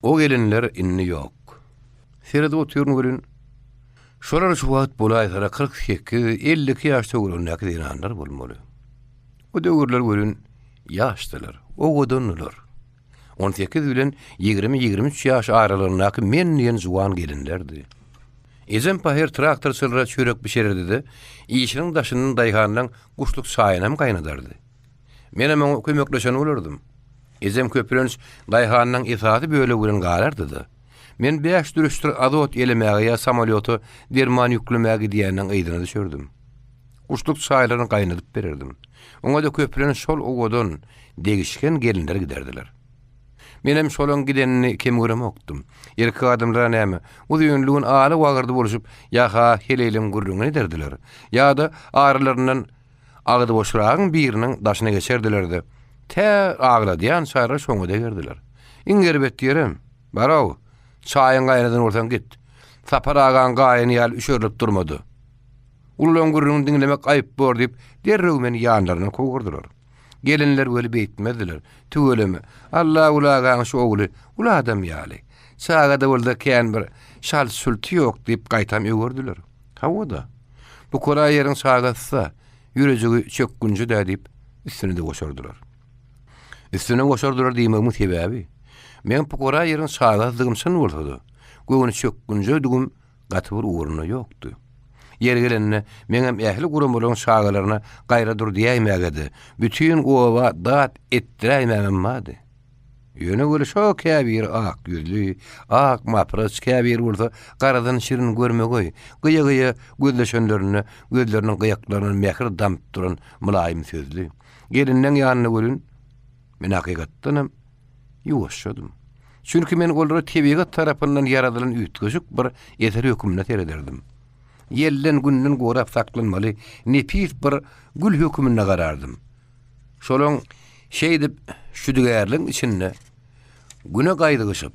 O gelinler indi ýok. Seredip otyryn welin, şolar şu wagt bolaýsara 48, 52 ýaş töweregindäki zenanlar bolmaly. O döwürler welin ýaşdylar, owadandylar. 18 bilen 20-23 ýaş aralygyndaky men diýen juwan gelinlerdi. Ejem pahyr traktorçylara çörek bişirerdi-de, işiniň daşyndan daýhanlaň guşluk çaýynam gaýnadardy. Menem oňa kömekleşen bolardym. Ejem köplenç daýhanyň esasy bölegi bilen galardy-da. Men bäş dürüşdir azot elemäge ýa samolýota derman ýüklemäge gidýäniň yzyna düşerdim. Guşluk çaýlaryny gaýnadyp bererdim. Oňa-da köplenç şol owadan, degişgen gelinler giderdiler. Menem şolaň gidenini kem göremokdym. Erkek adamlar-a näme, uzynly gün aly-wagyrdy bolşup, ýa-ha heleýleň gürrüňini ederdiler, ýa-da aralaryndan Agzyboşragyň biriniň daşyna geçerdiler-de, tä agladýançalar şoňa degerdiler. Iň erbet ýerem, Bar-ow, çaýyňy gaýnadan bolsaň git. Sapar agaň gaýyny ýaly üşerilip durma-da. Ulularyň gürrüňini diňlemek aýyp bor diýip, derrew meni ýanlaryndan kowurdylar. Gelinler weli beýtmezdiler. Tüweleme, Allaguly agaň şu ogly uly adam ýaly. Çaga-da bolsa kän bir şalt-şulty ýok diýip gaýtam öwerdiler. Hawa-da, bukara ýeriň çagasy-da, ýürejigi çökgünje-dä diýip, üstüne-de goşardylar. Üstüne goşardylar diýmegimiň sebäbi, meň pukara ýeriň çagasydygym çyn bolsa-da, göwni çökgünjedigim gaty bir ugrunda ýokdy. Ýeri gelende, meňem ähli guramalaryň çagalaryna gaýra dur diýäýmäge-de, bütin oba dat etdiräýmämem bardy. Ýöne weli şo käbiri ak ýüzli, ak mapraç, käbiri bolsa garadan şirin görmegeý, gyýa-gyýa gözleşenlerinde gözleriniň gyýaklaryndan mähir damyp duran mylaýym sözli gelinleň ýanynda welin, men hakykatdanam ýuwaşjadym. Çünki men olara tebigat tarapyndan ýaradylan üýtgeşik bir eser hökmünde serederdim. Ýelden-günden gorap saklanmaly nepis bir gül hökmünde garardym. Şolaň şeýdip şüdügärligiň içinde güne gaýzygyşyp,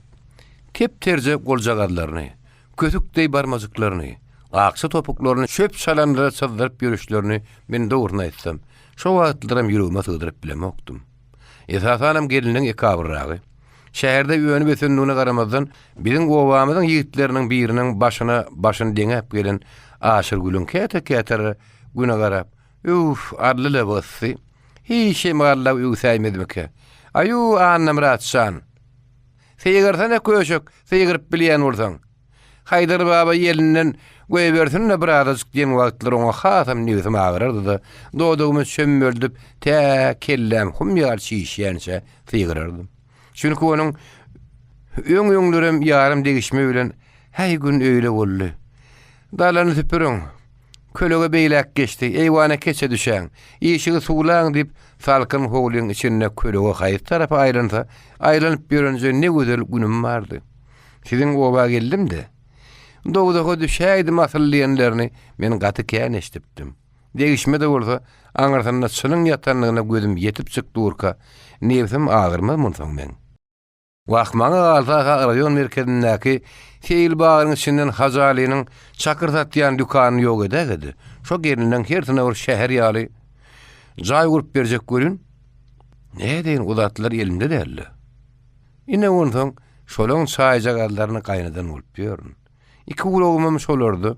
tep-terje goljagazlaryny, kösük deý barmajyklaryny, akja topuklaryny çöp-çalamlara çyzdyryp ýörüşlerini men dogrusyny aýtsam, şo wagtlaram ýüregime sygdyryp bilemokdym. Esasanam gelniň ekabyrragy. Şäherde önüp-ösendigine garamazdan, biziň obamyzyň ýigitleriniň biriniň başyna başyny deňäp gelen Aşyrgülüň käte-käteler güne garap, Öwf, arly-la bu yssy. Hiý, şemally öwsäýmezmikä? Aýu, Annamyrat jan! Sygyrsana köşek, sygyryp bilýän bolsaň. Haýdar baba ýelinden goýbersin-de birazajyk diýen wagtlar oňa hasam nebsim agyrardy-da, dodagymy çömmeldip, tä kelläm hum ýaly çişýänçä sygyrardym. Çünki onuň öň-öňlerem ýarym degişme bilen, Häý, gün öýle boldy. Dalany süpüriň. Kölege beýläk geçdi. Eýwana keçe düşäň. Işigi suwlaň diýip, salkyn howlyň içinde kölege haýsy tarapa aýlansa, aýlanyp ýörenje ne gözel günüm bardy. Siziň oba geldim-de, dowzaha düşäýdim asyl diýenlerini men gaty kän eşidipdim. Degişme-de bolsa, aňyrsynda çynyň ýatandygyna gözüm ýetipjik durka, nebsim agyrmaz munsoň meň. Wah, maňa galsa-ha raýon merkezindäki seýil bagynyň içinden Hajalynyň çakyr satýan dükanyny ýok edäge-de, şo gelinleň hersine bir şäher ýaly jaý gurup berjek welin, nädeýin, o zatlar elimde däl-le. Ine onsoň şolaň çaýjagazlaryny gaýnadan bolup ýörün. Iki gulagymam şolarda.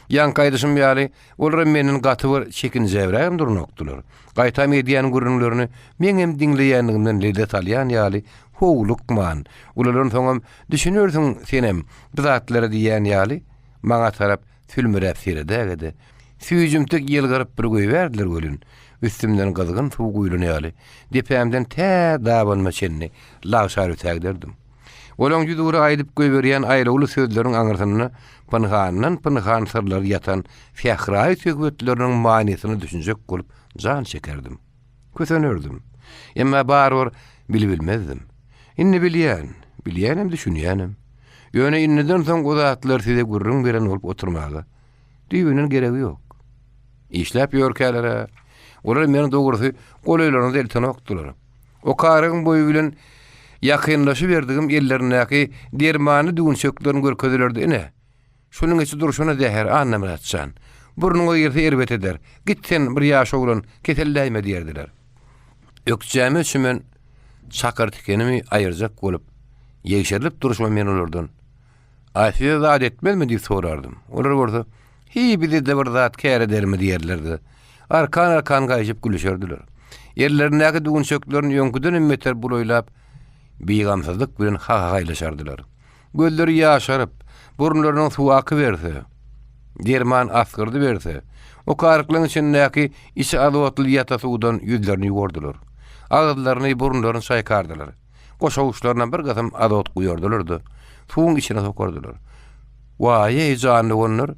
Ýaňky aýdyşym ýaly, olaram menden gaty bir çekinjäbrägem duranokdylar. Gaýtam edýän gürrüňlerini meňem diňleýänligimden lezzet alýan ýaly howlukman, ulalansoňam düşünersiň senem bu zatlara diýýän ýaly, maňa tarap sülmüräp seredäge-de, süýjümtik ýylgyryp bir goýbärdiler welin, üstümden gyzgyn suw guýlan ýaly, depämden tä dabanyma çenli lagşar ötägiderdim. Olaň ýüzugra aýdyp goýberýän aýlawly sözleriň aňyrsynda pynhandan-pynhan syrlary ýatan sähraýy söhbetleriniň manysyna düşünjek bolup jan çekerdim. Kösenerdim. Emma barybir bilibilmezdim. Indi bilýän, bilýänem, düşünýänem. Ýöne indiden soň o zatlary size gürrüň beren bolup oturmaga düýbünden geregi ýok. Işläp ýörkäler-ä, olar meni dogrusy golaýlaryna-da eltenokdylar. Okaryň boýy bilen ýakynlaşyberdigim ellerindäki dermanly düwünçeklerini görkezilerdi, Ine, şunuň içi durşuna zäher, Annamyrat jan. Burnuňa girse erbet eder. Git sen, bir ýaş oglan, keselläýme diýerdiler. Ökjäme çümen çakyr tikenimi aýyrjak bolup. Ýegşerilip durşuma men olardan, Aý, size zat etmezmi diýip sorardym. Olar bolsa, Hiý, bize-de bir zat kär edermi diýerler-de, arkan-arkan gaýşyp gülüşerdiler. Ellerindäki düwünçeklerini öňküdenem beter bulaýlap, bigamsyzlyk bilen hahahaýlaşardylar. Gözleri ýaşaryp, burunlarynyň suwy akyberse, derman asgyrdyberse, okarlyklaryň içindäki içi azotly ýata suwdan ýüzlerini ýuwardylar. Agyzlaryny, burunlaryny çaýkardylar. Goşawuçlaryna bir gysym azot guýardylar-da, suwuň içine sokardylar. Waý-eý, jan doganlar!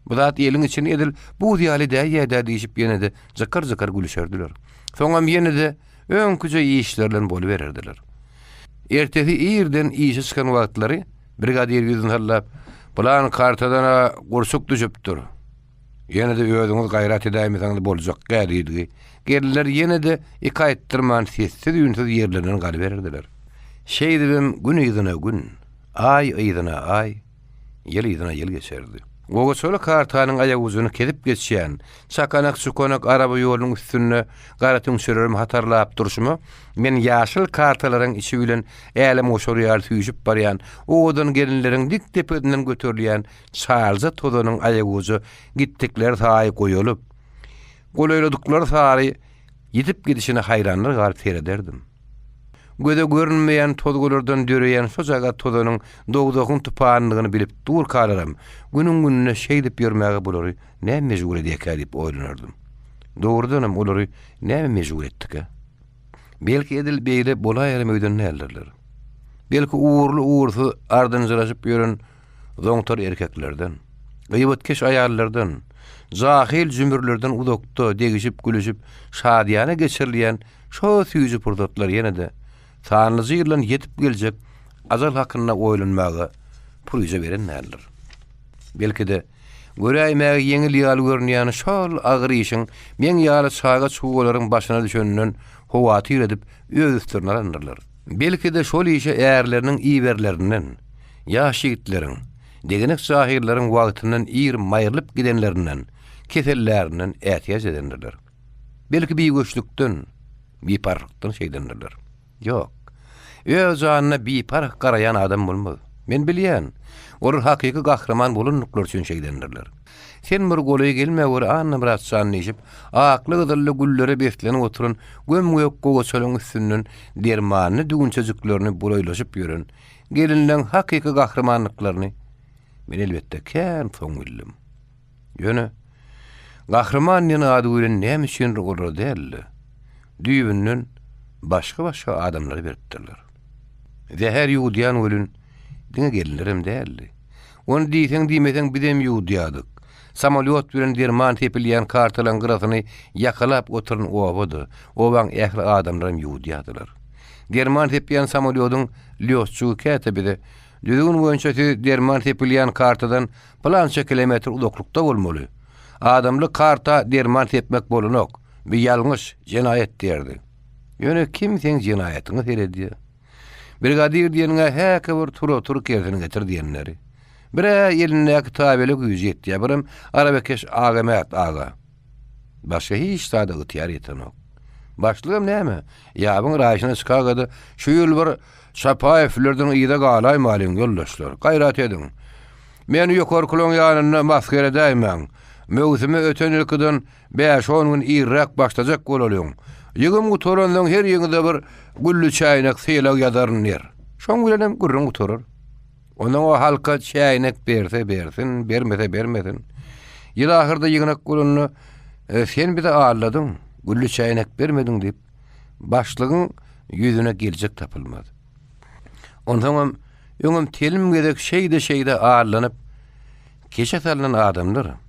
Bu zat eliň içini edil buz ýaly edäýýä-dä diýşip ýene-de jykyr-jykyr gülüşerdiler. Soňam ýene-de öňküje işleri bilen bolubererdiler. Ertesi irden işe çykan wagtlary brigadir ýüzüni sallap, Pylan kartadan-a gurçuk düşüpdir. Ýene-de özüňiz gaýrat edäýmeseňiz boljak-gä diýdigi, gelinler ýene-de iki aýtdyrman sessiz-üýnsüz ýerlerinden galybererdiler. Şeýdibem gün yzyna gün, aý yzyna aý, ýyl yzyna ýyl geçerdi. Gowaçaly kartanyň aýagujuny kesip geçýän çakanak-çukanak araba ýolunyň üstünde gara tüňçelerimi hatarlap durşuma, men ýaşyl kartalaryň içi bilen älemgoşar ýaly süýşüp barýan owadan gelinleriň dik depesinden göterilýän Çarlza tozanyň aýaguja gitdikleri saýy goýalyp, golaýladyklary sary ýitip gidişine haýranlar galyp serederdim. Göze görünmeýän tozgalardan döreýän şojagaz tozanyň dowzahyň tupanydygyny bilip durkalaram, günüň-gününe şeýdip ýörmäge bulary näme mejbur edýärkä diýip oýlanardym. Dogrudanam, olary näme mejbur etdikä? Belki edil beýle bolaýaram öýden däldirler. Belki ugurly-ugursyz ardynjyraşyp ýören zoňtar erkeklerden, gyýbatkeş aýallardan, jahyl jümürlerden uzakda degişip-gülüşip şadyýana geçirilýän şo süýji pursatlar ýene-de sanlyja ýyldan ýetip geljek ajal hakynda oýlanmaga puryja beren däldir. Belki-de, göräýmäge ýeňil ýaly görünýän şol agyr işiň meň ýaly çaga-çugalaryň başyna düşeninden howatyr edip öz üstlerine alandyrlar. Belki-de şol işe ärleriniň iberilerinden, ýaş ýigitleriň, degenek jahyllaryň wagtyndan ir maýrylyp gidenlerinden, kesellärinden ätiýaç edendirler. Belki bigöçlükden, biparhlykdan şeýdendirler. Ýok. Öz janyna biparh garaýan adam bolmaz. Men bilýän, olar hakyky gahryman bolandyklary üçin şeýdendirler. Sen bir golaý gelmäweri Annamyrat jan diýşip, akly-gyzylly güllere beslenip oturan göm-gök gowaçalaryň üstünden dermanly düwünçejiklerini bulaýlaşyp ýören gelinleň hakyky gahrymanlyklaryny men elbetde kän soň bildim. Ýöne Gahryman diýen ady welin näme üçindir olara däl-de, düýbünden başga-başga adamlara beripdirler. Zäher ýuwudýan welin diňe gelinlerem däldi. Ony diýseň-diýmeseň bizem ýuwudýardyk. Samolýot bilen derman sepilýän kartalaryň gyrasyny ýakalap oturan oba-da, obaň ähli adamlaram ýuwudýardylar. Derman sepýän samolýodyň lýotçygy käte bize, Düzgün boýunça siz derman sepilýän kartadan pylança kilometr uzaklykda bolmaly. Adamly karta derman sepmek bolanok. Bu ýalňyş, jenaýat diýerdi. Ýöne kim seň jenaýatyňa seredýär? Brigadir diýeniňe häki bir tura-tur kersini getir diýenleri. Bir-ä elindäki tabele güýji ýetýär, birem arabakeş Agamät aga. Başga hiç zada ygtyýar ýetenok. Başlygam näme, ýabyň raýşyna çykaga-da, şu ýyl bir Çapaýewlerden yza galaýmalyň, ýoldaşlar, gaýrat ediň. Meni ýokarkylaň ýanynda masgara edäýmäň. Möwsüme öten ýylkydan bäş-on gün irräk başlajak bolalyň. Ýygym gutaransoň her ýyňyza bir gülli çäýnek sylag ýazaryn diýer. Şoň bilenem gürrüň gutarar. Ondan o halka çäýnek berse bersin, bermese bermesin. Ýyl ahyrda ýygnak bolanda, e, sen bizi aldadyň, gülli çäýnek bermediň diýip, başlygyň ýüzüne geljek tapylmaz. Onsoňam öňem telim gezek şeýde-şeýde aldanyp, keşe salnan adamlar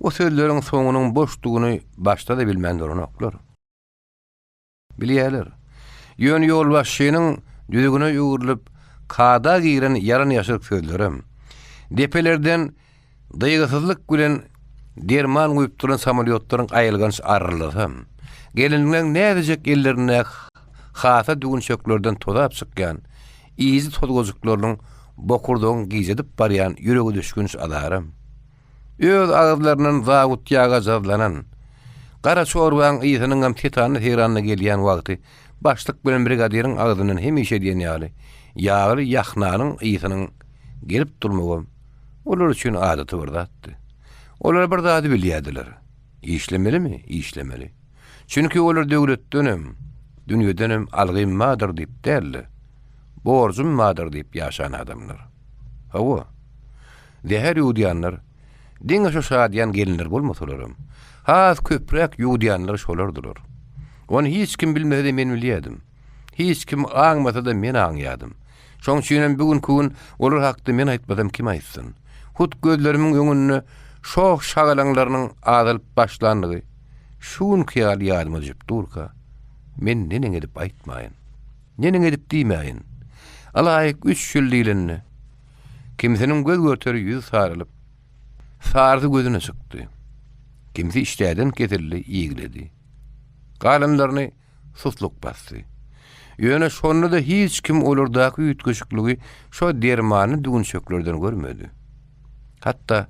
o sözleriň soňunyň boşdugyny başda-da bilmän duranoklar. Bilýärler. Ýöne ýolbaşçynyň düzgüne öwrülip, kada giren ýalan-ýaşryk sözlerem, depelerden dygysyzlyk bilen derman guýup duran samolýotlaryň aýylganç arrylysam, gelinleň näzijek ellerindäki hasa düwünçeklerden tozap çykýan iýiji tozgajyklarynyň bokurdagyňy gijedip barýan ýüregedüşgünç azaram, Öz agyzlaryndan zawut ýaga jazlanan, gara çorbaň ysynyňam setanda-seýranda gelýän wagty başlyk bilen brigadiriň agzyndan hemişe diýen ýaly. ýagly ýahnanyň ysynyň gelip durmagam olar üçin adaty bir zatdy. Olar bir zady bilýärdiler. Işlemelimi? Işlemeli. Çünki olar döwletdenem, dünýedenem algym bardyr diýip däl-de, borjum bardyr diýip ýaşan adamlar. Hawa, zäher ýuwudýanlar diňe şu şadyýan gelinler bolmasalaram, has köpräk ýuwudýanlar şolardylar. Ony hiç kim bilmese-de men bilýärdim. Hiç kim aňmasa-da men aňýardym. Şoň üçinem bu günki gün olar hakda men aýtmasam kim aýtsyn. Hut gözlerimiň öňünde şoh şagalaňlarynyň azalyp başlandygy şu günki ýaly ýadyma düşüp durka, men neneň edip aýtmaýyn? Neneň edip diýmäýin? Ylaýyk üç ýyl diýlende, kimisiniň göz görteri ýüzi saralyp, sarysy gözüne çykdy. Kimsi işdäden kesildi, igledi. Galanlaryny susluk basdy. Ýöne şonda-da hiç kim olardaky üýtgeşikligi şo dermanly düwünçeklerden görmedi. Hatda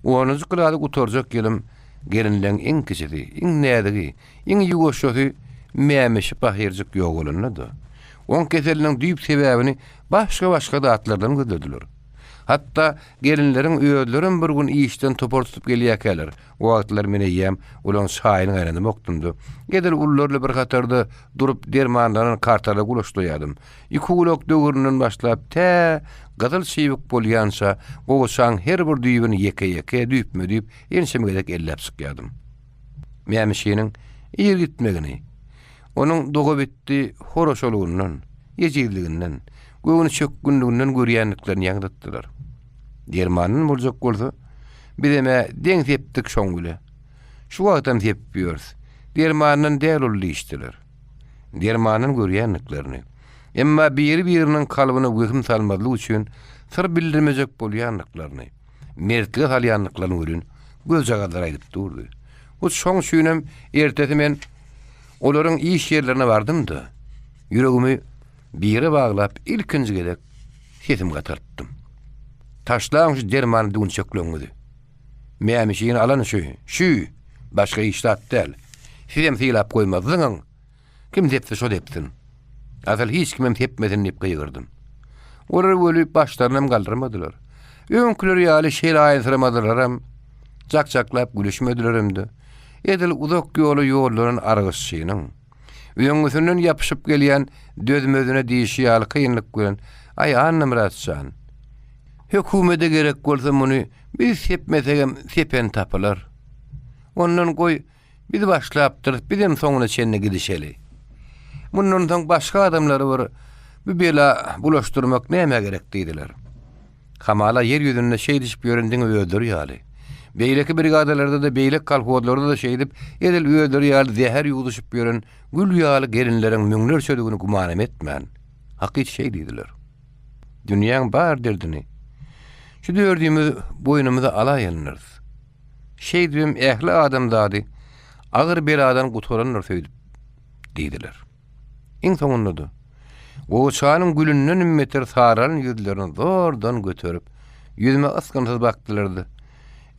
onunjy klasy gutarjak ýylym gelinleň iň kiçisi, iň näzigi, iň ýuwaşjasy Mämişi pahyrjyk ýogalanda-da, oň keseliniň düýp sebäbini başga-başga zatlardan gözlediler. Hatda gelinleriň özlerem bir gün işden topar tutup gelýärkäler, O wagtlar men eýýäm olaň çaýyny gaýnadamokdym-da, edil ulular bilen bir hatarda durup dermanlanan kartala gulaşlaýardym. Iki gulak döwründen başlap tä gyzyl çybyk bolýança gowaçaň her bir düýbüni ýeke-ýeke, düýpme-düýp ençeme gezek elläp çykýardym. Mämişiniň ir gitmegini, onuň dogabitdi horaşalygyndan, ejizliginden, göwnüçökgünliginden görýändiklerini ýaňzytdylar. Dermandan boljak bolsa, bizem-ä deň sepdik şoň bile. Şu wagtam sepip ýörüs. Dermandan däl ol diýişdiler. Dermandan görýändiklerini. Emma biri-biriniň kalbyna wehim salmazlyk üçin syr bildirmejek bolýandyklaryny, mertlige salýandyklaryny welin gözjagazlar aýdyp durdy. Hut şoň üçinem ertesi men olaryň iş ýerlerine bardym-da, ýüregimi bire baglap ilkinji gezek Sesimi gataltdym. Taşlaň şu dermany düwünçekleňizi. Mämişini alan şu, şü, başga hiç zat däl. Sizem sylap goýmazdyňyň. Kim sepse şo sepsin. Asyl hiç kimem sepmesin diýip gygyrdym. Olar weli başlarynam galdyrmadylar. Öňküleri ýaly şelaýynsyramadylaram, jak-jaklap gülüşmedilerem-de. Edil uzak ýola ýollanan argyşçynyň. Öňňüsinden ýapyşyp gelýän dözmezine diýşi ýaly kynlyk bilen, Aý, Annamyrat jan, hökümede gerek bolsa muny biz sepmesegem sepen tapylar. Ondan goý, biz başlapdyrys, bizem soňuna çenli gidişeli. Mundan soň başga adamlary bir bu bela bulaşdyrmak nämä gerek diýdiler. Hamala ýer ýüzünde şeýdişip ýören diňe özleri ýaly. Beýleki brigadalarda-da, beýleki kolhozlarda-da şeýdip, edil özleri ýaly zäher ýuwduşyp ýören gül ýaly gelinleriň müňlerçedigini gümanam etmän, hakyt şeý diýdiler. Dünýäň bar derdini şu dördümiz boýnumyza alaýandyrys. Şeýdibem ähli adamzady agyr beladan gutarandyr öýdüp diýdiler. Iň soňunda-da, gowaçanyň gülündenem beter saralan ýüzlerini zordan göterip, ýüzüme ysgynsyz bakdylar-da,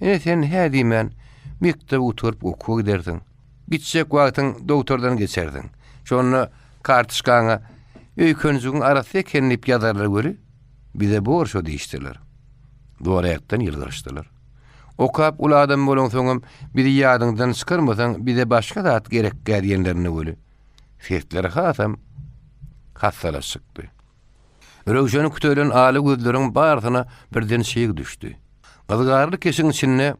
Ine, sen hä diýmän, mekdebi gutaryp okuwa gidersiň. Gitjek wagtyň dogtordan geçersiň. Şonda kartoçkaňa öýkenjigiň arassa eken diýip ýazarlar weli, bize bor şo diýişdiler. Zoraýakdan ýylgyryşdylar. Okap uly adam bolaňsoňam bizi ýadyňdan çykarmasaň bize başga zat gerekgä diýenlerinde weli, sesleri hasam hassalaşykdy. Röwşeni kütelen ala gözleriň barysyna birden çyg düşdi. Yzgarly keşiň içinde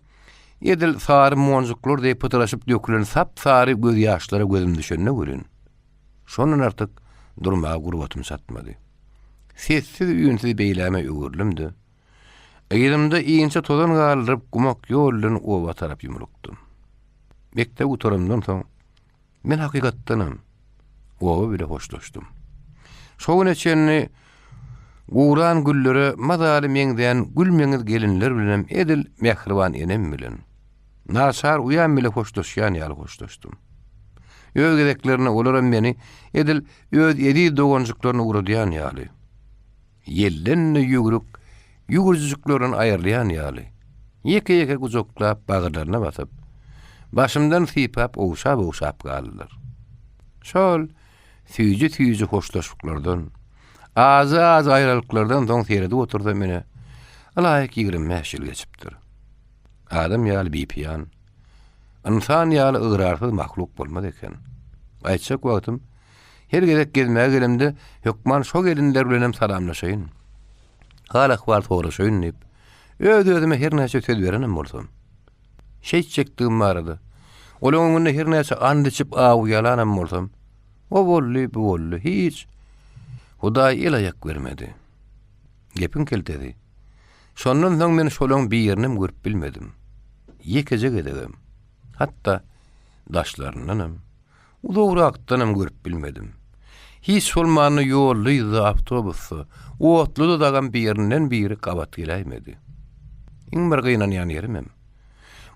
edil sary monjuklar deý pytraşyp dökülen sap-sary gözýaşlara gözüm düşende welin, şondan artyk durmaga gurbatym çatmady. Sessiz-üýnsüz beýläme öwrüldim-de, Yzymda inçe tozan galdyryp gumak ýol bilen oba tarap ýumrukdym. Mekdebi gutaranymdan soň, men hakykatdanam oba bile hoşlaşdym. Şo güne çenli guran güllere mazaly meňzän gülmeňiz gelinler bilenem edil mähriban enem bilen, naçar uýam bile hoşlaşýan ýaly hoşlaşdym. Öz gezeklerinde olaram meni edil öz eziz doganjyklaryny ugradýan ýaly, Ýelden-de ýüwrük ýüwürjijiklerinden aýrylýan ýaly, ýeke-ýeke gujaklap bagyrlaryna basyp, başymdan sypap ogşap-ogşap galdylar. Şol süýji-süýji hoşlaşyklardan, Ajy-ajy aýralyklardan soň seredip otursam ine, ylaýyk 25 ýyl geçipdir. Adam ýaly bipiýan, ynsan ýaly ygrarsyz mahluk bolmaz eken. Gaýtjak wagtym her gezek gezmäge gelemde hökman şo gelinler bilenem salamlaşaýyn. Hal-ahwal soraşaýyn diýip, öz-özüme her näçe söz berenem bolsam, şeýtjekdigim barada olaň öňünde her näçe and içip awy ýalanam bolsam, o boldy, bu boldy, hiç Hudaý el-aýak bermedi. Gepiň keltesi. Şondan soň men şolaň birinem görüp bilmedim. Ýekeje gezegem. Hatda daşlaryndanam, uzagrakdanam görüp bilmedim. Hiç bolmanda ýolda-yzda, awtobusda, otluda dagam birinden biri gabat geläýmedi. Iň bir gynanýan ýerimem,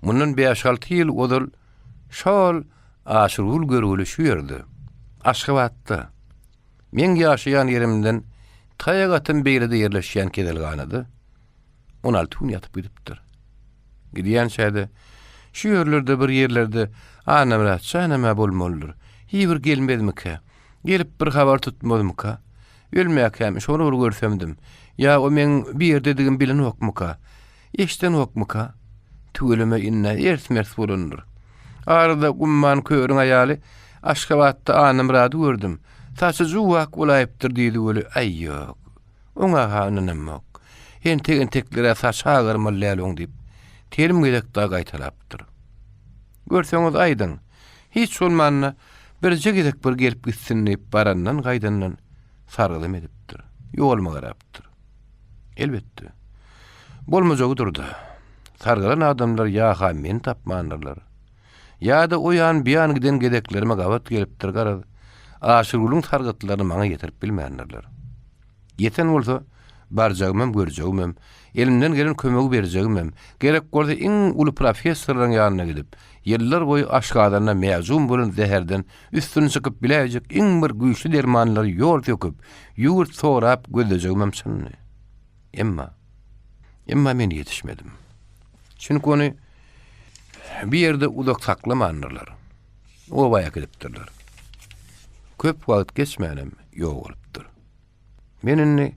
mundan bäş-alty ýyl ozal şol Aşyrgül görgüli şu ýerde, Aşgabatda, Meň ýaşaýan ýerimden taýak atym beýlede ýerleşýän keselhanada 16 gün ýatyp gidipdir. Gidýänçä-de şu ýerlerde bir ýerlerde Annamyrat janam-a bolmalydyr. Hiý bir gelmezmikä? Gelip bir habar tutmazmyka? Ölmäkäm şony bir görsemdim. Ýa o meň bir ýerdedigimi bilenokmyka? Eşdenokmyka? Tüweleme ind-ä ers-mers bolandyr. Arada Gumman körüň aýaly Aşgabatda Annamyrady gördüm. Saçy juwak bolaýypdyr diýdi weli, aý ýok. Oňa-ha ynanamok. Entek-enteklere saçy agarmaly däl oň diýip, telim gezek dagy gaýtalapdyr. Görseňiz aýdyň. Hiç bolmanda birje gezek bir gelip gitsin diýip barandan gaýdandan sargydam edipdir. Ýoluma garapdyr. Elbetde. Bolmajagydyr-da. Sargalan adamlar ýa-ha meni tapmandyrlar. Ýa-da o ýan bu ýan giden gezeklerime gabat gelipdir, garaz, Aşyrgülüň sargytlaryny maňa ýetirip bilmändirler. Ýeten bolsa, barjagymam, görjegimem, elimden gelen kömegi berjegimem, gerek bolsa iň uly professorlaryň ýanyna gidip, ýyllar boýy aşgazanda mäjum bolan zäherden üstün çykyp biläýjek iň bir güýçli dermanlary ýol söküp, ýurt sorap gözlejegimem çyndy. Emma, emma men ýetişmedim. Çünki ony bir ýerde uzak saklamandyrlar. Oba äkidipdirler. Köp wagt geçmänem ýogalypdyr. Men indi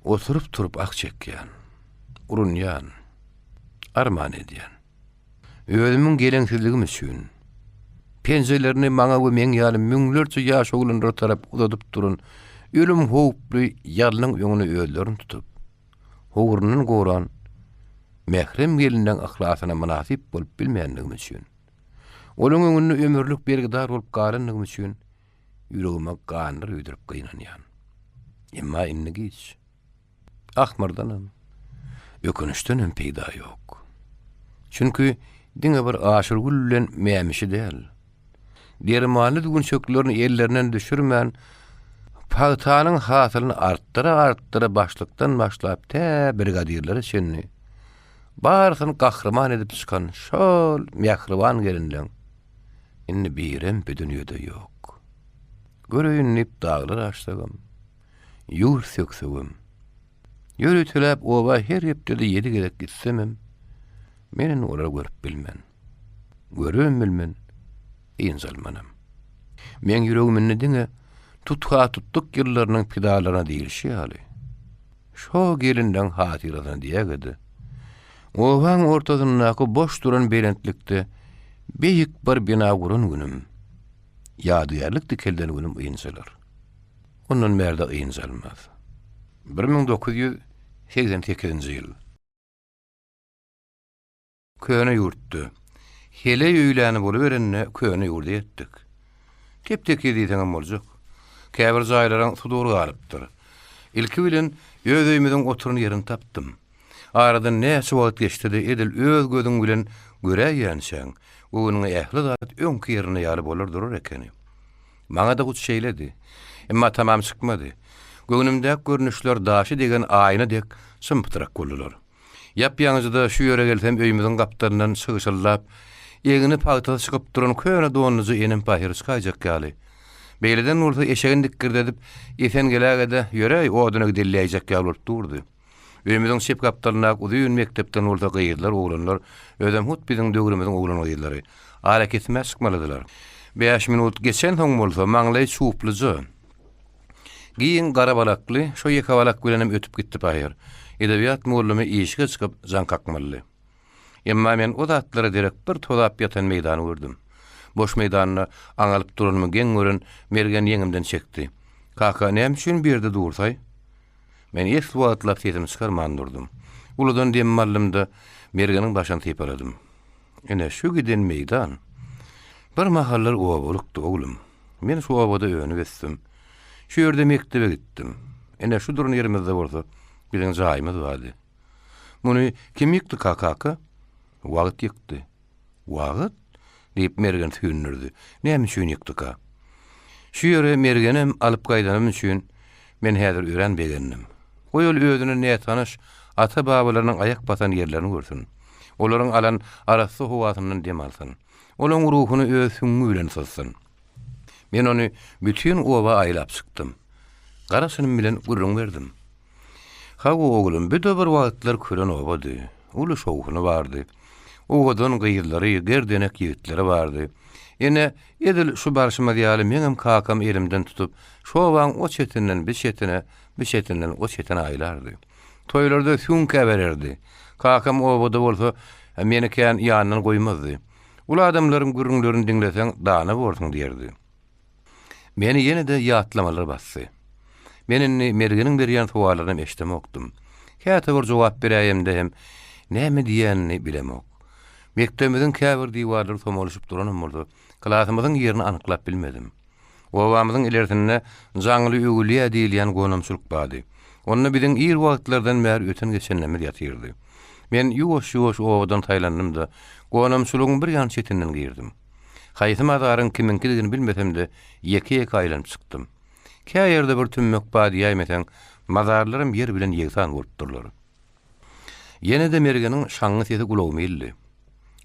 oturyp-turup ah çekýän, urunýan, arman edýän. Özümiň geleňsizligim üçin, penjelerini maňa we meň ýaly müňlerçe ýaş oglanlara tarap uzadyp duran ölüm howply ýalnyň öňüne özlerini tutup, howrundan goran mährem gelinleň yhlasyna mynasyp bolup bilmänligim üçin, olaň öňünde ömürlik bergidar bolup galandygym üçin ýüregime ganlar öýdürip gynanýan. Emma indi giç. Ahmyrdanam, ökünçdenem peýda ýok. Çünki diňe bir Aşyrgül bilen Mämişi däl, dermanly düwünçeklerini ellerinden düşürmän, pagtanyň hasylyny artdyra-artdyra başlykdan başlap tä brigadirlere çenli barysyny gahryman edip çykan şol mähriban gelinleň indi birem bu dünýede ýok. Göreýin diýip daglar aşsagam, ýurt söksegem, ýöriteläp oba her hepdede ýedi gezek gitsemem, men indi olary görüp bilmen. Görübem bilmen, ynjalmanam. Meň ýüregim indi diňe tutha-tutduk ýyllarynyň pidalaryna diýlişi ýaly, şo gelinleň hatyrasyna diýäge-de, obaň ortasyndaky boş duran belentlikde beýik bir bina guran günüm, ýadygärlik dikelden günüm ynjalar. Ondan bärde ynjalmaz. 1988-nji ýyl. Köne ýurtda. Heleý öýläni boluberende köne ýurda ýetdik. Tep-tekiz diýseňem boljak. Käbir jaýlaryň sudury galypdyr. Ilki bilen öz öýümiziň oturan ýerini tapdym. Aradan näçe wagt geçse-de edil öz gözüň bilen göräýýänçäň, göwnüňe ähli zat öňki ýerinde ýaly bolar durar ekeni. Maňa-da hut şeýledi. Emma tamam çykmady. Göwnümdäki görnüşler daşy degen aýna dek çym-pytrak boldular. Ýap-ýaňyjada şu ýere gelsem öýümiziň gapdalyndan çygşyldap, egni pagtasy çykyp duran köne donluja enem pahyr çykaýjak ýaly. Beýleden bolsa eşegini dikgirdedip, Esen geläge-de, ýöräý, oduna gidelläýjek ýaly bolup durdy. Öýümiziň çep gapdalyndaky uzyn mekdepden bolsa gyzlar, oglanlar, özem hut biziň döwrümiziň oglan-gyzlary, arakesmä çykmalydylar. Bäş minut geçensoň bolsa maňlaýy çupluja. Giň gara balakly, şo ýeke balak bilenem ötüp gitdi pahyr. Edebiýat mugallymy işige çykyp jaň kakmalydy. Emma men o zatlara derek bir tozap ýatan meýdany gördüm. Boş meýdanda aňalyp duranymy geň gören Mergen ýeňimden çekdi. Kaka, näme üçin bu ýerde dursaý? Men esli wagtlap sesimi çykarman durdum. Uludan demimi aldym-da, Mergeniň başyny sypaladym. Ine, şu giden meýdan. Bir mahallar obalykdy, oglum. Men şu obada önüp-ösdüm. Şu ýerde mekdebe gitdim. Ine, şu duran ýerimizde bolsa, biziň jaýymyz bardy. Muny kim ýykdyka, kaka? Wagt ýykdy. Wagt? diýip, Mergen süýndürdi. Näme üçin ýykdyka? Şu ýere Mergenem alyp gaýdanym üçin men häzir örän begendim. Goý ol özüne nätanyş ata-babalarynyň aýak basan ýerlerini görsün. Olaryň alan arassa howasyndan dem alsyn. Olaň ruhuny öz süňňi bilen syzsyn. Men ony bütin oba aýlap çykdym. Gara çynym bilen gürrüň berdim. Hawa, oglum, bu-da bir wagtlar küren obady. Uly şowhuny bardy. Owadan gyzlary, gerdenek ýigitleri bardy. Ine, edil şu barşymyz ýaly meňem kakam elimden tutup, şu obaň o çetinden bi çetine, bi çetinden o çetine aýlardy. Toýlarda süňk äbererdi. Kakam obada bolsa, meni kän ýanyndan goýmazdy. Uly adamlaryň gürrüňlerini diňleseň, dana borsuň diýerdi. Meni ýene-de ýatlamalar basdy. Men indi Mergeniň berýän sowallarynam eşidemokdym. Käte bir jogap beräýemde hem näme diýýänini bilemok. Mekdebimiziň käbir diwarlary somalyşyp duranam bolsa, klasymyzyň ýerini anyklap bilmedim. Obamyzyň ilersinde Jaňly öwülýä diýilýän gonamçylyk bardy. Onda biziň ir wagtlardan bäri öten-geçenlerimiz ýatyrdy. Men ýuwaş-ýuwaş obadan saýlandym-da, gonamçylygyň bir ýan çetinden girdim. Haýsy mazaryň kimiňkidigini bilmesem-de, ýeke-ýeke aýlanyp çykdym. Kä ýerde bir tümmek bar diýäýmeseň, mazarlaram ýer bilen ýegsan bolupdyrlar. Ýene-de Mergeniň şaňňy sesi gulagyma ildi.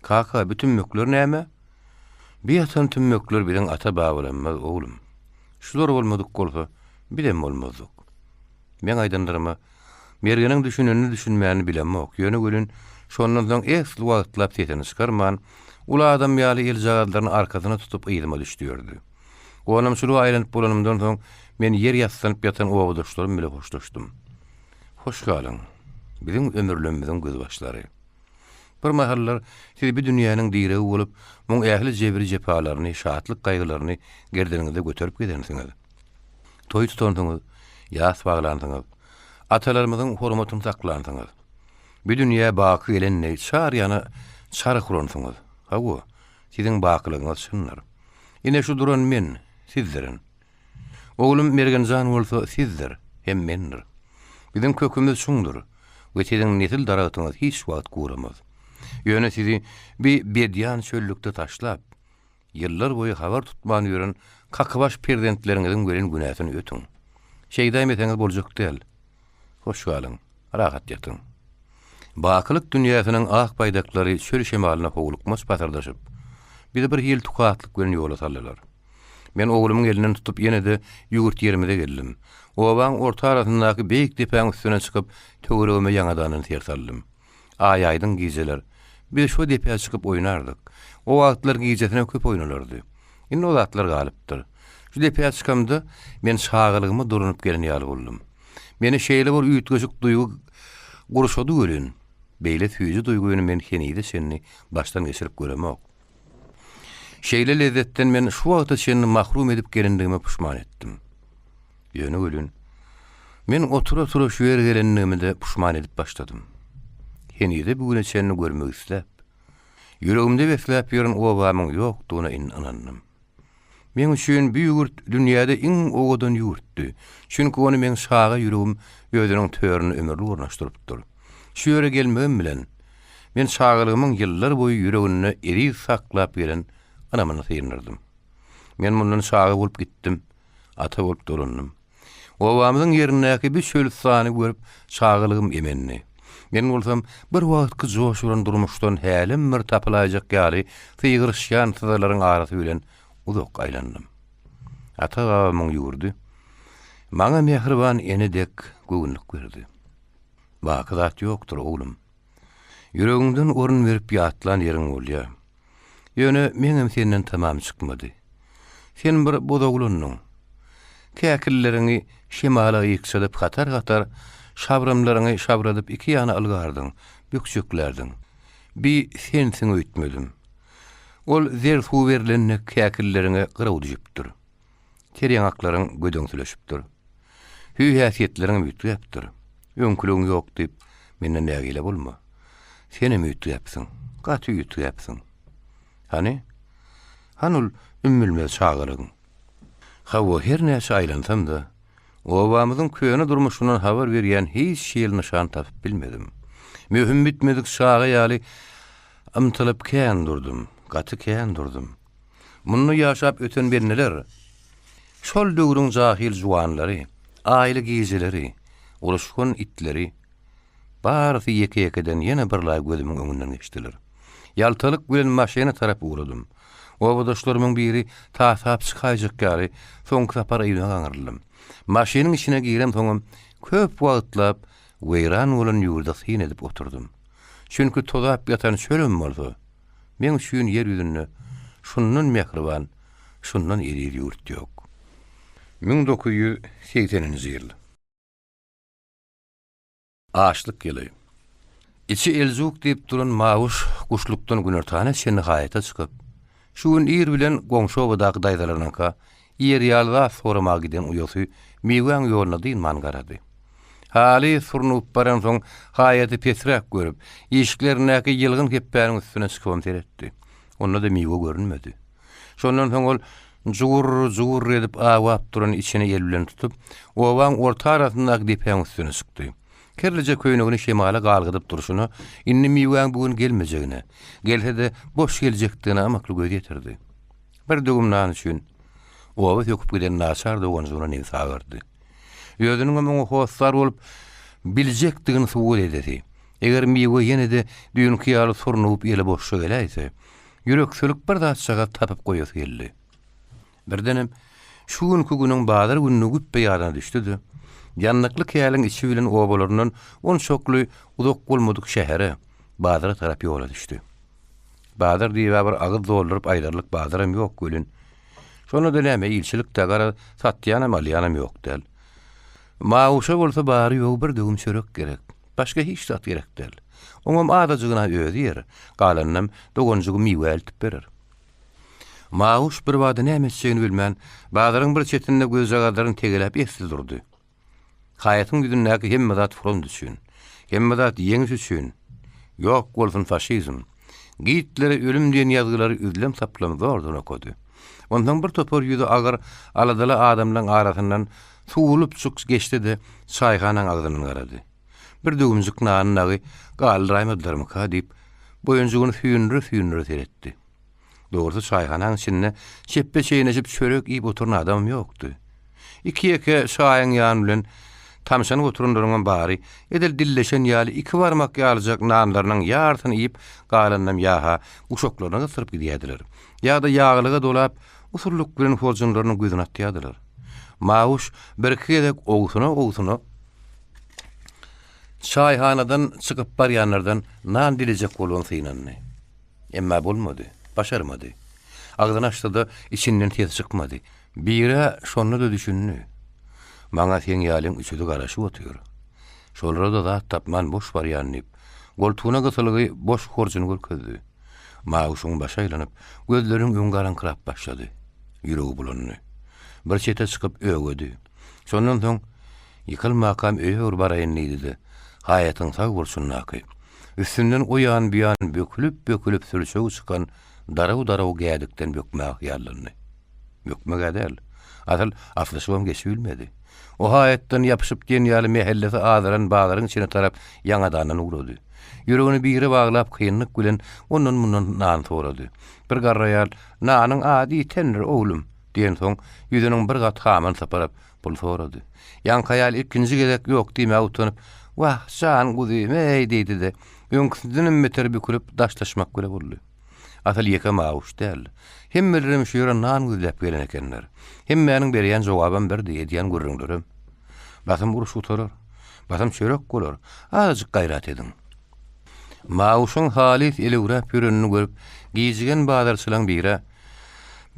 Kaka, bu tümmekler näme? Bu ýatan tümmekler biziň ata-babalarymyz, oglum. Şular bolmadyk bolsa, bizem bolmazdyk. Meň aýdanlaryma Mergeniň düşünenini-düşünmänini bilemok, ýöne welin, şondan soň esli wagtlap sesini çykarman, uly adam ýaly eljagazlaryny arkasyna tutup yzyma düşdi ýördi. Gonamçylyga aýlanyp bolanymdan soň, men ýer ýassanyp ýatan obadaşlarym bile hoşlaşdym. Hoş galyň, biziň ömürlemmiziň gözbaşlary. Bir mahallar siz bu dünýäniň diregi bolup, muň ähli jebri-jepalaryny, şatlyk-gaýgylaryny gerdeniňizde göterip gezensiňiz. Toý tutansyňyz, ýas baglansyňyz. Atalarymyzyň hormatyny saklansyňyz. Bu dünýä baky gelen deý çar ýana çarh uransyňyz. Hawa, siziň bakylygyňyz çyndyr. Ine şu duran men, sizdirin. Oglum Mergen jan bolsa sizdir, hem mendir. Biziň kökümiz çuňdur we siziň nesil daragtyňyz hiç wagt guramaz. Ýöne sizi bi bedýan çöllükde taşlap, Ýyllar boýy habar tutman ýören kakabaş perzentleriňiziň welin günäsini ötüň. Şeýdäýmeseňiz boljak däl. Hoş galyň, rahat ýatyň. Bakylyk dünýäsiniň ak baýdaklary çöl şemalyna howlukmaç pasyrdaşyp, bizi bir hili tukatlyk bilen ýola saldylar. Men oglumyň elinden tutup ýene-de ýüwürt ýerimize geldim. Obaň orta arasyndaky beýik depäň üstüne çykyp, töweregime ýaňadandan ser saldym. Aý-aýdyň gijeler. Biz şo depä çykyp oýnardyk. O wagtlar gijesine köp oýnalardy. Indi o zatlar galypdyr. Şu depä çykamda, men çagalygyma dolanyp gelen ýaly boldum. Meni şeýle bir üýtgeşik duýgy gurşady welin, beýle süýji duýgyny men henize çenli başdan geçirip göremok. Şeýle lezzetden men şu wagta çenli mahrum edip gelendigime puşman etdim. Ýöne welin, men otura-tura şu ýere gelendigimi-de puşman edip başladym. Henize bu güne çenli görmek isläp, ýüregimde besläp ýören obamyň ýokdugyna indi ynandym. Meň üçin bu ýurt dünýäde iň owadan ýurtdy. Çünki ony meň çaga ýüregim özüniň törüne ömürlik ornaşdyrypdyr. Şu ýere gelmegim bilen, men çagalygymyň ýyllar boýy ýüreginde eziz saklap gelen ynamyny syndyrdym. Men mundan çaga bolup gitdim, ata bolup dolandym. Obamyzyň ýerindäki bu çölüstany görüp çagalygym emendi. Men bolsam bir wagtky joş uran durmuşdan hälem bir tapylaýjak ýaly sygyryşýan syzalaryň arasy bilen uzak aýlandym. Ata-babamyň ýurdy maňa mähriban ene dek göwünlik berdi. Baky zat ýokdur, oglum. Ýüregiňden orun berip ýatlan ýeriň bolýar. Ýöne meňem senden tamam çykmady. Sen bir bozoglandyň. Käkilleriňi şemala ýykjadyp hatar-hatar, şabramlaryňy şabradyp iki ýana ylgardyň, bökjeklärdiň. Bi sensiň öýtmedim. Ol zer suw berlen dek käkilleriňe gyraw düşüpdir. Ter ýaňaklaryň gödeňsileşipdir. Hüý-häsiýetleriňem üýtgäpdir. Öňküligiň ýok diýip, menden nägile bolma. Senem üýtgäpsiň. Gaty üýtgäpsiň. Hany? Hany ol ümmülmez çagalygyň? Hawa, her näçe aýlansam-da, obamyzyň köne durmuşyndan habar berýän hiç hili nyşan tapyp bilmedim. Möhüm bitmedik çaga ýaly ymtylyp kän durdum, gaty kän durdum. Munda ýaşap öten bendeler, şol döwrüň jahyl juwanlary, aýly gijeleri, uruşgyn itleri, barysy ýeke-ýekeden ýene birlaý gözümiň öňünden geçdiler. Ýaltalyk bilen maşyna tarap ugradym. Obadaşlarymyň biri tasap çykaýjak ýaly, soňky sapar yzyna gaňryldym. Maşynyň içine giremsoňam, köp wagtlap weýran bolan ýurda syn edip oturdym. Çünki tozap ýatan çölem bolsa, Meň üçin ýer ýüzünde şundan mähriban, şundan eziz ýurt ýok. 1980-nji ýyl. Açlyk ýyly. Içi eljuk diýip duran Mawuş guşlukdan günortana çenli haýata çykyp, şu gün ir bilen goňşy obadaky daýzalarynyňka iýer ýaly zat soramaga giden uýasy Miwäň ýoluna dynman garady. Haly surnugyp baransoň, haýaty pesräk görüp, işiklerindäki ýylgyn kepbäniň üstüne çykybam seretdi. Onda-da miwe görünmedi. Şondan soň ol jugur-jugur edip awap duran içini eli bilen tutup, obaň orta arasyndaky depäň üstüne çykdy. Kirlije köýnegini şemala galgydyp durşuna, indi miwäň bu gün gelmejegine, gelse-de boş geljekdigine ymykly göz ýetirdi. Bir döwüm nan üçin oba söküp giden naçar doganjygyna nebsi agyrdy. Özüniňem oňa hossar bolup biljekdigini subut edesi, eger Miwe ýene-de düýnki ýaly surnugyp eli boşja geläýse, ýürekselik bir zatjagaz tapyp goýasy geldi. Birdenem şu günki günüň bazar gününi güpbe ýadyna düşdi-de, ýandakly käliň içi bilen obalaryndan onçakly uzak bolmadyk şähere, bazara tarap ýola düşdi. Bazar diýib-ä bir agyz dolduryp aýdarlyk bazaram ýok welin, şonda-da näme, ilçilik-dä, garaz, satýanam, alýanam ýok däl. Mawuşa bolsa bary-ýogy bir döwüm çörek gerek. Başga hiç zat gerek däl. Oňam azajygyna özi iýer, galanynam doganjygy Miwä eltip berer. Mawuş birbada näme etjegini bilmän, bazaryň bir çetinde gözjagazlaryny tegeläp esli durdy. Haýatyň ýüzündäki hemme zat front üçin. Hemme zat ýeňiş üçin. Ýok bolsun faşizm. Gitlere ölüm diýen ýazgylary üzlem-saplam zordan okady. Onsoň bir topar ýüzi agyr, aladaly adamlaň arasyndan suwulypjyk geçdi-de, çaýhanaň agzyndan garady. Bir döwümjik nany dagy galdyraýmadylarmyka diýip, boýunjygyny süýndüre-süýndüre seretdi. Dogrusy çaýhanaň içinde çepbe çeýneşip çörek iýip oturan adamam ýokdy. Iki-ýeke çaýyň ýany bilen tamşanyp oturanlaryňam bary edil dilleşen ýaly iki barmak ýalyjak nanlarynyň ýarysyny iýip, galanynam ýa-ha guşaklaryna gysdyryp gidýärdiler, ýa-da ýaglyga dolap, usullyk bilen horjunlarynyň gözüne atýardylar. Mawuş birki gezek owsuna-owsuna çaýhanadan çykyp barýanlardan nan dilejek bolubam synandy. Emma bolmady. Başarmady. Agzyny açsa-da, içinden ses çykmady. Bira şonda-da düşündi. Maňa seň ýalyň üçüsi garaşyp otyr. Şolara-da zat tapman boş barýan diýip, goltugyna gysylgy boş horjuny görkezdi. Mawuşyň başy aýlanyp, gözleriniň öňi garaňkyrap başlady. Ýüregi bulandy. Bir çete çykyp ögedi. Şondan soň, Ýykylmakam öýe bir baraýyn diýdi-de, haýatyň sag burçundaky, üstünden o ýan-bu ýan bökülip-bökülip sürçegi çykan daraw-daraw gädikden bökmäge hyýallandy. Bökmeg-ä däl, asyl aslyşybam geçibilmedi. O haýatdan ýapyşyp diýen ýaly mähellesi azalan bazaryň içine tarap ýaňadandan ugrady. Ýüregini bire baglap kynlyk bilen ondan-mundan nan sorady. Bir garry aýal, Nanyň ady ýitendir, oglum! diýensoň, ýüzüniň bir gat hamyny sypyryp, Pul sorady. Ýaňky aýal ilkinji gezek ýok diýmäge utanyp, Wah, jan guzym-eý diýdi-de, öňküsindenem beter bükülip, daşlaşmak bile boldy. Asyl ýeke Mawuş däl. Hemmelerem şu ýere nan gözläp gelen ekenler. Hemmäniň berýän jogabam birdi, edýän gürrüňlerem. Basym uruş gutarar. Basym çörek bolar. Azajyk gaýrat ediň. Mawuşyň halys elewräp ýörenini görüp, gijigen bazarçylaň biri-ä.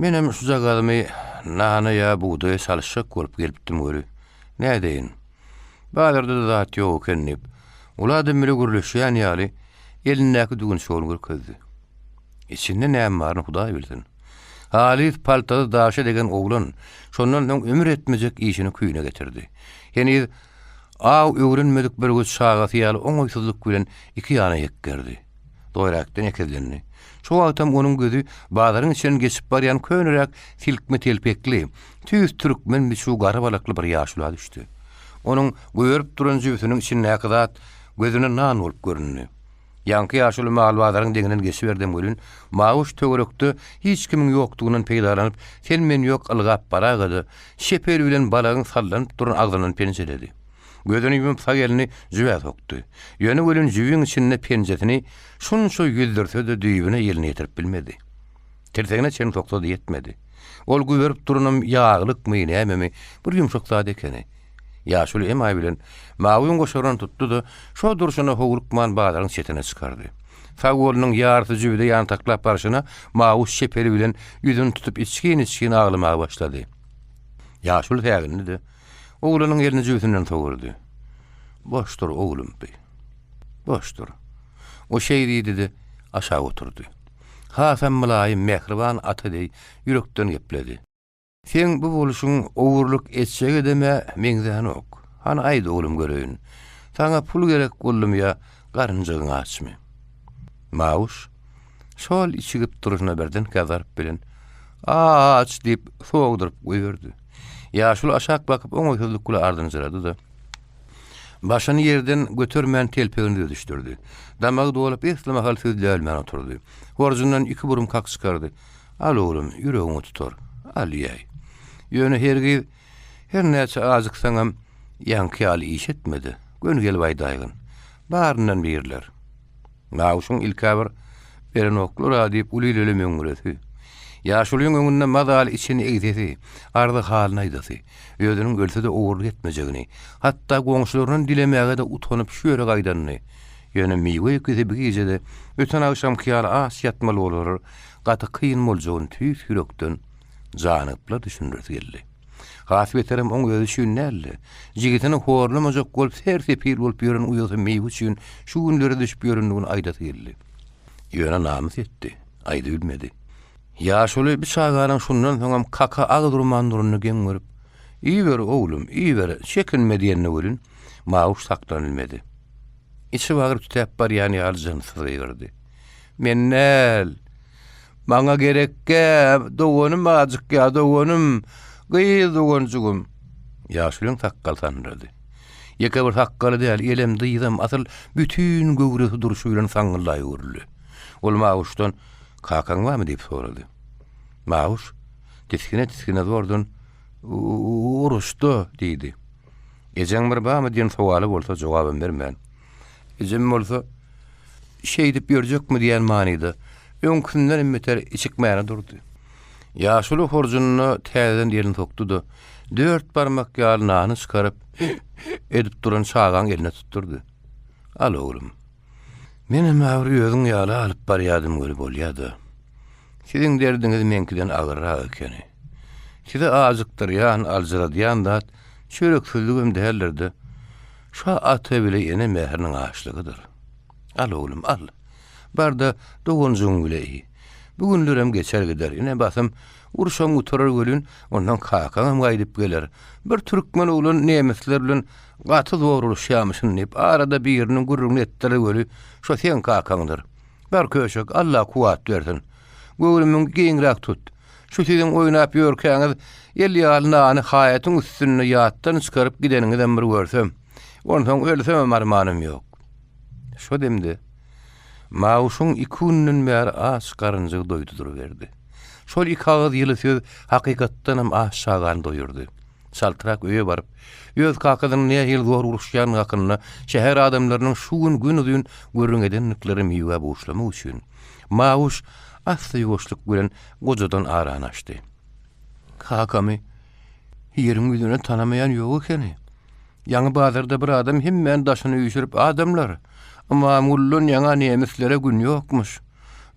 Menem şujagazymy nana ýa bugdaýa çalyşjak bolup gelipdim weli, nädeýin. Bazarda-da zat ýok eken diýip, uly adam bile gürleşýän ýaly, elindäki düwünçegini görkezdi. Içinde näme baryny Hudaý bilsin. Halys paltasy daşa degen oglan şondan soň ömür etmejek işini küýüne getirdi. Heniz aw öwrenmedik bürgüt çagasy ýaly oňaýsyzlyk bilen iki ýana hekgerdi. Zoräkden ekezlendi. Şo wagtam onuň gözi bazaryň içinden geçip barýan köneräk silkme telpekli, tüýs türkmen biçüw gara balakly bir ýaşula düşdi. Onuň gögerip duran jübüsiniň içindäki zat gözüne nan bolup göründi. Ýaňky ýaşuly mal bazaryň deňinden geçiberdem welin, Mawuş töwerekde hiç kimiň ýokdugyndan peýdalanyp, sen-men ýok ylgap baraga-da, çep eli bilen balagyň sallanyp duran agzyndan penjeledi. Gözüni ýumup sag elini jübä sokdy. Ýöne welin jübiň içinde penjesini şunça ýüzdürse-de düýbüne elini ýetirip bilmedi. Tirsegine çenli soksa-da ýetmedi. Ol güberip duranam ýaglykmy, nämemi, bir ýumşak zat ekeni. Ýaşuly emaý bilen Mawyň goşaryndan tutdy-da, şo durşuna howlukman bazaryň çetine çykardy. Sag golunyň ýarysy jübüde ýantaklap barşyna Mawuş çep eli bilen ýüzüni tutup içgin-içgin aglamaga başlady. Ýaşuly sägindi-de, oglanyň elini jübüsinden sogurdy. Boşdur, oglum, bi. Boşdur. O şeý diýdi-de, aşak oturdy. Hasam mylaýym, mähriban ata deý ýürekden gepledi. Seň bu bolşuň ogurlyk etjegedem-ä meňzänok. Hany aýt oglum göreýin. Saňa pul gerek boldumy ýa garynjygyň açmy? Mawuş şol içigip durşuna birdenkä zarp bilen, A-aç! diýip, sogduryp goýberdi. Ýaşuly aşak bakyp oňaýsyzlyk bilen ardynjyrady-da, başyny ýerden götermän telpegini düzüşdirdi. Damagy dolup esli mahal sözläbilmän oturdy. Horjundan iki burum kak çykardy. Al oglum, ýüregiňi tutar. Al iýäý. Ýöne hergiz, her näçe ajyksaňam, ýaňky ýaly iş etme-de, göni gelip aýdaýgyn. Baryndan birler. Mawuşyň ilk-ä bir Berenoklar-a diýip uly-lele möňňüresi. Ýaşulyň öňünde mazaly içini egsesi, arzy-halyny aýdasy, özüniň ölse-de ogurlyk etmejegini, hatda goňşularyndan dilemäge-de utanyp şu ýere gaýdanyny, ýöne Miwe ikisi bir gijede öten agşamky ýaly aç ýatmaly bolar, gaty kyn boljagyny tüýs ýürekden janyplar düşündiresi geldi. Has beterem oň özi üçin däl-de, jigisini horlamajak bolup ser-sepil bolup ýören uýasy Meýwi üçin şu günlere düşüp ýörendigini aýdasy geldi. Ýöne namys etdi, aýdybilmedi. Ýaşuly bu çaganyň şundan soňam kaka agyz urman duranyny geň görüp, Iýiber, oglum, iýiber, çekinme diýende welin, Mawuş saklanylmedi. Içi-bagry tütäp barýan ýaly jynssyz gygyrdy. Men däl. Maňa gerekgä, doganym ajykýa, doganym, gyz doganjygym. Ýaşulyň sakgaly sandyrady. Ýeke bir sakgaly däl, elem, dyzam, asyl bütin göwresi durşy bilen saňňyldaý öwrüldi. Ol Mawuşdan, Kakaň barmy diýip sorady. Mawuş tisgine-tisgine zordan, Uruşda, diýdi. Ejeň bir barmy diýen sowala bolsa jogabam bermän. Ejem bolsa, Şeýdip ýörjekmi diýen manyda, öňküsindenem beter içikmäne durdy. Ýaşuly horjunyna täzeden elini sokdy-da, dört barmak ýaly nany çykaryp, edip duran çagaň eline tutdurdy. Al, oglum. Menem-ä bir özüň ýaly alyp barýadym weli bolýa-da. Siziň derdiňiz meňkiden agyrrak ekeni. Sizi ajykdyrýan, aljyradýan zat çöreksizligem däldir-de, şo ata bile ene mähriniň açlygydyr. Al, oglum, al. Bar-da, doganjygyň bile iý. Bu günlerem geçer gider. Ine, basym urşam gutarar welin, ondan kakaňam gaýdyp geler. Bir türkmen oglan nemisler bilen gaty zor uruşýamyşyn diýip, arada biriniň gürrüňini etdiler weli, şo seň kakaňdyr. Bar köşek, Alla kuwwat bersin. Göwrümiňi giňräk tut. Şu siziň oýnap ýörkäňiz el ýaly nany haýatyň üstünde ýatdan çykaryp gideniňizem bir görsem. Onsoň ölsemem armanym ýok. Şo demde Mawuşyň iki günden bäri aç garynjygy doýdy duruberdi. Şol iki agyz ýyly söz hakykatdanam aç çagany doýurdy. Çaltrak öýe baryp, öz kakasynyň nähili zor uruşýany hakynda şäher adamlarynyň şu gün günuzyn gürrüň edendikleri Miwä buşlamak üçin, Mawuş assa-ýuwaşlyk bilen gojadan arany açdy. Kakamy ýeriň ýüzünde tanamaýan ýok ekeni. Ýaňy bazarda bir adam hemmäni daşyna üýşürip, Adamlar, Ymamguldan ýaňa nemislere gün ýokmuş.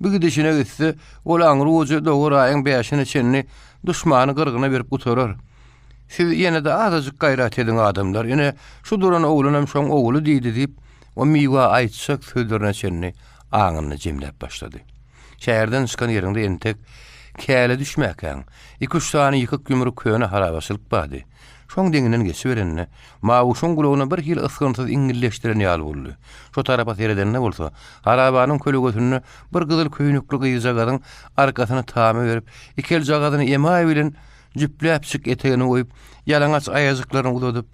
Bu gidişine gitse, ol aňry ujy dogar aýyň bäşine çenli duşmany gyrgyna berip gutarar. Siz ýene-de azajyk gaýrat ediň, adamlar, ine, şu duran oglanam şoň ogly diýdi diýip, o Miwa aýtjak sözlerine çenli aňynda jemläp başlady. Şäherden çykan ýeriňde entek käle düşmäkäň, iki-üç sany ýykyk-ýumruk köne harabaçylyk bardy. Şoň deňinden geçiberende, Mawuşyň gulagyna bir hili ysgynsyz iňňilleşdiren ýaly boldy. Şo tarapa seredende bolsa, harabanyň kölegesinde bir gyzyl köýnekli gyzjagazyň arkasyna tama berip, iki eljagazyny emaý bilen jüpläpjik etegine goýup, ýalaňaç aýajyklaryny uzadyp,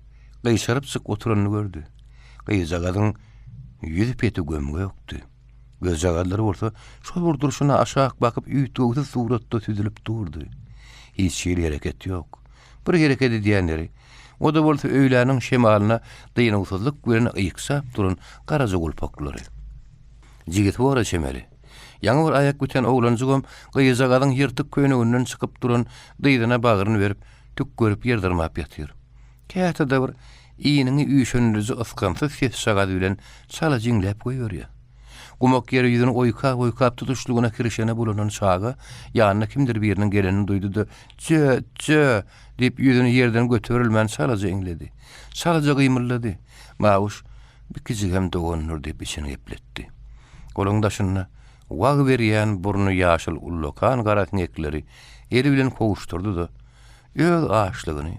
gyşarypjyk oturanyny gördi. Gyzjagazyň ýüzi peti göm-gökdi. Gözjagazlary bolsa şol bir durşuna aşak bakyp üýtgewsiz suratda süzülip durdy. Hiç hili hereket ýok. Bir hereket edýänleri, o-da bolsa öýläniň şemalyna dynuwsyzlyk bilen ýyksap duran garaja gulpaklary. Jigisi bora çemeli. Ýaňy bir aýak biten oglanjygam gyzjagazyň ýyrtyk köýneginden çykyp duran dyzyna bagryny berip, tükgerip ýer dyrmap ýatyr. Käte-de bir iniňi üýşendiriji ysgynsyz sesjagaz bilen çala jiňläp goýberýär. Gumak ýere ýüzüni oýkap-oýkap tutuşlygyna kirşene bulanan çaga ýanyna kimdir biriniň gelenini duýdy-da, Jö, jö! diýip, ýüzüni ýerden göterilmän çalaja iňledi. Çalaja gymyldady. Mawuş, Bikijigem dogandyr diýip içini gepletdi. Goluň daşynda wag berýän burny ýaşyl ullakan gara siňekleri eli bilen kowuşdyrdy-da, öz açlygyny,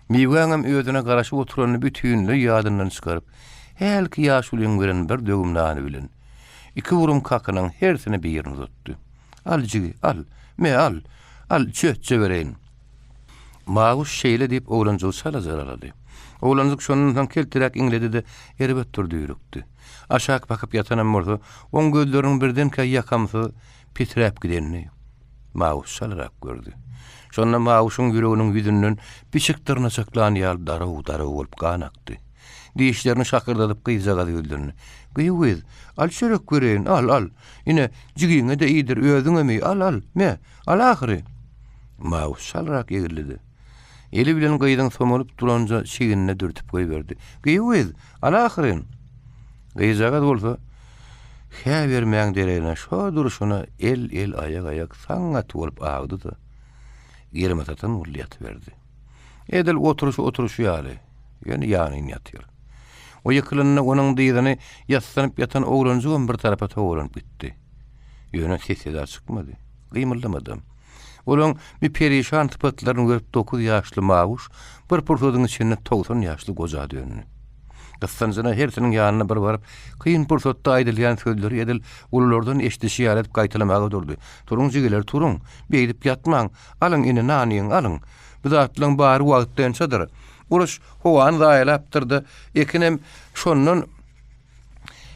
Miwäňem özüne garaşyp oturanyny bütinleý ýadyndan çykaryp, hälki ýaşulyň beren bir döwüm nany bilen, iki burum kakynyň hersine birini uzatdy. Al, jigi, al! Me, al! Al, çötje bereýin. Mawuş şeýle diýip, oglanjygy çala jaralady. Oglanjyk şondan soň kelteräk iňledi-de, erbet bir düýrükdi. Aşak bakyp ýatanam bolsa, oň gözleriniň birdenkä ýakamsyz peträp gidenini Mawuş çalarak gördi. Şonda Mawuşyň ýüreginiň ýüzünden pişik dyrnaçaklan ýaly daraw-daraw bolup gan akdy. Dişlerini şakyrdadyp gyzjagaz ýüzlendi. Gyýw gyz, al çörek bereýin, al, al. Ine, jigiňe-de iýdir, özüňem iý, al, al, me, al ahyry. Mawuş çalarak egrildi-de, eli bilen gyzyň somalyp duranja çignine dürtüp goýberdi. Gyýw gyz, al ahyryn. Gyzjagaz bolsa, hä bermäň deregine şo durşuna el-el, aýak-aýak saň gaty bolup agdy-da, ýerime satan boldy ýatyberdi. Edil oturyşy oturyşy ýaly, ýöne ýanyn ýatyr. O ýykylanda onuň dyzyny ýassanyp ýatan oglanjygam bir tarapa togalanyp gitdi. Ýöne ses-seda çykmady, gymyldamadam. Olaň bi perişan sypatlaryny görüp dokuz ýaşly Mawuş bir pursadyň içinde 90 ýaşly goja döndi. Gyssanjyna hersiniň ýanyna bir baryp, kyn pursatda aýdylýan sözleri edil ululardan eşidişi ýaly edip gaýtalamaga durdy. Turuň jigiler, turuň! Beýdip ýatmaň! Alyň ine nanyňy, alyň! Bu zatlaň bary wagtlaýynçadyr. Uruş howany zaýalapdyr-da, ekinem şondan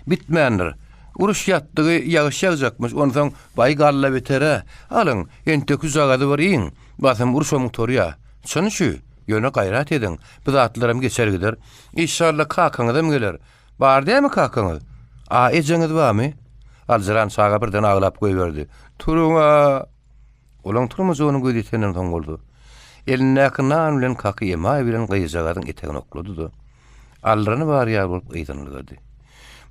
Bitmändir. Uruş ýatdygy ýagyş ýagjakmyş, onsoň baý galla biter-ä. Alyň, entek jagazy bir iýiň. Basym urşam gutarýa. Çyn şü. Ýöne gaýrat ediň. Bu zatlaram geçer gider. Işşalla kakaňyzam geler. Bar dämi kakaňyz? A ejeňiz barmy? Aljyran çaga birden aglap goýberdi. Turuň-a! Olaň turmajagyna gözi ýetenden soň bolsa, elindäki nan bilen kaky emaý bilen gyzjagazyň etegine oklady-da, aldyrany bar ýaly bolup yzyny ylgady.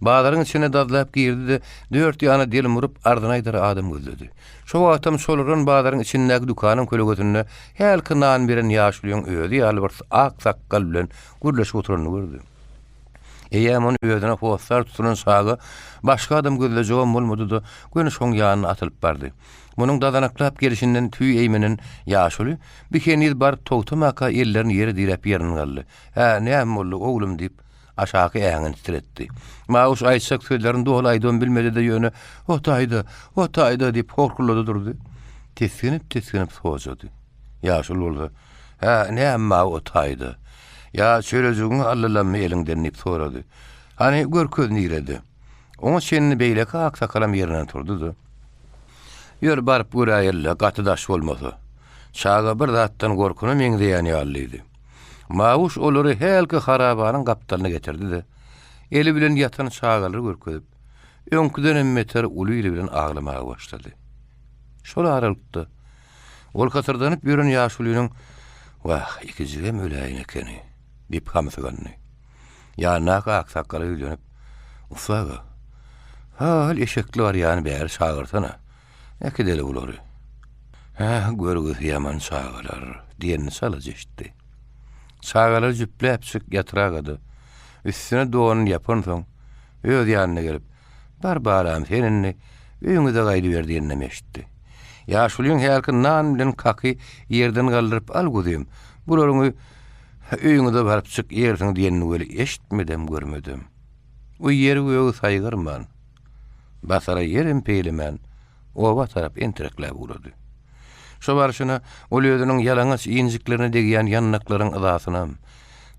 Bazaryň içine dazlap girdi-de, dört ýana delmuryp, arzyny aýdar adam gözledi. Şo wagtam çolaran bazaryň içindäki dükanyň kölegesinde hälki nan beren ýaşulyň özi ýaly bir ak sakgal bilen gürleşip oturanyny gördi. Eýýäm ony özüne hossar tutunan çaga başga adam gözlejegem bolmady-da, göni şoň ýanyna atylyp bardy. Munuň dazanaklap gelşinden tüý eýmenen ýaşuly bi heniz baryp togtamaka ellerini ýere diräp ýerinden galdy. Hä, näme boldy, oglum, diýip, aşaky äňini titretdi. Mawuş aýtjak sözlerini doly aýdybam bilmedi-de, ýöne, O taýda, o taýda, diýip, horkullady durdy. Tisginip-tisginip sojady. Ýaşuly bolsa, Hä, näme bar o taýda? Ýa çörejigiňi aldylarmy eliňden diýip sorady. Hany, görkez nirede? Oňa çenli beýleki aksakalam ýerinden turdy-da, Ýör, baryp göräýeli-le, gaty daş bolmasa. Çaga bir zatdan gorkana meňzeýän ýaly diýdi. Mawuş olary hälki harabanyň gapdalyna getirdi-de, eli bilen ýatan çagalary görkezip, öňküdenem beter uly ili bilen aglamaga başlady. Şol aralykda, ol hysyrdanyp ýören ýaşulynyň, Wah, ikijigem öläýen ekeni! diýip hamsygandy. Ýanyndaky aksakgala ýüzlenip, Ussa aga, ha-al eşekli barýany bäri çagyrsana. Äkideli bulary. Hä, görgüsi ýaman çagalar, diýenini çalaja eşitdi. Çagalary jüpläpjik ýatyragada, üstüne donuny ýapansoň, öz ýanyna gelip, Bar balam, sen indi öýüňize gaýdyber diýeninem eşitdi. Ýaşulyň hälki nan bilen kaky ýerden galdyryp, Al guzym, bularyňy öýüňize barypjyk ýersiň diýenini weli eşitmedem, görmedem. O ýeri-gögi saýgarman, basara ýerem peýlemän, oba tarap entirekläp ugrady. Şo barşyna ol özüniň ýalaňaç injiklerine degýän ýandaklaryň yzasynam,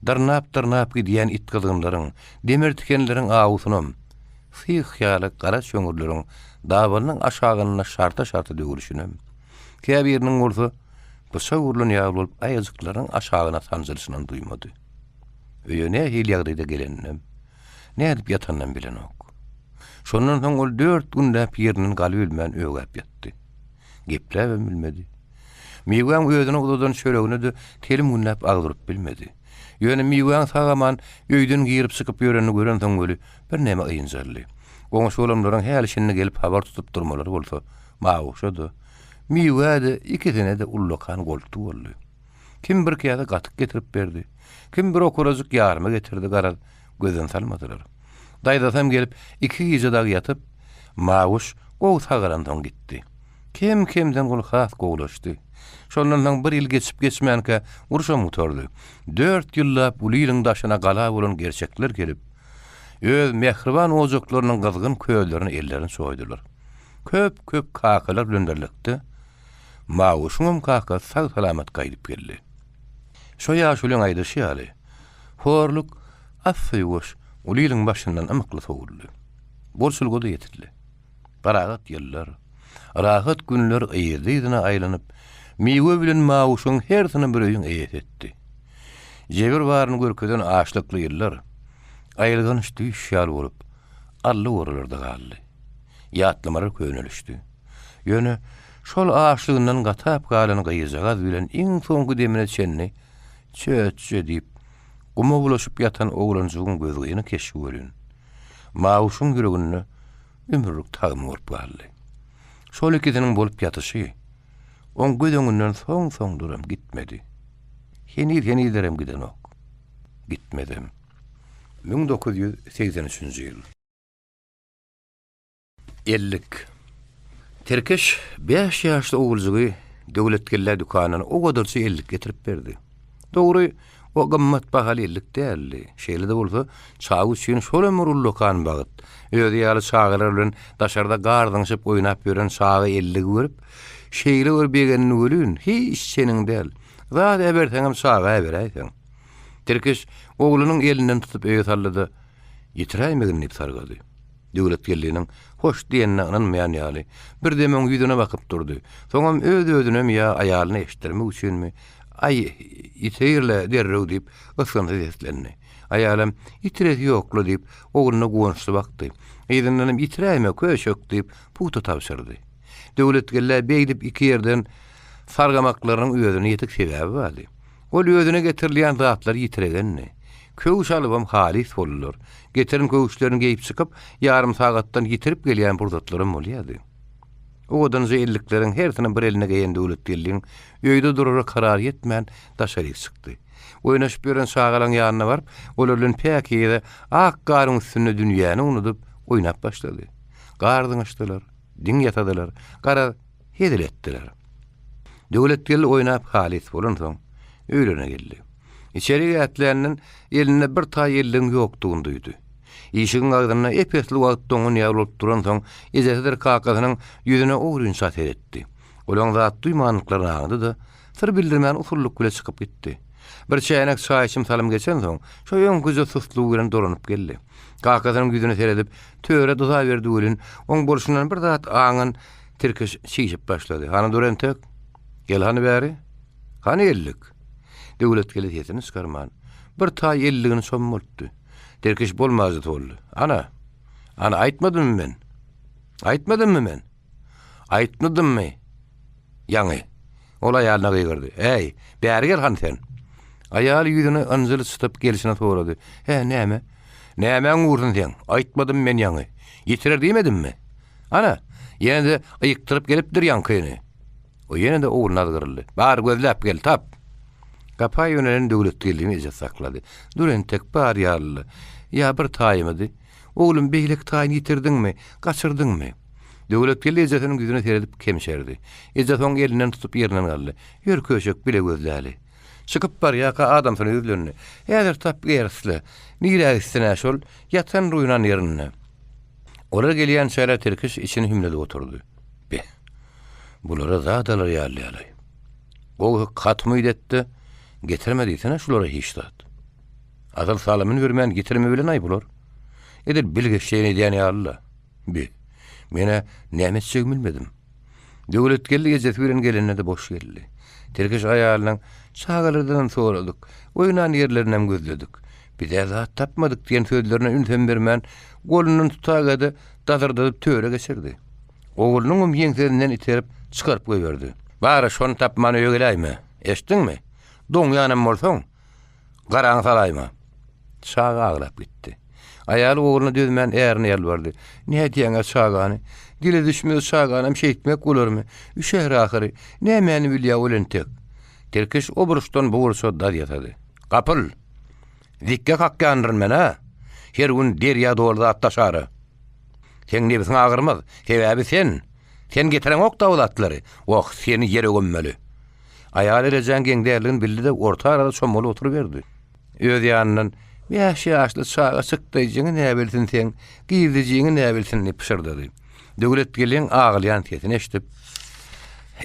dyrnap-dyrnap gidýän itgyzgynlaryň, demir tikenleriň awusynam, syh ýaly gara çöňürleriň dabanynyň aşagynda şarta-şarta döwülişinem, käbiriniň bolsa pyçak urlan ýaly bolup aýajyklarynyň aşagyna sanjylyşynam duýmady. Öýe nähili ýagdaýda geleninem, nädip ýatanynam bilenok. Şondan soň ol dört günläp ýerinden galybilmän ögäp ýatdy. Gepläbem bilmedi. Miwäň özüne uzadan çöregine-de telim günläp agdyryp bilmedi. Ýöne Miwäň sag-aman öýden girip-çykyp ýörenini görensoň weli birneme ynjaldy. Goňşy-golamlaryň häli-şindi gelip habar tutup durmalary bolsa, Mawuşa-da, Miwä-de ikisine-de ullakan goltgy boldy. Kim bir käse gatyk getirip berdi, kim bir okurajyk ýarma getirdi, garaz, gözden salmadylar. Daýzasam gelip, iki gije dagy ýatyp, Mawuş gowy sagalansoň gitdi. Kem-kemden ol has gowulaşdy. Şondan soň bir ýyl geçip-geçmänkä urşam gutardy. Dört ýyllap uly iliň daşyna gala bolan gerçekler gelip, öz mähriban ojaklarynyň gyzgyn közlerine ellerini çoýdular. Köp-köp kakalar bilen birlikde Mawuşyňam kakasy sag-salamat gaýdyp geldi. Şo ýaşulyň aýdyşy ýaly, horluk assa-ýuwaş uly iliň başyndan ymykly sowuldy. Bolçulyga-da ýetildi. Parahat ýyllar, rahat günler yzly-yzyna aýlanyp, Miwe bilen Mawuşyň hersini bir öýüň eýesi etdi. Jebir baryny görkezen açlykly ýyllar aýylganç düýş ýaly bolup, ally-oralarda galdy. Ýatlamalar könelişdi. Ýöne şol açlygyndan gatap galan gyzjagaz bilen iň soňky demine çenli çöçje diýip, guma bulaşyp ýatan oglanjygyň gözgyny keşbi welin, Mawuşyň ýüreginde ömürlik tagma bolup galdy. Şol ikisiniň bolup ýatyşy oň göz öňünden soň-soňlaram gitmedi. Heniz-henizlerem gidenok. Gitmezem. 1983-nji ýyl. Ellik. Tirkeş bäş ýaşly oguljygy Döwletgellä dükandan owadança ellik getirip berdi. Dogry, o gymmat bahaly ellik däldi. Şeýle-de bolsa, çaga üçin şolam bir ullakan bagt. Özi ýaly çagalar bilen daşarda gar zyňşyp oýnap ýören çaga elligi görüp, şeýle bir begendi welin, hiç çeniň däl. Zat äberseňem çaga äberäýseň. Tirkeş oglunyň elinden tutup öýe saldy-da, Ýitiräýmegin diýip sargady. Döwletgeldiniň hoş diýenine ynanmaýan ýaly, birdem oň ýüzüne bakyp durdy. Soňam öz-özünemi ýa aýalyna eşitdirmek üçinmi, Aý, ýitir-le derrew diýip, ysgynsyz seslendi. Aýalam, Ýitiresi ýok-la diýip, ogluna guwançly bakdy. Yzyndanam, Ýitiräýme, köşek diýip, pugta tabşyrdy. Döwletgeldä beýdip iki ýerden sargamaklarynyň özüne ýetik sebäbi bardy. Ol özüne getirilýän zatlary ýitiregendi. Köwüş alybam halys boldular. Getiren köwüşlerini geýip çykyp, ýarym sagatdan ýitirip gelýän pursatlaram bolýardy. Owadanja ellikleriň hersini bir eline geýen Döwletgeldiň öýde durara karary ýetmän, daşaryk çykdy. Oýnaşyp ýören çagalaň ýanyna baryp, olar bilen päkize ak garyň üstünde dünýäni unudyp, oýnap başlady. Gar zyňyşdylar, diň ýasadylar, garaz, hezil etdiler. Döwletgeldi oýnap halys bolansoň, öýlerine geldi. Içeri ätländen elinde bir taý elligiň ýokdugyny duýdy. Işigiň agzynda ep-esli wagt doňan ýaly bolup duransoň, ejesidir kakasynyň ýüzüne ogrynça seretdi. Olaň zat duýmandyklaryny aňdy-da, syr bildirmän usullyk bile çykyp gitdi. Bir çäýnek çaý içim salym geçensoň, şo öňküje sustlugy bilen dolanyp geldi. Kakasynyň ýüzüne seredip, töre dyzaberdi welin, oň bolşundan bir zat aňan Tirkeş çişip başlady. Hany dur entek? Gel hany bäri? Hany ellik? Döwletgeldi sesini çykarman, bir taý elligini çommaltdy. Tirkeş bolmajysy boldy. Ana! Ana, aýtmadymmy men? Aýtmadymmy men? Aýtmadymmy? Ýaňy. Ol aýalyna gygyrdy. Äý, bäri gel hany sen. Aýaly ýüzüni ynjyly çytyp gelşine sorady. Hä, näme? Nämäň gursun seň? Aýtmadym men ýaňy. Ýitirer diýmedimmi? Ana, Ýene-de ýykdyryp gelipdir ýaňkyny. O ýene-de ogluna azgyryldy. Bar, gözläp gel, tap! Gapa ýönelen Döwletgeldini ejesi saklady. Dur entek, bar ýalyly. Ýa bir taýymydy. Oglum, beýleki taýyny ýitirdiňmi, gaçyrdyňmy? Döwletgeldi ejesiniň ýüzüne seredip kemşerdi. Ejesi oň elinden tutup ýerinden galdy. Ýör köşek, bile gözläli. Çykyp barýarka adamsyna ýüzlendi. Häzir tap gerisle. Nirä gitsin-ä şol? Ýatan ruýnan ýerinde. Olar gelýänçäler Tirkiş içini hümledip oturdy. Be, bulara zat alar ýaly däl-aý. Gowy gaty umyt et-de, getirme diýsene şulara hiç zat. Asyl salymyny bermän getirme bilen-aý bular. Edil bilgeşleýin edýän ýaly-la. Be, men-ä näme etjegimi bilmedim. Döwletgeldi ejesi bilen gelende-de boş geldi. Tirkiş aýalynyň, Çagalardanam soradyk, oýnan ýerlerinem gözledik. Biz-ä zat tapmadyk diýen sözlerine ünsem bermän, golundan tutaga-da dazyrdadyp töre geçirdi. Oglunyňam ýeňsesinden iterip, çykaryp goýberdi. Bar, şony tapman öýe geläýme. Eşitdiňmi? Doňýanam bolsaň, garaňy salaýma. Çaga aglap gitdi. Aýaly ogluna dözmän ärine ýalbardy. Nädýäň-ä çagany? Dile düşmez çaganam şeýtmek bolarmy? Üşär ahyry. Nämäni bilýä ol entek? Tirkiş o burçdan bu burça daz ýasady. Gapyl! Zikge kakýandyryn men-ä! Her gün derýa doly zat daşara. Seň nebsiň agyrmaz. Sebäbi sen, sen getireňok-da o zatlary. Wah, seni ýere gömmeli. Aýaly rejäň geň däldigini bildi-de, orta arada çommalyp oturyberdi. Öz ýanyndan, Bäş ýaşly çaga çykdaýjyňy näbilsin seň, girdejiňi näbilsin diýip pyşyrdady. Döwletgeldiň aglaýan sesini eşidip,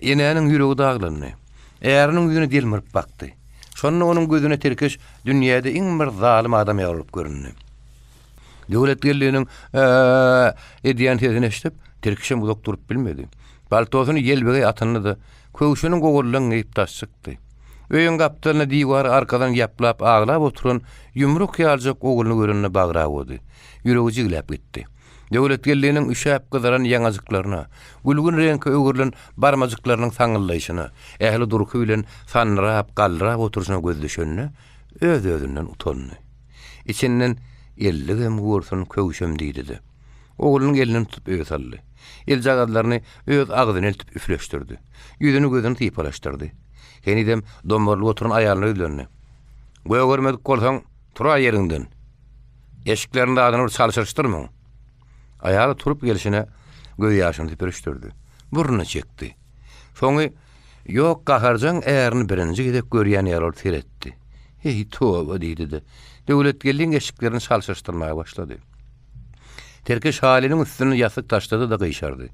enäniň ýüregi daglandy. Äriniň ýüzüne delmuryp bakdy. Şonda onuň gözüne Tirkeş dünýäde iň bir zalym adam ýaly bolup göründi. Döwletgeldiniň Ä-ä-ä edýän sesini eşidip, Tirkişem uzak durup bilmedi. Paltosyny ýelbegeý atyndy-da, köwşüniň gowurlaryny geýip daş çykdy. Öýüň gapdalyna diwary arkadan ýaplap aglap oturan ýumruk ýaljak ogluny görende bagra awady. Ýüregi jigläp gitdi. Döwletgeldiniň üşäp gyzaran ýaňajyklaryna, gülgün reňke öwrülen barmajyklarynyň saňňyldaýşyna, ähli durky bilen sandyrap, galdyrap oturyşyna gözi düşende, öz-özünden utandy. Içinden Elligem gursun, köwşem diýdi-de, oglunyň elinden tutup öýe saldy. Eljagazlaryny öz agzyna eltip üfleşdirdi. Ýüzüni-gözüni sypalaşdyrdy. Henizem dommarylyp oturan aýalyna ýüzlendi. Gögermedik bolsaň, turaý ýeriňden. Eşikleriň zadyny bir çalşyryşdyrmyň. Aýaly turup gelşine gözýaşyny süpürişdirdi. Burnuny çekdi. Soňy Ýok, gaharjaň ärini birinji gezek görýän ýaly bolup seretdi. Heý, toba diýdi-de, Döwletgeldiň eşiklerini çalşyryşdyrmaga başlady. Tirkiş halynyň üstüne ýassyk taşlady-da gyşardy.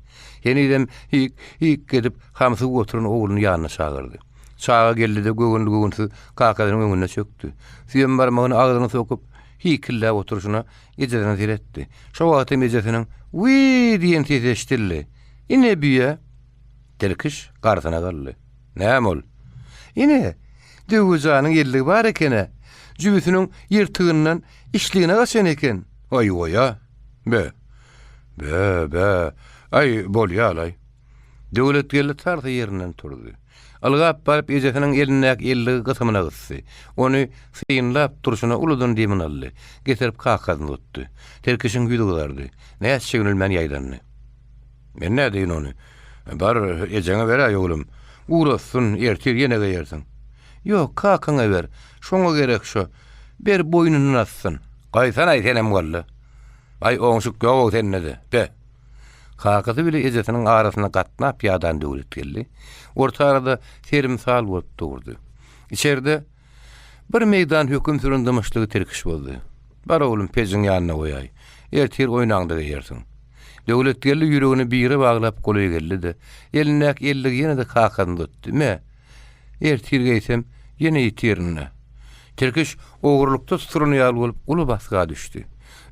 Henizem hik, hik edip, hamsygyp oturan ogluny ýanyna çagyrdy. Çaga geldi-de göwünli-göwünsiz kakasynyň öňünde çökdi. Süýem barmagyny agzyna sokup, hikilläp oturyşyna ejesine seretdi. Şo wagtam ejesiniň Wiý! diýen sesi eşidildi. Ine büýe! Tirkiş garsyna galdy. Näme ol? Ine, Döwüjanyň elligi bar eken-ä. Jübüsiniň ýyrtygyndan içligine gaçan eken. Aý-oý-a! Be! Be, be! Aý, bolýa-laý. Döwletgeldi tarsa ýerinden turdy. Ylgap baryp ejesiniň elindäki elligi gysymyna gysdy. Ony synlap durşuna uludan demini aldy. Getirip kakasyna tutdy. Tirkişiň ýüzi gyzardy. Nätjegini bilmän ýaýdandy. Men nädeýin ony? Bar, ejeňe beräý, oglum. Guratsyn, ertir ýene geýersiň. Ýok, kakaňa ber. Şoňa gerek şo. Ber, boýnundan assyn. Goýsanaý senem walla. Aý, oňşuk ýog-ow sende-de. Be! Kakasy bile ejesiniň arasynda gatnap ýadan Döwletgeldi orta arada serimsal bolup durdy. Içerde bir meýdan höküm süren dymyşlygy Tirkiş bozdy. Bar oglum, pejiň ýanyna goýaý. Ertir oýnaňda geýersiň. Döwletgeldi ýüregini bire baglap golaý geldi-de, elindäki elligi ýene-de kakasyna uzatdy. Me, ertir geýsem, ýene ýitirin-dä. Tirkiş ogurlykda tutulan ýaly bolup uly basga düşdi.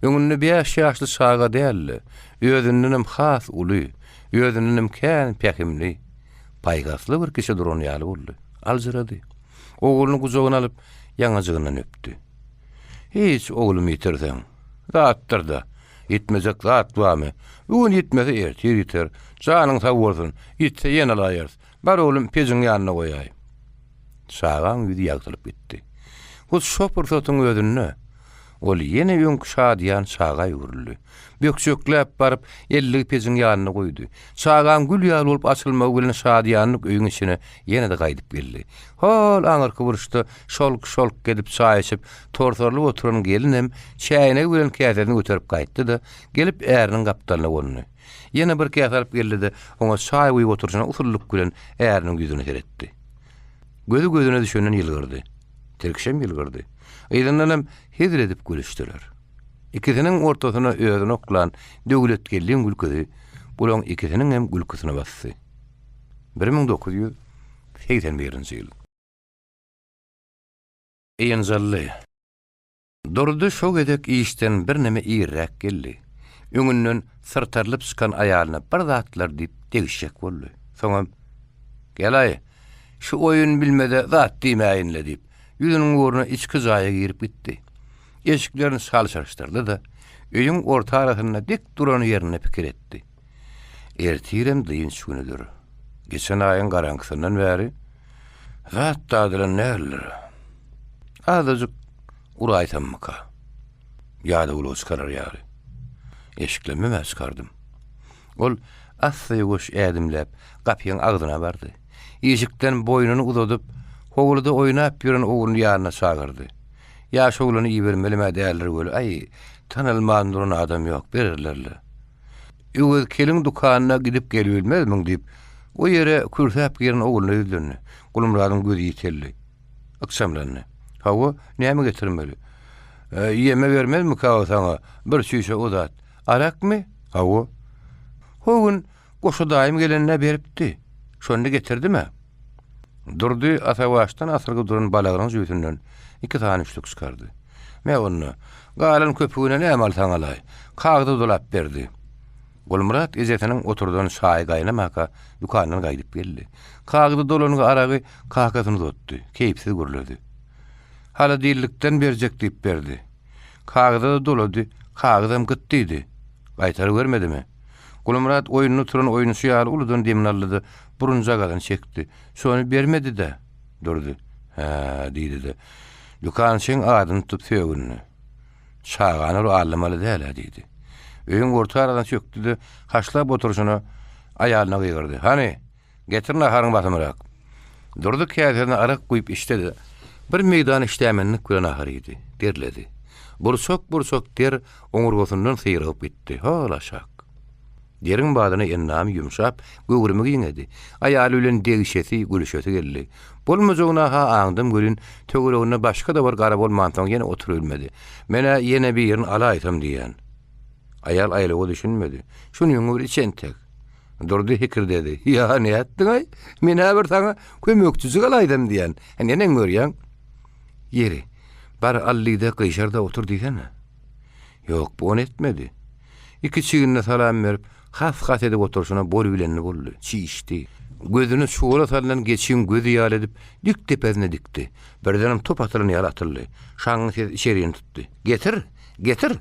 Öňünde bäş ýaşly çaga däl-de, özündenem has uly, özündenem kän pähimli, paýhasly bir kişi duran ýaly boldy. Aljyrady. Ogluny gujagyna alyp, ýaňajygyndan öpdi. Hiç oglumy ýitirseň, zatdyr-da. Ýitmejek zat barmy? Bu gün ýitmese, ertir ýiter. Janyň sag bolsun, ýitse ýene alaýarys. Bar oglum, pejiň ýanyna goýaý. Çagaň ýüzi ýagtylyp gitdi. Hut şo pursatyň özünde. Ol ýene öňki şadyýan çaga öwrüldi. Bökjekläp baryp, elligi pejiň ýanynda goýdy. Çagaň gül ýaly bolup açylmagy bilen şadyýanlyk öýüň içine ýene-de gaýdyp geldi. Hol aňyrky burçda şolk-şolk edip çaý içip, torsarylyp oturan gelinem çäýnegi bilen käsesini göterip gaýtdy-da, gelip äriniň gapdalyna gondy. Ýene bir käse alyp geldi-de, oňa çaý guýup oturyşyna usullyk bilen äriniň ýüzüne seretdi. Gözi gözüne düşenden ýylgyrdy. Tirkişem ýylgyrdy. Yzyndanam hezil edip gülüşdiler. Ikisiniň ortasyna özüni oklan Döwletgeldiň gülküsi bulaň ikisiniňem gülküsini basdy. 1981-nji ýyl. Ynjaldy. Durdy şo gezek işden birneme irräk geldi. Öňünden syrtarylyp çykan aýalyna bir zatlar diýip degişjek boldy. Soňam, Gel-aý, şu oýun bilmeze zat diýmäýin-le diýip, ýüzüniň ugruna içki jaýa girip gitdi. Eşiklerini çalşyryşdyrdy-da, öýüň orta arasynda dik duran ýerinde pikir etdi. Ertirem dynç günüdir. Geçen aýyň garaňkysyndan bäri zat dadylan däldir. Azajyk uraýsammyka? Ýadawlygy çykarar ýaly. Eşiklemem-ä çykardym. Ol assa-ýuwaş ädimläp, gapyň agzyna bardy. Işikden boýnuny uzadyp, howluda oýnap ýören ogluny ýanyna çagyrdy. Ýaş oglany ibermelem-ä däldir weli, aý, tanalman duran adam ýok, bererler-le. Öwez keliň dükanyna gidip gelibilmezmiň diýip, o ýere kürsäp giren ogluna ýüzlendi. Gulmyradyň gözi ýiteldi. Ykjamlandy. Hawa, näme getirmeli? Ýeme bermezmikä o saňa, bir çüýşe o zat. Arakmy? Hawa. Ho gün Goşa daýym gelende beripdi. Şony getirdim-ä. Durdy asawaçdan asylgy duran balagynyň jübüsinden iki sany üçlük çykardy. Me onda, galan köpügine näme alsaň alaý. Kagyza dolap berdi. Gulmyrat ejesiniň oturdan çaýy gaýnamaka dükandan gaýdyp geldi. Kagyza dolangy aragy kakasyna uzatdy. Keýpsiz gürledi. Holodillikden berjek diýip berdi. Kagyza-da dolady, kagyzam gyt diýdi. Gaýtarybermedimi? Gulmyrat oýunda oturan oýunçy ýaly uludan demini aldy-da, burunjagazyny çekdi. Şony bermedi-dä. Durdy. Hä, diýdi-de, dükançyň adyny tutup sögündi. Çagany ol aldamaly däl-ä, diýdi. Öýüň orta arasyna çökdi-de, haşlap oturyşyna aýalyna gygyrdy. Hany, getir naharyňy basymrak. Durdy käsesine arak guýup içdi-de, bir meýdan işdämenlik bilen nahar iýdi. Derledi. Burçak-burçak der oňurgasyndan syrygyp gitdi. Hol aşak. Deriň badyna endamy ýumşap, göwrümi giňedi. Aýaly bilen degişesi, gülüşesi geldi. Bolmajagyna-ha aňdam welin, töwereginde başga-da bir gara bolmansoň ýene oturybilmedi. Men-ä ýene birini alaýsam diýýän. Aýal aýlawa düşünmedi. Şunyňy bir iç entek. Durdy hikirdedi. Ýa, nätdiň-aý? Men-ä bir saňa kömekçijik alaýsam diýýän. Neneň görýäň? Ýeri, bar al-da gyşar-da otur diýsene. Ýok, bu ony etmedi. Iki çignine salam berip, has-has edip oturyşyna bolubilenini boldy. Çişdi. Gözüni çuwala salnan geçiň gözi ýaly edip, dik depesine dikdi. Birdenem top atylan ýaly atyldy. Şaňňy ses içerini tutdy. Getir! Getir!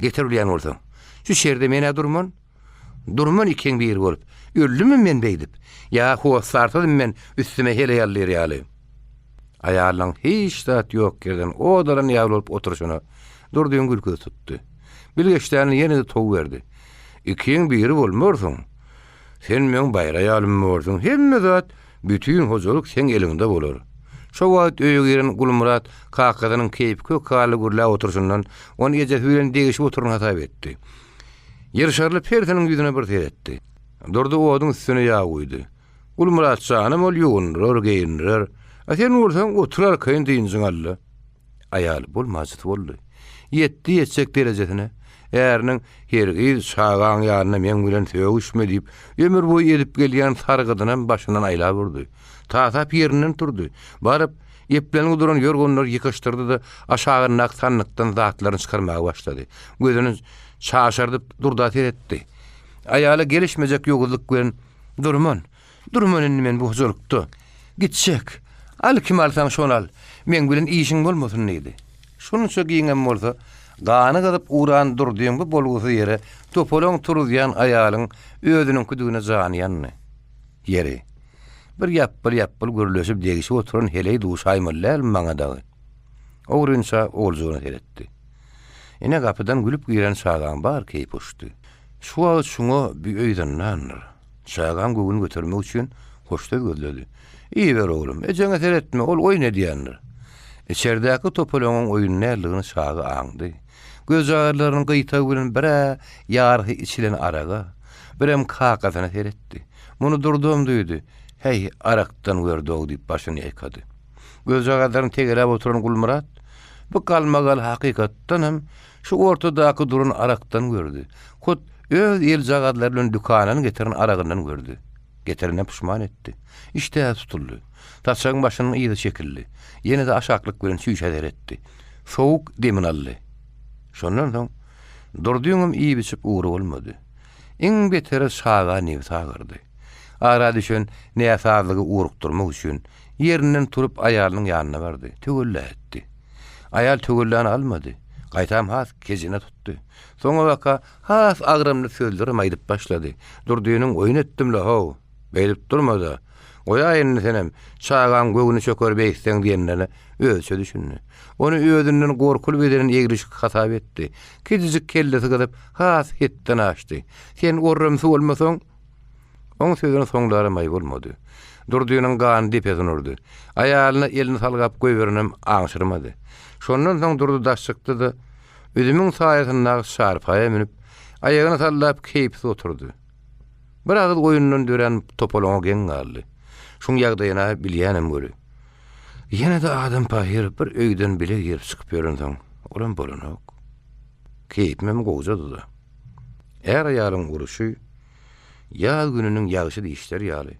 Getir bilýän bolsaň. Şu şerde men-ä durman. Durman ikiň biri bolup. Öldümmi men beýdip? Ýa hossarsyzmy men üstüme heleý aldyr ýaly? Aýalynyň hiç zat ýok ýerden ot alan ýaly bolup oturyşyna Durdyň gülküsi tutdy. Bilgeşdänini ýene-de tow berdi. Ikiň biri bolmarsyň. Sen meň baýry aýalym borsuň. Hemme zat, bütin hojalyk seň eliňde bolar. Şo wagt öýe giren Gulmyrat kakasynyň keýpi kök hally gürläp oturyşyndan ony ejesi bilen degişip oturan hasap etdi. Ýyrşarylyp hersiniň ýüzüne bir seretdi. Durdy oduň üstüne ýag guýdy. Gulmyrat janam ol ýuwundyrar, geýindirer. A sen bolsaň otur arkaýyn dynjyňy al-da. Aýaly bolmajysy boldy. Ýetdi ýetjek derejesine. Äriniň Hergiz çagaň ýanynda meň bilen sögüşme diýip, ömür boýy edip gelýän sargydynam başyndan aýlap urdy. Tasap ýerinden turdy. Baryp, eplengi duran ýorganlary ýykyşdyrdy-da, aşagyndaky sandykdan zatlaryny çykarmaga başlady. Gözüni çaşardyp Durda seretdi. Aýaly gelişmejek ýowuzlyk bilen Durman, durman indi men bu hojalykda. Gitjek. Al kimi alsaň şony al. Meň bilen işiň bolmasyn diýdi. Şunça giňem bolsa, gany gyzyp ugran Durdyň bu bolgusyz ýere topalaň turuzýan aýalyň özüniňkidigine jany ýandy. Ýeri, bir ýapbyl-ýapbyl gürleşip degişip oturan heleý duşaýmaly dälmi maňa dagy? Ogrynça oguljygyna seretdi. Ine gapydan gülüp giren çagaň bar keýpi uçdy. Şu wagt şuňa bi öý zyndandyr. Çagaň göwnüni götermek üçin hoş söz gözledi. Iýiber oglum, ejeňe seretme, ol oýun edýändir. Içerdäki topalaňyň oýun däldigini çaga aňdy. Gözjagazlarynyň gyýtagy bilen bir-ä ýarysy içilen araga, birem kakasyna seretdi. Muny Durdam duýdy. Häý, arakdan gördi-ow diýip başyny ýaýkady. Gözjagazlaryny tegeläp oturan Gulmyrat bu galmagaly hakykatdanam şu ortadaky duran arakdan gördi. Hut öz eljagazlary bilen dükandan getiren aragyndan gördi. Getirene puşman etdi. Işdäsi tutuldy. Saçagyň başynyň yzy çekildi. Ýene-de aşaklyk bilen çüýşä seretdi. Sowuk demini aldy. Şondan soň Durdyňam iýip-içip ugry bolmady. Iň beteri çaga nebsi agyrdy. Ara düşen näsazlygy ugrukdyrmak üçin ýerinden turup aýalynyň ýanyna bardy. Töwella etdi. Aýal töwellany almady. Gaýtam has kejine tutdy. Soňabaka has agramly sözlerem aýdyp başlady. Durdynyň oýun etdim-le-how. Beýdip durma-da. Goýaý indi senem, çagaň göwni çöker beýtseň diýenlerine özüçe düşündi. Ony özünden gorkuly bedenen eglişik hasap etdi. Kiçijik kellesi gyzyp, has hetden aşdy. Sen orramsy bolmasaň, Oň sözüni soňlara maý bolmady. Durdynyň gany depesine urdy. Aýalyna elini salgap goýberenem aňşyrmady. Şondan soň Durdy daş çykdy-da, üzümiň saýasyndaky çarpaýa münüp, aýagyny sallap keýpsiz oturdy. Bir agyz oýundan dörän topalaňa geň galdy. Şuň ýagdaýyna bilýänem weli. Ýene-de adam pahyr bir öýden bile girip çykyp ýörensoň, olam bolanok. Keýpimem gowjady-da. Är-aýalyň uruşy ýaz gününiň ýagşy diýişleri ýaly,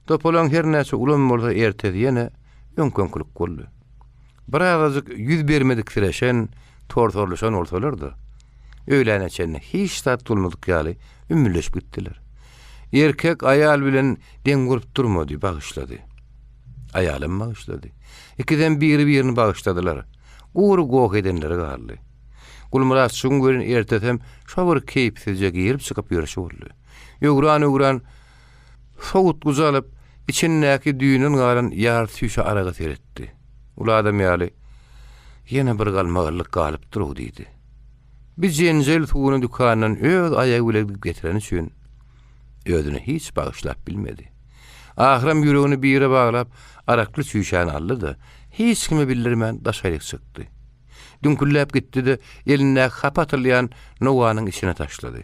topalaň her näçe ulam bolsa ertesi ýene öňki-öňkülik boldy. Birazajyk ýüz bermediksireşen, torsorylyşan bolsalar-da, öýläne çenli hiç zat bolmadyk ýaly ümmülleşip gitdiler. Erkek aýal bilen deň bolup durmady, bagyşlady. Aýalam bagyşlady. Ikisem biri-birini bagyşladylar. Gury goh edenleri galdy. Gulmyratjygyň welin ertesem şo bir keýpsizje girip-çykyp ýörşi boldy. Öwran-öwran sowutgyjy alyp, içindäki düýnden galan ýarty çüýşe araga seretdi. Uly adam ýaly, Ýene bir galmagallyk galypdyr-ow diýdi. Bi jenjel suwuny dükandan öz aýagy bile gidip getireni üçin özüni hiç bagyşlap bilmedi. Ahyram ýüregini bire baglap, arakly çüýşäni aldy-da, hiç kime bildirmän daşaryk çykdy. Düňkülläp gitdi-de, elindäki hapa atylýan nowanyň içine taşlady.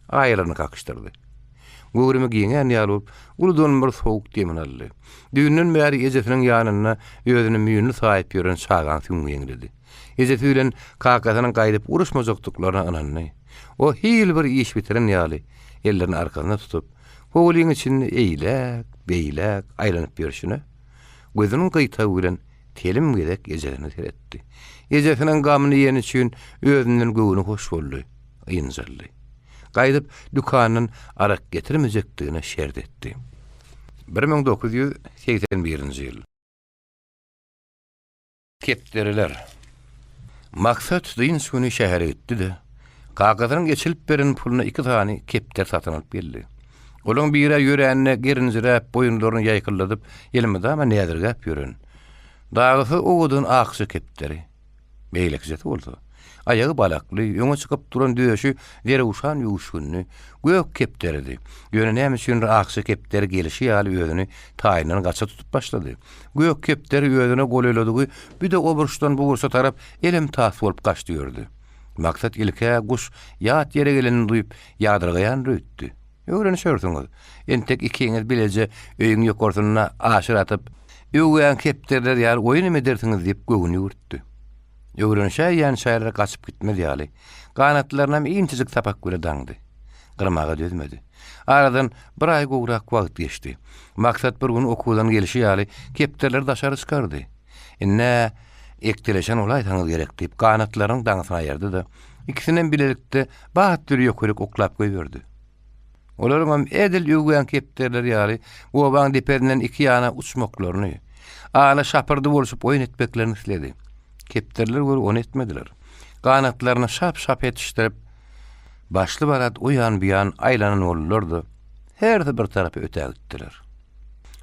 Aýalaryny kakyşdyrdy. Göwrümi giňän ýaly bolup, uludan bir sowuk demini aldy. Düýnden bäri ejesiniň ýanynda özüni müýnli saýyp ýören çagaň süňňi ýeňledi. Ejesi bilen kakasynyň gaýdyp uruşmajakdyklaryna ynandy. O hil bir iş bitiren ýaly, ellerini arkasyna tutup, howlyň içinde eýläk, beýläk aýlanyp ýörşüne, gözüniň gyýtagy bilen Telim gezek ejesine seretdi. Ejesiniň gamyny iýeni üçin özünden göwni hoş boldy, ynjaldy. Gaýdyp dükandan arak getirmejekdigine şert etdi. 1981-nji ýyl. Kepderiler. Maksat dynç güni şähere gitdi-de, kakasynyň eçilip beren puluna iki sany kepderi satyn alyp geldi. Olaň biri-ä ýörände gerinjiräp, boýunlaryny ýaýkyldadyp, elmydama näzirgäp ýören, dagysy owadan akja kepderi. Beýlekijesi bolsa, aýagy balakly, öňe çykyp duran döşi zerewşan öwüşginli, gök kepderidi. Ýöne näme üçindir akja kepderi gelşi ýaly özüni taýyndan gaça tutup başlady. Gök kepderi özüne golaýladygy bir-de o burçdan bu burça tarap elem-tas bolup gaçdy ýördi. Maksat ilk-ä guş ýat ýere gelenini duýup, ýadyrgaýandyr öýtdi. Öwrenişersiňiz. Entek ikiňiz bileje öýüň ýokarsynda aşyr atyp, öwýän kepderiler ýaly oýun hem edersiňiz diýip göwün ýüwürtdi. Öwrenişäýýänçäler gaçyp gitmez ýaly, ganatlarynam inçejik sapak bile daňdy. Gyrmaga dözmedi. Aradan bir aý gowrak wagt geçdi. Maksat bir gün okuwdan gelşi ýaly kepderileri daşary çykardy. Indi-ä ekdeleşen bolaýsaňyz gerek diýip, ganatlarynyň daňysyny aýyrdy-da, ikisinem bilelikde bat bir ýokaryk oklap goýberdi. Olaryňam edil öwýän kepderiler ýaly obaň depesinden iki ýana uçmaklaryny, ala şapyrdy bolşup oýun etmeklerini isledi. Kepderiler gör ony etmediler. Ganatlaryny şap-şap etişdirip, başly-barat o ýan-bu ýan aýlanan boldular-da, hersi bir tarapa ötägitdiler.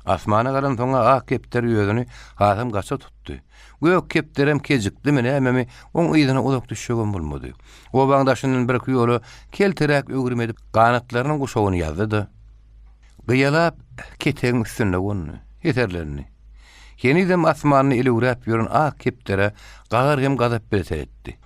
Asmana galansoň-a ak kepderi özüni hasam gaça tutdy. Gök kepderem kejiklimi, nämemi, oň yzyna uzak düşjegem bolmady. Obaň daşyndan birki ýola kelteräk öwrüm edip, ganatlarynyň guşagyny ýazdy-da, gyýalap ketegiň üstünde gondy. Heserlendi. Henizem asmanda elewräp ýören ak kepderä gahar hem gazap bile seretdi.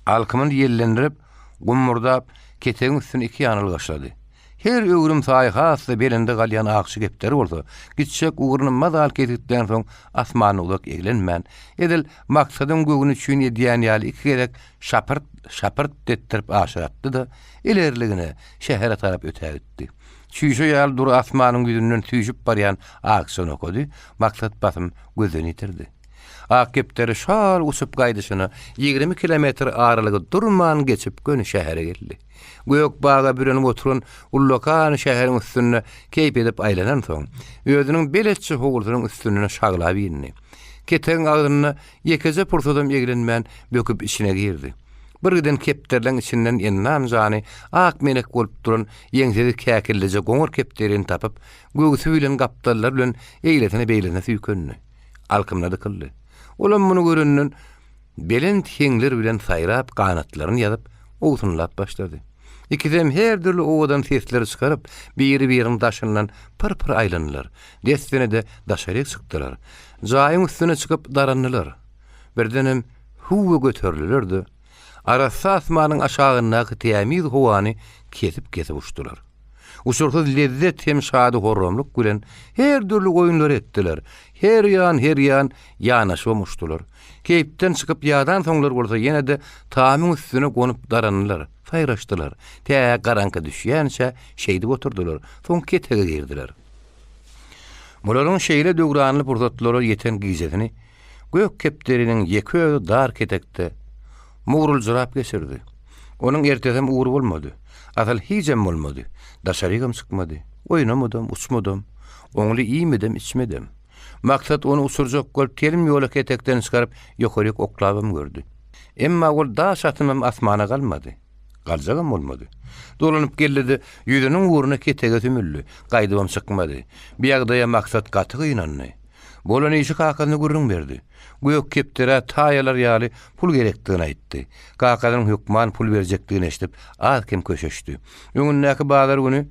Alkymyny ýellendirip, gummurdap, ketegiň üstüne iki ýana ylgaşlady. Her öwrüm saýy has-da belende galýan akja kepderi bolsa, gitjek ugruny mazal kesgitlänsoň, asmanda uzak eglenmän, edil Maksadyň göwni üçin edýän ýaly iki gezek şapyrt, şapyrt etdirip aşyr atdy-da, ilerligine, şähere tarap ötägitdi. Çüýşe ýaly dury asmanyň ýüzünden süýşüp barýan akja nokady Maksat basym gözden ýitirdi. Ak kepderi şol uçup gaýdyşyna 20 kilometr aralygy durman geçip göni şähere geldi. Gök baga bürenip oturan ullakan şäheriň üstünde keýp edip aýlanansoň, özüniň beletçe howlusynyň üstünden şaglap indi. Ketegiň agzynda ýekeje pursadam eglenmän böküp içine girdi. Birgiden kepderileň içinden endam jany ak menek bolup duran ýeňsesi käkillije goňur kepderini tapyp, göwsi bilen gapdallary bilen eýlesine-beýlesine süýkendi. Alkymyna dykyldy. Olam muny görenden Belent heňler bilen saýrap ganatlaryny ýazyp, owsunlap başlady. Ikisem her dürli owadan sesleri çykaryp, biri-biriniň daşyndan pyr-pyr aýlandylar. Dessine-de daşaryk çykdylar. Jaýyň üstüne çykyp darandylar. Birdenem hüwwe göterdiler-de, arassa asmanyň aşagyndaky tämiz howany kesip-kesip uçdular. Uçursyz lezzet hem şady-horramlyk bilen her dürli oýunlary etdiler. Her ýan-her ýan ýanaşybam uçdular. Keýpden çykyp ýadansoňlar bolsa ýene-de tamyň üstüne gonup darandylar, saýraşdylar. Tä garaňky düşýänçä şeýdip oturdylar, soň ketege girdiler. Bularyň şeýle döwranly pursatlara ýeten gijesini gök kepderiniň ýeke özi dar ketekde mugruljyrap geçirdi. Onuň ertesem ugry bolmady. Asyl hijem bolmady. Daşarygam çykmady. Oýnamadam, uçmadam. Oňly iýmedem, içmedem. Maksat ony uçurjak bolup telim ýola ketekden çykaryp ýokaryk oklabam gördi. Emma ol daş atymam asmana galmady. Galjagam bolmady. Dolanyp geldi-de, ýüzüniň ugruna ketege sümüldi. Gaýdybam çykmady. Bu ýagdaýa Maksat gaty gynandy. Bolan işi kakasyna gürrüň berdi. Gök kepderä taý alar ýaly pul gerekdigini aýtdy. Kakasynyň hökman pul berjekdigini eşidip, az-kem köşeşdi. Öňündäki bazar güni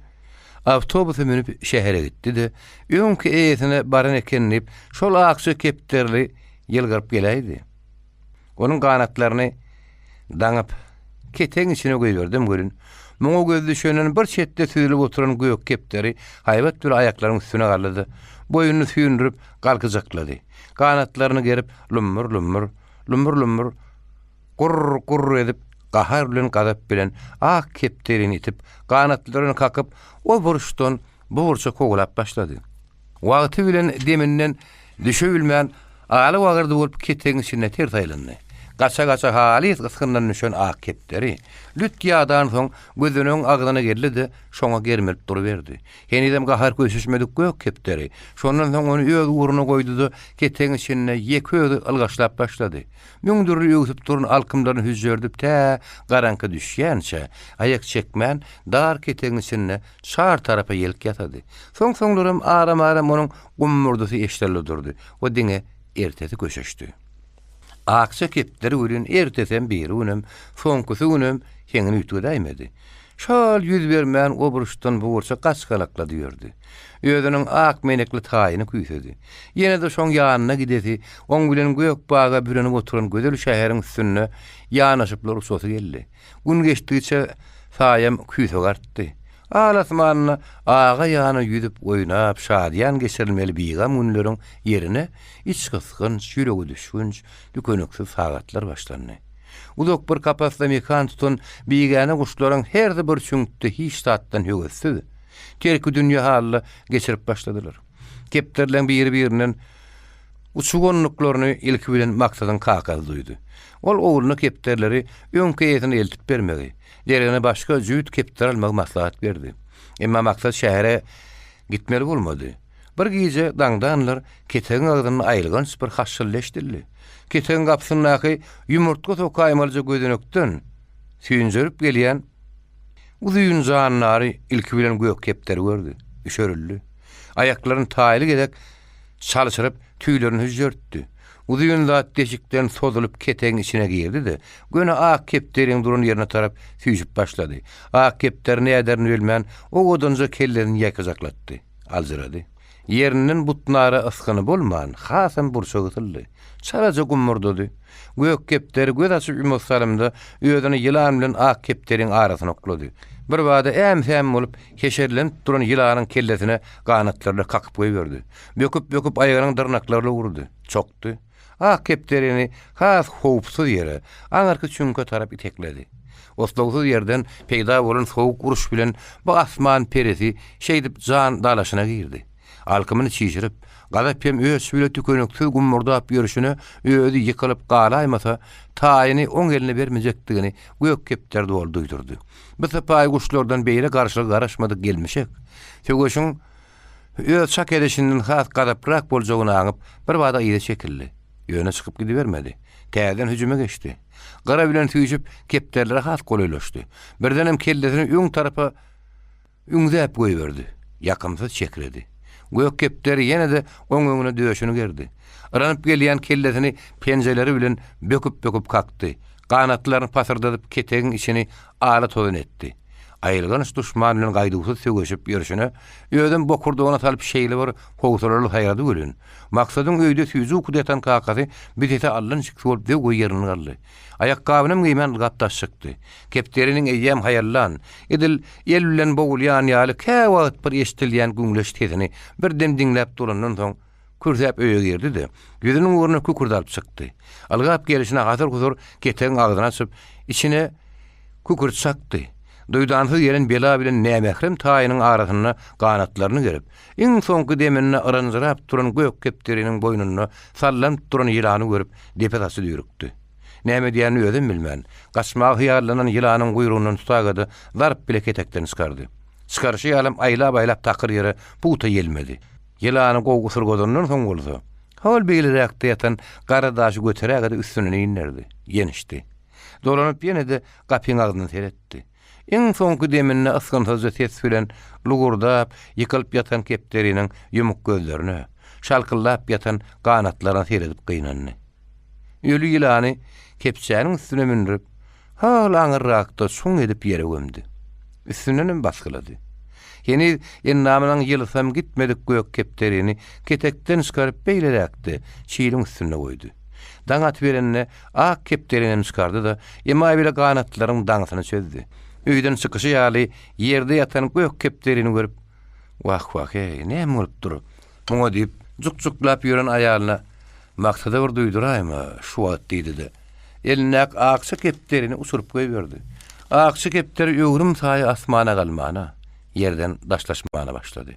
awtobusa münüp şähere gitdi-de, öňki eýesine baran eken diýip, şol akja kepderili ýylgyryp geläýdi. Onuň ganatlaryny daňyp, ketegiň içine goýberdem welin, muňa gözi düşenden bir çetde süzülip oturan gök kepderi haýbat bilen aýaklarynyň üstüne galdy-da, boýnuny süýndürip galkyjaklady. Ganatlaryny gerip, lummur-lummur, lummur-lummur, gurr-gurr edip, gahar bilen gazap bilen ak kepderini itip, ganatlaryny kakyp, o burçdan bu burça kowalap başlady. Wagty bilen deminden düşebilmän, aly-wagyrdy bolup ketegiň içinde ters aýlandy. Gaça-gaça halys ysgyndan düşen ak kepderi, lüt ýadansoň, gözenegiň agzyna geldi-de, şoňa germelip duruberdi. Henizem gahar köşeşmedik gök kepderi, şondan soň ony öz ugruna goýdy-da, ketegiň içinde ýeke özi ylgaşlap başlady. Müň dürli öwsüp duran alkymlaryny hüžžerdip tä garaňky düşýänçä, aýak çekmän, dar ketegiň içinde çar tarapa ýelk ýasady. Soň-soňlaram aram-aram onuň gummurdysy eşidildi durdy. O diňe ertesi köşeşdi. Akja kepderi welin ertesem, birigünem, soňkusy günem heňini üýtgedäýmedi. Şol ýüz bermän o burçdan bu burça gaçgalaklady ýördi. Özüniň ak menekli taýyny küýsedi. Ýene-de şoň ýanyna gidesi, oň bilen gök baga bürenip oturan gözel şäheriň üstünde ýanaşyplar uçasy geldi. Gün geçdigiçe saýam küýsegi artdy. Al asmanda aga ýana ýüzüp oýnap şadyýan geçirilmeli bigam günleriň ýerine içgysgynç, ýüregedüşgünç, tükeniksiz sagatlar başlandy. Uzak bir kapasda mekan tutan bigäne guşlaryň hersi bir çüňkde hiç zatdan höwessiz, terkidünýä halda geçirip başladylar. Kepderileň biri-birinden uçugandyklaryny ilki bilen Maksadyň kakasy duýdy. Ol ogluna kepderileri öňki eýesine eltip bermegi, deregine başga jübüt kepderi almagy maslahat berdi. Emma Maksat şähere gitmeli bolmady. Bir gije daňdanlar ketegiň agzynda aýylganç bir haşşyldy eşidildi. Ketegiň gapysyndaky ýumurtga sokaýmalyja gözenekden süýnjerip gelýän uzyn jandary ilki bilen gök kepderi gördi. Üşerildi. Aýaklaryny taýly gezek çalşyryp, tüýlerini hüžžertdi. Uzyn zat deşikden sozulyp ketegiň içine girdi-de, göni ak kepderiň duran ýerine tarap süýşüp başlady. Ak kepderi näderini bilmän, owadanja kellesini ýaýkajaklatdy. Aljyrady. Ýerinden butnara ysgyny bolman, hasam burça gysyldy. Çalaja gummurdady. Gök kepderi göz açyp ýumasy salymda özüni ýylan bilen ak kepderiň arasyna oklady. Birbada äm-säm bolup, heşerlenip duran ýylanyň kellesine ganatlaryny kakyp goýberdi. Böküp-böküp aýagynyň dyrnaklaryna urdy. Çokdy. Ak kepderini has howpsuz ýere, aňyrky çüňke tarap itekledi. Oslagsyz ýerden peýda bolan sowuk uruş bilen bu asman perisi şeýdip jan dalaşyna girdi. Alkymyny çişirip, gazap hem öç bile tükeniksiz gummurdap ýörşüne özi ýykylyp galaýmasa, taýyny oň eline bermejekdigini gök kepder doly duýdurdy. Bu sypaýy guşlardan beýle garşylyga garaşmadyk gelmişek, söweşiň Öz çak edişinden has gazaplyrak boljagyny aňyp, birbada yza çekildi. Ýöne çykyp gidibermedi. Täzeden hüjüme geçdi. Gyra bilen süýşüp, kepderilere has golaýlaşdy. Birdenem kellesini öň tarapa üňzäp goýberdi. Ýakymsyz çekredi. Gök kepderi ýene-de oň öňüne döşüni gerdi. Yranyp gelýän kellesini penjeleri bilen böküp-böküp kakdy. Ganatlaryny pasyrdadyp ketegiň içini ala-tozan etdi. Aýylganç duşman bilen gaýduwsyz söweşip ýörşüne, özem bokurdagyna salyp şeýle bir howsalaly saýrady welin, Maksadyň öýde süýji ukuda ýatan kakasy bir sese allan-çyksy bolup zöwwe ýerinden galdy. Aýakgabynyam geýmän ylgap daş çykdy. Kepderiniň eýýäm haýallan, edil el bilen bogulýan ýaly käwagt bir eşidilýän güňleç sesini bir dem diňläp durandan soň, Kürsäp öýe girdi-de, ýüzüniň ugruna kükürt alyp çykdy. Ylgap gelşine hasyr-husur ketegiň agzyny açyp, içine kükürt çakdy. Duýdansyz gelen bela bilen nämährem taýynyň arasynda ganatlaryny gerip, iň soňky deminde yranjyrap duran gök kepderiniň boýnunda sallanyp duran ýylany görüp, depe saçy düýrükdi. Näme edýänini özem bilmän, gaçmaga hyýallanan ýylanyň guýrugyndan tutaga-da, zarp bile ketekden çykardy. Çykaryşy ýalam aýlap-aýlap takyr ýere pugta ýelmedi. Ýylany gowy usurgazandan soň bolsa, hol beýleräkde ýatan gara daşy göteräge-de üstünden inderdi. Ýenişdi. Dolanyp ýene-de gapyň agzyna seretdi. Iň soňky deminde ysgynsyzja ses bilen lugurdap, ýykylyp ýatan kepderiniň ýumuk gözlerine, şalkyldap ýatan ganatlaryna seredip gynandy. Öli ýylany kepjäniň üstüne mündürip, Hol aňyrrakda çuň edip ýere gömdi. Üstündenem basgylady. Heniz endamynyň ýylysam gitmedik gök kepderini ketekden çykaryp beýleräkde, çiliň üstünde goýdy. Daň atyberende ak kepderinem çykardy-da, emaý bile ganatlaryň daňysyny çözdi. Öýden çykyşy ýaly ýerde ýatan gök kepderini görüp, Wah-wah-eý, näme bolupdyr? Muňa diýip, juk-juklap ýören aýalyna, Maksada bir duýduraýma, şu wagt diýdi-de, elindäki akja kepderini uçuryp goýberdi. Akja kepderi öwrüm saýy asmana galmana, ýerden daşlaşmana başlady.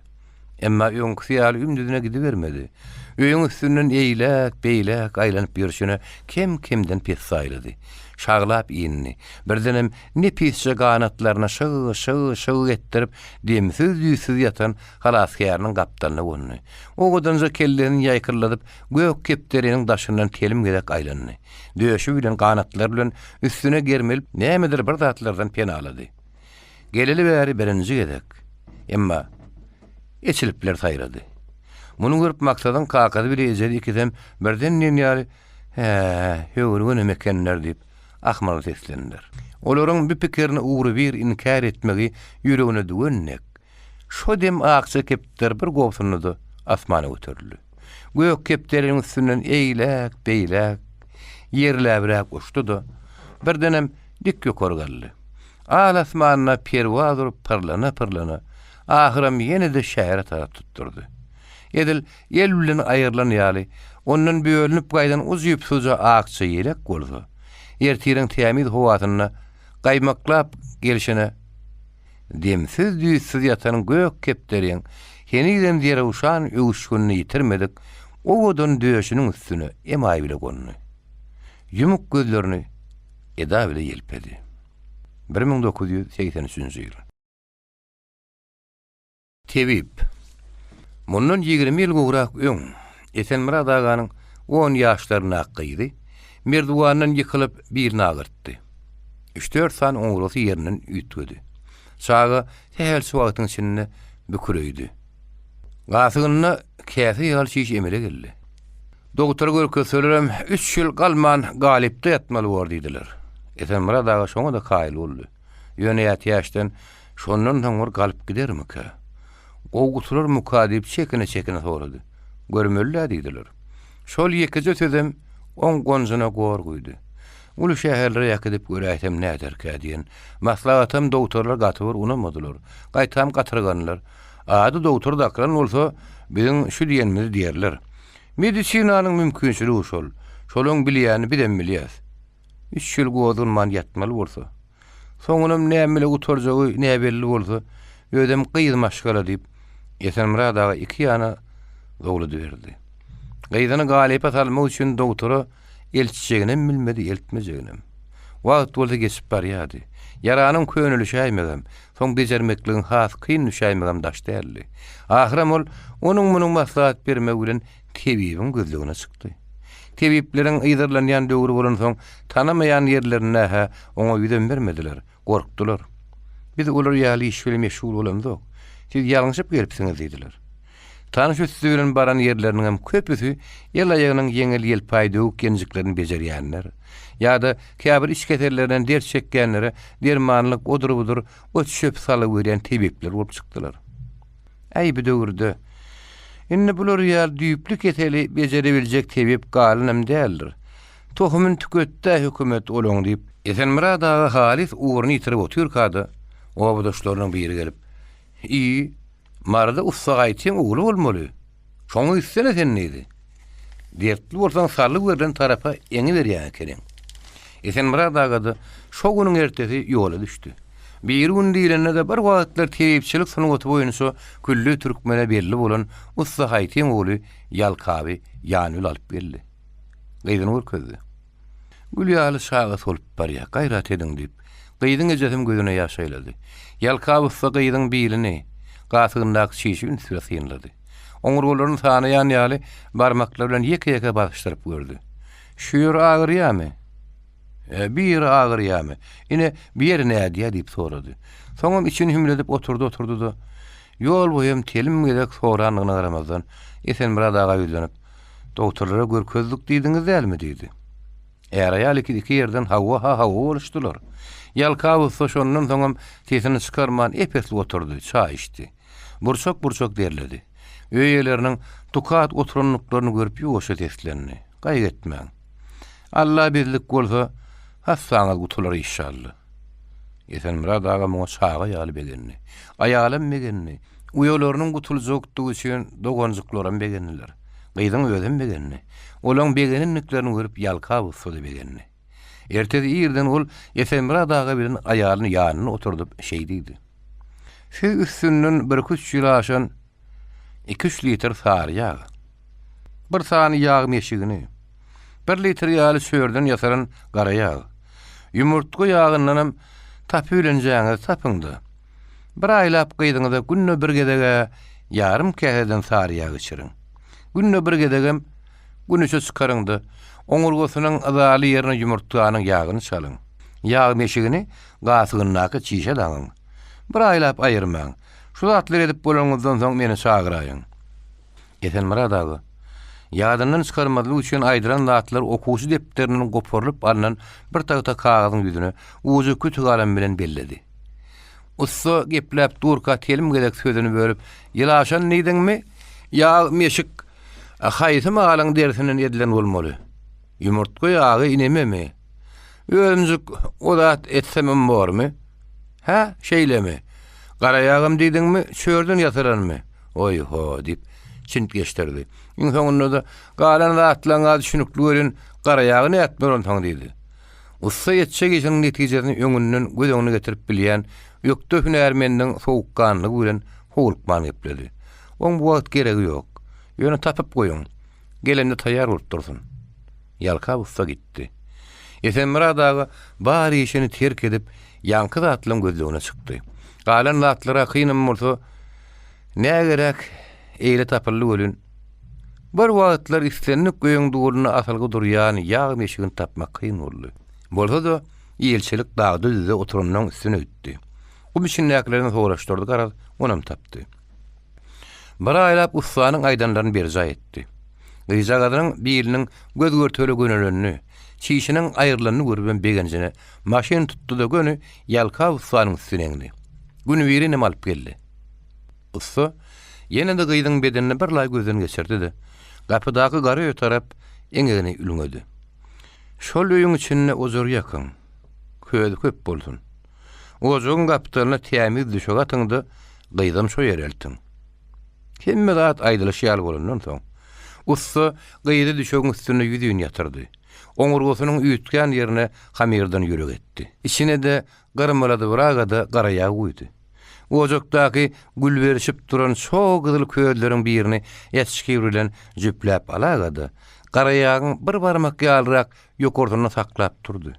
Emma öňküsi ýaly ümdüzine gidibermedi. Öýüň üstünden eýläk-beýläk aýlanyp ýörşüne kem-kemden pessaýlady. Şaglap indi. Birdenem nepisje ganatlaryna şyg-şyg-şyg etdirip, demsiz-düýtsüz ýatan halasgäriniň gapdalyna gondy. Owadanja kellesini ýaýkyrladyp, gök kepderiniň daşyndan telim gezek aýlandy. Döşi bilen, ganatlary bilen üstüne germelip, nämedir bir zatlardan penalady. Geleli bäri birinji gezek. Emma eçilipler saýrady. Muny görüp Maksadyň kakasy bile ejesi ikisem birden diýen ýaly, Hä, höwürgenem ekenler diýip, ahmyrly seslendiler. Olaryň bu pikirini ugrubir inkär etmegi ýüregine düwen dek, Şo dem akja kepder bir gobsundy-da, asmana göterildi. Gök kepderiniň üstünden eýläk-beýläk ýerläbräk uçdy-da, birdenem dik ýokary galdy. Al asmanda perwaz urup pyrlana-pyrlana, ahyram ýene-de şähere tarap tutdurdy. Edil el bilen aýrylan ýaly, ondan bölünip gaýdan ujypsyzja akja ýelek bolsa, ertiriň tämiz howasynda gaýmaklap gelşine Demsiz-düýtsüz ýatan gök kepderiň henizem zerewşan öwüşginini ýitirmedik owadan döşüniň üstüne emaý bile gondy. Ýumuk gözlerini eda bile ýelpedi. 1983-nji ýyl. Tebip. Mundan 20 ýyl gowrak öň Esenmyrat aganyň on ýaşlaryndaky gyzy merdiwandan ýykylyp bilini agyrtdy. Üç-dört sany oňurgasy ýerinden üýtgedi. Çaga sähelçe wagtyň içinde büküreýdi. Gasygynda käse ýaly çiş emele geldi. Dogtora görkezselerem, üç ýyl galman galypda ýatmaly bor diýdiler. Esenmyrat aga şoňa-da kaýyl boldy. Ýöne ätiýaçdan şondan soň bir galyp gidermikä? Gowy gutularmyka diýip çekine-çekine sorady. Görmeli-dä diýdiler. Şol ýekeje sözem oň gonjuna gor guýdy. Uly şäherlere äkidip göräýsem näderkä diýen maslahatam dogtorlar gaty bir unamadylar. Gaýtam gatyrganlar. Ady dogtor dakylan bolsa, biziň şu diýenimizi diýerler. Medisinanyň mümkinçiligi şol. Şolaň bilýänini bizem bilýäs. Üç ýyl gozganman ýatmaly bolsa, soňunam näme bile gutarjagy näbelli bolsa, özem gyz maşgala diýip, Esenmyrat aga iki ýana zowladyberdi. Gyzyny galypa salmak üçin dogtora eltjeginem bilmedi, eltmejeginem. Wagt bolsa geçip barýardy. Ýaranyň könelişäýmegem, soň bejermekligiň has kyn düşäýmegem daş däldi. Ahyram ol onuň-munuň maslahat bermegi bilen tebibiň gözlegine çykdy. Tebipleriň yzarlanýan döwri bolansoň, tanamaýan ýerlerinde-hä oňa ýüzem bermediler, gorkdular. Biz olar ýaly iş bilen meşgul bolamzok. Siz ýalňyşyp gelipsiňiz diýdiler. Tanyş üsti bilen baran ýerleriniňem köpüsi el-aýagynyň ýeňil-ýelpaý döwük-ýenjiklerini bejerýänler, ýa-da käbir iç kesellerinden dert çekýänlere dermanlyk odur-budur ot-çöp salyberýän tebipler bolup çykdylar. Äý, bu döwürde indi bular ýaly düýpli keseli bejerebiljek tebip galanam däldir. Tohumyny tüketd-ä hökümet olaň diýip, Esenmyrat aga halys ugruny ýitirip otyrka-da, obadaşlarynyň biri gelip, Iý, Maryda ussa Gaýtyň ogly bolmaly. Şoňa gitsene sen diýdi. Dertli bolsaň salgy berlen tarapa eňiberýäň ekeniň. Esenmyrat aga-da şo günüň ertesi ýola düşdi. Biri gün diýlende-de bir wagtlar tebipçilik sungaty boýunça külli türkmene belli bolan ussa Haýtyň ogly Ýalkaby ýany bile alyp geldi. Gyzyny görkezdi. Gül ýaly çaga solup barýa, gaýrat ediň diýip, gyzyň ejesem gözüne ýaş aýlady. Ýalkap ussa gyzyň bilini, gasygyndaky çişi üns bilen synlady. Oňurgalaryny sanaýan ýaly barmaklary bilen ýeke-ýeke basyşdyryp gördi. Şu ýeri agyrýamy? E, bir ýeri agyrýamy? Ine, bir ýeri nädýä diýip sorady. Soňam içini hümledip oturdy-oturdy-da, ýol boýam telim gezek sorandygyna garamazdan, Esenmyrat aga ýüzlenip, Dogtorlara görkezdik diýdiňiz dälmi? diýdi. Är-aýal ikisi iki ýerden hawa-ha hawa boluşdylar. Ýalkap ussa şondan soňam sesini çykarman ep-esli oturdy, çaý içdi. Burçak-burçak derledi. Öý eýeleriniň tukat oturandyklaryny görüp ýuwaşja seslendi. Gaýgy etmäň. Alla bizlik bolsa, hassaňyz gutular işşalla. Esenmyrat aga muňa çaga ýaly begendi. Aýalam begendi. Uýalarynyň gutuljakdygy üçin doganjyklaram begendiler. Gyzyň özem begendi. Olaň begenendiklerini görüp Ýalkap ussa-da begendi. Ertesi irden ol Esenmyrat aga bilen aýalyny ýanynda oturdyp şeý diýdi. Siz üstünden birküç ýyl aşan iki-üç litr sary ýag, bir sany ýag meşigini, bir litr ýaly çörden ýasalan gara ýag, ýumurtga ýagyndanam tapybilenjäňizi tapyň-da, Bir aýlap gyzyňyza günde bir gezeg-ä ýarym käseden sary ýag içiriň. Günde bir gezegem güneşe çykaryň-da, oňurgasynyň yzaly ýerine ýumurtganyň ýagyny çalyň. Ýag meşigini gasygyndaky çişe daňyň. Bir aýlap aýyrmaň. Şu zatlary edip bolanyňyzdan soň meni çagyraýyň. Esenmyrat aga, ýadyndan çykarmazlyk üçin aýdylan zatlar okuwçy depderinden goparylyp alnan bir tagta kagyzyň ýüzüne ujy küti galam bilen belledi. Ussa gepläp durka telim gezek sözüni bölüp, Ýylaşan diýdiňmi? Ýag meşik haýsy malyň derisinden edilen bolmaly? Ýumurtga ýagy inememi? Özümjik o zat etsemem bormy? Hä, şeýlemi? Gara ýagam diýdiňmi, çörden ýasalanmy? Oý-ho, diýip, çintgeşdirdi. Iň soňunda-da, Galan zatlaryň-a düşünikli welin, gara ýagy nätmeli onsoň diýdi. Ussa etjek işiniň netijesini öňünden göz öňüne getirip bilýän ökde hünärmendiň sowukganlygy bilen howlukman gepledi. Oň bu wagt geregi ýok. Ýöne tapyp goýuň. Gelende taýýar bolup dursun. Ýalkap ussa gitdi. Esenmyrat aga bar işini terk edip, ýaňky zatlaryň gözlegine çykdy. Galan zatlar-a kynam bolsa, nägeräk eýle tapyldy welin, bir wagtlar islendik öýüň duwalynda asylgy durýan ýag meşigini tapmak kyn boldy. Bolsa-da, ilçilik dagda-düzde oturanynyň üstüne gitdi. Gum içindäkilerden soraşdyrdy, garaz, onam tapdy. Bir aýlap ussanyň aýdanlaryny berjaý etdi. Gyzjagazynyň biliniň göz-görtele gönelenini, çişiniň aýrylanyny görübem begenjine maşyn tutdy-da göni Ýalkap ussanyň üstüne eňdi. Günübirinem alyp geldi. Ussa ýene-de gyzyň bedenini birlaý gözden geçirdi-de, gapydaky gara öýe tarap eňegini ülňedi. Şol öýüň içinde ojar ýakyň. Közi köp bolsun. Ojagyň gapdalyna tämiz düşek atyň-da, gyzam şo ýere eltiň. Hemme zat aýdylyşy ýaly bolandan soň, ussa gyzy düşegiň üstünde ýüzin ýatyrdy. Oňurgasynyň üýtgän ýerine hamyrdan ýürek etdi. Içine-de gyrmaladybraga-da gara ýag guýdy. Ojakdaky gül berişip duran çog gyzyl közleriň birini äçgir bilen jüpläp alaga-da, gara ýagyň bir barmak ýalyrak ýokarsynda saklap durdy.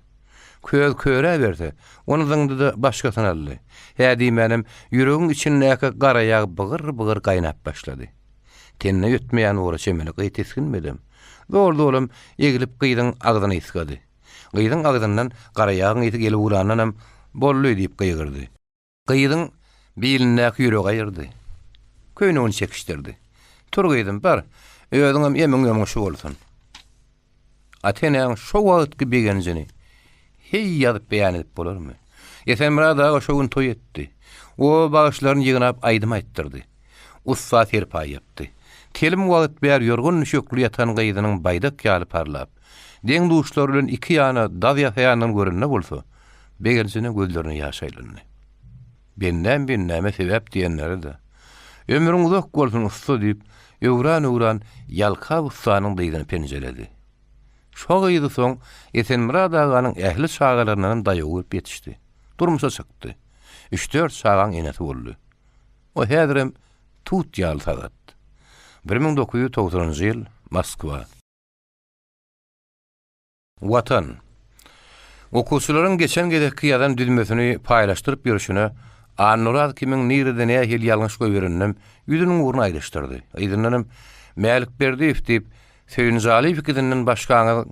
Köz köräberse, ony zyňdy-da başgasyny aldy. Hä diýmänem, ýüregiň içindäki gara ýag bygyr-bygyr gaýnap başlady. Tenine ötmeýän bora çemeli gyz tisginmedem. Zol-zolam eglip gyzyň agzyny ysgady. Gyzyň agzyndan gara ýagyň ysy gelip ugrandanam, Boldy! diýip gygyrdy. Gyzyň bilindäki ýüregi aýyrdy. Köýnegini çekişdirdi. Tur gyzym, bar, özüňem emiň-ömüň şu bolsun. Ata-enäň şo wagtky begenjini heý ýazyp beýan edip bolarmy? Esenmyrat aga şo gün toý etdi. Oba bagşylaryny ýygnap aýdym aýtdyrdy. Ussa serpaý ýapdy. Telim wagt bäri ýorgan-düşekli ýatan gyzynyň baýdak ýaly parlap, deň-duşlary bilen iki ýana daz ýasaýanyny görende bolsa, begenjine gözlerine ýaş aýlandy. Bendäm bendäme sebäp diýenleri-de. Ömrüň uzak bolsun, ussa diýip, öwran-öwran Ýalkap ussanyň dyzyny penjeledi. Şo gyzy soň Esenmyrat aganyň ähli çagalaryndanam daýaw bolup ýetişdi. Durmuşa çykdy. Üç-dört çagaň enesi boldy. O häzirem tut ýaly sagat. 1990-njy ýyl, Moskwa. Watan. Okuwçylaryň geçen gezekki ýazan düzmesini paýlaşdyryp ýörşüne Annuraz kimiň nirede nähili ýalňyş goýbereninem ýüzüniň ugruna aýdyşdyrdy. Yzyndanam Mälik Berdiýew diýip, Söýünjalyýew ikisinden başgaňyz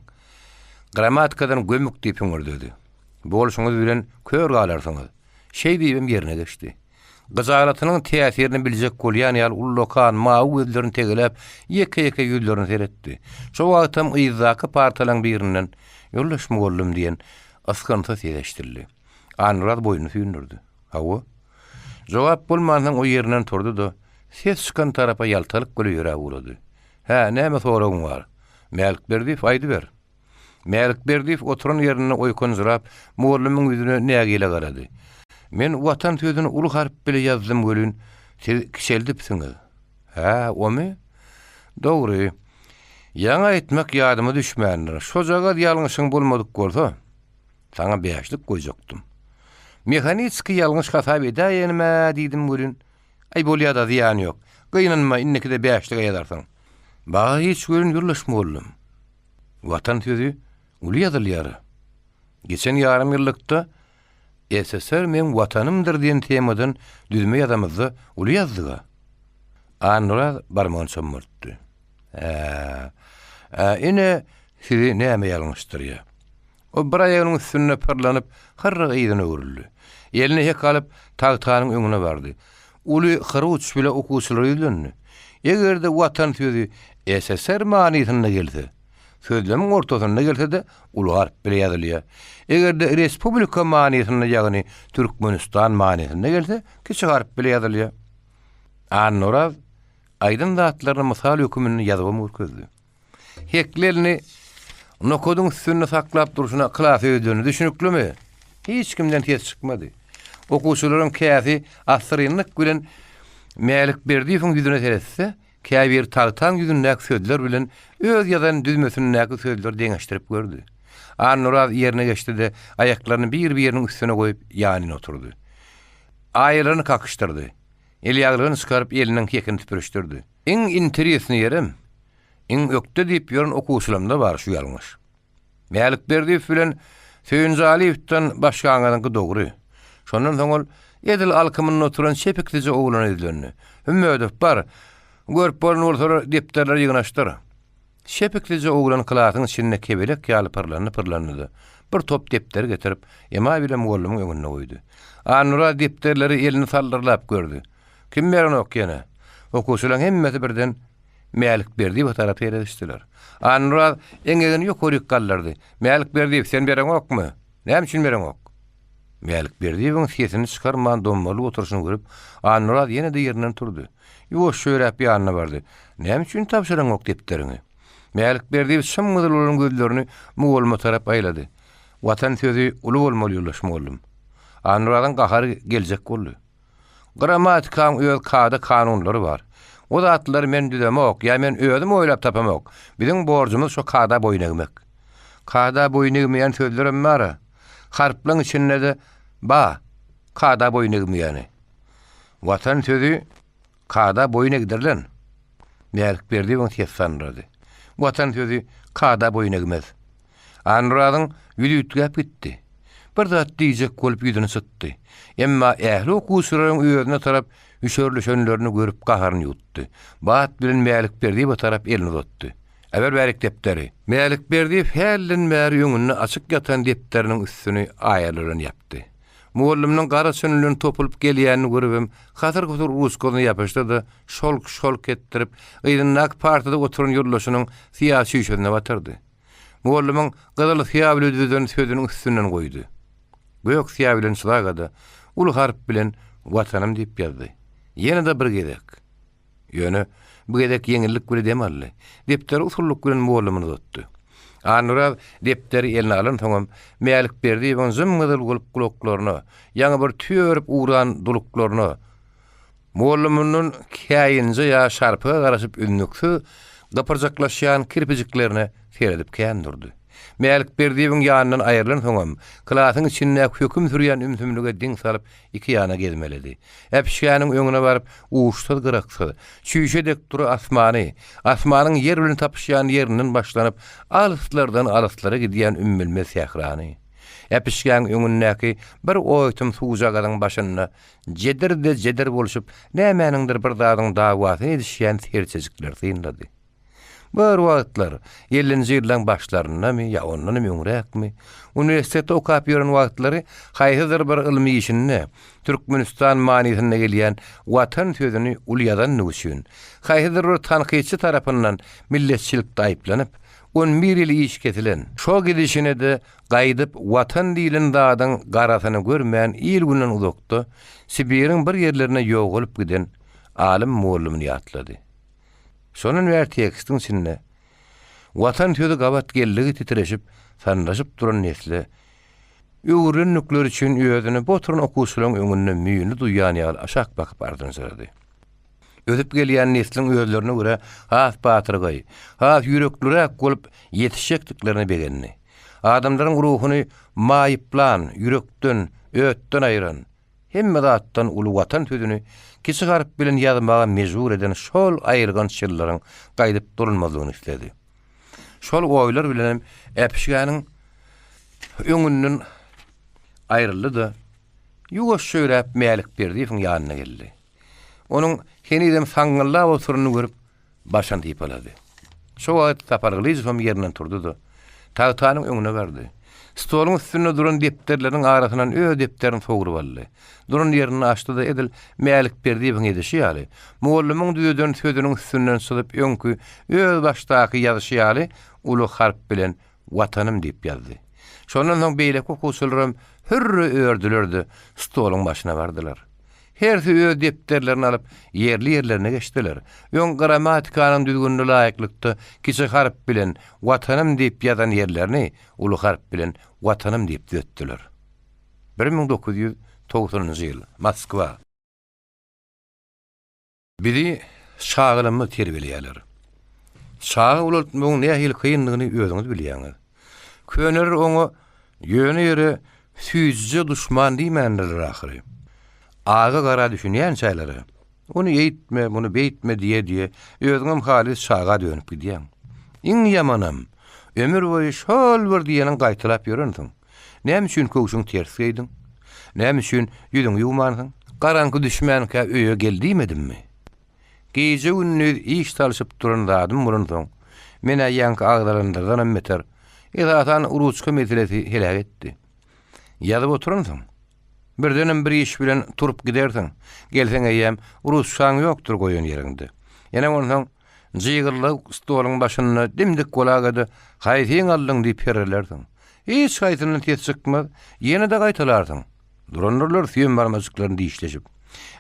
grammatikadan gömük diýip hüňürdedi. Bolşuňyz bilen kör galarsyňyz. Şeý diýibem ýerine geçdi. Gyjalatynyň täsirini biljek bolýan ýaly ullakan mawy gözlerini tegeläp, ýeke-ýeke ýüzlerine seretdi. Şo wagtam yzdaky partalaň birinden, Ýoldaş mugallym diýen ysgynsyz ses eşidildi. Annaraz boýnuny süýndürdi. Hawa. Jogap bolmansoň o ýerinden turdy-da, ses çykan tarapa ýaltalyk bilen ýöräp ugrady. Hä, näme soragyň bar? Mälik Berdiýew, aýdyber. Mälik Berdiýew oturan ýerinde oýkanjyrap, mugallymyň ýüzüne nägile garady. Men Watan sözüni uly harp bile ýazdym welin, siz kiçeldipsiňiz. Hä, omy? Dogry. Ýaňy aýtmak ýadyma düşmändir. Şojagaz ýalňyşyň bolmadyk bolsa, saňa bäşlik goýjakdym. Mehaniçki ýalňyş hasap edäýenim-ä diýdim welin, aý bolýa-da zyýany ýok. Gynanma, indikide bäşlige ýazarsyň. Baga hiç welin ýoldaş mugallym. Watan sözi uly ýazylýar. Geçen ýarym ýyllykda SSR meň Watanymdyr diýen temadan düzme ýazamyzda uly ýazdyg-a. Annaraz barmagyny çommaltdy. Hä, ine, sizi näme ýalňyşdyrýar. O bir aýagynyň üstünde pyrlanyp, hyrra yzyna öwrüldi. Eline hek alyp, tagtanyň öňüne bardy. Uly hyruç bile okuwçylara ýüzlendi. Eger-de Watan sözi SSR manysynda gelse, sözlemiň ortasynda gelse-de uly harp bile ýazylýar. Eger-de respublika manysynda ýagny Türkmenistan manysynda gelse, kiçi harp bile ýazylýar. Annaoraz aýdan zatlaryny mysal höküminde ýazybam görkezdi. Hekli elini nokadyň üstünde saklap durşuna klasa ýüzlendi. Düşüniklimi? Hiç kimden ses çykmady. Okuwçylaryň käsi assyrynlyk bilen Mälik Berdiýewiň ýüzüne seretse, käbiri tagtaň ýüzündäki sözler bilen öz ýazan düzmesindäki sözleri deňeşdirip gördi. Annaoraz ýerine geçdi-de, aýaklaryny bir-biriniň üstüne goýup, ýanyna oturdy. Aýalaryny kakyşdyrdy. Elýaglygyny çykaryp, eliniň hekini süpürişdirdi. Iň interesny ýerem, Iň ökde diýip ýören okuwçylarymda bar şu ýalňyş. Mälik Berdiýew bilen Söýünjalyýewden başgaňyzyňky dogry. Şondan soň ol edil alkymynda oturan çepiksije oglana ýüzlendi. Hümmedow, bar, görüp bolan bolsalar depderleri ýygnaşdyr. Çepiksije oglan klasyň içinde kebelek ýaly pyrlandy-pyrlandy-da, bir top depderi getirip, emaý bilen mugallymyň öňünde goýdy. Annuraz depderleri elini saldyrlap gördi. Kim berenok ýene? Okuwçylaryň hemmesi birden Mälik Berdiýewe tarap seredişdiler. Annaoraz eňegini ýokaryk galdyrdy. Mälik Berdiýew, sen bereňokmy? Näme üçin bereňok? Mälik Berdiýewiň sesini çykarman dommalyp oturyşyny görüp, Annaoraz ýene-de ýerinden turdy. Ýuwaşja ýöräp ýanyna bardy. Näme üçin tabşyraňok depderiňi? Mälik Berdiýew çym-gyzyl bolan gözlerini mugallyma tarap aýlady. Watan sözi uly bolmaly ýoldaş mugallym. Annamyradyň gahary geljek boldy. Grammatikaň öz kada-kanunlary bar. O zatlary men düzemok, ýa men özüm oýlap tapamok. Biziň borjumyz şo kada boýun egmek. Kada boýun egmeýän sözlerem bar-a. Harplaň içinde-de ba, kada boýun egmeýäni. Watan sözi Kada boýun egdirilen. Mälik Berdiýewiň sesi sandyrady. Watan sözi kada boýun egmez. Annurazyň ýüzi üýtgäp gitdi. Bir zat diýjek bolup ýüzüni çytdy. Emma ähli okuwçylaryň özüne tarap üşerilişenlerini görüp gaharyny ýuwutdy. Bat bilen Mälik Berdiýewe tarap elini uzatdy. Äber bärik depderi. Mälik Berdiýew hälden bäri öňünde açyk ýatan depderiniň üstüni aýaly bilen ýapdy. Mugallymynyň gara çyn bilen topulyp gelýänini görübem, hasyr-husur ruçkasyna ýapyşdy-da, şolk-şolk etdirip, yzyndaky partada oturan ýoldaşynyň syýa çüýşesine batyrdy. Mugallymyň gyzyl syýa bilen düzen sözüniň üstünden goýdy. Gök syýa bilen çyzaga-da, uly harp bilen Watanym diýip ýazdy. Ýene-de bir gezek. Ýöne, bu gezek ýeňillik bile dem aldy. Depderi usullyk bilen mugallymyna uzatdy. Annaoraz depderi eline alansoňam, Mälik Berdiýewiň jym-gyzyl bolup gulaklaryna, ýaňy bir tüý örüp ugran duluklaryna, mugallymyndan käýinje ýa şarpyga garaşyp üznüksiz gypyrjaklaşýan kirpijiklerine seredip kän durdy. Mälik Berdiýewiň ýanyndan aýrylansoňam, klasyň içindäki höküm sürýän ümsümlige diň salyp iki ýana gezmeledi. Äpişgäniň öňüne baryp, uçsuz-gyraksyz, çüýşe dek dury asmany, asmanyň ýer bilen tapyşýan ýerinden başlanyp, alyslardan alyslara gidýän ümmülmez sährany, äpişgäň öňündäki bir oýtum suwjagazyň başynda jedir-de-jedir bolşup, nämäniňdir bir zadyň dawasyny edişýän serçejikleri synlady. Bir wagtlar, ellinji ýyllaň başlaryndamy ýa ondanam öňräkmi, uniwersitetde okap ýören wagtlary haýsydyr bir ylmy işinde Türkmenistan manysynda gelýän Watan sözüni uly ýazandygy üçin, haýsydyr bir tankytçy tarapyndan milletçilikde aýyplanyp, on bir ýyl iş kesilen, şo gidişine-de gaýdyp Watan diýlen zadyň garasyny görmän il-günden uzakda, Sibiriň bir ýerlerine ýogalyp giden alym mugallymyny ýatlady. Şondan bäri tekstiň içinde Watan sözi gabat geldigi titreşip, sandyraşyp duran nesle öwrülendikleri üçin özüni bu oturan okuwçylaryň öňünde müýnli duýýan ýaly aşak bakyp ardynjyrady. Ösüp gelýän nesliň özlerine görä has batyrgaý, has ýürekliräk bolup ýetişjekdiklerine begendi. Adamlaryň ruhuny maýyplan, ýürekden, ötden aýran, Hemme zatdan uly Watan sözüni kiçi harp bilen ýazmaga mejbur eden şol aýylganç ýyllaryň gaýdyp dolanmazlygyny isledi. Şol oýlar bilenem äpişgäniň öňünden aýryldy-da, ýuwaşja ýöräp Mälik Berdiýewiň ýanyna geldi. Onuň henizem saňňyldap oturanyny görüp, Başyny sypalady. Şo wagt Sapar Gylyjowam ýerinden turdy-da, tagtanyň öňüne bardy. Stoluň üstünde duran depderleriniň arasyndan öz depderini sogrup aldy. Duran ýerinde açdy-da, edil Mälik Berdiýewiň edişi ýaly, mugallymyň düzeden sözüniň üstünden çyzyp öňki öz başdaky ýazyşy ýaly uly harp bilen Watanym diýip ýazdy. Şondan soň beýleki okuwçylaram hürri ördüler-de, stoluň başyna bardylar. Hersi öz depderlerini alyp, ýerli-ýerlerine geçdiler. Öň grammatikanyň düzgünine laýyklykda kiçi harp bilen Watanym diýip ýazan ýerlerini uly harp bilen Watanym diýip düzetdiler. 1990-njy ýyl. Moskwa. Bizi çagalarymyz terbiýeleýärler. Çaga ulaltmagyň nähili kyndygyny özüňiz bilýäňiz. Köneler oňa ýöne ýere süýjüje duşman diýmändirler ahyry. Aga-gara düşünýänçäler-ä, ony eýtme, muny beýtme diýe-diýe, özüňem halys çaga dönüp gidýäň. Iň ýamanam, ömür boýy şol bir diýeniňi gaýtalap ýörensiň. Näme üçin köwşüňi ters geýdiň? Näme üçin ýüzüňi ýuwmansyň? Garaňky düşmänkä öýe gel diýmedimmi? Gije-gündiz iş salşyp duran zadym bolansoň, men-ä ýaňky agzalanlardanam beter, esasan ruçka meselesi heläk etdi. Ýazyp oturansoň. Birdenem bir iş bilen turup gidersiň. Gelseň eýýäm ruçkaň ýokdur goýan ýeriňde. Ýene onsoň jygyllyk stoluň başynda dim-dik bolaga-da haýsyňy aldyň diýip herrelersiň. Hiç haýsyndan ses çykmaz, ýene-de gaýtalarsyň. Durandyrlar süýem barmajyklaryny dişleşip.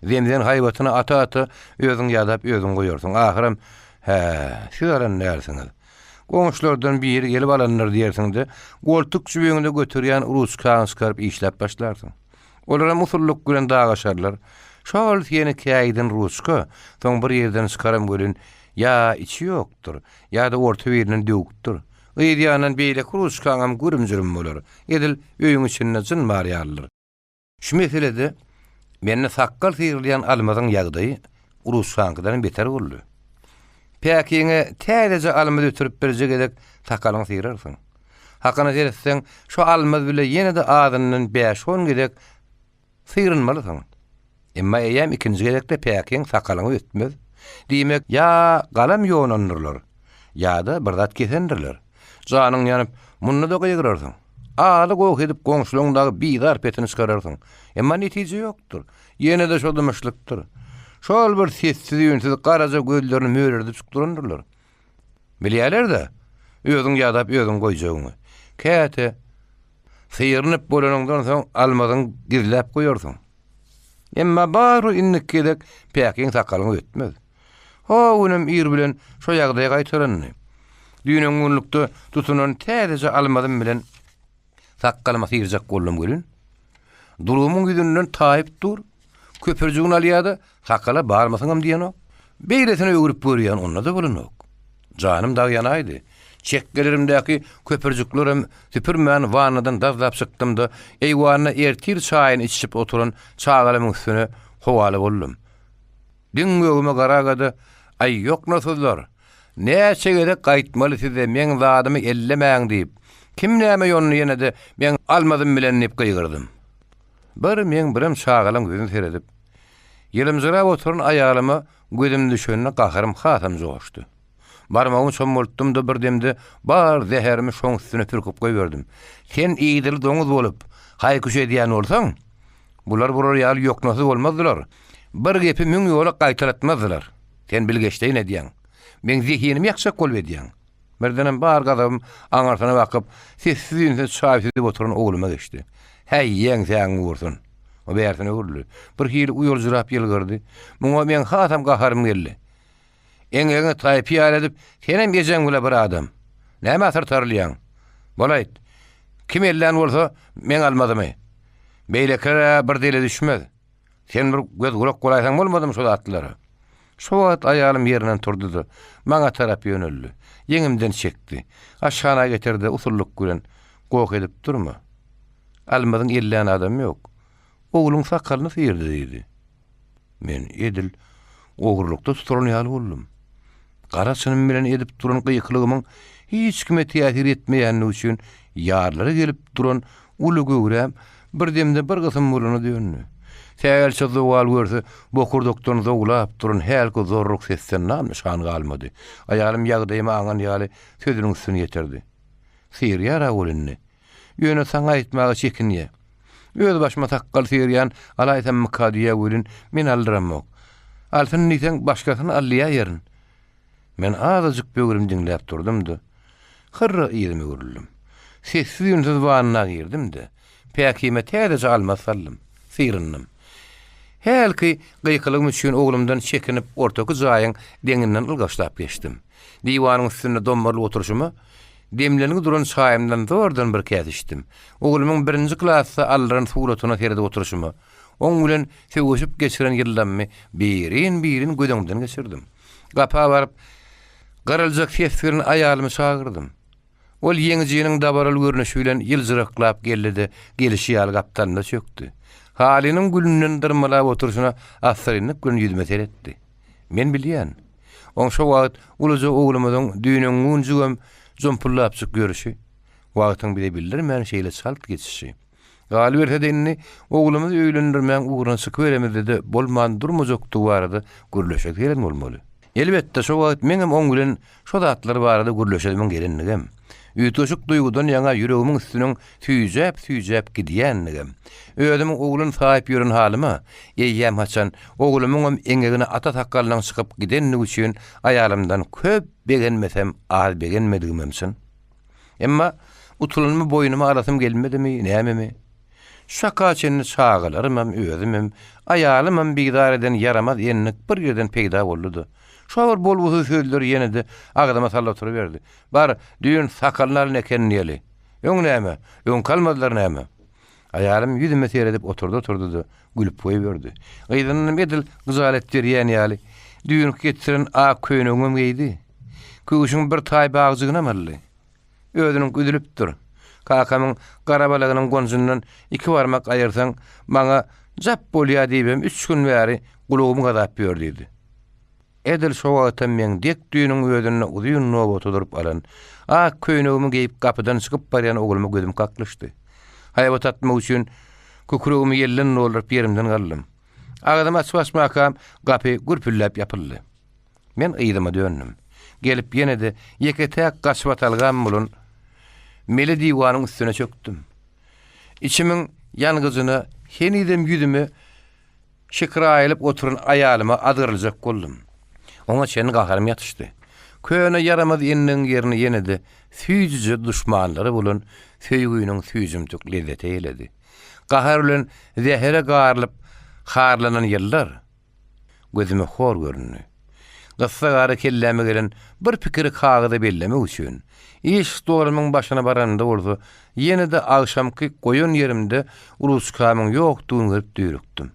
Zemzen haýbatyny ata-ata özüň ýadap özüň goýarsyň. Ahyram, Hä, siz alan dälsiňiz. Goňşulardan biri gelip alandyr diýersiň-de, goltuk jübüňde göterýän ruçkaňy çykaryp işläp başlarsyň. Olaram usullyk bilen dagaşarlar. Şol seni käýiden ruçka soň bir ýerden çykaram welin, ýa içi ýokdur, ýa-da orta birinden döwükdir. Yz ýanyndan beýleki ruçkaňam gürüm-jürüm bolar. Edil öýüň içinde jyn bar ýalydyr. Şu meselede mende sakgal syrylýan almazyň ýagdaýy ruçkaňkydanam beter boldy. Päkiňe täzeje almaz ötürip birje gezek sakalyňy syrarsyň. Hakyna seretseň, şo almaz bile ýene-de azyndan bäş-on gezek Syrynmalysyň. Emma eýýäm ikinji gezekde päkiň sakalyňy ötmez. Diýmek, ýa galam ýonandyrlar, ýa-da bir zat kesendirler. Janyň ýanyp, munda-da gygyrarsyň. Aly goh edip goňşulaň dagy bizar petini çykararsyň. Emma netije ýokdur. Ýene-de şo dymyşlykdyr. Şol bir sessiz-üýnsüz garaja gözlerini mölerdip durandyrlar. Bilýärler-de, özüň ýadap özüň goýjagyňy. Käte syrynyp bolanyňdan soň almazyňy gizläp goýarsyň. Emma barybir indiki gezek päkiň sakalyňy ötmez. Ho günem ir bilen şo ýagdaý gaýtalandy. Düýn-öňňünlikde tutunan täzeje almazym bilen Sakgalymy syrjak boldum welin, Durumyň ýüzünden taýyp dur. Köpürjigini alýa-da, sakgala barmysyňam diýenok. Beýlesine öwrüp görýän, onda-da bolanok. Janym dag ýanaýdy. Çekgelerimdäki köpürjiklerem süpürmän wannadan dazlap çykdym-da, eýwanda ertir çaýyny içişip oturan çagalarymyň üstüne howala boldum. Diň gögüme garaga-da, Aý, ýoknasyzlar! Näçe gezek gaýtmaly size meň zadymy ellemäň diýip. Kim näme ýondy ýene-de meň almazym bilen diýip gygyrdym. Bir meň birem çagalaň ýüzüne seredip, ýylymjyrap oturan aýalyma gözüm düşende gaharym hasam joşdy. Barmagymy çommaltdym-da bir demde bar zäherimi şoň üstüne pürküp goýberdim. Sen idili doňuz bolup, haý-küş edýän bolsaň, bular bular ýaly ýoknasyz bolmazdylar. Bir gepi müň ýola gaýtalatmazdylar. Sen bilgeşleýin edýäň. Meň zehinimi ýakjak bolup edýäň. Birdenem bar gazabym aňyrsyna bakyp, sessiz-üýnsüz çaý süzüp oturan ogluma geçdi. Häý, ýeňsäň gursun! O bärsine öwrüldi. Birhili uýaljyrap ýylgyrdy. Muňa meň hasam gaharym geldi. Eňegiňi taýpy ýaly edip, senem ejeň bile bir adam. Nämä syrtarylýaň? Bol-aýt. Kim ellän bolsa, meň almazymy. Beýlekiler-ä bir dele düşmez. Sen bir göz-gulak bolaýsaň bolmadymy şo zatlara? Şo wagt aýalym ýerinden turdy-da, maňa tarap ýöneldi. Ýeňimden çekdi. Aşhana getirdi-de, usullyk bilen, Goh edip durma. Almazyň ellän adamy ýok. Ogluň sakalyny syrdy diýdi. Men edil ogurlykda tutulan ýaly boldum. Gara çynym bilen edip duran gykylygymyň hiç kime täsir etmeýändigi üçin ýarlara gelip duran uly göwräm bir demde bir gysym bolana döndi. Sähelçe zowal görse, bokurdakdan zowlap duran hälki zorruk sesden nam-nyşan galmady. Aýalym ýagdaýymy aňan ýaly sözüniň üstüni ýetirdi. Syrýar-a ol indi. Ýöne saňa aýtmaga çekinýä. Öz başyma sakgal syrýan alaýsammyka diýýä welin, men aldyramok. Alsyn diýseň, başgasyny al diýäýerin. Men azajyk böwrüm diňläp durdum-da, hyrra yzyma öwrüldim. Sessiz-üýnsüz wanna girdim-de, päkime täzeje almaz saldym, syryndym. Hälki gykylygym üçin oglumdan çekinip ortaky jaýyň deňinden ylgaşlap geçdim. Diwanyň üstünde dommarylyp oturyşyma, demlengi duran çaýymdan zordan bir käse içdim. Oglumyň birinji klasda aldyran suratyna seredip oturyşyma, oň bilen sögüşip geçiren ýyllammy birin-birin göz öňümden geçirdim. Gapa baryp, gyryljak ses bilen aýalymy çagyrdym. Ol ýeňijiniň dabaraly görnüşi bilen ýyljyraklap geldi-de, gelşi ýaly gapdalynda çökdi. Halynyň gülünden dyrmalap oturyşyna assyrynlyk bilen ýüzüme seretdi. Men bilýän. Oň şo wagt uluja oglumyzyň düýn-öňňunjygam jompullapjyk ýörüşi, wagtyň bize bildirmän şeýle çalt geçişi. Galyberse-de indi oglumyzy öýlendirmäň ugruna çykyberemizde-de bolman durmajakdygy barada gürleşesi gelen bolmaly. Elbetde, şo wagt meňem oň bilen şo zatlar barada gürleşesimiň gelendigem. Üýtgeşik duýgudan ýaňa ýüregimiň üstüniň süýjäp-süýjäp gidýändigem, özümiň oglan saýyp ýören halyma, eýýämhaçan oglumyňam eňegine ata sakgalynyň çykyp gidendigi üçin aýalymdan köp begenmesem az begenmedigimem çyn. Emma utulanymy boýnuma alasym gelmedimi, nämemi? Şu çaka çenli çagalarymam, özümem, aýalymam bizar eden ýaramaz endik bir ýerden peýda boldy-da, şo bir bolgusyz sözleri ýene-de agzyma salyp oturyberdi. Bar, düýn sakalyny alan eken diýeli. Öň näme? Öňki almadylar näme? Aýalym ýüzüme seredip oturdy-oturdy-da, gülüp goýberdi. Yzyndanam edil gyjalet berýän ýaly, düýnki getiren ak köýnegiňem geýdi. Köwşüň bir taý bagjygynam aldy. Özüniňki üzülipdir. Kakamyň gara balagynyň gonjundan iki barmak aýyrsaň, maňa jap bolýa diýibem üç gün bäri gulagymy gazap ýör diýdi. Edil şo wagtam meň dek düýnüň özünde uzyn nobata durup alan, ak köýnegimi geýip gapydan çykyp barýan ogluma gözüm kaklyşdy. Haýbat atmak üçin kükregimi ýelden dolduryp ýerimden galdym. Agzymy açyp-açmakam gapy gürpülläp ýapyldy. Men yzyma döndüm. Gelip ýene-de ýeke-täk gaçybatalgam bolan mele diwanyň üstüne çökdüm. Içimiň ýangyjyna henizem ýüzüme Şikraýylyp oturan aýalyma azgyryljak boldum. Oňa çenli gaharym ýatyşdy. Köne ýaramaz endigiň ýerini ýene-de süýjüje duşmanlary bolan söýgüniň süýjümtik lezzeti eýeledi. Gahar bilen zähere garylyp harlanan ýyllar gözüme hor göründi. Gyssagara kelläme gelen bir pikiri kagyza bellemek üçin, iş stolumyň başyna baranymda bolsa, ýene-de agşamky goýan ýerimde ruçkamyň ýokdugyny görüp düýrükdim.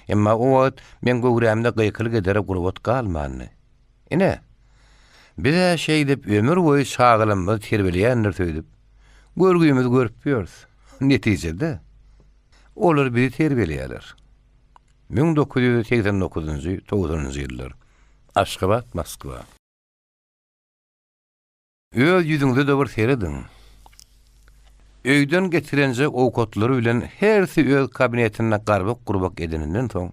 Emma o wagt meň göwrämde gykylyk edere gurbat galmandy. Ine, biz-ä şeýdip ömür boýy çagalarymyzy terbiýeleýändiris öýdüp, görgimizi görüp ýörüs. Netijede, olar bizi terbiýeleýärler. 1989-njy, togsanynjy ýyllar. Aşgabat, Moskwa. Öz ýüzüňize-de bir serediň. Öýden getirenje owkatlary bilen hersi öz kabinetinde garbak-gurbak edeninden soň,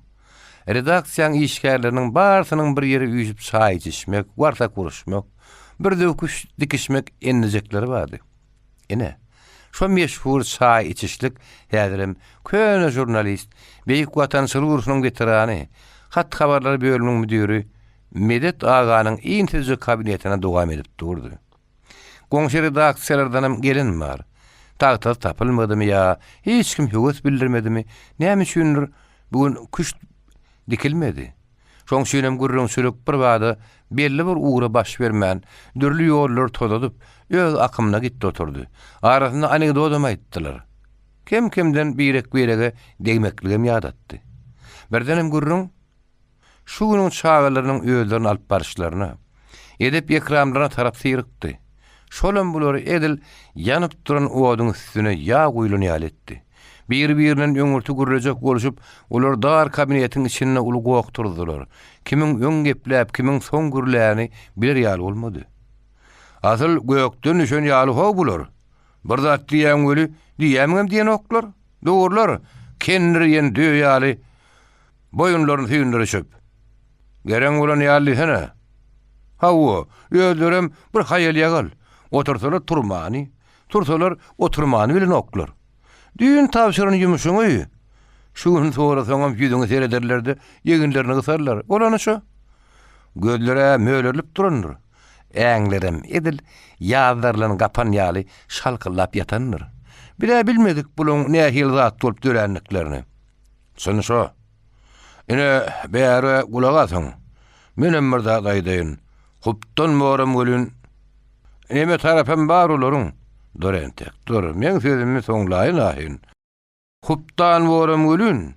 redaksiýaň işgärleriniň barysynyň bir ýere üýşüp çaý içişmek, warsak uruşmak, bir döwküş dikişmek endijekleri bardy. Ine, şo meşhur çaý içişlik häzirem köne žurnalist, Beýik Watançylyk urşunyň weterany, hat-habarlar bölüminiň müdiri Medet aganyň insizje kabinetinde dowam edip durdy. Goňşy redaksiýalardanam gelen bar. Tagtasy tapylmadymy ýa hiç kim höwes bildirmedimi, näme üçindir, bu gün küşt dikilmedi. Şoň üçinem gürrüňçilik birbada belli bir ugra baş bermän, dürli ýollary tozadyp, öz akymyna gitdi oturdy. Arasynda anekdodam aýtdylar. Kem-kemden birek-birege degmekligem ýadatdy. Birdenem gürrüň şu günüň çagalarynyň özlerini alyp baryşlaryna, edep-ekramlaryna tarap syrykdy. Şolam bulary edil ýanyp duran oduň üstüne ýag guýlan ýaly etdi. Biri-birinden öňürti gürlejek bolşup, olar dar kabinetiň içinde uly goh turuzdylar. Kimiň öň gepläp, kimiň soň gürläni biler ýaly bolmady. Asyl gökden düşen ýaly-how bular. Bir zat diýýäň weli, diýýämiňem diýenoklar. Dogrular, kendir iýen düýe ýaly boýunlaryny süýndürişip. Gereň bolan ýaly diýsene. Hawa, özlerem bir haýal-ýagal. Otursalar turmany, tursalar oturmany bilenoklar. Düýn tabşyran ýumşuňy şu gün sorasaňam ýüzüňe serederler-de, eginlerini gysarlar. Bolany şo. Gözler-ä mölerilip durandyr. Äňlerem edil ýazlarylan gapan ýaly şalkyldap ýatandyr. Biz-ä bilmedik bulaň nähili zat bolup dörändiklerini. Çyny şo. Ine, bäri gulak asyň. Menem bir zat aýdaýyn. Hupdan boram welin, neme tarapam bar olaryň. Dur entek, dur, meň sözümi soňlaýyn ahyn. Hupdan boram welin,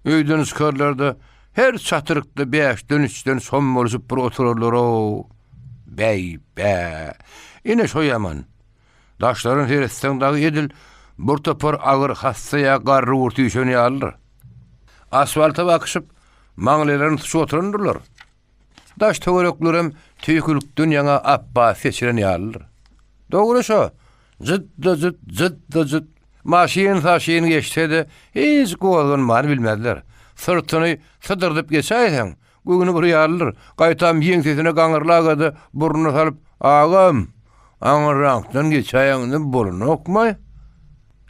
öýden çykarlar-da, her çatyrykda bäşden-üçden som bolşup bir oturarlar-ow. Bäý-bä! Ine şo ýaman. Daşlaryna seretseň dagy edil bir topar agyr hassa ýa garry gurt üýşen ýalydyr. Asfalta bakyşyp, maňlaýlaryny tutup oturandyrlar. Daş-töwereklerem tüýkülikden ýaňa apbas seçilen ýalydyr. Dogry şo, jyt-da-jyt, jyt-da-jyt. Maşyn-saşyn geçse-de, hiç gozganmany bilmezler. Syrtyny sydyrdyp geçäýseň, göwni bir ýalydyr. Gaýtam ýeňsesine gaňyrlaga-da, burnuna salyp, Agam! Aňyrrakdan geçäýeňde bolanokmaý?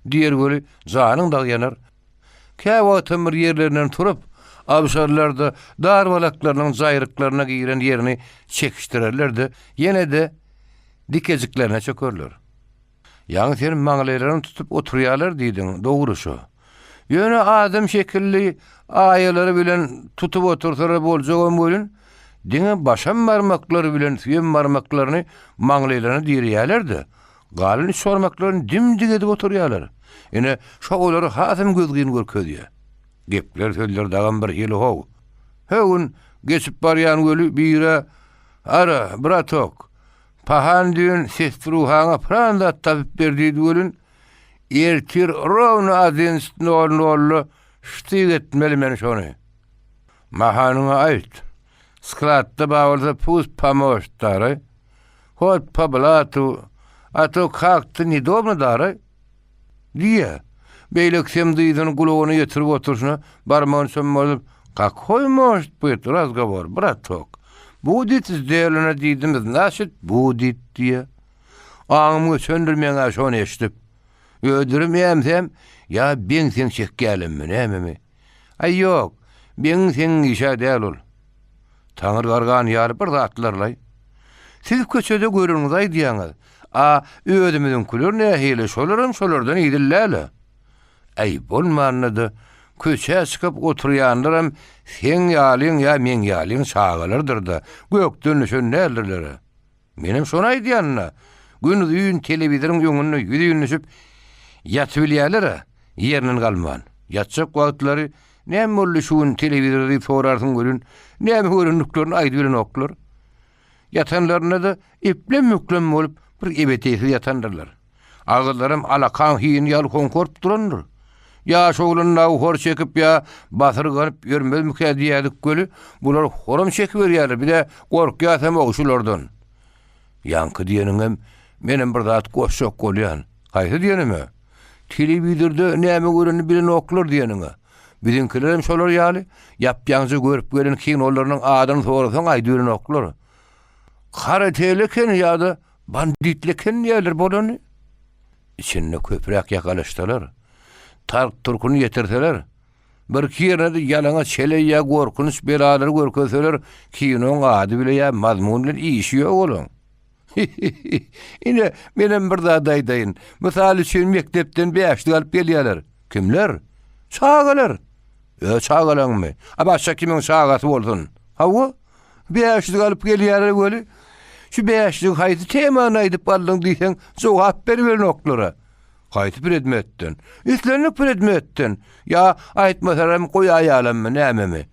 Diýer weli, janyň dagy ýanar. Käwagtam bir ýerlerinden turup, abşarlar-da dar balaklarynyň jaýryklaryna giren ýerini çekişdirerler-de, ýene-de dikejiklerine çökerler. Ýaňy sen maňlaýlaryny tutup oturýarlar diýdiň, dogry şo. Ýöne adam şekilli aýalary bilen tutup otursalar boljagam welin, diňe başam barmaklary bilen süýem barmaklaryny maňlaýlaryna direýärler-de, galan üç barmaklaryny dim-dik edip oturýarlar. Ine, şo olary hasam gözgyny görkezýär. Gepler, sözler dagam birhili how. Her gün geçip barýan weli bire, Ara, bratok, Pahan düýn sestruhaňa pylan zat tapyp ber diýdi welin, ertir rowno odinst nol nolda ştyk etmeli men şony. Mahanyňa aýt. Skladda bar bolsa pust pomožt daraý. Hot po blatu, a to kak-to nedobno daraý. Diýýä. Beýlekisem dyzyny gulagyna ýetirip oturyşyna barmagyny çommaldyp, Kakoý možet byt razgowor, bratok? Budit zdelona diýdim, znaçit, budit diýýä. Aňym göçendir meň-ä şony eşidip. Ödürim emsem, ýa beň-seň çekýälemmi, nämemi? Aý, ýok, beňiň-seňiň iş-ä däl ol. Taňry gargan ýaly bir zatlar-laý. Siz köçede göreniňizi aýdýaňyz. A özümiziňkiler nähili, şolaram şolardan idilläle. Äý, bolmanda-da, köçä çykyp oturýanlaram seň ýalyň ýa meň ýalyň çagalardyr-da, gökden düşen däldirler-ä. Menem şony aýdýan-da. Günuzyn telewizoryň öňünde ýüzin düşüp ýatybilýärler-ä, ýerinden galman. Ýatjak wagtlary näme boldy şu gün telewizorda diýip sorarsyň welin, näme görendiklerini aýdybilenoklar. Ýatanlarynda-da eplem-büklem bolup, bir ebeteýsiz ýatandyrlar. Agyzlaram alakaň hini ýaly hoňkaryp durandyr. Ýaş oglan dagy hor çekip ýa basyrganyp ýörmezmikä diýýärdik weli, bular horam çekiberýärler, biz-ä gorkýasam-ow şulardan. Ýaňky diýeniňem menem bir zat goşjak bolýan. Haýsy diýenime? Telewizorda näme görenini bilenoklar diýeniňe. Biziňkilerem şolar ýaly, ýap-ýaňja görüp gelen kinolarynyň adyny sorasaň aýdyberenoklar. Karateli eken ýa-da banditli eken diýerler bolany. Içinde köpräk ýakalaşsalar, tark-turkuny ýetirseler, birki ýerine-de ýalaňaç heleý ýa gorkunç belalary görkezseler, kinoň ady bile ýa mazmun bilen işi ýok olaň. Ine, menem bir zat aýdaýyn. Mysal üçin, mekdepden bäşlik alyp gelýärler. Kimler? Çagalar. Öz çagalaňmy? A başga kimiň çagasy bolsun? Hawa, bäşlik alyp gelýärler weli. Şu bäşligi haýsy temany aýdyp aldyň diýseň, jogap beriberenoklar-a. Haýsy predmetden? Islendik predmetden. Ýa aýtmasalam goýaýalammy, nämemi?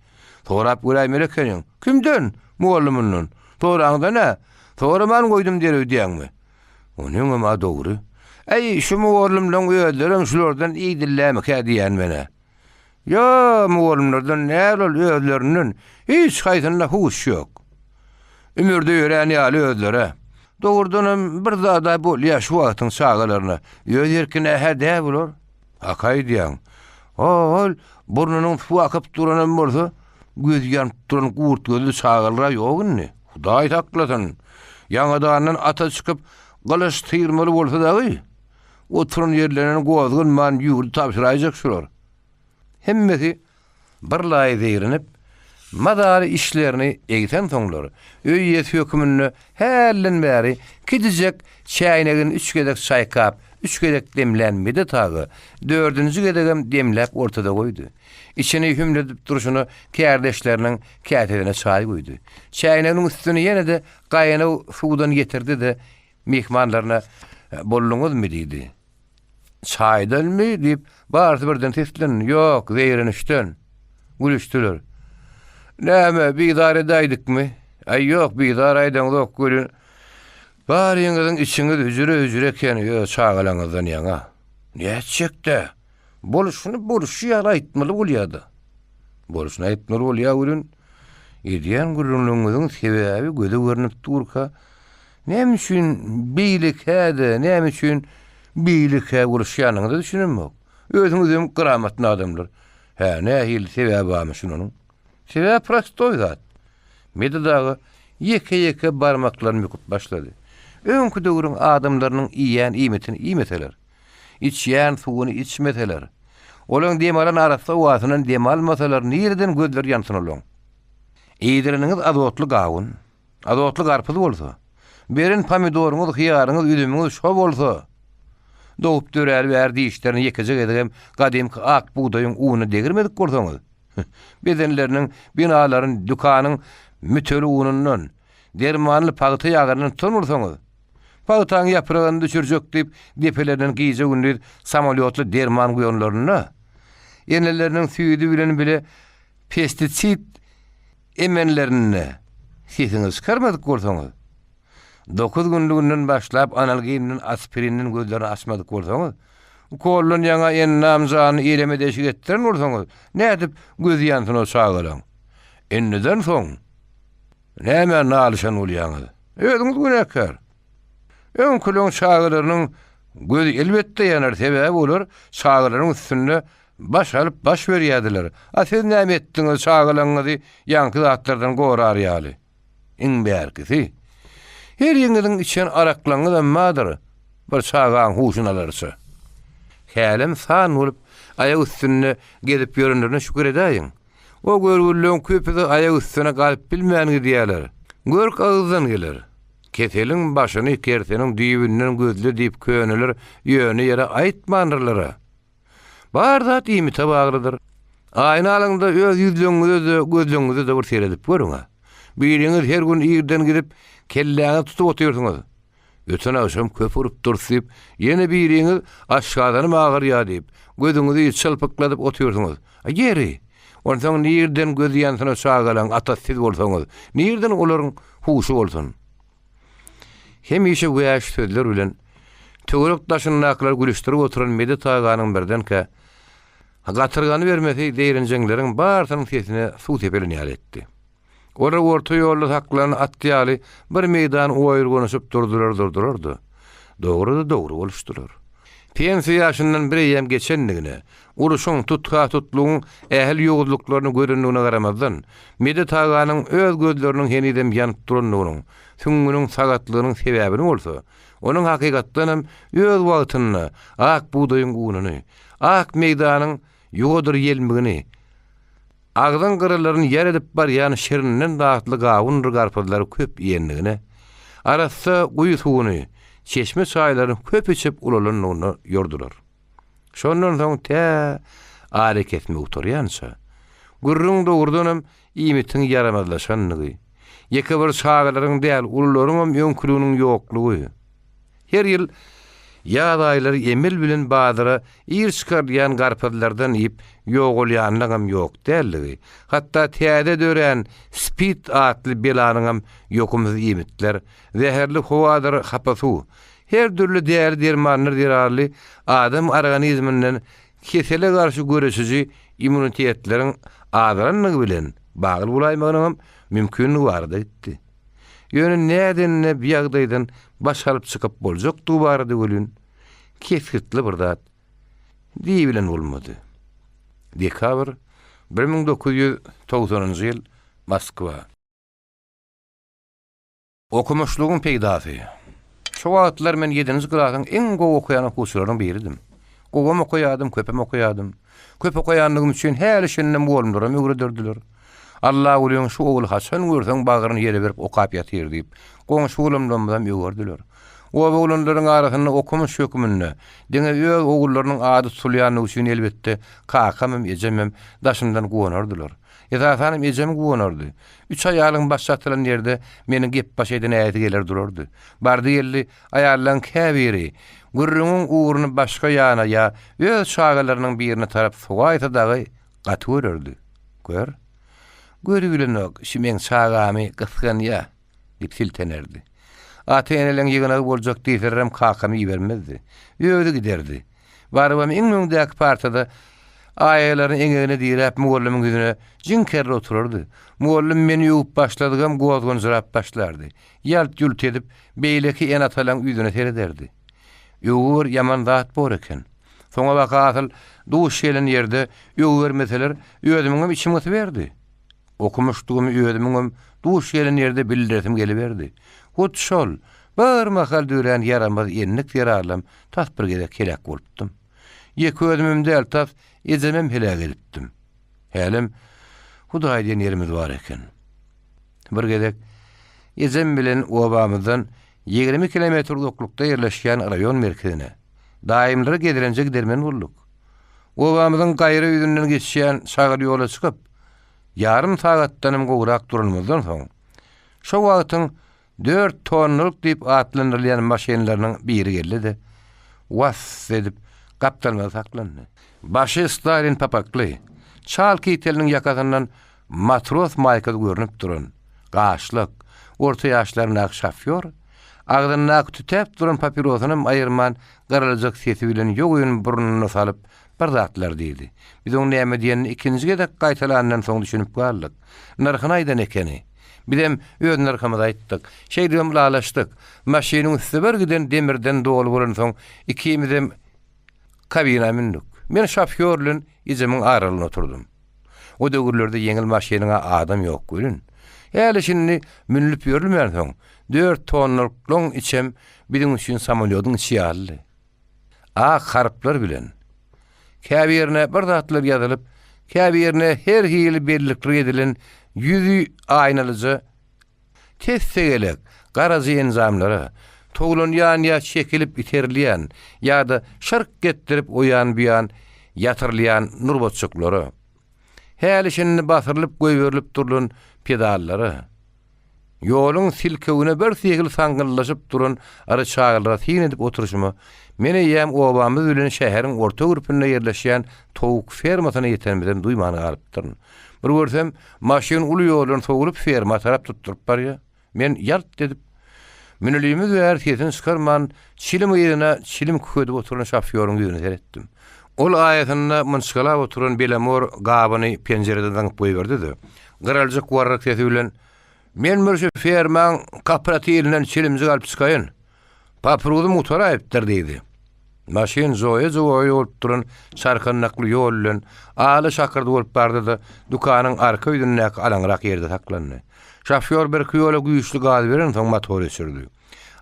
Sorap göräýmeli ekeniň. Kimden? Mugallymyndan. Soraňda nä? Soraman goýdum diýer öýdýäňmi? Onyňam-a dogry. Äý, şu mugallymlaň özlerem şulardan idillämikä diýýän men-ä. Ýo, mugallymlardan däl ol, özlerinden. Hiç haýsynda huş ýok. Ümürde ýörän ýaly özleri. Dogrudanam bir zad-a bolýa şu wagtyň çagalaryna. Öz erkine-hä dä bular. Hak aýdýaň. Ho-ol, burnunyň suwy akyp duranam bolsa, gözi ýanyp duran gurt gözli çagalar-a ýok indi. Hudaý saklasyn! Ýaňadandan ata çykyp, gylyç sygyrmaly bolsa dagy, oturan ýerlerinden gozganman ýurdy tabşyraýjak şular. Hemmesi bir laý zeýrenip, mazaly işlerini egsensoňlar, öý eýesi höküminde hälden bäri kiçijek çäýnegini üç gezek çaýkap, üç gezek demlän Medet aga dördünji gezegem demläp ortada goýdy. Içini hümledip durşuna kärdeşleriniň käsesine çaý guýdy. Çäýneginiň üstüni ýene-de gaýnaw suwdan ýetirdi-de, myhmanlaryna, Bolduňyzmy? diýdi. Çaýdanmy? diýip, barysy birden seslendi. Ýok, zeýrenişden. Gülüşdiler. Näme, bizar edäýdikmi? Aý, ýok, bizar aýdaňzok welin, baryňyzyň içiňiz hüjre-hüjre ekeni öz çagalaňyzdan ýaňa. Nätjek-dä? Bolşuny bolşy ýaly aýtmaly bolýa-da. Bolşuny aýtmaly bolýa welin, edýän gürrüňleriňiziň sebäbi göze görnüp durka, Näme üçin beýlekä-de, näme üçin beýlekä uruşýanyňyza düşünemok. Özüňizem gramatny adamlar. Hä, nähili sebäbi barmyş onuň? Sebäbi prostoý zat. Medet aga ýeke-ýeke barmaklaryny büküp başlady. Öňki döwrüň adamlarynyň iýýän iýmitini iýmeseler, içýän suwuny içmeseler, olaň dem alan arassa howasyndan dem almasalar nireden gözleri ýansyn olaň? Iýdireniňiz azotly gawun, azotly garpyz bolsa, beren pomidoryňyz, hyýaryňyz, üzümiňiz şo bolsa, dogup döräli bäri dişlerini ýekeje gezegem gadymky ak bugdaýyň ununa degirmedik bolsaňyz, bedenleriniň binalaryny dükanyň müteli unundan, dermanly pagta ýagyndan tutan bolsaňyz, pagtaň ýapragyny düşürjek diýip depelerinden gije-gündiz samolýotly derman guýanlarynda, eneleriniň süýdi bilen bile pestisid emenlerinde sesiňizi çykarmadyk bolsaňyz, dokuz günlüginden başlap analginden, aspirinden gözlerini açmadyk bolsaňyz, ukoldan ýaňa endam janyny eleme-deşik etdiren bolsaňyz, nädip gözi ýansyn o çagalaň? Indiden soň nämä nalyşan bolýaňyz? Özüňiz günäkär. Öňküleň çagalarynyň gözi elbetde ýanar, sebäbi olar çagalaryň üstünde baş alyp baş berýärdiler. A siz näme etdiňiz çagalaňyzy ýaňky zatlardan gorar ýaly? Iň bärkisi, heriňiziň içen araklaňyzam bardyr, bir çagaň huşuny alarça. Hälem san bolup aýak üstünde gezip ýörenlerine şükür edäýiň. O görgülileň köpüsi aýak üstüne galyp bilmän gidýärler. Görk agyzdan geler. Keseliň başyny kerseniň düýbünden gözle diýip köneler ýöne ýere aýtmandyrlar-a. Bar zat iýmite baglydyr. Aýna alyňda öz ýüzleňize-de, gözleňize-de bir seredip görüň-ä. Biriňiz her gün irden gidip, kelläňizi tutup otyrsyňyz. Öten agşam köp urup durus diýip, ýene biriňiz aşgazanym agyrýar diýip, gözüňizi çylpykladyp otyrsyňyz. A ýeri, onsoň nirden gözi ýansyn o çagalaň, atasy siz bolsaňyz, nirden olaryň huşy bolsun? Hemişe wäş sözler bilen töwerek daşyndakylary gülüşdirip oturan Medet aganyň birdenkä gatyrgany bermesi zeýrenjeňleriň barysynyň sesine suw sepelen ýaly etdi. Olar orta ýolda saklanan at ýaly bir meýdan oýurganyşyp durdular-durdular-da, dogry-da dogry boluşdylar. Pensiýa ýaşyndan bireýýäm geçendigine, urşuň, tutha-tutlugyň ähli ýowuzlyklaryny görendigine garamazdan, Medet aganyň öz gözleriniň henizem ýanyp durandygynyň, süňňüniň sagatlygynyň sebäbini bolsa, onuň hakykatdanam öz wagtynda ak bugdaýyň ununy, ak meýdanyň ýuwadyr ýelmigini, Agzyň gyralaryny ýer edip barýan şirinden datly gawundyr garpyzlary köp iýendigine, arassa guýy suwuny, çeşme çaýlaryny köp içip ulalandygyna ýordular. Şondan soň tä arakesme gutarýança, gürrüň dogrudanam iýmitiň ýaramazlaşandygy, ýeke bir çagalaryň däl, ulularyňam öňküliginiň ýoklugy, Her ýyl ýaz aýlary emel bilen bazara ir çykarylýan garpyzlardan iýip ýogalýanlaňam ýok däldigi, hatda täze dörän spid atly belanyňam ýokumsyz iýmitler, zäherli howadyr hapa suw, her dürli däri-dermanlar zerarly adam organizminden kesele garşy göreşiji immunitetleriň azalandygy bilen bagly bolaýmagynyňam mümkinligi barada gitdi. Ýöne nädende bu ýagdaýdan baş alyp çykyp boljakdygy barada welin kesgitli bir zat diýibilen bolmady. Dekabr, 1990-njy ýyl, Moskwa. Okumyşlygyň peýdasy. Şo wagtlar men ýedinji klasyň iň gowy okaýan okuwçylarynyň biridim. Gowam okaýardym, köpem okaýardym. Köp okaýanlygym üçin häli-şindem mugallymlaram öwrederdiler. Allagulyň şu ogly haçan görseň bagryny ýere berip okap ýatyr diýip, goňşy golamlarymyzam öwerdiler. Oba oglanlaryň arasynda okumyş hökmünde diňe öz ogullarynyň ady tutulýanlygy üçin elbetde kakamam, ejemem daşymdan guwanardylar. Esasanam ejem guwanardy. Üç aýalyň başy atylan ýerde meni gep-baş edinäýesi geler durardy. Bardy-geldi Aýallaryň käbiri gürrüňiň ugruny başga ýana ýa öz çagalarynyň birine tarap sowaýsa dagy gaty görerdi. Gör, görübilenok, şi meň çagamy gysganýa, diýip siltenerdi. Ata-eneleň ýygnagy boljak diýselerem kakamy ibermezdi. Özi giderdi. Barybam iň öňdäki partada aýalaryny eňegine diräp mugallymyň ýüzüne jiňkerli oturardy. Mugallym meni öwüp başladygam gozganjyrap başlardy. Ýalt-ýult edip, beýleki ene-atalaň ýüzüne serederdi. Öwgi bir ýaman zat bor eken. Soňabaka asyl duş gelen ýerde öwgi bermeseler, özümiňem içim gysyberdi. Okumyşdygymy özümiňem duş gelen ýerde bildiresim geliberdi. Hut şol. Bir mahal dörän ýaramaz endik zerarlam tas bir gezek heläk bolupdym. Ýeke özümem däl, tas ejemem heläk edipdim. Hälem Hudaý diýen ýerimiz bar eken. Bir gezek ejem bilen obamyzdan 20 kilometr uzaklykda ýerleşýän raýon merkezine, daýymlara gezelenje gidermen bolduk. Obamyzyň gaýra ýüzünden geçýän çagyl ýola çykyp, ýarym sagatdanam gowrak duranymyzdan soň, şo wagtyň Dört tonnalyk diýip atlandyrylýan maşynlarynyň biri geldi-de, was edip, gapdalymyzda saklandy. Başy Stalin papakly, çal kiteliniň ýakasyndan matros maýkasy görnüp duran, gaşlak, orta ýaşlaryndaky şofýor, agzyndaky tütäp duran papirosynam aýyrman, gyryljak sesi bilen ýogyn burnuny salyp, bir zatlar diýdi. Biz oň näme diýenini ikinji gezek gaýtalanyndan soň düşünip galdyk. Nyrhyny aýdan ekeni. Bizem öz nyrhymyzy aýtdyk. Şeýdibem ylalaşdyk. Maşynyň üsti bir giden demirden doly bolansoň, ikimizem kabina mündük. Men şofýor bilen ejemiň aralygynda oturdym. O döwürlerde ýeňil maşynyň-a adam ýok welin, häli-şindi münlüp ýörülmänsoň, dört tonnalyklaň içem biziň üçin samolýodyň içi ýalydy. Ak harplar bilen. Käbirine bir zatlar ýazylyp, käbirine her hili bellikler edilen ýüzi aýnalyja tes-tegelek garaja enjamlara, towlanýan ýa çekilip iterilýän ýa-da şyrk etdirip oýan-buýan ýatyrylýan nurbatjyklara, häli-şindi basyrylyp goýberilip durlan pedallara, Ýoluň silkewine birsyhly saňňyldaşyp duran ryçaglara syn edip oturyşyma, men eýýäm obamyz bilen şäheriň orta gürpünde ýerleşýän towuk fermasyna ýetenimizem duýman galypdyryn. Bir görsem, maşyn uly ýoldan sowulyp ferma tarap tutduryp barýar. Men ýalt edip, münülimiz bäri sesini çykarman, çilim yzyna çilim kükedip oturan şofýoryň ýüzüne seretdim. Ol aýasynda mynçgalap oturan belamor gabyny penjireden zyňyp goýberdi-de, gyraljyk warryk sesi bilen, Men bir şu fermaň kooperatiwinden çilimjik alyp çykaýyn. Papruzym gutaraýypdyr diýdi. Maşyn joýa-joýa bolup duran çarkandakly ýol bilen aly şakyrdy bolup bardy-da, dükanyň arka ýüzündäki alaňrak ýerde saklandy. Şofýor birki ýola güýçli gaz berensoň motory öçürdi.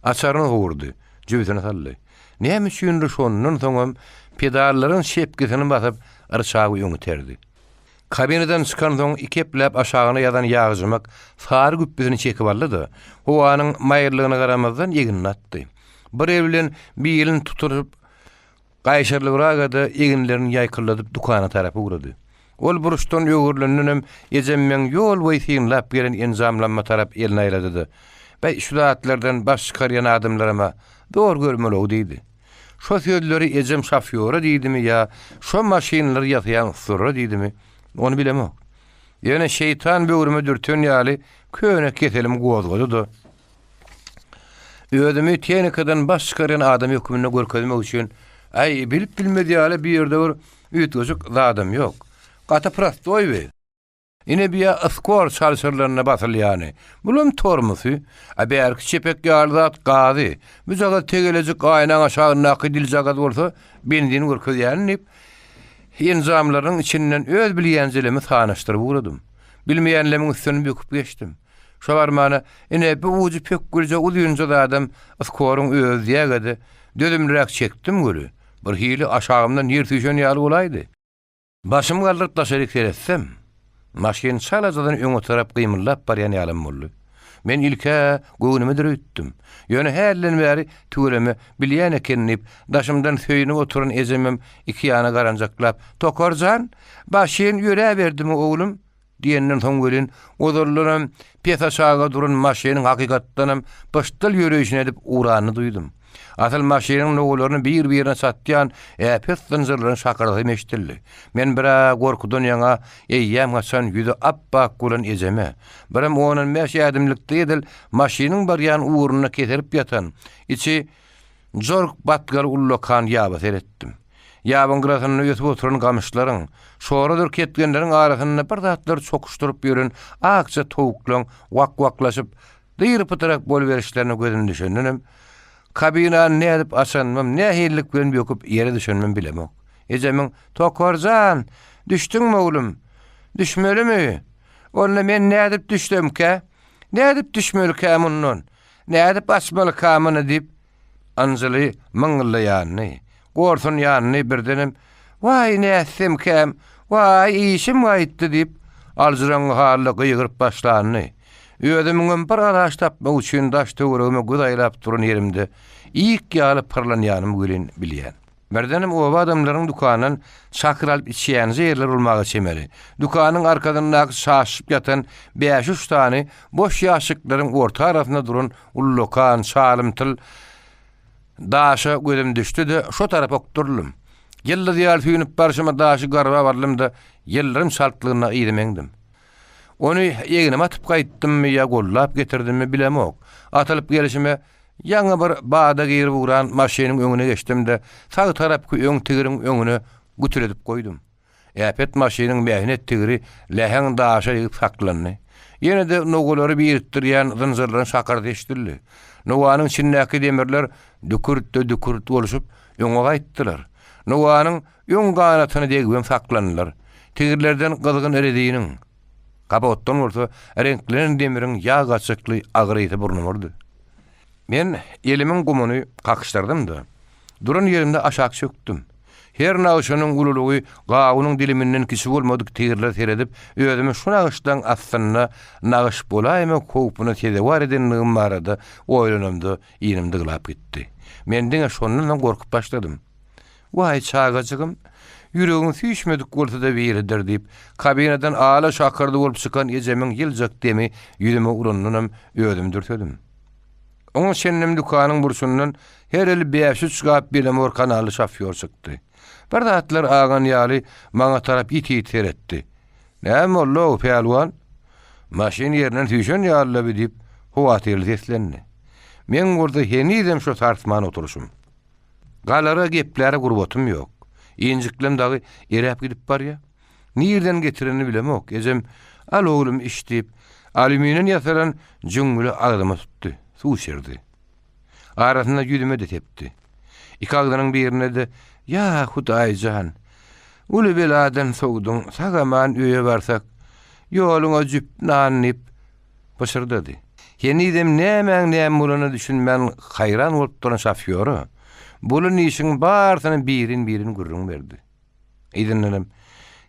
Açaryny sowurdy, jübüsine saldy. Näme üçindir şondan soňam pedallaryň çepkisini basyp, rçagy öňe iterdi. Kabinadan çykansoň iki epläp aşagyna ýazan ýagjymak sary güpbüsini çekip aldy-da, howanyň maýyllygyna garamazdan egnine atdy. Bir eli bilen bilini tuturyp, gaýşarlybraga-da eginlerini ýaýkyldadyp dükana tarap ugrady. Ol burçdan öwrülendenem ejem meň ýol boýy synlap gelen enjamlamma tarap elini aýlady-da, Bäý, şu zatlardan baş çykarýan adamlaram-a zor görmeli-ow diýdi. Şo sözleri ejem şofýora diýdimi ýa şo maşynlary ýasaýan ussalara diýdimi, ony bilemok. Ýöne şeýtan böwrüme dürten ýaly köne keselim gozgady-da, özümi tehnikadan baş çykarýan adam hökmünde görkezmek üçin, Äý, bilip-bilmez ýaly bu ýerde bir üýtgeşik zadam ýok. Gaty prostoý bi. Ine biýa yskor çalşyrylanda basylýany. Bulam tormusy. A bärki çepek ýaly zat gazy. Bujagaz tegelejik aýnaň aşagyndaky diljagaz bolsa benzin görkezýäni diýip, enjamlarynyň içinden öz bilýänjelemi sanaşdyryp ugradym. Bilmeýänlemiň üstünden böküp geçdim. Şo barmana, ine, bu ujy pökgülje uzynja zadam yskoryň özi diýäge-de, dözümliräk çekdim weli, birhili aşagymdan ýer süýşen ýaly bolaýdy. Başymy galdyryp daşaryk seretsem, maşyn çalajadan öňe tarap gymyldap barýan ýalam boldy. Men ilk-ä göwnümedir öýtdüm. Ýöne hälden bäri tüweleme bilýän eken diýip, daşymdan söýünip oturan ejemem iki ýana garanjaklap, Tokar jan, maşyn ýöräberdimi, oglum? Diýenden soň welin, ozaldanam pes aşaga duran maşynyň hakykatdanam pyşdyl ýöreýşini edip ugranyny duýdum. Asyl maşynyň nowalaryny bir-birine çatýan äpet zynjyrlaryň şakyrdysy eşidildi. Men bir-ä gorkudan ýaňa eýýämhaçan ýüzi ap-ak bolan ejeme, birem on-on bäş ädimlikde edil maşynyň barýan ugrunda keserip ýatan, içi jork batgaly ullakan ýaba seretdim. Ýabyň gyrasynda ösüp oturan gamyşlaryň, şoradyr ketgenleriň arasynda bir zatlar çokuşdyryp ýören akja towuklaň wak-waklaşyp, dyr-pytrak boluberişlerine gözüm düşendenem, kabinany nädip açanymam, nähililik bilen böküp ýere düşenimem bilemok. Ejemiň, Tokar jan, düşdüňmi, oglum? Düşmelimi? Onda men nädip düşsemkä? Nädip düşmelikä mundan? Nädip açmalyka muny diýip, ynjyly myňňyllaýanyny, gorsunýanyny birdenem, Waý, nätsemkäm, waý, işim gaýtdy diýip, aljyraňňy halda gygyryp başlanyny, özümiňem bir alaç tapmak üçin daş-töweregime göz aýlap duran ýerimde ik ýaly pyrlanýanymy welin bilýän. Birdenem oba adamlarynyň dükandan çakyr alyp içýänje ýerler bolmaga çemeli. Dükanyň arkasyndaky çaşyp ýatan bäş-üç sany boş ýaşikleriň orta arasynda duran ullakan, çalymtyl daşa gözüm düşdi-de, şo tarapa okduryldym. Ýyldyz ýaly süýnüp barşyma daşy garbap aldym-da, ýyldyrym çaltlygynda yzyma eňdim. Ony egnime atyp gaýtdymmy ýa gollap getirdimmi bilemok. Atylyp gelşime Ýaňy bir bada girip ugran maşynyň öňüne geçdim-de, sag tarapky öň tigiriň öňüne gütüledip goýdum. Äpet maşynyň mähnet tigiri läheň daşa degip saklandy. Ýene-de nogalary birikdirýän zynjyrlaryň şakyrdysy eşidildi. Noganyň içindäki demirler dükürt-de-dükürt bolşup, öňe gaýtdylar. Noganyň öň ganatyna degibem saklandylar. Tigirlerden gyzgyn reziniň, Kapotdan bolsa reňklenen demiriň ýag gaçykly agyr ysy burnuma urdy. Men elimiň gumuny kakyşdyrdym-da, duran ýerimde aşak çökdüm. Her nagyşynyň ululygy gawunyň diliminden kiçi bolmadyk tigirlere seredip, özümi şu nagyşlaryň astynda nagyş bolaýmak howpuna sezewar edendigim barada oýlanamda inim dyglap gitdi. Men diňe şondan soň gorkup başladym. Waý, çagajygym, ýüregiň süýşmedik bolsa-da biridir, diýip, kabinadan ala şakyrdy bolup çykan ejemiň ýyljak demi ýüzüme urandanam özümi dürsedim. Oňa çenlem dükanyň burçundan her eli bäş-üç gap Belamor kanally şofýor çykdy. Bir zatlar aňan ýaly maňa tarap ýiti-ýiti seretdi. Näme boldy-ow, pälwan? Maşyn ýerinden süýşen ýaly-la bi, diýip, howatyrly seslendi. Meň bolsa henizem şo sarsman oturyşym. Galara gepläre gurbatym ýok. Injiklem dagy eräp gidip barýa. Nirden getirenini bilemok. Ejem, Al oglum iç diýip, alýuminden ýasalan jüňňüli agzyma tutdy. Suw içirdi. Arasynda ýüzüme-de sepdi. Iki agzynyň birinde-de, Ýa, Hudaý jan, uly beladan sowduň, sag-aman öýe barsak, ýoluňa jüp nan diýip, Pyşyrdady. Henizem nämäň näme bolanyna düşünmän haýran bolup duran şofýora bolan işiň barysyny birin-birin gürrüň berdi. Yzyndanam,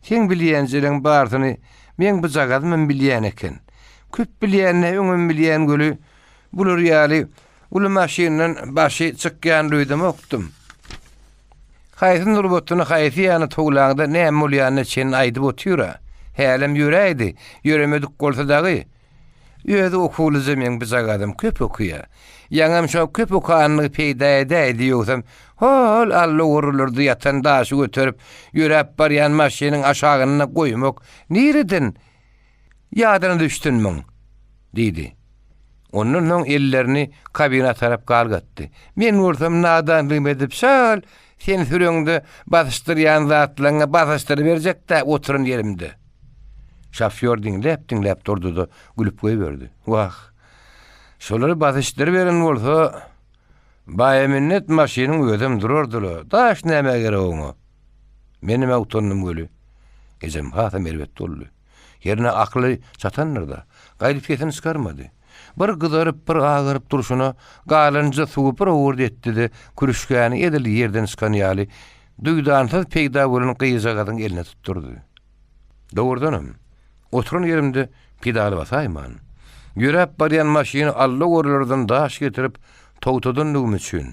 Seň bilýänjeleň barysyny meň bujagazymam bilýän eken. Köp bilýän-ä öňem bilýän göli bular ýaly uly maşyndan başy çykýan öýdemokdym. Haýsy nurbatyny haýsy ýana towlaňda näme bolýanyna çenli aýdyp otyr-a. Hälem ýöräýdi, ýöremedik bolsa dagy. Özi okuwlyja meň bijagazym, köp okyýa. Ýaňam şo köp okanlygy peýda edäýdi, ýogsam, hol alla-ogurlarda ýatan daşy göterip, ýöräp barýan maşynyň aşagynda goýmak nireden Ýadyna düşsün muň! diýdi. Ondan soň ellerini kabina tarap galgatdy. Men bolsam nadanlygym edip şol sen süreňde basyşdyrýan zatlaňňa basyşdyryberjek-dä oturan ýerimde. Şofýor diňläp-diňläp durdy-da, gülüp goýberdi. Wah, şolary basyşdyryberen bolsa, baýaminnet maşynyň özem durardy-la, daş nämä gerek oňa? Menem-ä utandym weli, ejem hasam erbet boldy. Hernä akyly çatandyr-da, gaýdyp sesini çykarmady. Bir gyzaryp, bir agaryp durşuna, galanja suwy bir owurt etdi-de, kürüşgäni edil ýerden çykan ýaly, duýdansyz peýda bolan gyzjagazyň eline tutdurdy. Dogrudanam, oturan ýerimde pedaly basaýman, ýöräp barýan maşyny alla-gorlardan daş getirip togtadandygym üçin,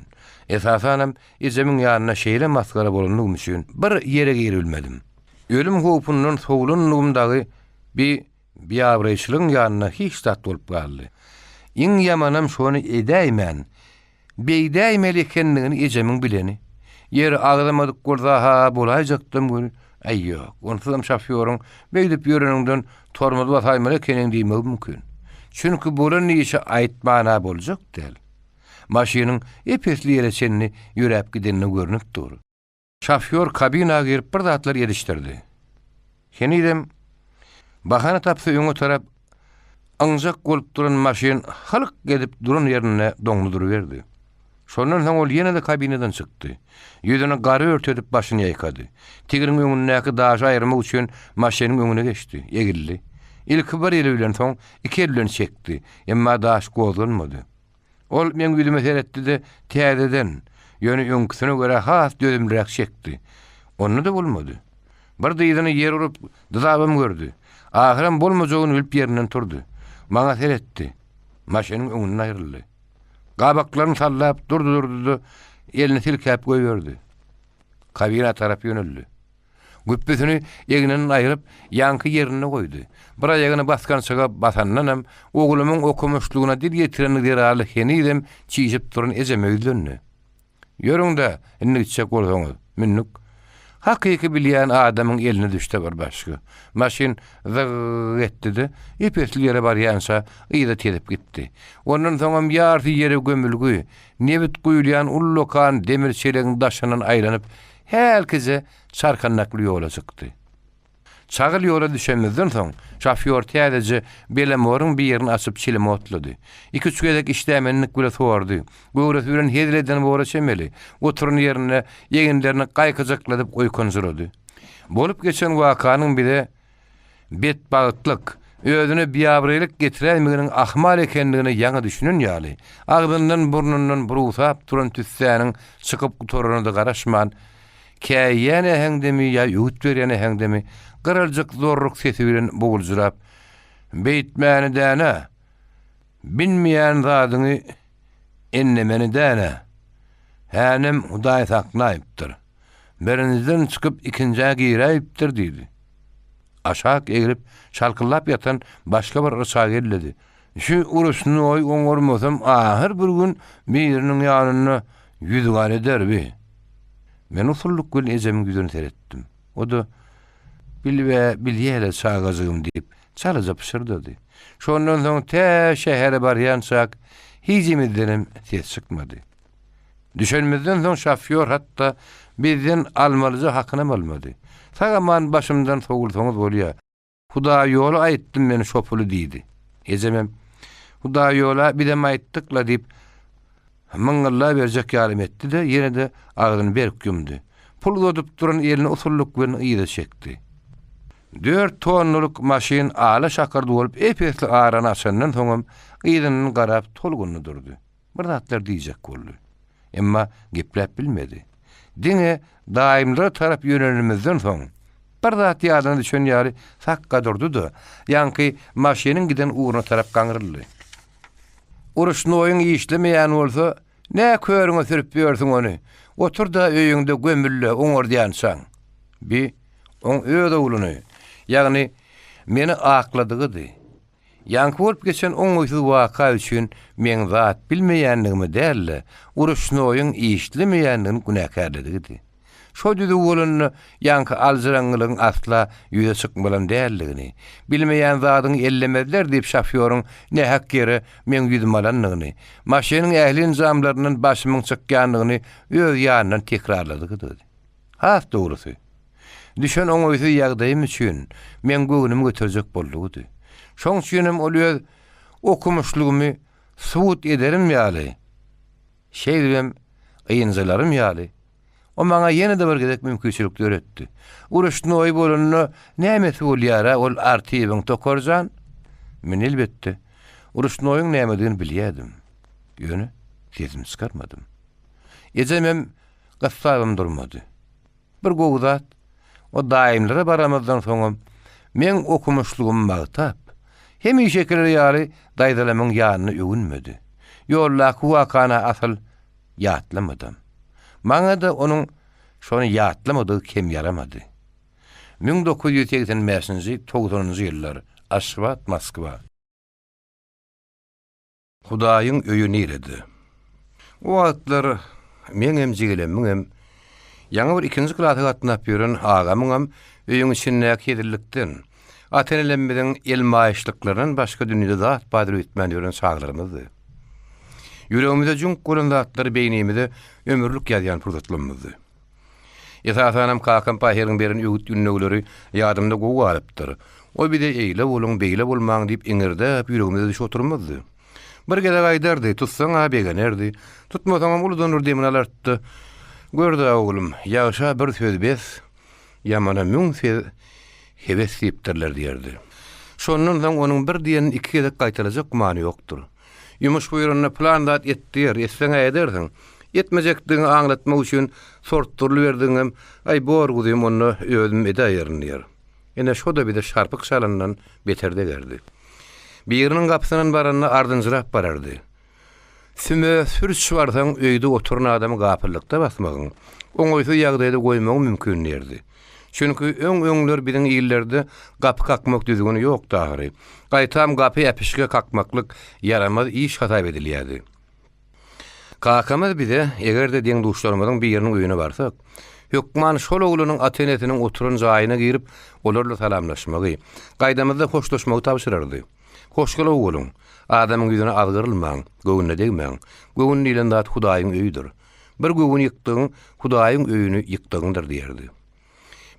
esasanam, ejemiň ýanynda şeýle masgara bolandygym üçin bir ýere giribilmedim. Ölüm howpundan sowlandygym dagy bi biabraýçylygyň ýanynda hiç zat bolup galdy. Iň ýamanam şony edäýmän, beýdäýmeli ekenligini ejemiň bileni. Ýeri agzamadyk bolsa-ha bolaýjakdam weli, äý ýok, onsuzam şofýoryň beýdip ýöreniňden tormoz basaýmaly ekeniň diýmegi mümkin. Çünki bolan işi aýtman-a boljak däl. Maşynyň ep-esli ýere çenli ýöräp gidenine görnüp dur. Şofýor kabina girip bir zatlar edişdirdi. Henizem bahana tapsa öňe tarap yňjak bolup duran maşyn hylk edip duran ýerinde doňdy duruberdi. Şondan soň ol ýene-de kabinadan çykdy. Ýüzüni gara örtedip başyny ýaýkady. Tigiriň öňündäki daşy aýyrmak üçin maşynyň öňüne geçdi, egildi. Ilki bir eli bilen soň iki eli bilen çekdi. Emma daş gozganmady. Ol meň ýüzüme seretdi-de, täzeden, ýöne öňküsine görä has dözümliräk çekdi. Onda-da bolmady. Bir dyzyny ýere urup, dyzabam gördi. Ahyram bolmajagyny bilip ýerinden turdy. Maňa seretdi. Maşynyň öňünden aýryldy. Gabaklaryny sallap durdy-durdy-da, elini silkäp goýberdi. Kabina tarap ýöneldi. Güpbüsini egninden aýryp, ýaňky ýerinde goýdy. Bir aýagyny basgançaga basandanam, oglumyň okumyşlygyna dil ýetireni zerarly henizem çişip duran ejeme ýüzlendi. Ýörüň-dä, indi gitjek bolsaňyz. Mündük. Hakyky bilýän adamyň eline düşse bir başga. Maşyn zyg-g etdi-de, ep-esli ýere barýança yza tezip gitdi. Ondan soňam ýarysy ýere gömülgi, nebit guýulýan ullakan demir çelegiň daşyndan aýlanyp, hälkije çarkandakly ýola çykdy. Çagyl ýola düşenimizden soň, şofýor täzeje Belamoryň birini açyp çilim otlady. Iki-üç gezek işdämenlik bile sordy. Göwresi bilen hezil eden bora çemeli, oturan ýerinde eginlerini gaýkyjakladyp oýkanjyrady. Bolup geçen wakanyň bize betbagtlyk, özüne biabraýlyk getiräýmeginiň ahmal ekendigine ýaňy düşünen ýaly, agzyndan-burnundan burugsap duran tüssäniň çykyp gutararyna-da garaşman, Käýýän äheňdemi ýa öwüt berýän äheňdemi, gyraljyk zorruk sesi bilen boguljyrap, Beýtmäni däne! Bilmeýän zadyňy ennemeni däne! Hänem Hudaý saklaýypdyr. Birinjiden çykyp ikinjä giräýipdir diýdi. Aşak eglip, şalkyldap ýatan başga bir ryçagy elledi. Şu uruşnoý oňarmasam ahyr bir gün biriniň ýanynda ýüzügara eder bi. Men usullyk bilen ejemiň ýüzüne seretdim. O-da, Bilbe, bilýä-le çagajygym diýip, çalaja pyşyrdady. Şondan soň tä şähere barýançak hijimizdenem ses çykmady. Düşenimizden soň şofýor hatda bizden almalyja hakynam almady. Sag-aman başymdan sowulsaňyz bolýa. Hudaýýola aýtdym men şo puly diýdi. Ejemem, Hudaýýola bizem aýtdyk-la diýip, myňňyllaberjek ýalym etdi-de, ýene-de agzyny berk ýumdy. Pul uzadyp duran elini usullyk bilen yza çekdi. Dört tonnalyk maşyn ala şakyrdy bolup ep-esli arany açandan soňam yzyndan garap tolgundy durdy. Bir zatlar diýjek boldy. Emma gepläp bilmedi. Diňe daýymlara tarap ýönelenimizden soň, bir zat ýadyna düşen ýaly sakga durdy-da, ýaňky maşynyň giden ugruna tarap gaňryldy. Uruşnoýyň işlemeýän bolsa, nä körüňe sürüp ýörsüň ony? Otur-da öýüňde gömül-le oňardýançaň. Bi, oň öz ogluny, ýagny meni akladygydy. Ýaňky bolup geçen oňaýsyz waka üçin meň zat bilmeýänligimi däl-de, uruşnoýyň işlemeýänligini günäkärledigidi. Şo düzüw bolanda ýaňky aljyraňňylygyň asla ýüze çykmalam däldigini, bilmeýän zadyňy ellemezler diýip şofýoryň nähak ýere meň ýüzümi alandygyny, maşynyň ähli enjamlaryndan başymyň çykýandygyny öz ýanyndan tekrarladygydy. Has dogrusy, düşen oňaýsyz ýagdaýym üçin meň göwnümi göterjek boldugydy. Şoň üçinem ol öz okumyşlygymy subut ederim ýaly, şeýdibem ynjalarym ýaly, o maňa ýene-de bir gezek mümkinçilik döretdi. Uruşnoý bolanda nämesi bolýar-a ol Artybyň, Tokar jan? Men, elbetde, uruşnoýyň nämedigini bilýärdim. Ýöne sesimi çykarmadym. Ejemem gyssabam durmady. Bir gowy zat, o daýymlara baramyzdan soňam meň okumyşlygymy magtap, hemişekileri ýaly daýzalamyň ýanynda öwünmedi. Ýoldaky wakany asyl ýatlamadam. Maňa-da onuň şony ýatlamadygy kem ýaramady. 1985-nji, togsanynjy ýyllar, Aşgabat, Moskwa. Hudaýyň öýi nirede? O wagtlar meňem jigilemmiňem, ýaňy bir ikinji klasa gatnap ýören agamyňam öýüň içindäki hezillikden, ata-enelemmiziň elmaýyşlyklaryndan başga dünýede zat bardyr öýtmän ýören çaglarymyzdy. Ýüregimize jüňk bolan zatlary beýnimize ömürlik ýazýan pursatlarymyzdy. Esasanam kakam pahyryň beren öwüt-ündewleri ýadymda gowy galypdyr. O bize eýle boluň, beýle bolmaň diýip iňirdäp ýüregimize düşüp oturmazdy. Bir gezek aýdardy, tutsaň-a begenerdi, tutmasaňam uludan bir demini alartdy. Gör-dä oglum, ýagşa bir söz bes, ýamana müň söz hebes diýipdirler diýerdi. Şondan soň onuň bir diýenini iki gezek gaýtalajak gümany ýokdur. Ýumuş buýranda pylan zat et diýer, etseň-ä edersiň. Etmejekdigiňi aňlatmak üçin sortdurylyberdigiňem, Aý, bor guzym, onda özüm edäýerin diýer. Ine, şo-da bize şarpyk çalandan beter degerdi. Biriniň gapysyndan baranda ardynjyrap barardy. Süme sürç barsaň, öýde oturan adamy gapyllykda basmagyň, oňaýsyz ýagdaýda goýmagyň mümkin diýerdi. Çünki öň-öňler biziň illerde gapy kakmak düzgüni ýokdy ahyry. Gaýtam gapy äpişge kakmaklyk ýaramaz iş hasap edilýärdi. Kakamyz bize, eger-de deň-duşlarymyzyň biriniň öýüne barsak, hökman şol oglanyň ata-enesiniň oturan jaýyna girip, olarla salamlaşmagy, gaýdamyzda hoşlaşmagy tabşyrardy. Hoşgylaw boluň! Adamyň ýüzüne azgyrylmaň, göwnüne degmäň. Göwün diýlen zat Hudaýyň öýüdir. Bir göwün ýykdygyň, Hudaýyň öýüni ýykdygyňdyr diýerdi.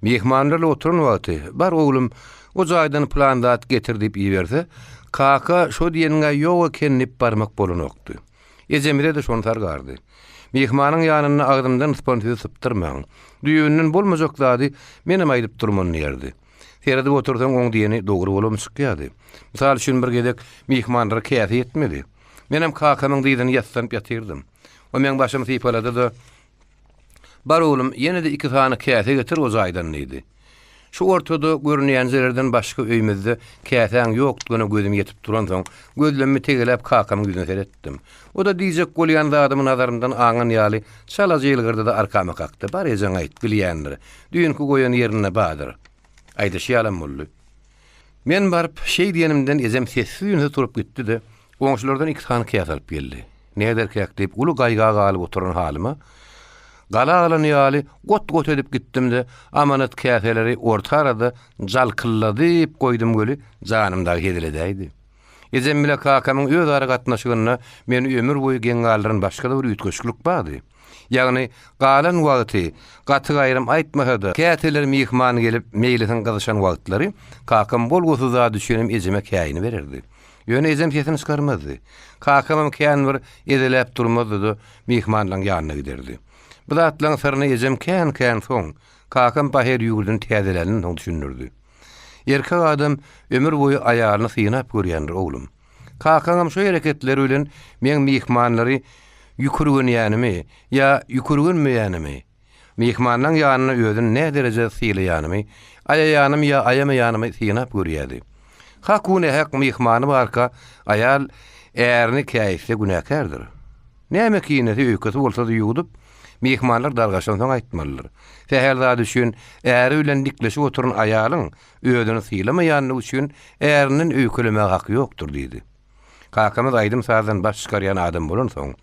Myhmanlarla oturan wagty, Bar oglum, o jaýdan pylan zat getir diýip iberse, Kaka, şo diýeniň-ä ýok eken diýip barmak bolanokdy. Ejemize-de şony sargardy. Myhmanyň ýanynda agzymdan sypan sözi sypdyrmaň. Düýbünden bolmajak zady menem aýdyp durman diýerdi. Seredip otursaň oň diýeni dogry bolubam çykýardy. Mysal üçin bir gezek myhmanlara käse ýetmedi. Menem kakamyň dyzyny ýassanyp ýatyrdym. O meň başymy sypalady-da, Bar oglum, ýene-de iki sany käse getir o jaýdan diýdi. Şu ortada görünýänjelerden başga öýümizde käsäň ýokdugyna gözüm ýetip duransoň, gözlemimi tegeläp kakamyň ýüzüne seretdim. O-da diýjek bolýan zadymy nazarymdan aňan ýaly, çalaja ýylgyrdy-da arkama kakdy, Bar ejeňe aýt, bilýändir. Düýnki goýan ýerinde bardyr. Aýdyşy ýalam boldy. Men baryp, şeý diýenimden ejem sessiz-üýnsüz turup gitdi-de, goňşulardan iki sany käse alyp geldi. Näderkäk diýip, uly gaýga galyp oturan halyma, gala alan ýaly got-got edip gitdim-de, amanat käseleri orta arada jalkylladyp goýdum weli, janym dagy hezil edäýdi. Ejem bile kakamyň özara gatnaşygynda meni ömür boýy geň galdyran başga-da bir üýtgeşiklik bardy. Ýagny, galan wagty, gaty-gaýrym aýtmasa-da, käteler myhman gelip, meýlisiň gyzyşan wagtlary, kakam bolgusyz zat üçinem ejeme käýini bererdi. Ýöne ejem sesini çykarmazdy. Kakamam kän bir ezeläp durmazdy-da, myhmanlaryň ýanyna giderdi. Bu zatlaryň syryny ejem kän-kän soň, kakam pahyr ýüwürdini täzeländen soň düşündirdi. Erkek adam ömür boýy aýalyny synap görýändir, oglum. Kakaňam şu hereketleri bilen meň myhmanlary ýükürgenýänimi ýa ýükürgenmeýänimi, myhmanlaň ýanynda özüni nädereje sylaýanymy, aýaýanymy ýa aýamaýanymy synap görýärdi. Haku-nähak myhmany barka aýal ärini käýitse günäkärdir. Näme kinesi, öýkesi bolsa-da ýuwdup, myhmanlar dargaşansoň aýtmalydyr. Sähel zat üçin äri bilen dikleşip oturan aýalyň özüni sylamaýanlygy üçin ärinden öýkelemäge haky ýokdur diýdi. Kakamyz aýdym-sazdan baş çykarýan adam bolansoň,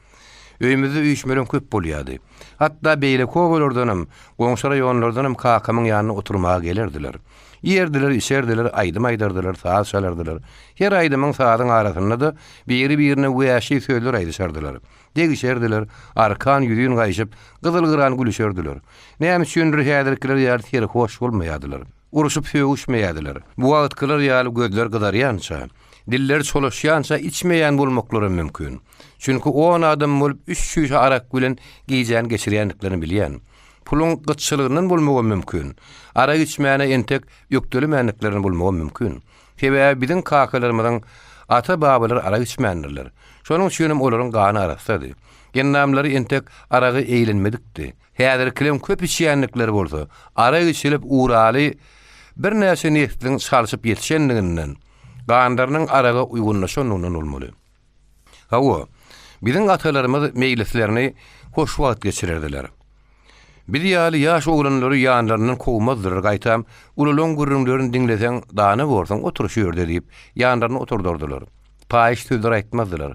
öýümizde üýşmeleň köp bolýardy. Hatda beýleki obalardanam, goňşy raýonlardanam kakamyň ýanyna oturmaga gelerdiler. Iýerdiler, içerdiler, aýdym aýdardylar, saz çalardylar. Her aýdymyň, sazyň arasynda-da biri-birine wäşi sözler aýdyşardylar. Degişerdiler, arkan-ýüzin gaýşyp, gyzyl-gyran gülüşerdiler. Näme üçindir häzirkiler ýaly serhoş bolmaýardylar. Urşup-sögüşmeýärdiler. Bu wagtkylar ýaly gözler gyzarýança, diller çolaşýança içmeýän bolmaklaram mümkin. Çünki on adam bolup üç çüýşe arak bilen gijäni geçirýändiklerini bilýän. Puluň gytçylygyndan bolmagam mümkin. Arak içmäne entek ökdelemändiklerinden bolmagam mümkin. Sebäbi biziň kakalarymyzyň ata-babalary arak içmändirler. Şonuň üçinem olaryň gany arassady. Endamlary entek araga eýlenmedikdi. Häzirkileň köp içýändikleri bolsa, arak içilip uraly birnäçe nesliň çalşyp ýetişendiginden, ganlarynyň araga uýgunlaşandygyndan bolmaly. Hawa, biziň atalarymyz meýlislerini hoşwagt geçirerdiler. Biz ýaly ýaş oglanlary ýanlaryndan kowmazdylar, gaýtam, ululaň gürrüňlerini diňleseň, dana borsuň, otur şu ýerde diýip, ýanlarynda oturdardylar. Paýyş sözler aýtmazdylar.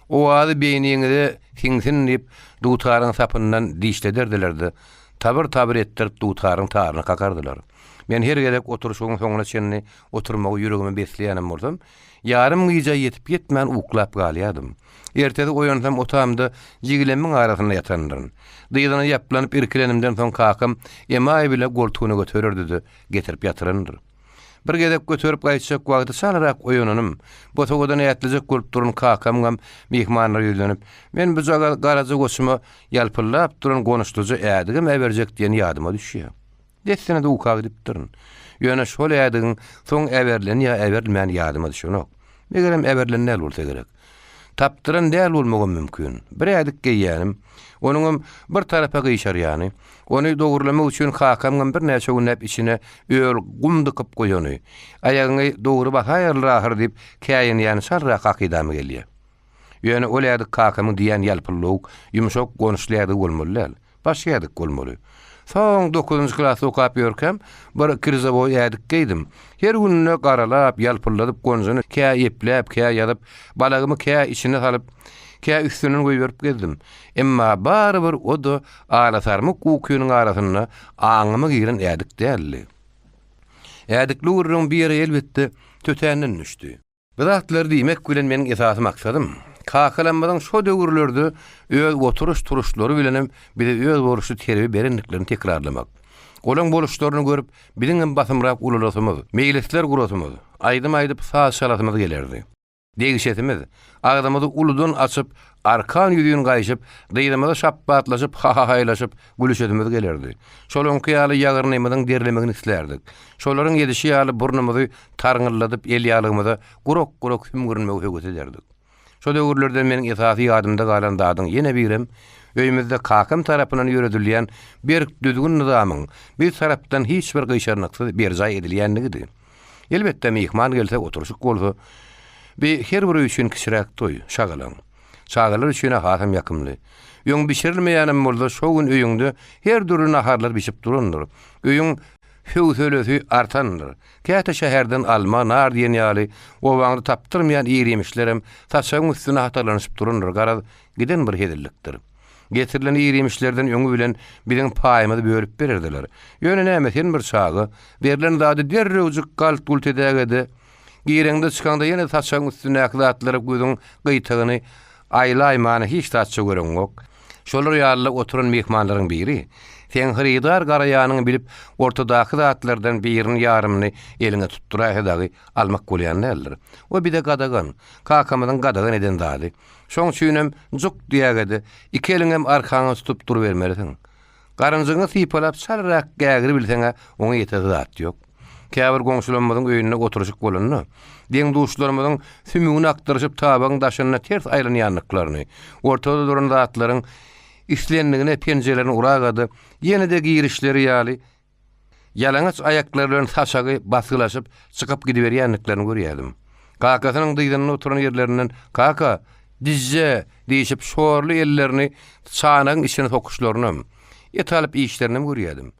Owazy beýniňize siňsin diýip, dutaryň sapyndan dişlederdiler-de, tabyr-tabyr etdirip dutaryň taryny kakardylar. Men her gezek oturyşygyň soňuna çenli oturmagy ýüregime besleýänem bolsam, ýarym gijä ýetip-ýetmän uklap galýardym. Ertesi oýansam otamda jigilemmiň arasynda ýatandyryn. Dyzyna ýaplanyp irkilenimden soň kakam emaý bile goltugyna götererdi-de, getirip ýatyrandyr. Bir gezek göterip gaýtjak wagty çalarak oýananym, bosagadan ätlejek bolup duran kakamyňam myhmanlara ýüzlenip, Men bujagaz garaja goçuma ýalpyldap duran gonuçlyja ädigem äberjek diýeni ýadyma düşýär. Dessine-de uka gidipdirin. Ýöne şol ädigiň soň äberilen ýa äberilmäni ýadyma düşenok. Megerem äberilen däl bolsa gerek. Tapdyran däl bolmagam mümkin. Bir ädik geýýänim, onuňam bir tarapa gyşarýany, ony dogrulamak üçin kakamyňam birnäçe günläp içine öl gum dykyp goýany, aýagyňy dogry basaýarlar ahyry diýip käýinýäni çalrak hakydama gelýär. Ýöne ol ädik kakamyň diýýän ýalpyllawuk, ýumşak gonçly ädigi bolmaly däl. Başga ädik bolmaly. Soň dokuzynjy klasda okap ýörkäm, bir kirzowoý ädik geýdim. Her gününe garalap, ýalpyldadyp gonjuny kä epläp, kä ýazyp, balagymy kä içine salyp, kä üstünden goýberip gezdim. Emma barybir o-da alasarmyk ukynyň arasynda aňyma giren ädik däldi. Ädikli gürrüň bir ýere elbetde tötänden düşdi. Bu zatlary diýmek bilen meniň esasy maksadym, kakalarymyzyň şo döwürlerde öz oturyş-turuşlary bilenem bize özboluşly terbiýe berendiklerini tekrarlamak. Olaň boluşlaryny görüp, biziňem basymrak ulalasymyz, meýlisler gurasymyz, aýdym aýdyp, saz çalasymyz gelerdi. Degişesimiz, agzymyzy uludan açyp, arkan-ýüzin gaýşyp, dyzymyzy şapbatlaşyp, ha-ha-haýlaşyp, gülüşesimiz gelerdi. Şolaňky ýaly ýagyrnymyzyň derlemegini islärdik. Şolaryň edişi ýaly burnumyzy tarňyldadyp elýaglygymyza gurak-gurak sümgürinmegi höwes ederdik. Şo döwürlerden meniň esasy ýadymda galan zadyň ýene birem, öýümizde kakam tarapyndan ýöredilýän berk düzgün-nyzamyň biz tarapdan hiç bir gyşarnyksyz berjaý edilýänligidi. Elbetde, myhman gelse, oturyşyk bolsa, bi her bir öý üçin kiçiräk toý, şagalaň. Çagalar üçin-ä hasam ýakymly. Öň bişirilmeýänem bolsa, şo gün öýüňde her dürli naharlar bişip durandyr. Öýüň höwselesi artandyr. Käte şäherden alma, nar diýen ýaly obaňda tapdyrmaýan ir-iýmişlerem saçagyň üstünde hatarlanyşyp durandyr, garaz, giden bir hezillikdir. Getirilen ir-iýmişlerden öňi bilen biziň paýymyzy bölüp bererdiler. Ýöne näme, sen bir çaga, berlen zady derrewjik galt-gult edäge-de, gireňde-çykaňda ýene saçagyň üstündäki zatlara gözüň gyýtagyny aýlaýmany hiç zatça göreňok. Şolar ýaly-da oturan myhmanlaryň biri, seň hyrydar garaýanyňy bilip, ortadaky zatlardan birini-ýarymyny eliňe tutduraýsa dagy almak bolýan däldir. O bize gadagan. Kakamyzyň gadagan eden zady. Şoň üçinem juk diýäge-de, iki eliňem arkaňa tutup durubermelisiň. Garynjygyňy sypalap çalrak gägiribilseň-ä oňa ýetesi zat ýok. Käbir goňşularymyzyň öýünde oturyşyk bolanda, deň-duşlarymyzyň sümügini akdyryşyp tabagyň daşynda ters aýlanýandyklaryny, ortada duran zatlaryň islendigine penjelerini uraga-da, ýene-de girişleri ýaly, ýalaňaç aýaklary bilen saçagy basgylaşyp, çykyp gidiberýändiklerini görýärdim. Kakasynyň dyzynda oturan ýerlerinden, Kaka, dizje! diýşip, şorly ellerini çanagyň içine sokuşlarynam, et alyp iýişlerinem görýärdim.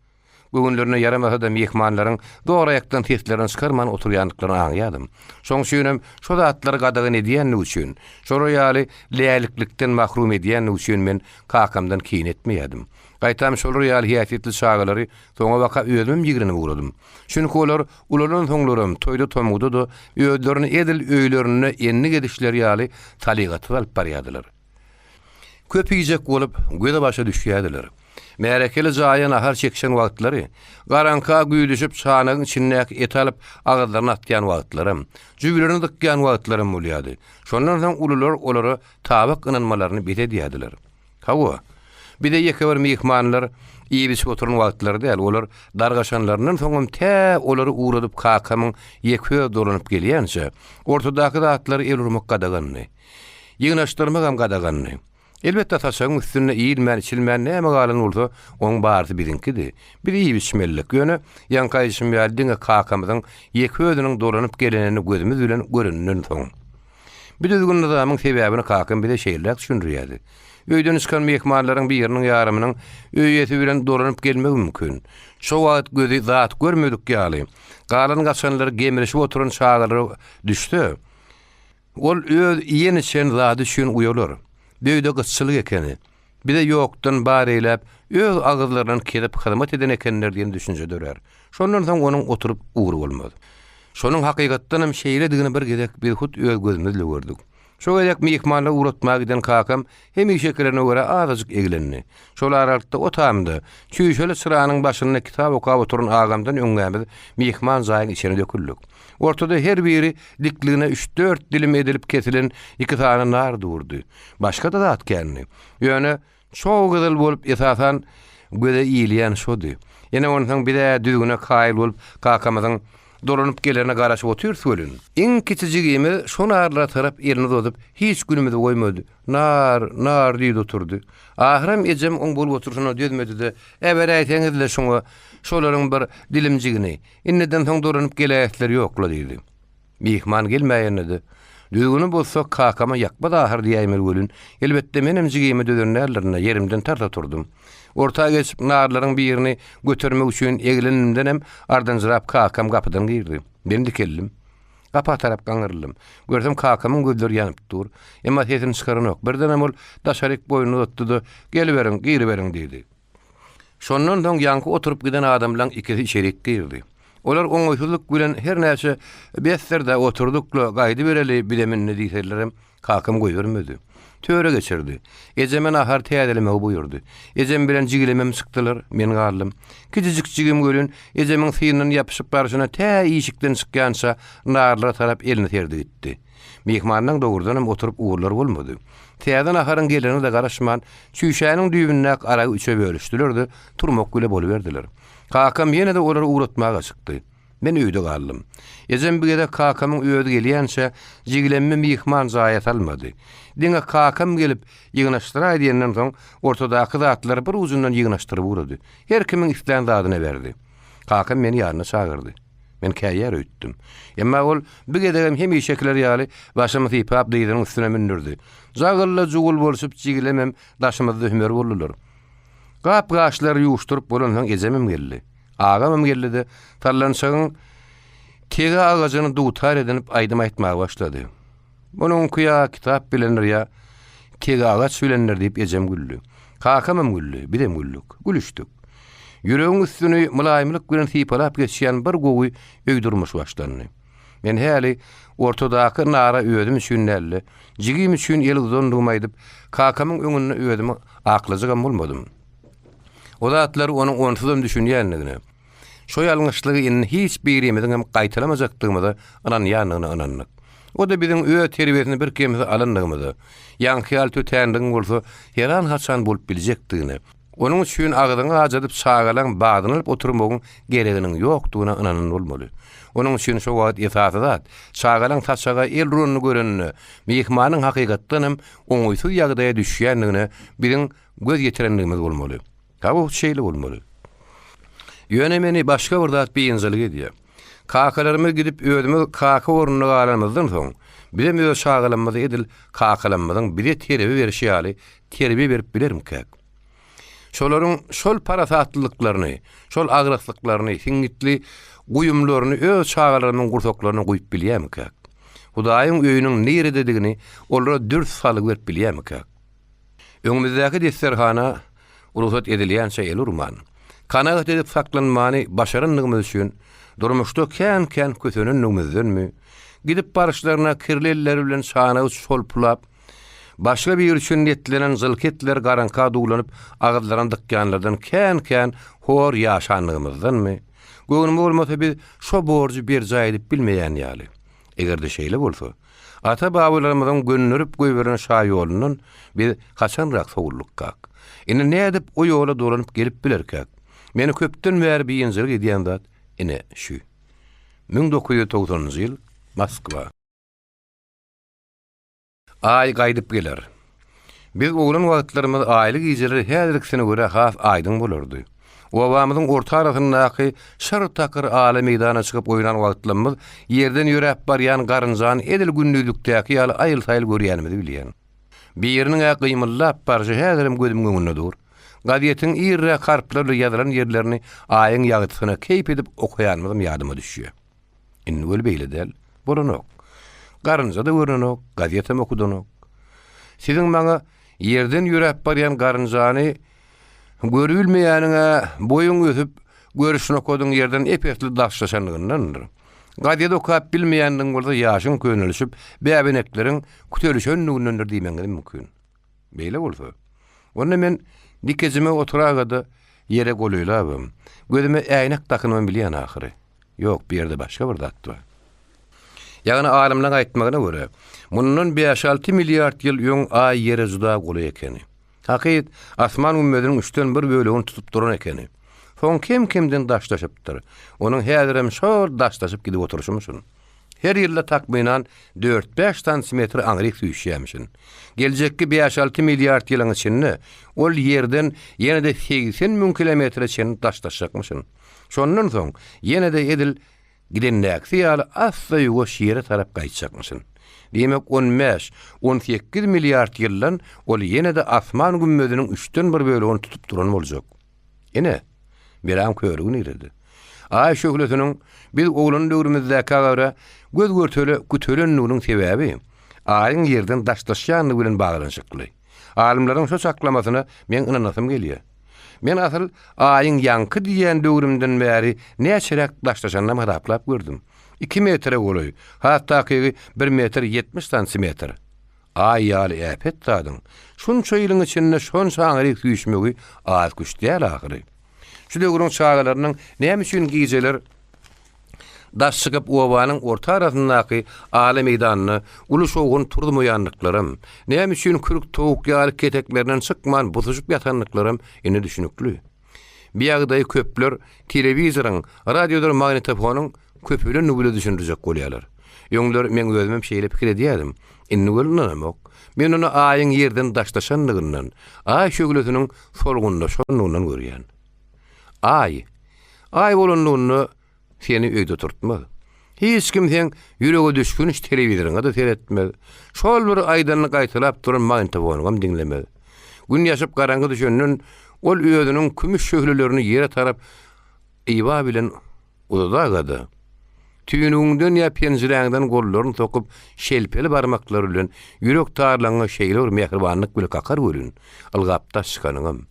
Göwünlerine ýaramasa-da myhmanlaryň zoraýakdan seslerini çykarman oturýandyklaryny aňýardym. Şoň üçinem şo zatlary gadagan edýänligi üçin, şolar ýaly läliklikden mahrum edýänligi üçin men kakamdan kine etmeýärdim. Gaýtam şolar ýaly häsiýetli çagalary soňabaka özümem ýigrenip ugradym. Çünki olar ulalansoňlaram toýda-tomguda-da özlerini edil öýlerinde endik edişleri ýaly salygatsyz alyp barýardylar. Köp iýjek bolup, göze-başa düşýärdiler. Märekeli jaýa nahar çekişen wagtlary, garaňka güýdüşip çanagyň içindäki eti alyp agyzlaryna atýan wagtlaram, jübülerine dykýan wagtlaram bolýardy. Şondan soň ulular olara tabak ynanmalaryny bes edýärdiler. Hawa, bize ýeke bir myhmanlar iýip-içip oturan wagtlary däl, olar dargaşanlaryndan soňam tä olary ugradyp kakamyň ýeke özi dolanyp gelýänçä, ortadaky zatlara el urmak gadagandy. Ýygnaşdyrmagam gadagandy. Elbetde, saçagyň üstünde iýilmän-içilmän näme galan bolsa, oň barysy biziňkidi. Biz iýip-içmelidik. Ýöne, ýaňky aýdyşym ýaly, diňe kakamyzyň ýeke özüniň dolanyp gelenini gözümiz bilen göreninden soň. Bu düzgün-nyzamyň sebäbini kakam bize şeýleräk düşündirýärdi. Öýden çykan myhmanlaryň biriniň ýarymynyň öý eýesi bilen dolanyp gelmegi mümkin. Şo wagt gözi zat görmedik ýaly, galan-gaçanlary gemrişip oturan çagalara düşse, Ol öz iýen-içen zady üçin uýalar. Bu öýde gytçylyk ekeni. Bize ýokdan bar eýläp, öz agyzlaryndan kesip hyzmat eden ekenler diýen düşünje dörär. Şondan soň onuň oturyp ugry bolmaz. Şonuň hakykatdanam şeýledigini bir gezek biz hut öz gözümizle gördük. Şo gezek myhmanlary ugratmaga giden kakam hemişekilerine görä azajyk eglendi. Şol aralykda o tamda, çüýşeli çyranyň başynda kitap okap oturan agamdan öňňämiz myhman jaýyň içine döküldik. Ortada her biri dikligine üç-dört dilim edilip kesilen iki sany nar durdy. Başga-da zat kändi. Ýöne çog gyzyl bolup esasan göze ilýän şody. Ine onsoň biz-ä düzgüne kaýyl bolup, kakamyzyň dolanyp gelerine garaşyp otyrys welin, iň kiçi jigimiz şo narlara tarap elini uzadyp, hiç günümizi goýmady. Nar, nar diýdi oturdy. Ahyram ejem oň bolup oturyşyna dözmedi-de, Äberäýseňiz-le şoňa şolaryň bir dilimjigini, indiden soň dolanyp geläýesleri ýok-la diýdi. Myhman gelmäýende-de, Düzgüni bozsak kakama ýakmaz ahyr diýäýmeli welin, elbetde menem jigime dözen däldirin-dä, ýerimden tarsa turdum. Orta geçip narlaryň birini götermek üçin eglenimdenem ardynjyrap kakam gapydan girdi. Men dikeldim. Gapa tarap gaňryldym. Görsem kakamyň gözleri ýanyp dur. Emma sesini çykaranok. Birdenem ol daşaryk boýnuny uzatdy-da, Geliberiň, giriberiň diýdi. Şondan soň ýaňky oturyp giden adamlaň ikisi içerik girdi. Olar oňaýsyzlyk bilen her näçe Besdir-dä, oturduk-la, gaýdybereli bizem indi diýselerem, kakam goýbermedi. Töre geçirdi. Ejeme nahar täzelemegi buýurdy. Ejem bilen jigilemem çykdylar, men galdym. Kiçijik jigim welin, ejemiň synyndan ýapyşyp barşyna tä işikden çykýança narlara tarap elini serdi gitdi. Myhmanlaň dogrudanam oturyp ugurlary bolmady. Täze naharyň gelerine-de garaşman, çüýşäniň düýbündäki aragy üçe bölüşdiler-de, turmak bile boluberdiler. Kakam ýene-de olary ugratmaga çykdy. Men öýde galdym. Ejem bir gezek kakamyň özi gelýänçä, jigilemmi myhman jaýa salmady. Diňe kakam gelip, ýygnaşdyraý diýenden soň, ortadaky zatlary bir ujundan ýygnaşdyryp ugrady. Her kimiň islän zadyny berdi. Kakam meni ýanyna çagyrdy. Men käýýär öýtdüm. Emma ol bir gezegem hemişekiler ýaly başymy sypap dyzynyň üstüne mündürdi. Jagylla-jugul bolşup jigilemem daşymyzda hümer boldular. Gap-gaçlary ýuwuşdyryp bolansoň ejemem geldi. Agamam geldi-de, sallançagyň tege agajyny dutar edinip aýdym aýtmaga başlady. Munuňky ýa kitap bilendir ýa tege agaç bilendir diýip ejem güldi. Kakamam güldi, bizem güldük, gülüşdik. Ýüregiň üstüni mylaýymlyk bilen sypalap geçýän bir gowy öý durmuşy başlandy. Men häli ortadaky nara özüm üçin däl-de, jigim üçin el uzandygymy aýdyp, kakamyň öňünde özümi aklajagam bolmadym. O zatlary onuň onsuzam düşünýändigine, şo ýalňyşlygy indi hiç birimiziňem gaýtalamajakdygymyza ynanýandygyna ynandyk. O-da biziň öz terbiýesini birkemsiz alandygymyza, ýaňky ýaly tötänligiň bolsa heran-haçan bolup biljekdigine, onuň üçin agzyňy ajadyp çagalaň badyny alyp oturmagyň gereginiň ýokdugyna ynanan bolmaly. Onuň üçin şo wagt esasy zat, çagalaň saçaga el uranyny göreninde, myhmanyň hakykatdanam oňaýsyz ýagdaýa düşýändigine biziň göz ýetirendigimiz bolmaly. Hawa, hut şeýle bolmaly. Ýöne meni başga bir zat biynjalyk edýär. Kakalarymyz gidip özümiz kaka ornunda galanymyzdan soň, bizem öz çagalarymyza edil kakalarymyzyň bize terbiýe berişi ýaly terbiýe berip bilermikäk? Şolaryň şol parasatlylyklaryny, şol agraslyklaryny, siňňitli guýumlaryny öz çagalarymyň gursaklaryna guýup bilýärmikäk? Hudaýyň öýüniň nirededigini olara dürs salgy berip bilýärmikäk? Öňümizdäki desterhana rugsat edilýänçä el urman, kanagat edip saklanmany başarandygymyz üçin durmuşda kän-kän kösenendigimizdenmi, gidip baryşlaryna kirli elleri bilen çanagy çolpulap, başga biri üçin niýetlenen jylky etleri garaňka duwlanyp agyzlaryna dykýanlardan kän-kän hor ýaşandygymyzdanmy, göwnüme bolmasa biz şo borjy berjaý edip bilmeýän ýaly. Eger-de şeýle bolsa, ata-babalarymyzyň gönderip goýberen şaýolundan biz haçanrak sowuldykkak? Indi nädip o ýola dolanyp gelip bilerkäk? Meni köpden bäri biynjalyk edýän zat, ine, şü. 1990-njy ýyl, Moskwa. Aý gaýdyp geler. Biz oglan wagtlarymyz aýly gijeler häzirkisine görä has aýdyň bolardy. Obamyzyň orta arasyndaky şyr-takyr ala meýdana çykyp oýnan wagtlarymyz ýerden ýöräp barýan garynjany edil gündizlikdäki ýaly aýyl-saýyl görýänimizi bilýän. Biriniň-ä gymyldap barşy häzirem gözümiň öňünde dur. Gazetiň irräk harplar bilen ýazylan ýerlerini aýyň ýagtysyna keýp edip okaýanymyzam ýadyma düşýär. Indi weli beýle däl. Bolanok. Garynja-da görnenok, gazetem okudanok. Siziň maňa ýerden ýöräp barýan garynjany görübilmeýäniň-ä boýuň ösüp, görüş nokadyň ýerden ep-esli daşlaşanlygyndandyr. Gazet okap bilmeýänligiň bolsa ýaşyň könelişip, bäbenekleriň kütelişenligindendir diýmegiňiz mümkin. Beýle bolsa, onda men dikejime oturaga-da ýere golaýlabam, gözüme äýnek dakynybam bilýän ahyry. Ýok, bu ýerde başga bir zat bar. Ýagny alymlaryň aýtmagyna görä, mundan bäş-alty milliard ýyl öň Aý Ýere juda golaý ekeni. Hakyt, asman gümmeziniň üçden bir bölegini tutup duran ekeni. Soň kem-kemden daşlaşypdyr. Onuň häzirem şol daşlaşyp gidip oturyşymyşyn. Her ýylda takmynan dört-bäş santimetr aňryk süýşýärmişin. Geljekki bäş-alty milliard ýylyň içinde ol Ýerden ýene-de 80 müň kilometre çenli daşlaşjakmyşyn. Şondan soň ýene-de edil gidendäkisi ýaly assa-ýuwaş Ýere tarap gaýtjakmyşyn. Diýmek, on bäş, on sekiz milliard ýyldan ol ýene-de asman gümmeziniň üçden bir bölegini tutup duran boljak. Ine, belaň körügi nirede? Aý şöhlesiniň biz oglan döwrümizdäkä görä göz-görtele kütelendiginiň sebäbi Aýyň Ýerden daşlaşýandygy bilen baglanyşykly. Alymlaryň şu çaklamasyna meň ynanasym gelýär. Men asyl Aýyň ýaňky diýýän döwrümden bäri näçeräk daşlaşanynam hasaplap gördüm. Iki metre golaý, has takygy bir metr 70 santimetr. Aý ýaly äpet zadyň şunça ýylyň içinde şonça aňryk süýşmegi az-küş däl ahyry. Şu döwrüň çagalarynyň näme üçin gijeler daş çykyp obanyň orta arasyndaky ala meýdanda uly şowhun turuzmaýandyklaram, näme üçin kürk towuk ýaly keteklerinden çykman busuşyp ýatandyklaram indi düşnükli. Bu ýagdaýy köpler telewizoryň, radiodyr magnitofonyň köpelendigi bilen düşündirjek bolýarlar. Öňler meň özümem şeýle pikir edýärdim. Indi welin ynanamok. Men ony Aýyň Ýerden daşlaşandygyndan, Aý şöhlesiniň solgunlaşandygyndan görýän. Aý. Aý bolanlygynda seni öýde oturtmaz. Hiç kim seň ýürege düşgünç telewizoryňa-da seretmez. Şol bir aýdanyny gaýtalap duran magnitofonyňam diňlemez. Gün ýaşyp garaňky düşenden ol özüniň kümüş şöhlelerini ýere tarap yba bilen uzadaga-da, tüýnügiňden ýa penjiräňden gollaryny sokup şelpeli barmaklary bilen ýürek tarlaňňa şeýle bir mähribanlyk bile kakar welin, ylgap daş çykanyňam,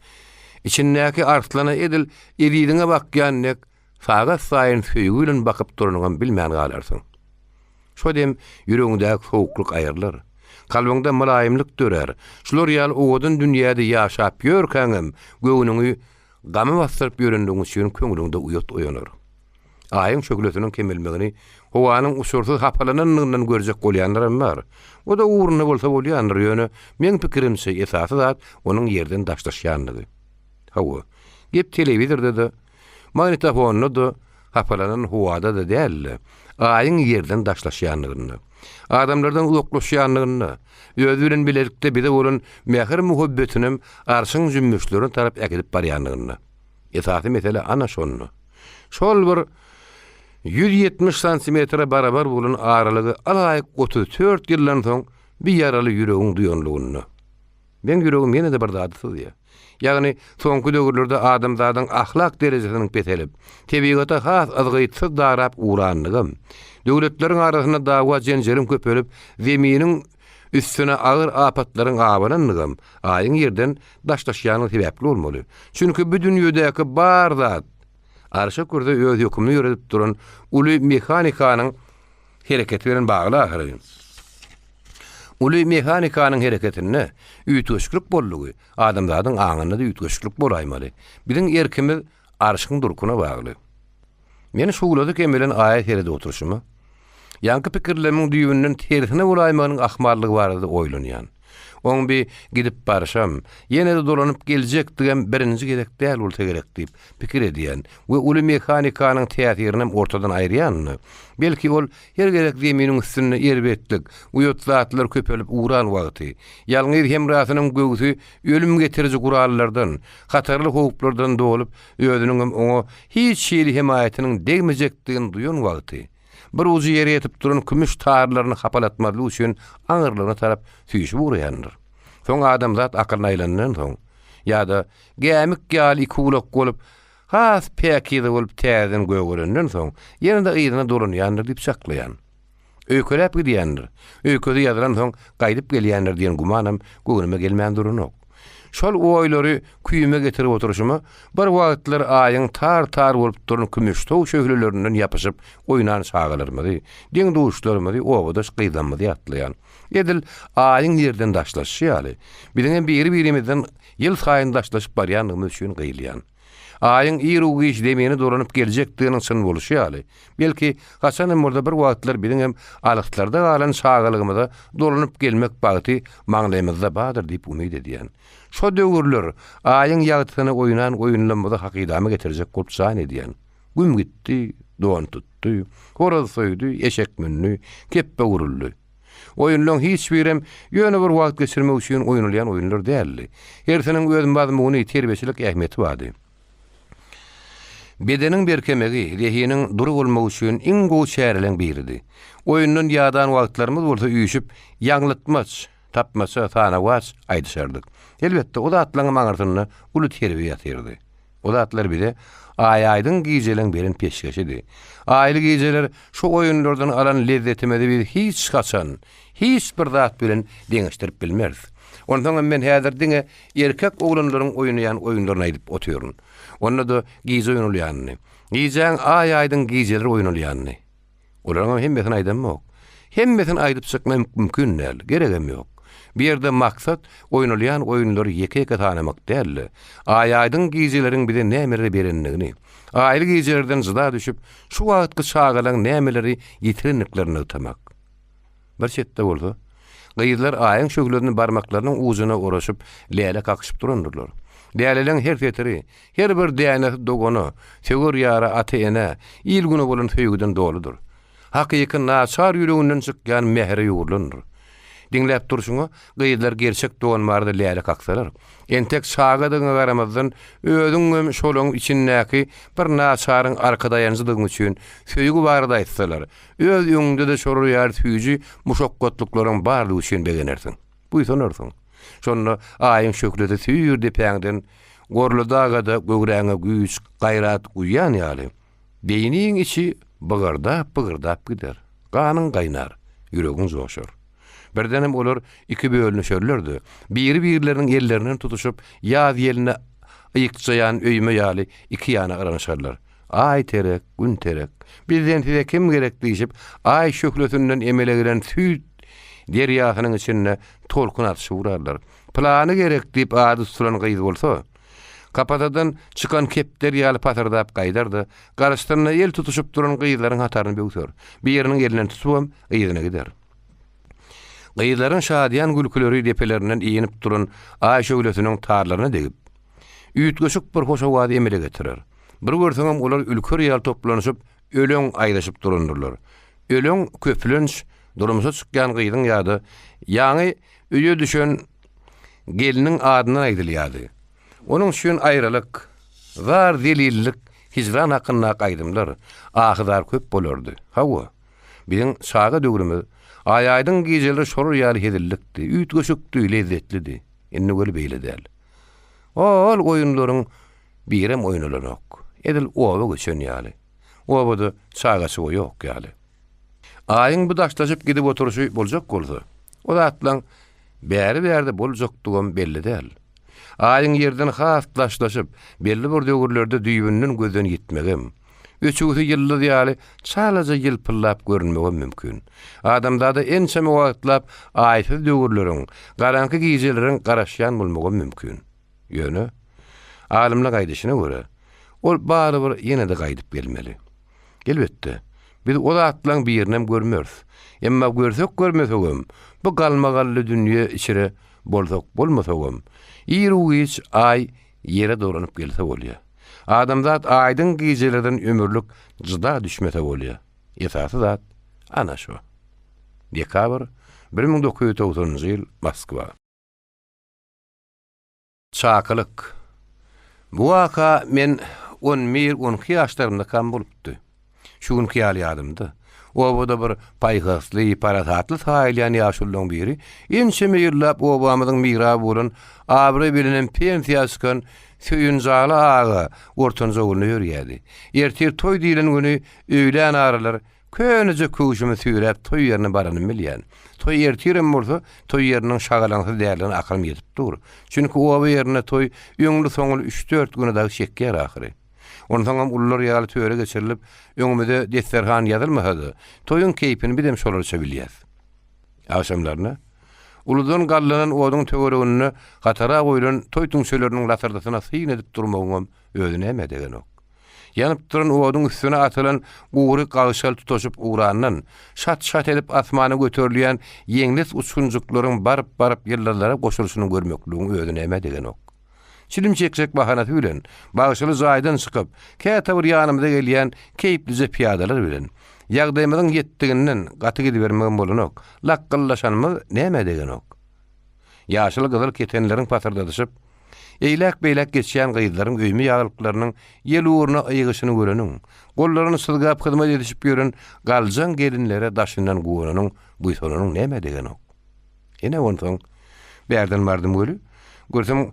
içindäki arslana edil eziziňe bakýan dek sagat saýyn söýgi bilen bakyp duranyňam bilmän galarsyň. Şo dem ýüregiňdäki sowuklyk aýrylar. Kalbyňda mylaýymlyk dörär. Şular ýaly owadan dünýäde ýaşap ýörkäňem göwnüňi gama basdyryp ýörenligiň üçin köňlüňde uýat oýanar. Aýyň şöhlesiniň kemelmegini howanyň uçursyz hapalanandygyndan görjek bolýanlaram bar. O-da ugrunda bolsa bolýandyr, ýöne meň pikirimçe esasy zat onuň ýerden daşlaşýandygy. Hawa, gep telewizorda-da, magnitofonda-da, hapalanan howada-da däl-de, Aýyň ýerden daşlaşýandygynda. Adamlardan uzaklaşýandygynda, özi bilen bilelikde bize bolan mähir-muhabbetinem arşyň jümmüşlerine tarap äkidip barýandygynda. Esasy mesele ana şonda. Şol bir 170 santimetre barabar bolan aralygy alaýyk 34 ýyldan soň bir ýaraly ýüregiň duýanlygynda. Meň ýüregim ýene-de bir zady syzýar. Ýagny, soňky döwürlerde adamzadyň ahlak derejesiniň peselip, tebigata has yzgytsyz darap ugranlygam, döwletleriň arasynda dawa-jenjeliň köpelip, zeminiň üstüne agyr apatlaryň abanandygam Aýyň Ýerden daşlaşýanlygy sebäpli bolmaly. Çünki bu dünýedäki bar zat Arşa-kürsä öz hökümini ýöredip duran uly mehanikanyň hereketi bilen bagly ahyry. Uly mehanikanyň hereketinde üýtgeşiklik boldugy, adamzadyň aňynda-da üýtgeşiklik bolaýmaly. Biziň erkimiz arşyň durkuna bagly. Men şuglasy kemelen Aýa seredip oturyşyma, ýaňky pikirlerimiň düýbünden tersine bolaýmagynyň ahmallygy barada oýlanýan. Oň bi gidip barşam, ýene-de dolanyp geljekdigem birinji gezek däl bolsa gerek diýip pikir edýän we uly mehanikanyň täsirinem ortadan aýyrýan-da. Belki ol her gezek zeminiň üstünde erbetlik, uýat zatlar köpelip ugran wagty, ýalňyz hemrasynyň göwsi ölüm getiriji gurallardan, hatarly howplardan dolup, özüniňem oňa hiç hili hemaýatynyň degmejekdigini duýan wagty, Bir ujy ýere ýetip duran kümüş tarlaryny hapalatmazlyk üçin aňyrlygyna tarap süýşüp ugraýandyr. Soň adamzat akylyna aýlandan soň, ýa-da gämik ýaly ikigulak bolup, has päkize bolup täzeden gögerenden soň, ýene-de yzyna dolanýandyr diýip çaklaýan. Öýkeläp gidýändir. Öýkesi ýazylansoň gaýdyp gelýändir diýen gümanam göwnüme gelmän duranok. Şol oýlary küýüme getirip oturyşyma, bir wagtlar Aýyň tar-tar bolup duran kümüşsow şöhlelerinden ýapyşyp oýnan çagalarymyzy, deň-duşlarymyzy, obadaş gyzlarymyzy ýatlaýan. Edil Aýyň Ýerden daşlaşyşy ýaly, biziňem biri-birimizden ýylsaýyn daşlaşyp barýandygymyz üçin gyýylýan. Aýyň iru-giç zemine dolanyp geljekdiginiň çyn bolşy ýaly, belki, haçanam bolsa bir wagtlar biziňem alyslarda galan çagalygymyza dolanyp gelmek bagty maňlaýymyzda bardyr diýip umyt edýän. Şo döwürler Aýyň ýagtysyna oýnan oýunlarymyzy hakydama getirjek bolup jan edýän. Güm gitdi, don tutdy, horaz soýdy, eşek mündi, kepbe uruldy. Oýunlaryň hiç birem ýöne bir wagt geçirmek üçin oýnalýan oýunlar däldi. Hersiniň öz mazmuny, terbiýeçilik ähmiýeti bardy. Bedeniň berkemegi, zehiniň dury bolmagy üçin iň gowy çäreleň biridi. Oýundan ýadan wagtlarymyz bolsa üýşüp, ýaňlytmaç, tapmaça, sanawaç aýdyşardyk. Elbetde, o zatlaryňam aňyrsynda uly terbiýe ýatyrdy. O zatlar bize Aý-aýdyň gijeleň beren peşgeşidi. Aýly gijeler şu oýunlardan alan lezzetimizi biz hiç haçan, hiç bir zat bilen deňeşdirip bilmeris. Onsoňam men häzir diňe erkek oglanlaryň oýnaýan oýunlaryny aýdyp otyryn. Onda-da gije oýnalýanyny. Gijäň aý-aýdyň gijeler oýnalýanyny. Olaryňam hemmesini aýdamok. Hemmesini aýdyp çykmak mümkin däl, geregem ýok. Bu ýerde maksat oýnalýan oýunlary ýeke-ýeke sanamak däl-de, aý-aýdyň gijeleriň bize nämeleri berendigini, aýly gijelerden jyda düşüp, şu wagtky çagalaň nämeleri ýitirendiklerini nygtamak. Bir çetde bolsa, gyzlar aýyň şöhlesini barmaklarynyň ujuna oraşyp, läle kakyşyp durandyrlar. Läleleň her setiri, her bir dänesi dogana, söwer ýara, ata-enä, il-güne bolan söýgüden doludyr. Hakyky naçar ýüreginden çykýan mähire ýugrulandyr. Diňläp durşuňa, gyzlar gerçek dogan barada läle kaksalar, entek çagadygyňa garamazdan, özüňem şolaň içindäki bir naçaryň arkadaýanjydygyň üçin söýgi barada aýtsalar, Öz öňüňde-de şolar ýaly süýji muşakgatlyklaryň bardygy üçin begenersiň, buýsanarsyň. Şonda Aýyň şöhlesi süýr depäňden Gorly daga-da göwräňe güýç, gaýrat guýýan ýaly, beýniň içi bygyrdap-bygyrdap gider, ganyň gaýnar, ýüregiň joşar. Birdenem olar iki bölünişerler-de, biri-birleriniň ellerinden tutuşyp, ýaz ýeline ykjaýan öýme ýaly iki ýana yranyşarlar. Aý terek, Gün terek, bizden size kim gerek diýşip, Aý şöhlesinden emele gelen süýt derýasynyň içinde tolkun atyşyp urarlar. Pylany gerek diýip ady tutulan gyz bolsa, kapasadan çykan kepderi ýaly pasyrdap gaýdar-da, garşysynda el tutuşyp duran gyzlaryň hataryny böwser. Biriniň elinden tutubam yzyna gider. Gyzlaryň şadyýan gülküleri depelerinden inip duran Aý şöhlesiniň tarlaryna degip, üýtgeşik bir hoş owaz emele getirer. Bir görseňem olar ülker ýaly toplanyşyp, öleň aýdaşyp durandyrlar. Öleň, köplenç, durmuşa çykýan gyzyň ýa-da ýaňy öýe düşen gelniň adyndan aýdylýardy. Onuň üçin aýralyk, zar-zelillik, hijran hakyndaky aýdymlar, ahy-zar köp bolardy. Hawa, biziň çaga döwrümiz aý-aýdyň gijeler şolar ýaly hezillikdi, üýtgeşikdi, lezzetlidi. Indi weli beýle däl. Ol oýunlaryň birem oýnalanok. Edil oba göçen ýaly. Obada çaga-çuga ýok ýaly. Aýyň bu daşlaşyp gidip oturyşy boljak bolsa, o zatlaň bäri-bärde boljakdygam belli däl. Aýyň ýerden has daşlaşyp, belli bir döwürlerde düýbünden gözden ýitmegem, öçügsi ýyldyz ýaly çalaja ýylpyldap görünmegem mümkin. Adamzada ençeme wagtlap aýsyz döwürleriň, garaňky gijeleriň garaşýan bolmagam mümkin. Ýöne, alymlaň aýdyşyna görä, ol barybir ýene-de gaýdyp gelmeli. Elbetde, biz o zatlaň birinem görmeris. Emma görsek-görmesegem, bu galmagally dünýe içre bolsak-bolmasagam, iru-giç Aý Ýere dolanyp gelse bolýar. Adamzat aýdyň gijelerden ömürlik jyda düşmese bolýar. Esasy zat, ana şo. Dekabr, 1990-njy ýyl, Moskwa. Çakylyk. Bu waka men on bir, on iki ýaşlarymdakam bolupdy. Şu günki ýaly ýadymda. Obada bir paýhasly, parasatly saýylýan ýaşulularyň biri ençeme ýyllap obamyzyň miraby bolan, abraý bilenem pensiýa çykan Söýünjaly aga ortanjy ogluna ýörýärdi. Ertir toý diýlen güni öýlän aralar Köneje köwşümi süýräp toý ýerine baranymy bilýän. Toý ertirem bolsa, toý ýeriniň şagalaňsyz däldigine akylym ýetip dur. Çünki oba ýerinde toý öňli-soňly üç-dört güne dagy çekýär ahyry. Onsoňam ulular ýaly töre geçirilip, öňümize desterhan ýazylmasa-da, toýuň keýpini bizem şolarça bilýäs. Agşamlaryna. Uludan gallanan oduň töwereginde hatara goýlan toý tüňçeleriniň lasyrdysyna syn edip durmagyňam özi nämä degenok. Ýanyp duran oduň üstüne atylan gury gagşal tutaşyp ugrandan, şat-şat edip asmana göterilýän ýeňles uçgunjyklaryň baryp-baryp ýyldyzlara goşulyşyny görmekligiň özi nämä degenok. Çilim çekjek bahanasy bilen, bagşyly jaýdan çykyp, käte bir ýanymyza gelýän keýplije pyýadalar bilen, ýagdaýymyzyň ýetdiginden gaty gidibermegem bolanok, lakgyllaşanymyz nämä degenok. Ýaşyl-gyzyl ketenleriň pasyrdadyşyp, eýläk-beýläk geçýän gyzlaryň öýme ýaglyklarynyň ýel ugruna ygyşyny göreniň, gollaryny çyzgap hyzmat edişip ýören galjaň gelinlere daşyndan guwananyň, buýsananyň nämä degenok. Ine onsoň, bärden bardym weli, görsem,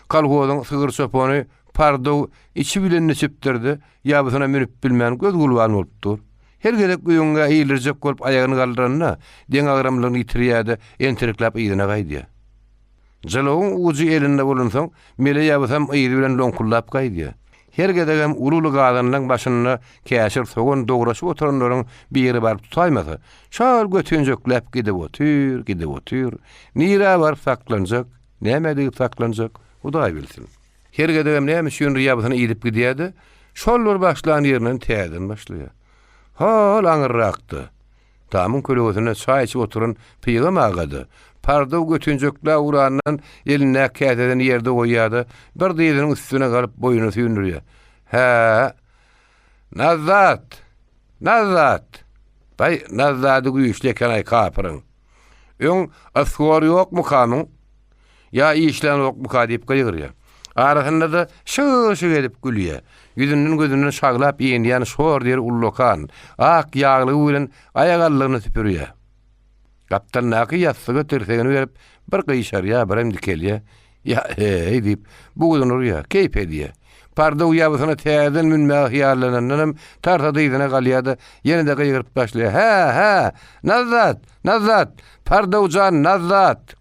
kolhozyň sygyr çopany Pardow içi bilen içipdir-de, ýabysyna münüp bilmän göz-gülban bolup dur. Her gezek öňňä eýildirjek bolup aýagyny galdyranda, deňagramlygyny ýitirýär-de, entirikläp yzyna gaýdýar. Jylawyň ujy elinde bolansoň, mele ýabysam yzy bilen loňkuldap gaýdýar. Her gezegem uly-uly gazanlaň başynda käşir sogan dograşyp oturanlaryň biri baryp tutaýmasa, şol götünjekläp gidip otyr, gidip otyr. Nirä baryp saklanjak, nämä degip saklanjak, Hudaý bilsin. Her gezegem näme üçindir ýabysyny idip gidýär-de, şol bir başlan ýerinden täzeden başlaýar. Hol aňyrrakda, tamyň kölegesinde çaý içip oturan Pygam aga-da, Pardow götünjekläp ugrandan elindäki käsesini ýerde goýýar-da, bir dyzynyň üstüne galyp boýnuny süýndürýär. Hä-ä, Nazzat! Nazzat! Baý, Nazzady güýçli eken-aý kapyryň. Öň ysgor ýokmuka muň? Ýa işlänokmyka diýip gygyrýar. Arasynda-da şyg-şyg edip gülýär. Ýüzünden-gözünden şaglap inýän şor deri ullakan, ak ýaglygy bilen aýagallygyny süpürýär. Gapdalyndaky ýassyga tirsegini berip, bir gyşarýar, birem dikelýär. Ýa-heý diýip, bugudyny urýar, keýp edýär. Pardow ýabysyna täzeden münmäge hyýallanandanam tarsa dyzyna galýar-da, ýene-de gygyryp başlaýar, Hä, hä! Nazzat! Nazzat! Pardow jan, Nazzat!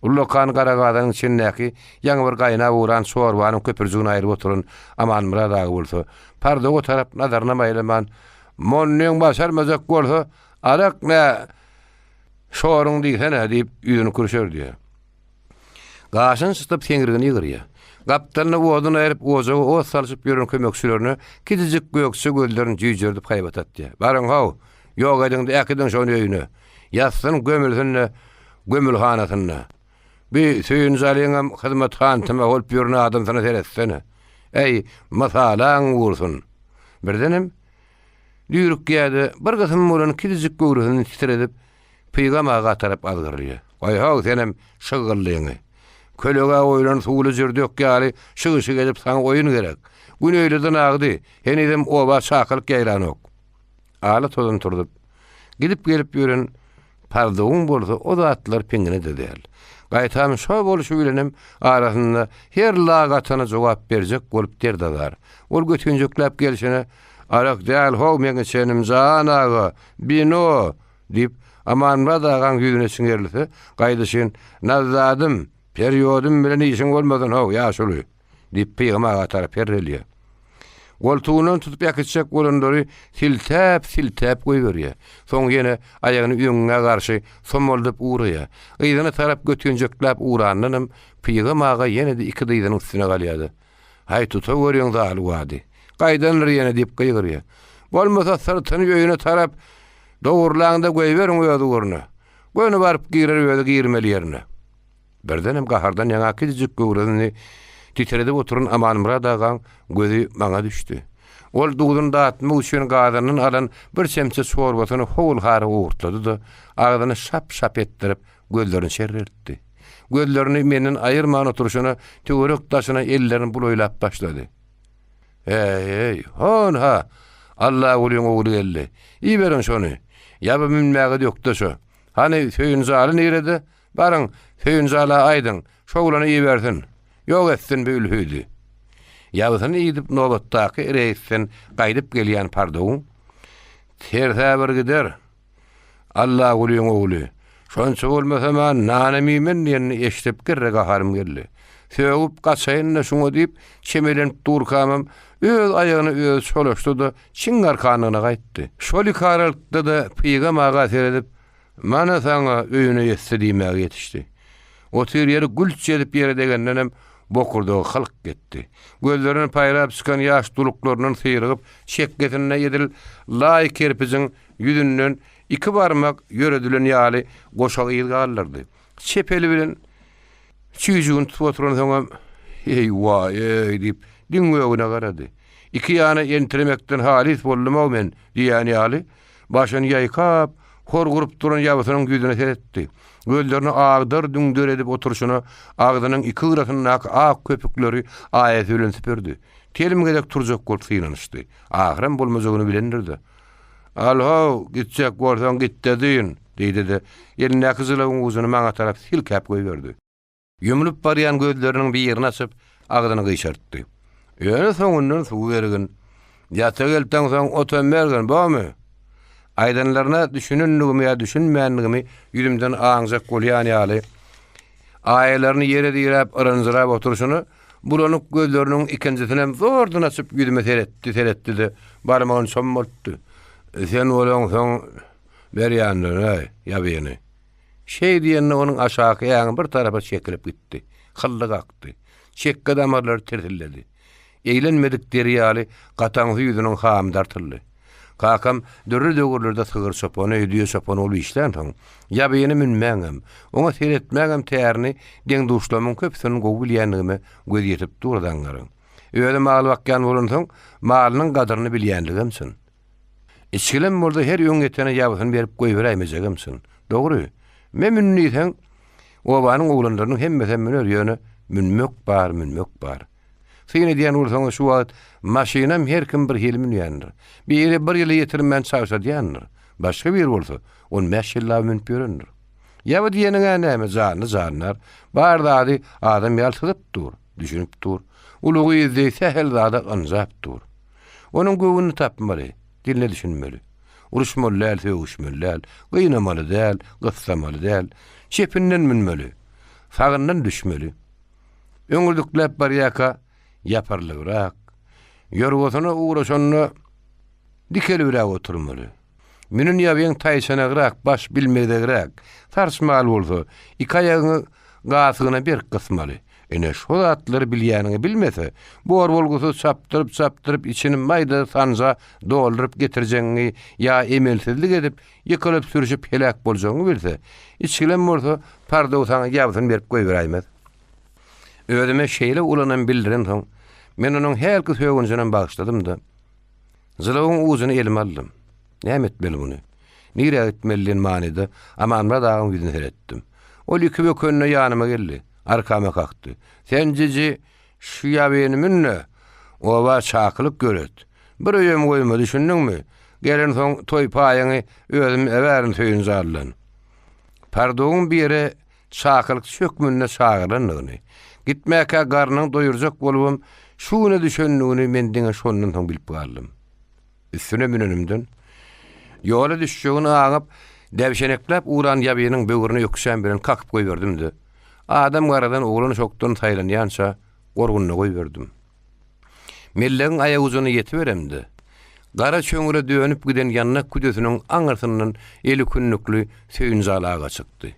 Ullakan gara gazanyň içindäki ýaňy bir gaýnap ugran çorbanyň köpürjigini aýryp oturan Amanmyrat aga bolsa, Pardowa tarap nazarynam aýlaman, Monnyň başarmajak bolsa, arak nä şoruň diýsene diýip, ýüzüni kürşerdýär. Gaşyny çytyp, seňrigini ýygyrýar. Gapdalyna odun aýryp, ojaga ot salşyp ýören kömekçilerine kiçijik gökje gözlerini jüýjerdip haýbat atýar. Baryň-how, ýok ediň-de äkidiň şony öýüne. Ýatsyn, gömülsin-de gömülhanasynda. Bi Söýünjalyňam hyzmat hantama bolup ýören adamsyna seretsene. Äý, mysalaň gursun. Birdenem, düýrükýä-de, bir gysym bolan kiçijik göwresini titredip, Pygam aga tarap azgyrylýar. Goý-how, senem şyggyllyňy. Kölegä goýlan suwly jürdek ýaly şyg-şyg edip saňa oýun gerek. Gün öýleden agdy, henizem oba çakylyk ýaýranok. Ala tozan turzup, gidip-gelip ýören Parduwyň bolsa o zatlar piňine-de däl. Gaýtam şo bolşy bilenem arasynda her lak atana jogap berjek bolup derdazar. Ol götünjekläp gelşine, Arak däl-how meň içenim, jan aga, bino! diýip, Amanmyrat agaň ýüzüne çiňerilse, gaýdyşyn, Nazzadym, periodym bilen işiň bolmasyn-how, ýaşuly! Diýip, Pygam aga tarap herrelýär. Goltugyndan tutup äkitjek bolanlary siltäp-siltäp goýberýär. Soň ýene aýagyny öňňä garşy somaldyp ugraýar. Yzyna tarap götünjekläp ugrandanam Pygam aga ýene-de iki dyzynyň üstüne galýar-da, Haý, tutaweriň zaluwady. Gaýdandyr ýene diýip gygyrýar. Bolmasa syrtyny öýüne tarap dogurlaň-da goýberiň öz ugruna. Göni baryp girer özi girmeli ýerine. Birdenem gahardan ýaňa kiçijik göwresini titredip oturan Amanmyrat agaň gözi maňa düşdi. Ol duzuny datmak üçin gazandan alan bir çemçe çorbasyny howul-hara owurtlady-da, agzyny şap-şap etdirip, gözlerini şerreltdi. Gözlerini menden aýyrman oturyşyna töwerek-daşyna ellerini bulaýlap başlady. Eý-eý, hon-ha, Allagulyň ogly geldi. Iberiň şony. Ýaba münmäge dökde şo. Hany, Söýünjaly nirede? Baryň, Söýünjala aýdyň, şo oglany ibersin. Ýok etsin bi ülhüdi. Ýabysyny idip nobatdaky reýsden gaýdyp gelýän Pardowyň, Terse bir gider, Allagulyň ogly. Şonça bolmasam-a nanam iýmen diýenini eşidip girre gaharym geldi. Sögüp gaçaýyn-da şuňa diýip, çemelenip durkamam, öz aýagyna özi çolaşdy-da, çiň arkanlygyna gaýtdy. Şol ikaralykda-da Pygam aga seredip,. Mana saňa öýüne ýetse diýmäge ýetişdi. Otyr ýeri gülç edip ýere degendenem bokurdagy hylk etdi. Gözlerinden paýrap çykan ýaş duluklaryndan syrygyp, çekgesinde edil laý kerpijiň ýüzünden iki barmak ýöredilen ýaly goşa yz galdyrdy. Çep eli bilen çüýjügini tutup oturansoňam, Eý, waý-eý! diýip, diň gögüne garady. Iki ýana entiremekden halys boldum-ow men diýýän ýaly, başyny ýaýkap, hor gurup duran ýabysynyň ýüzüne seretdi. Gözlerini agdar-düňder edip oturyşyna agzynyň iki gyrasyndaky ak köpükleri aýasy bilen süpürdi. Telim gezek turjak bolup synanyşdy. Ahyram bolmajagyny bilendir-de. Al-how, gitjek bolsaň git-de dyn! diýdi-de, elindäki jylawyň ujuny maňa tarap silkäp goýberdi. Ýumlup barýan gözleriniň birini açyp, agzyny gyşartdy. Ýöne soňundan suw bergin. Ýata gelteň soň otam bergin, bormy? Aýdanlaryna düşünendigimi ýa düşünmändigimi ýüzümden aňjak bolýan ýaly, aýalaryny ýere diräp yrynjyrap oturyşyna, bulanyk gözleriniň ikinjisinem zordan açyp ýüzüme seretdi, seretdi-de, barmagyny çommaltdy. Sen bolaňsoň berýändir-äý, ýabyny. Şeý diýende onuň aşaky äňi bir tarapa çekilip gitdi. Hylly kakdy. Çekge damarlary tirsilledi. Eglenmedik deri ýaly gataňsy ýüzüniň hamy dartyldy. Kakam dürli döwürlerde sygyr çopany, düýe çopany bolup işlänsoň, ýabyny münmäňem, oňa seretmäňem tärini deň-duşlarymyň köpüsiniň gowy bilýändigime gözi ýetip dur zaňňaryň. Özi mal bakýan bolansoň, malynyň gadyryny bilýänligem çyn. Içgilem bolsa her öň ýetene ýabysyny berip goýberäýmejegem çyn. Dogry, me mün diýseň, obanyň oglanlarynyň hemmesem müner, ýöne münmek bar, münmek bar. Syn edýän bolsaňyz şu wagt maşynam her kim bir hili münýändir. Biri bir ýyla ýetirmän çagşadýandyr. Başga biri bolsa on bäş ýyllap münüp ýörendir. Ýaby diýeniň-ä näme, janly jandar. Bar zady adam ýaly syzyp dur, düşünip dur. Uly gyz deý sähel zada ynjap dur. Onuň göwnüni tapmaly, diline düşünmeli. Uruşmaly däl, sögüşmeli däl, gynamaly däl, gyssamaly däl. Çepinden münmeli, sagyndan düşmeli. Öňürdikläp barýarka ýapyrlybrak, ýorgasyna ugraşanda dikelibräk oturmaly. Münen ýabyň taýçanagrak, baş bilmezegräk, sarsmaly bolsa, iki aýagyňy gasygyna berk gysmaly. Ine, şo zatlary bilýäniňi bilmese, bor-bolgusyz çapdyryp-çapdyryp içini maýda sanja dolduryp getirjegiňi ýa emelsizlik edip, ýykylyp-sürşüp heläk boljagyňy bilse, içgilem bolsa, pardow saňa ýabysyny berip goýberäýmez. Özüme şeýle ulanam bildirensoň, men onuň hälki sögünjinem bagyşladym-da, Jylawyň ujuny elime aldym. Näme etmeli muny? Nirä gitmeli diýen manyda Amanmyrat agaň ýüzüne seretdim. Ol iki bökende ýanyma geldi. Arkama kakdy. Sen jiji, şu ýabyny mün-de, oba çakylyk ýöret. Bir öýem goýma, düşündiňmi? Gelensoň toý paýyňy özüm äbärin Söýünjaldan. Pardogyň biri çakylykçy hökmünde çagyrylandygyny, gitmäkä garnyny doýurjak bolubam şu güne düşendigini men diňe şondan soň bilip galdym. Üstüne münenimden, ýola düşjegini aňyp, däbşenekläp ugran ýabynyň böwrüne ökjäm bilen kakyp goýberdim-de, adam garadan oglan şokdan saýlanýança gorgunda goýberdim. Mellegiň aýagujyna ýetiberemde, gara çöňre dönüp giden ýandak küdesiniň aňyrsyndan eli kündükli Söýünjal aga çykdy.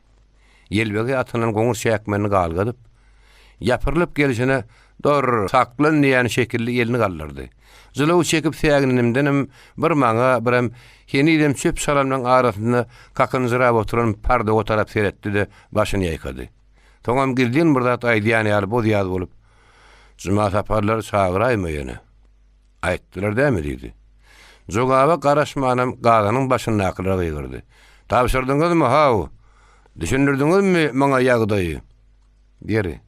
Ýelbegi atyndan goňur çäkmenini galgadyp, ýapyrylyp gelşine Dur, saklan diýýän şekilli elini galdyrdy. Jylawy çekip säginenimdenem bir maňa, birem henizem çöp-çalamlaryň arasynda kakynjyrap oturan Pardoga tarap seretdi-de, başyny ýaýkady. Soňam gizlin bir zat aýdýan ýaly boz-ýaz bolup, Juma saparlary çagyraýma ýene. Aýtdylar dämi diýdi. Jogaba garaşmanam gazanyň başyndakylara gygyrdy. Tabşyrdyňyzmy, haw? Düşündirdiňizmi maňa ýagdaýy? Ýeri,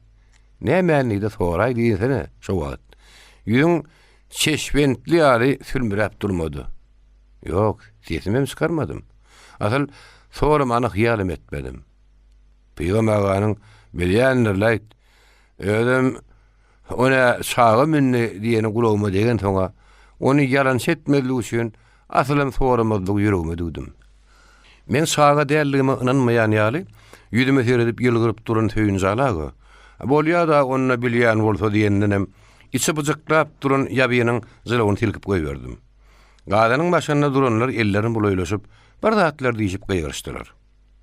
nämäni-de soraý diýsene şo wagt. Ýüzüň çeşbentli ýaly sülmüräp durmady. Ýok, sesimem çykarmadym. Asyl soramany hyýalam etmedim. Pygam aganyň bilýändir-läýt, özem O nä çaga mündi diýeni gulagyma degensoň-a, ony ýalançy etmezlik üçin asylam soramazlygy ýüregime düwdüm. Men çaga däldigime ynanmaýan ýaly, ýüzüme seredip ýylgyryp duran Söýünjal aga, Bolýa-da, onda bilýän bolsa diýendenem, içi byjyklap duran ýabynyň jylawyny silkip goýberdim. Gazanyň başynda duranlar ellerini bulaýlaşyp, bir zatlar diýşip gygyryşdylar.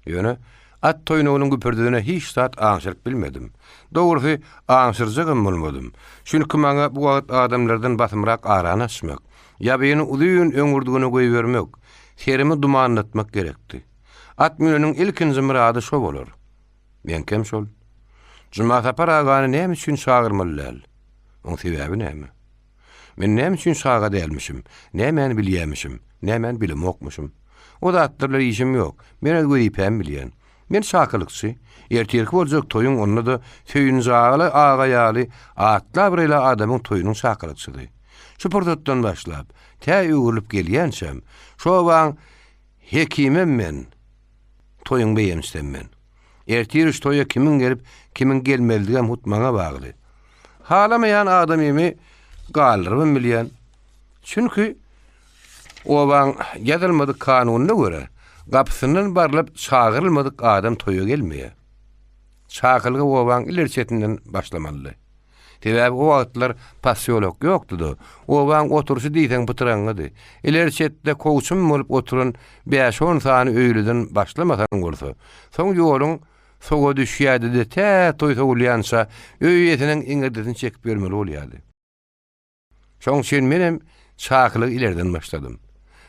Ýöne at toýnagynyň güpürdisine hiç zat aňşyryp bilmedim. Dogrusy, aňşyrjagam bolmadym. Çünki maňa bu wagt adamlardan basymrak arany açmak, ýabyny uzyn öňürdigine goýbermek, serimi dumanlatmak gerekdi. At müneniň ilkinji myrady şo bolar. Meňkem şol. Jumasapar agany näme üçin çagyrmaly däl? Oň sebäbi näme? Men näme üçin çaga dälmişim? Nämäni bilýämişim? Nämäni bilemokmyşym? O zatlar bilen işim ýok. Men öz wezipämi bilýän. Men çakylykçy. Ertirki boljak toýuň onda-da Söýünjagaly aga ýaly atly-abraýly adamyň toýunyň çakylykçysy. Şu pursatdan başlap, tä öwrülip gelýänçäm, şu obaň hekimem men, toýuň beýemçisem men. Ertir şu toýa kimiň gelip, kimiň gelmelidigem hut maňa bagly. Halamaýan adamymy galdyrybam bilýän. Çünki obaň ýazylmadyk kanunyna görä, gapysyndan barlyp çagyrylmadyk adam toýa gelmeýär. Çakylygy obaň ileri çetinden başlamalydy. Sebäbi o wagtlar posýolok ýokdy-da, obaň oturyşy diýseň pytraňňydy. Ileri çetde kowçum bolup oturan bäş-on sany öýlüden başlamasaň bolsa, soň ýoluň sowa düşýärdi-de, tä toý sowulýança öý eýesiniň iňirdisini çekip ýörmeli bolýardy. Şoň üçin menem çakylygy ilerden başladym.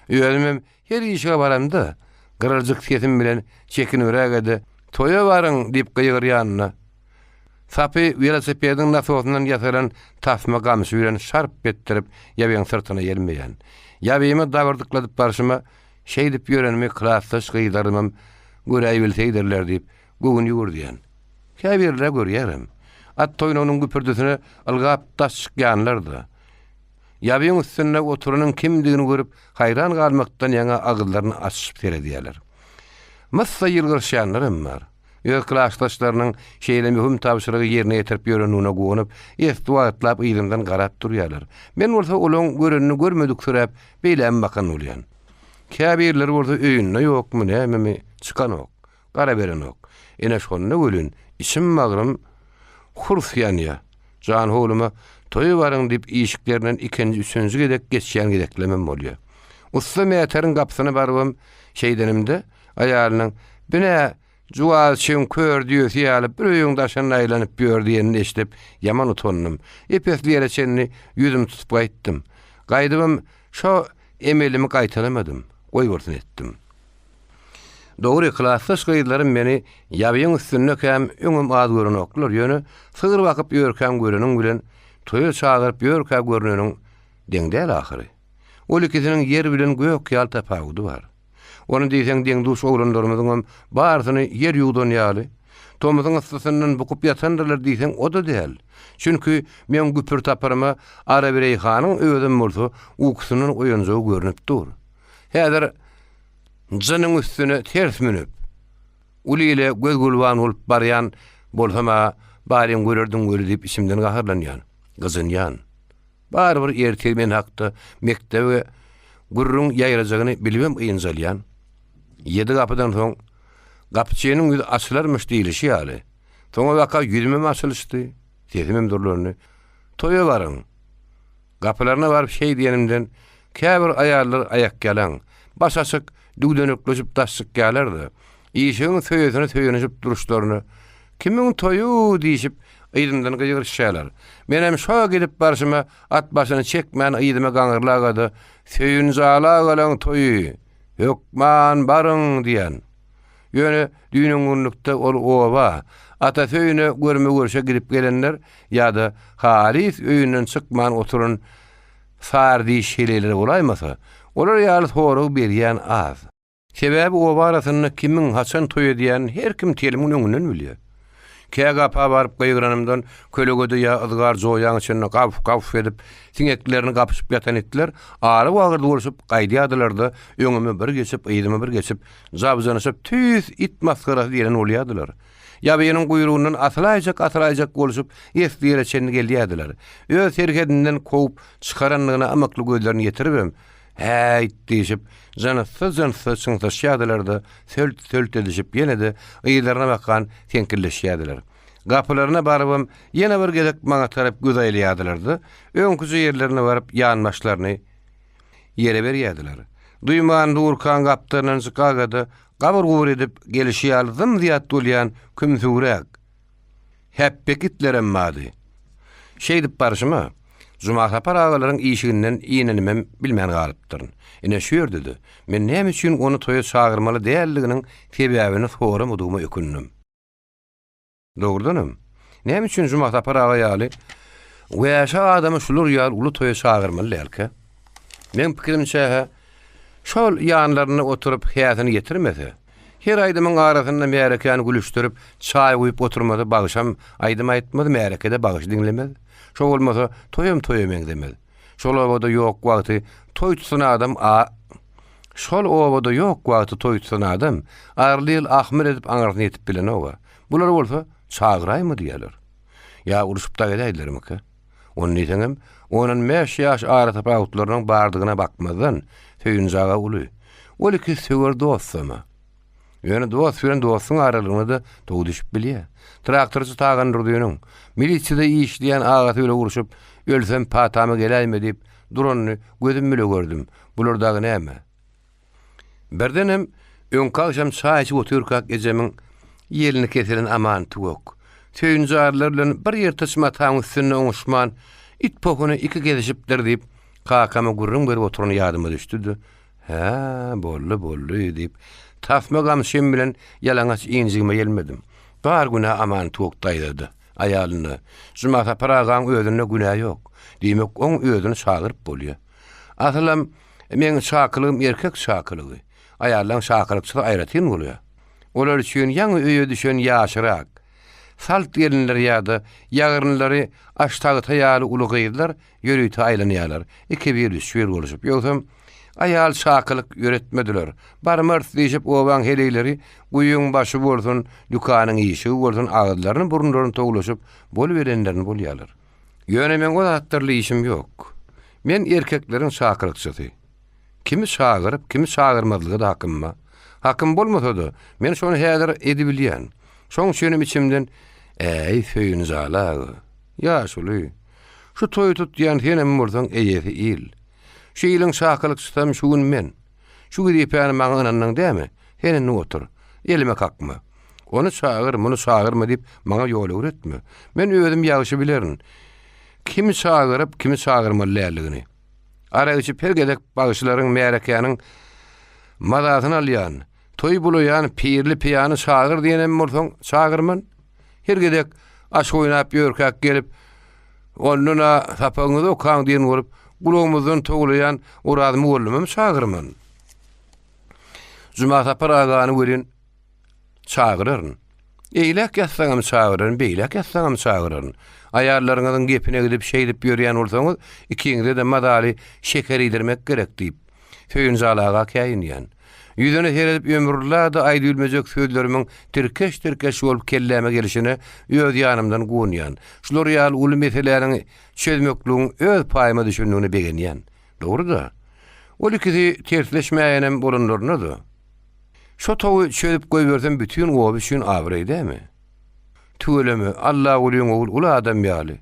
Özümem her işige baramda, gyryljyk sesim bilen çekinibräge-de, Toýa baryň! diýip gygyrýanyna, sapy welosipediň nasosyndan ýasalan tasma gamçy bilen şarp etdirip ýabyň syrtyna ýelmeýän. Ýabymy dabyrdykladyp barşyma, şeýdip ýörenimi klasdaş gyzlarymam göräýbilseýdirler diýip, göwün ýüwürdýän. Käbirler görýärem. At toýnagynyň güpürdisine ylgap daş çykýanlar-da. Ýabyň üstünde oturanyň kimdigini görüp, haýran galmakdan ýaňa agyzlaryny açyşyp seredýärler. Myssa ýylgyryşýanlaram bar. Öz klasdaşlarynyň şeýle möhüm tabşyrygy ýerine ýetirip ýörendigine guwanyp, esli wagtlap yzymdan garap durýarlar. Men bolsa olaň görenini görmediksiräp, beýläme bakan bolýan. Käbirleri bolsa öýünde ýokmy, nämemi, çykanok. Gara berenok. Ine şonda welin içim-bagrym hurs ýanýa. Janhowluma Toýa baryň diýip işiklerinden ikinji, üçünji gezek geçýän gezeklemem bolýa. Ussa Mäteriň gapysyna barybam şeýdenimde, aýalynyň, Bi-nä, juwazçyň kör düýesi ýaly bir öýüň daşynda aýlanyp ýör diýenini eşidip, ýaman utandym. Ep-esli ýere çenli ýüzümi tutup gaýtdym. Gaýdybam şo emelimi gaýtalamadym. Goýbolsun etdim. Dogry, klasdaş gyzlarym meni ýabyň üstündekäm öňem az görenoklar, ýöne sygyr bakyp ýörkäm göreniň bilen toýa çagyryp ýörkä görneniň deň däl ahyry. Ol ikisiniň ýer bilen gök ýaly tapawudy bar. Ony diýseň deň-duş oglanlarymyzyňam barysyny ýer ýuwdan ýaly, tomusyň yssysyndan bukup ýatandyrlar diýseň o-da däl. Çünki meň güpür-tapyryma Arabireýhanyň özem bolsa ukusyndan oýanjagy görnüp dur. Häzir Jynyň üstüne ters münüp, uly ile göz-gülban bolup barýan bolsam-a, baryň görerdiň weli diýip içimden gaharlanýan, gyjynýan. Barybir ertir men hakda mekdebe gürrüň ýaýrajagyny bilibem ynjalýan. Ýedi gapydan soň gapyçynyň ýüzi açylarmyş diýlişi ýaly, soňabaka ýüzümem açylyşdy, sesimem durlandy. Toýa baryň! Gapylaryna baryp şeý diýenimden, käbir aýallar aýakýalaň, baş açyk, düwdenekleşip daş çykýarlar-da, işigiň söýesine söýenişip duruşlaryna, Kimiň toýy-u? diýşip, yzymdan gygyryşýarlar. Menem şo gidip barşyma at başyny çekmän yzyma gaňyrlaga-da, Söýünjaly agalaň toýy! Hökman baryň! diýen. Ýöne düýn-öňňünlikde ol oba, atasy öýüne görme-görşe gidip gelenler ýa-da halys öýünden çykman oturan sary diş heleýler bolaýmasa, olar ýaly sorag berýän az. Sebäbi oba arasynda kimiň haçan toý edýänini her kim telim gün öňünden bilýär. Kä gapa baryp gygyranymdan kölegede ýa yzgar joýaň içinde gawf-gawf edip, siňeklerini gapyşyp ýatan itler aly-wagyrdy bolşup gaýdýardylar-da, öňüme bir geçip, yzyma bir geçip, jabjanyşyp tüýs it masgarasy diýlen bolýardylar. Ýabynyň guýrugyndan asylaýjak-asylaýjak bolşup, esli ýere çenli gelýärdiler. Öz serhedinden kowup çykarandygyna ymykly gözlerini ýetiribem, Häýt! diýşip, jynssyz-jynssyz çyňsaşýardylar-da, sölt-sölt edişip ýene-de yzlaryna bakan seňkilleşýärdiler. Gapylaryna barybam, ýene bir gezek maňa tarap göz aýlaýardylar-da, öňküje ýerlerine baryp ýanbaşlaryny ýere berýärdiler. Duýman durkaň gapdalyndan çykaga-da, gabyr-gubur edip gelşi ýaly zym-zyýat bolýan kümsügräk, hepbek itlerem bardy. Şeýdip barşyma, Jumasapar agalaryň işiginden inenimem bilmän galypdyryn. Ine şu ýerde-de, men näme üçin ony toýa çagyrmaly däldiginiň sebäbini soramadygyma ökündim. Dogrudanam, näme üçin Jumasapar aga ýaly wäşi adamy şular ýaly uly toýa çagyrmaly dälkä? Meň pikirimçe-hä, şol ýanlarynda oturyp häsini ýetirmese, her aýdymyň arasynda märekäni gülüşdirip, çaý guýup oturmasa bagşam aýdym aýtmaz, märeke-de bagşy diňlemez. Şo bolmasa, toýam toýa meňzemez. Şol obada ýok wagty toý tutan adam a Şol obada ýok wagty toý tutan adam arly ýyl ahmyr edip aňyrsyna ýetip bilenog-a. Bular bolsa çagyraýma diýýärler. Ýa urşup dagy edäýdilermikä? Ony diýseňem, ondan bäş ýaş aratapawutlarynyň bardygyna bakmazdan, Söýünji aga uly. Ol ikisi söwer dostam-a. Ýöne dost bilen dostuň aralygyna-da tow düşüp bilýär. Traktorçy Tagan Durdynyň, milisiýada işleýän agasy bile urşup, ölsem patama geläýme diýip duranyny gözüm bile gördüm. Bular dagy näme? Birdenem, öňki agşam çaý içip otyrkak ejemiň ýelini kesilen Aman tüwek, Söýünjarylar bilen bir ýyrtyç mataň üstünde oňuşman, it pohuny iki gezişipdir diýip, kakama gürrüň berip oturany ýadyma düşdi-de, Hä, boldy, boldy, diýip, tasma gamçym bilen ýalaňaç injigime ýelmedim. Bar günä Aman tüwek daýzada, aýalynda. Jumasapar agaň özünde günä ýok. Diýmek, oň özüni çagyryp bolýa. Asylam, meň çakylygym erkek çakylygy. Aýallaň çakylykçysy aýratyn bolýar. Olar üçin ýaňy öýe düşen ýaşyrak, salt gelinler ýa-da ýagyrnylary aştagta ýaly uly gyzlar ýörite aýlanýarlar, ikibir, üçbir boluşyp. Ýogsam, aýal çakylyk ýöretmediler. Barmarys diýşip obaň heleýleri guýyň başy bolsun, dükanyň işigi bolsun agyzlaryny-burunlaryny towlaşyp, boluberenlerini bolýarlar. Ýöne meň o zatlarla işim ýok. Men erkekleriň çakylykçysy. Kimi çagyryp, kimi çagyrmazlyga-da hakym bar. Hakym bolmasa-da, men şony häzir edibilýän. Şoň üçinem içimden, Äý, Söýünjala aga, ýaşuly, şu toýy tutýan senem bolsaň eýesi il. Şu iliň çakylykçysam şu gün men. Şu wezipäni maňa ynandyň dämi? Sen indi otur. Elime kakma. Ony çagyr, muny çagyrma diýip, maňa ýol öwretme. Men özüm ýagşy bilerin. Kimi çagyryp, kimi çagyrmaly däldigini. Arak içip her gezek bagşylaryň, märekäniň mazasyny alýan, toý bulaýan pirli piýany çagyr diýenem bolsaň, çagyrman. Her gezek aş oýnap ýörkäk gelip, ondan-a sapagyňyzy okaň diýen bolup, gulagymyzdan towlaýan Oraz mugallymam çagyrman. Jumasapar agany welin çagyraryn. Eýläk ýatsaňam çagyraryn, beýläk ýatsaňam çagyraryn. Aýallaryňyzyň gepine gidip şeýdip ýörýän bolsaňyz, ikiňize-de mazaly şeker iýdirmek gerek diýip, Söýünjal aga käýinýän. Ýüzüne seredip ömürlla-da aýdybilmejek sözlerimiň tirkeş-tirkeş bolup kelläme gelşine öz ýanymdan guwanýan. Şular ýaly uly meseläniň çözmekligiň öz paýyma düşendigine begenýän. Dogry-da. Ol ikisi tersleşmäýenem bolanlarynda-da. Şo towy çözüp goýbersem bütin oba üçin abraý dämi? Tüweleme, Allagulyň ogul uly adam ýaly.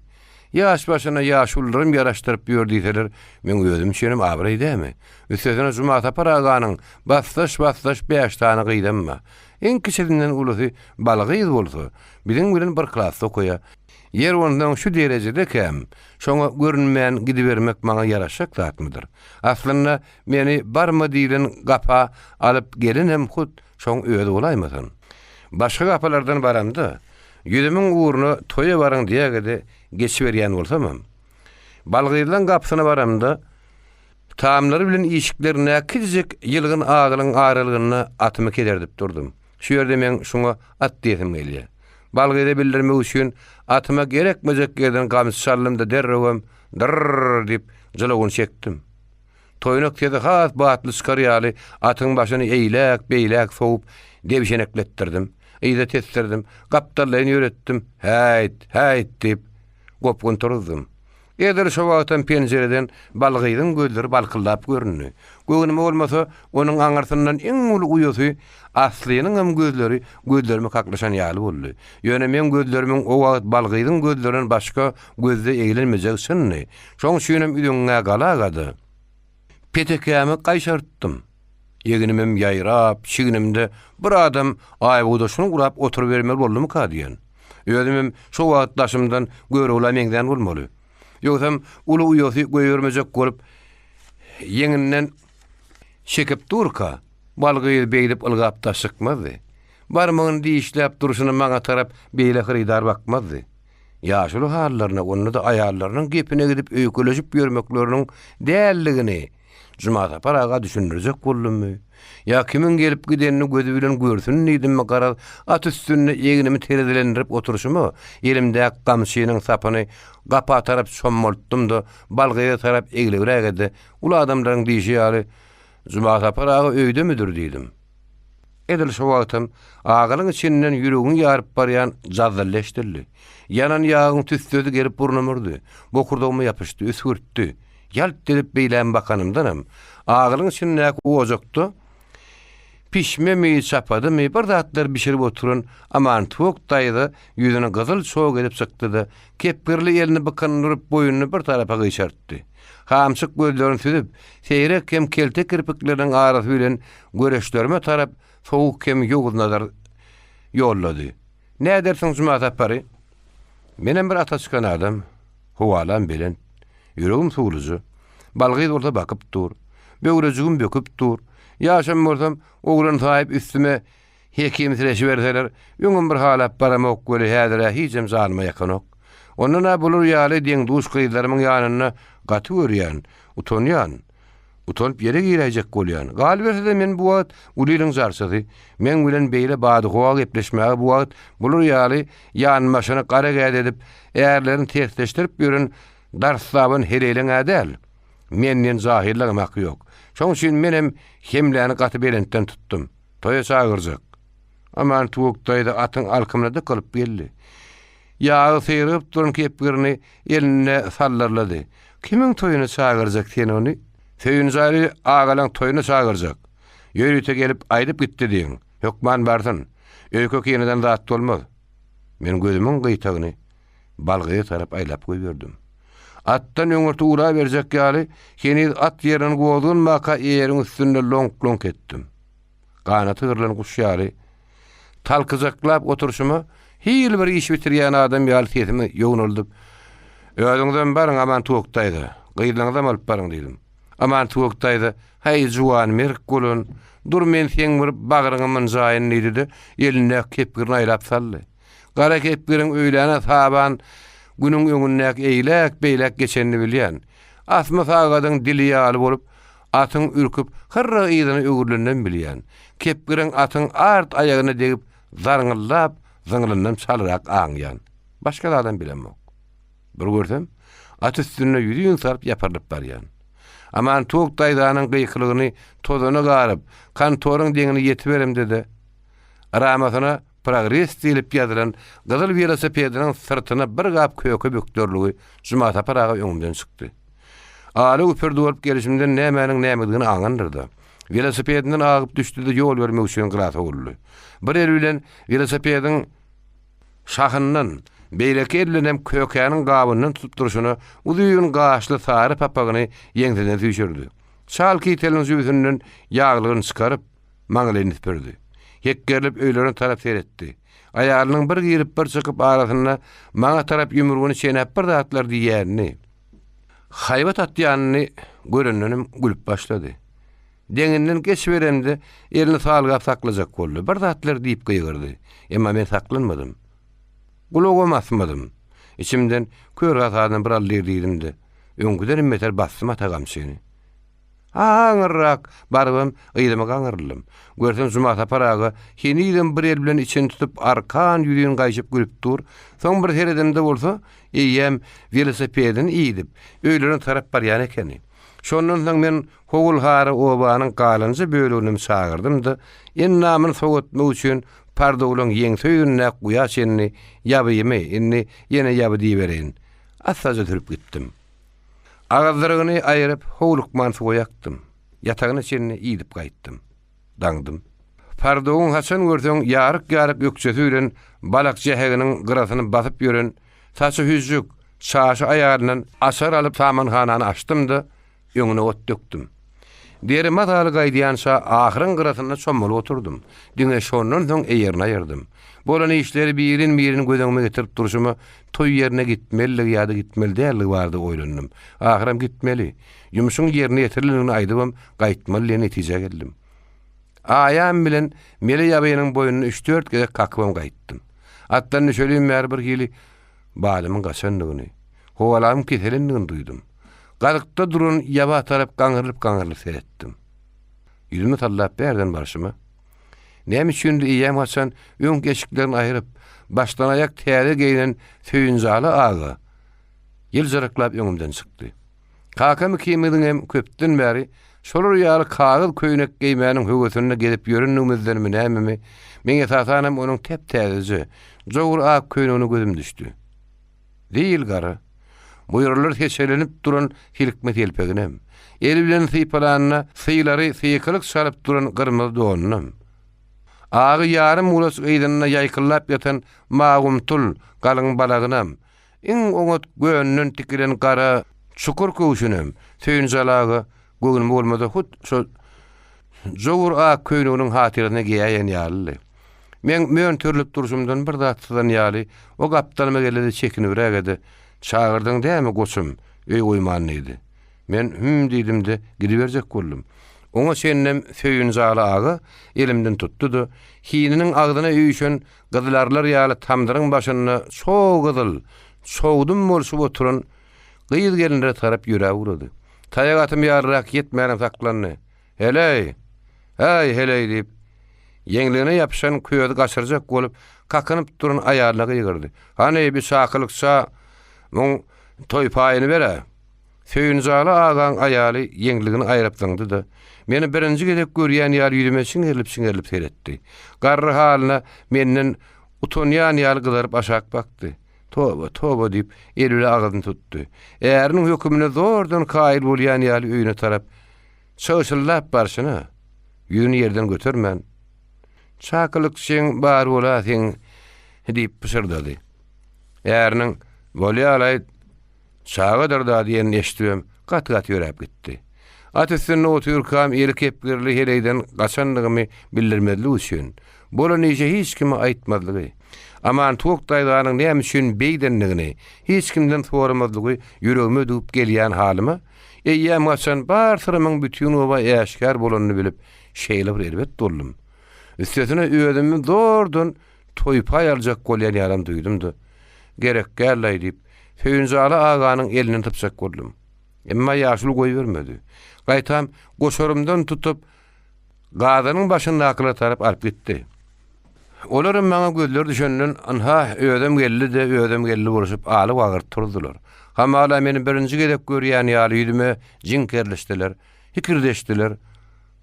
Ýaş başyna ýaşulularam ýaraşdyryp ýör diýseler, meň özüm üçinem abraý dämi? Üstesine Jumasapar aganyň basdaş-basdaş bäş sany gyzam bar. Iň kiçisinden ulusy Balgyz bolsa, biziň bilen bir klasda okaýar. Ýer onsoň şu derejedekäm, şoňa görünmän gidibermek maňa ýaraşjak zatmydyr? Aslynda, meni barma diýlen gapa alyp gelenem hut şoň özi bolaýmasyn. Başga gapalardan baramda, ýüzümiň ugruna toýa baryň diýäge-de geçiberýän bolsamam, Balgyzlaň gapysyna baramda, tamlary bilen işiklerindäki kiçijik ýylgyn agylyň aralygynda atymy kezerdip durdum. Şu ýerde meň şuňa at diýesim gelýär. Balgyza bildirmek üçin atyma gerekmejek ýerden gamçy çaldym-da derrewem Dyrr-r-r diýip, jylawyny çekdim. Toýnak sesi has batly çykar ýaly atyň başyny eýläk-beýläk sowup, debşenekletdirdim. Yza tesdirdim, gapdallaýyn ýöretdim, Häýt, häýt! diýip, gopgun turuzdym. Edil şo wagtam penjireden Balgyzyň gözleri balkyldap göründi. Göwnüme bolmasa, onuň aňyrsyndan iň uly uýasy Aslynyňam gözleri gözlerime kaklyşan ýaly boldy. Ýöne meň gözlerimiň o wagt Balgyzyň gözlerinden başga gözde eglenmejegi çyndy. Şoň üçinem üzeňňä galaga-da, petekämi gaýşartdym. Egnimem ýaýrap, çignimde bir adam aýbogdaşyny gurap oturybermeli boldumyka diýen. Özümem şo wagt daşymdan Görogla meňzän bolmaly. Ýogsam uly uýasy goýbermejek bolup, ýeňinden çekip durka, Balgyz beýdip ylgap daş çykmazdy. Barmagyny dişläp durşuna maňa tarap beýle hyrydar bakmazdy. Ýaşuly hallaryna, onda-da aýallarynyň gepine gidip öýkeleşip ýörmekleriniň däldigini Jumasapar aga düşündirjek boldummy, ýa kimiň gelip gidenini gözi bilen görsün diýdimmi, garaz, at üstünde egnimi terezilendirip oturyşyma, elimdäki gamçynyň sapyny gapa tarap çommaltdym-da, Balgyza tarap eglibräge-de, uly adamlaryň diýşi ýaly, Jumasapar aga öýdemidir diýdim. Edil şo wagtam agylyň içinden ýüregiňi ýaryp barýan jazzyldy eşidildi. Ýanan ýagyň tüssesi gelip burnuma urdy, bokurdagyma ýapyşdy, üsgürtdi. Ýalt edip beýläme bakanymdanam, agylyň içindäki ojakda pişmemi, çapadymy, bir zatlar bişirip oturan Amantowuk daýza ýüzüni gyzyl çog edip çykdy-da, kepgirli elini bykyndyryp boýnuny bir tarapa gyşartdy. Hamçyk gözlerini süzüp, seýrek hem kelte kirpikleriniň arasy bilen göreçlerime tarap sowuk hem ýowuz nazar ýollady. Nädersiň juma sapary? Menem bir ata çykan adam. Howalam belent. Ýüregim suwluja. Balgyz bolsa bakyp dur. Böwrejigim böküp dur. Ýaşam bolsam, oglan saýyp üstüme hekimsireşiberseler, öňem bir halap baramok weli häzir-ä hijem janyma ýakanok. Ondan-a bular ýaly deň-duş gyzlarymyň ýanynda gaty görýän, utanýan. Utanyp ýere giräýjek bolýan. Galyberse-de men bu wagt uly iliň jarçysy. Meň bilen beýle badyhowa gepleşmäge bu wagt bular ýaly ýanbaşyny gara gäz edip, ärlerini tersleşdirip ýören darsdaban heleýleň-ä däl. Menden jahyllaňam haky ýok. Şoň üçin menem hemläni gaty belentden tutdum. Toýa çagyrjak. Aman Tuwak daýza atyň alkymyna dykylyp geldi. Ýagy syrygyp duran kepgirini elinde sallarlady. Kimiň toýuna çagyrjak sen ony? Söýünjaly agalaň toýuna çagyrjak. Ýörite gelip aýdyp gitdi diýiň. Hökman barsyn. Öýke-kineden zat bolmaz. Men gözümiň gyýtagyny Balgyza tarap aýlap goýberdim. Atdan öňürti uraberjek ýaly, heniz at ýerinden gozganmaka eýeriň üstünde loňk-loňk etdim. Ganaty gyrlan guş ýaly, talkyjaklap oturyşyma, hil bir iş bitirýän adam ýaly sesimi ýognaldyp, Özüňizem baryň, Aman Tuwak daýza, gyzlaňyzam alyp baryň diýdim. Aman Tuwak daýza, Häý, juwan merk bolan, dur men seň bir bagryňy mynjaýyn diýdi-de, elindäki kepgirini aýlap saldy. Gara kepgiriň öýläne saban Günüň öňündäki eýläk-beýläk geçenini bilýän. Asma sagadyň dili ýaly bolup, atyň ürküp, hyrra yzyna öwrüleninem bilýän. Kepgiriň atyň art aýagyna degip, zarňyldap, zyňlyndan çalyrak aňýan. Başga zadam bilemok. Bir görsem, at üstünde ýüzin salyp ýapyrylyp barýan. Aman Tok daýzanyň gykylygyny tozana garyp, kontoryň deňine ýetiberemde-de, ramasyna Progres diýlip ýazylan gyzyl welosipediniň syrtyna bir gap köke bökderligi Jumasapar aga öňümden çykdy. Ala-güpürdi bolup gelşimden nämäniň nämedigini aňandyr-da. Welosipedinden agyp düşdi-de ýol bermek üçin gyra sowuldy. Bir eli bilen welosipediň şahyndan, beýleki eli bilenem kökäniň gabyndan tutup durşuna uzyn gaşly sary papagyny ýeňseden süýşürdi. Çal kiteliniň jübüsinden ýaglygyny çykaryp, maňlaýyny süpürdi. Hekgerilip öýlerine tarap seretdi. Aýalynyň bir girip, bir çykyp arasynda maňa tarap ýumrugyny çenäp bir zatlar diýýänini, haýbat atýanyny görendenem gülüp başlady. Deňinden geçiberemde elini salgap saklajak boldy. Bir zatlar diýip gygyrdy. Emma men saklanmadym. Gulagam asmadym. İçimden kör hasadan bir aldyr diýdim-de, öňküdenem beter basdym ata gamçyny. Aňyrrak barybam yzyma gaňryldym. Görsem Jumasapar aga henizem bir el bilen içini tutup arkan ýüzin gaýşyp gülüp dur. Soň bir seredemde bolsa eýýäm welosipedini idip, öýlerine tarap barýan ekeni. Şondan soň men howul-hara obanyň galanja böleginem çagyrdym-da, endamyny sowatmak üçin Pardowlaň ýeňse ýüzündäki guýa çenli ýabymy, indi ýene ýaby diýibereýin, assaja sürüp gitdim. Agyzdyrygyny aýryp, howlukman suwa ýakdym. Ýatagyna çenli idip gaýtdym. Daňdym. Pardogyň haçan görseň ýaryk-ýaryk ökjesi bilen balak jäheginiň gyrasyny basyp ýören, saçy hüžžük, çaşy aýalyndan açar alyp samanhanany açdym-da, öňüne ot dökdüm. Deri mazaly gaýdýança ahyryň gyrasynda çommalyp oturdym. Diňe şondan soň eýerini aýyrdym. Bolan işleri birin-birin göz öňüme getirip durşuma toý ýerine gitmelidigi ýa-da gitmeli däldigi barada oýlandym. Ahyram gitmeli. Ýumşuň ýerine ýetirilendigini aýdybam gaýtmaly diýen netijä geldim. Aýam bilen Mele ýabynyň boýnuna üç-dört gezek kakybam gaýtdym. Atdan düşelim bäri bir hili badymyň gaçandygyny, howalamyň keselendigini duýdum. Gazykda duran ýaba tarap gaňrylyp-gaňrylyp seretdim. Ýüzümi sallap bärden barşyma, näme üçindir eýýämhaçan öňki eşiklerini aýryp, başdan-aýak täze geýnen Söýünjaly aga ýyljyraklap öňümden çykdy. Kakam ikimiziňem köpden bäri şolar ýaly kagyz köýnek geýmäniň höwesinde gezip ýörenligimizdenmi nämemi, meň esasanam onuň täp-täzeje, jowur ak köýnegine gözüm düşdi. Zil gara, buýralar seçelenip duran silkme telpeginem, eli bilen sypalanda sylary sykylyk çalyp duran gyrmyzy donunam, agy ýarym gulaç yzynda ýaýkyllap ýatan mawumtyl galyň balagynam, Iň oňat gönden tikilen gara çukur köwşünem Söýünjaly aga göwnüme bolmasa hut şo jowur ak köýneginiň hatyrasyna geýäýen ýalydy. Meň mönterilip durşumdan bir zat syzan ýaly, o gapdalyma geldi-de çekinibräge-de, Çagyrdyň dämi, goçum, öý goýman diýdi. Men hüm diýdim-de, gidiberjek boldum. Oňa çenlem Söýünjaly aga elimden tutdy-da, hininiň agzyna üýşen Gyzylarlar ýaly tamdyryň başynda ço-gyzyl, çogdum bolşup oturan gyz-gelinlere tarap ýöräp ugrady. Taýak atym ýalyrak ýetmänem saklandy. Heleý! Äý, heleý! diýip, ýeňligine ýapyşan közi gaçyrjak bolup, kakynyp duran aýalyna gygyrdy. Hany, bi çakylykça muň toý paýyny ber-ä! Söýünjaly agaň aýaly ýeňligini aýryp zyňdy-da, meni birinji gezek görýän ýaly ýüzüme çiňerilip-çiňerilip seretdi. Garry halyna menden utanýan ýaly gyzaryp aşak bakdy. Toba, toba diýip, eli bile agzyny tutdy. Äriniň hökümine zordan kaýyl bolýan ýaly öýüne tarap çygşyldap barşyna, ýüzüni ýerden götermän, Çakylykçyň bar bola seň diýip pyşyrdady. Äriniň, Bolýa-laý, Çagadyr-da diýenini eşidibem, gaty-gaty ýöräp gitdi. At üstünde otyrkam eli kepgirli heleýden gaçandygymy bildirmezlik üçin, bolan işi hiç kime aýtmazlygy, Amantuwak daýzanyň näme üçin beýdendigini hiç kimden soramazlygy ýüregime düwüp gelýän halyma, eýýämhaçan bar syrymyň bütin oba äşgär bolanyny bilip, şeýle bir erbet boldum. Üstesine özümi zordan Toý-paý aljak bolýan ýalam duýdum-da, Gerek däl-laý diýip, Söýünjaly aganyň elinden sypjak boldum. Emma ýaşuly goýbermedi. Gaýtam, goşarymdan tutup, gazanyň başyndakylara tarap alyp gitdi. Olaram maňa gözleri düşenden, Ynha, özem geldi-de, özem geldi bolşup, aly wagyrt turdular. Hamala meni birinji gezek görýän ýaly ýüzüme jiňkerilişdiler, hikirdeşdiler.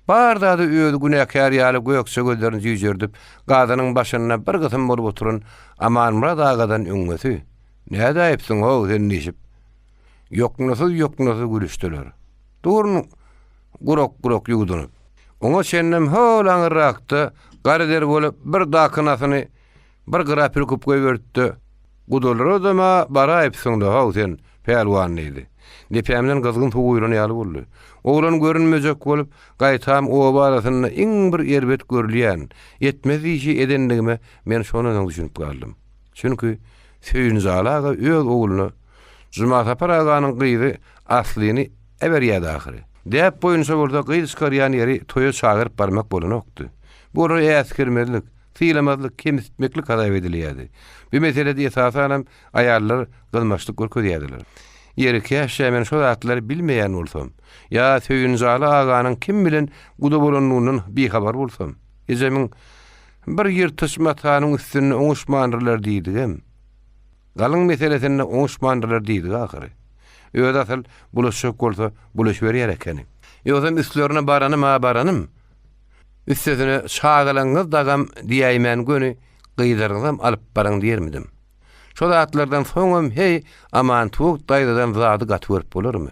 Bar zada özi günäkär ýaly gökje gözlerini jüýjerdip, gazanyň başynda bir gysym bolup oturan Amanmyrat agadan öňňesi, Nädäýipsiň-ow sen diýşip, ýoknasyz-ýoknasyz gülüşdiler. Durun gurak-gurak ýuwdunyp. Oňa çenlem hol aňyrrakda gara der bolup bir dakynasyny Bir gyra pürküp goýberdi-de, Gudalara-da-ma baraýypsyň-da-how sen, pälwan diýdi. Depämden gyzgyn suw guýlan ýaly boldy. Oglan görünmejek bolup, gaýtam oba arasynda iň bir erbet görülýän, etmez işi edendigime men şondan soň düşünip galdym. Çünki Söýünjaly aga öz ogluna Jumasapar aganyň gyzy Aslyny äberýärdi ahyry. Däp boýunça bolsa gyz çykarýan ýeri toýa çagyryp barmak bolanokdy. Bu olary äsgermezlik, sylamazlyk, kemsitmeklik hasap edilýärdi. Bu meselede esasanam aýallar gyzmaçlyk görkezýärdiler. Ýeri, käşgä men şo zatlary bilmeýän bolsam, ýa Söýünjaly aganyň kim bilen guda bolanlygyndan bihabar bolsam, ejemiň Bir ýyrtyç matanyň üstünde oňuşmandyrlar diýdigem, galyň meselesinde oňuşmandyrlar diýdigi ahyry. Özi asyl bulaşjak bolsa bulaşyberýär ekeni. Ýogsam üstlerine baranym-a baranym, Üstesine çagalaňyz dagam diýäýmän göni gyzlaryňyzam alyp baryň diýermidim. Şo zatlardan soňam heý Amantuwak daýzadan zady gaty görüp bolarmy?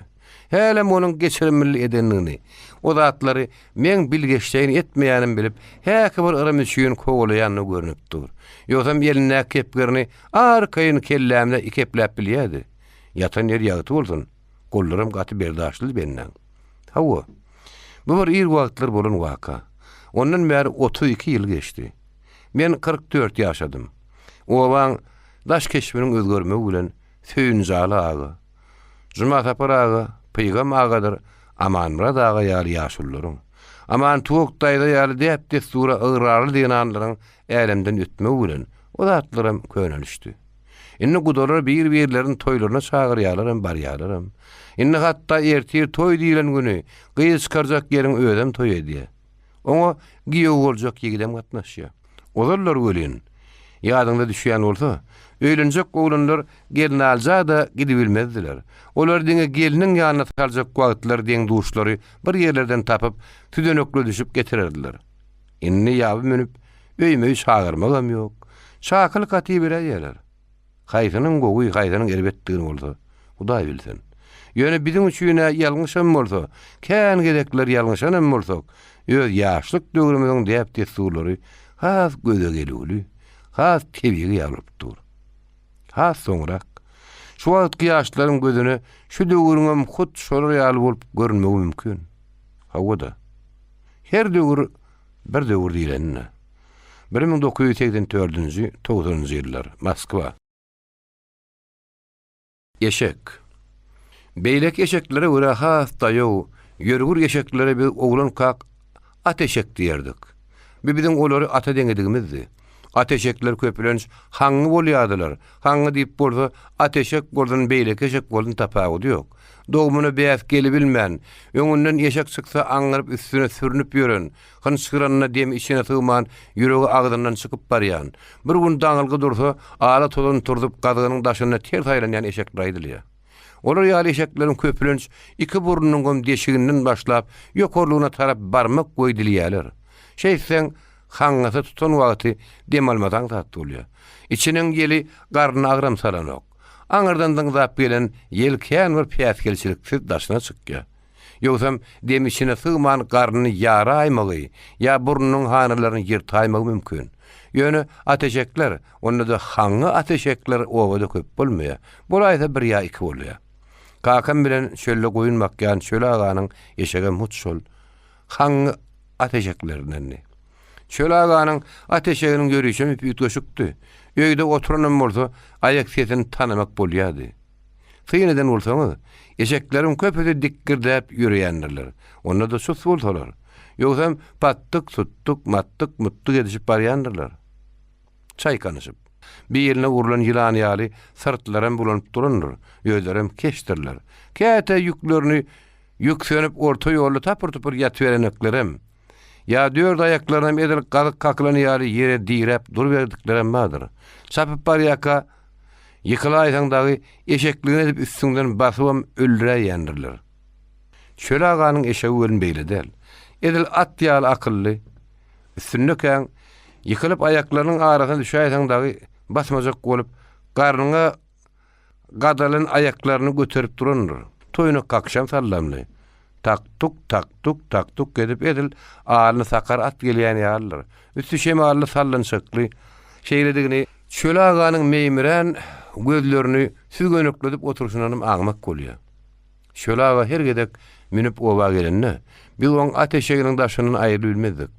Hälem onuň geçirimli edendigini, o zatlary meň bilgeşleýin etmeýänim bilip, häki bir yrym üçin kowalaýandygy görnüp dur. Ýogsam elindäki kepgirini arkaýyn kellämde ikepläp bilýärdi. Ýatan ýeri ýagty bolsun, gollaram gaty berdaşlydy bendäň. Hawa. Bu bir ir wagtlar bolan waka. Ondan bäri 32 ýyl geçdi. Men 44 ýaşadym. Obaň daş keşbiniň özgermegi bilen Söýünjaly aga, Jumasapar aga, Pygam agadyr Amanmyrat aga ýaly ýaşulularyň, Amantuwak daýza ýaly däp-dessura ygrarly zenanlaryň älemden ötmegi bilen o zatlaram könelişdi. Indi gudalar bir-birlerini toýlaryna çagyrýarlaram, barýarlaram. Indi hatda ertir toý diýlen güni gyz çykarjak ýeriň özem toý edýär. Oňa giýew boljak ýigidem gatnaşýar. Ozallar welin, ýadyňda düşýän bolsa, öýlenjek oglanlar gelnalyja-da gidibilmezdiler. Olar diňe gelniň ýanyna saljak wagtlary deň-duşlary bir ýerlerden tapyp, südenekledişip getirerdiler. Indi ýaby münüp, öýme-öý çagyrmagam ýok. Çakylyk atyberäýýärler. Haýsynyň gowy, haýsynyň erbetdigini bolsa, Hudaý bilsin. Ýöne biziň üçin-ä ýalňyşam bolsa, kän gezekler ýalňyşanam bolsak, öz ýaşlyk döwrümiziň däp-dessurlary has göze gelüwli, has tebigy ýaly bolup dur. Has soňrak, şu wagtky ýaşlaryň gözüne şu döwrüňem hut şolar ýaly bolup görünmegi mümkin. Hawa-da. Her döwür bir döwür diýlenine. 1984-nji, togsanynjy ýyllar. Moskwa. Eşek. Beýleki eşeklere görä has daýaw, ýörgür eşeklere biz oglankak at eşek diýerdik. Bu biziň olary ata deňedigimizdi. At eşekler köplenç haňňy bolýardylar. Haňňy diýip bolsa, at eşek bolsun, beýleki eşek bolsun tapawudy ýok. Dogmuna bäs gelibilmän, öňünden eşek çyksa aňňyryp üstüne sürnüp ýören, hynçgyranyna demi içine sygman ýüregi agzyndan çykyp barýan, bir gün daňylgy dursa, ala tozan turzup gazgynyň daşynda ters aýlanýan eşekler aýdylýar. Olar ýaly eşekleriň köplenç iki burnunyňam deşiginden başlap ýokarlygyna tarap barmak boýy dilýärler. Şeýtseň, haňňasy tutan wagty dem almasy aňsat bolýar. Içiniň ýeli garnyna agram salanok. Aňyrdan dyňzap gelen ýel kän bir päsgelçiliksiz daşyna çykýar. Ýogsam dem içine sygman garnyny ýaraýmagy ýa burnunyň hanalaryny ýyrtaýmagy mümkin. Ýöne at-eşekler, onda-da haňňy at-eşekler obada köp bolmaýar. Bolaýsa bir ýa iki bolýar. Kakam bilen çölde goýun bakýan Çöli aganyň eşegem hut şol haňňy at-eşeklerindendi. Çöli aganyň at-eşeginiň ýörişem üýtgeşikdi. Öýde oturanam bolsa, aýak sesini tanamak bolýardy. Syn eden bolsaňyz, eşekleriň köpüsi dikgirdäp ýöreýändirler. Onda-da sus bolsalar. Ýogsam patdyk-sutduk, matdyk-mutdyk edişip barýandyrlar. Çaýkanyşyp. Biline urlan ýylan ýaly syrtlaram bulanyp durandyr, özlerem keşdirler. Käte ýüklerini ýüksenip orta ýolda tapyr-tupur ýatybereneklerem, ýa dört aýaklarynam edil gazyk kakylan ýaly ýere diräp duruberdiklerem bardyr. Çapyp barýarka, Ýykylaýsaň dagy eşekligini edip üstüňden basybam öldüräýýändirler. Çöli aganyň eşegi welin beýle däl. Edil at ýaly akylly. Üstündekäň, ýykylyp aýaklarynyň arasyna düşäýseň dagy basmajak bolup, garnyňa gadalan aýaklaryny göterip durandyr. Toýnak kakşam sallamly. Tak-tuk, tak-tuk, tak-tuk edip edil alyny sakar at gelýän ýalydyr. Üsti şemally sallançakly. Şeýledigini Çöli aganyň meýmirän gözlerini süzgenekledip oturyşyndanam aňmak bolýar. Çöli aga her gezek münüp oba gelende, biz oň at eşeginiň daşyndan aýrylybilmezdik.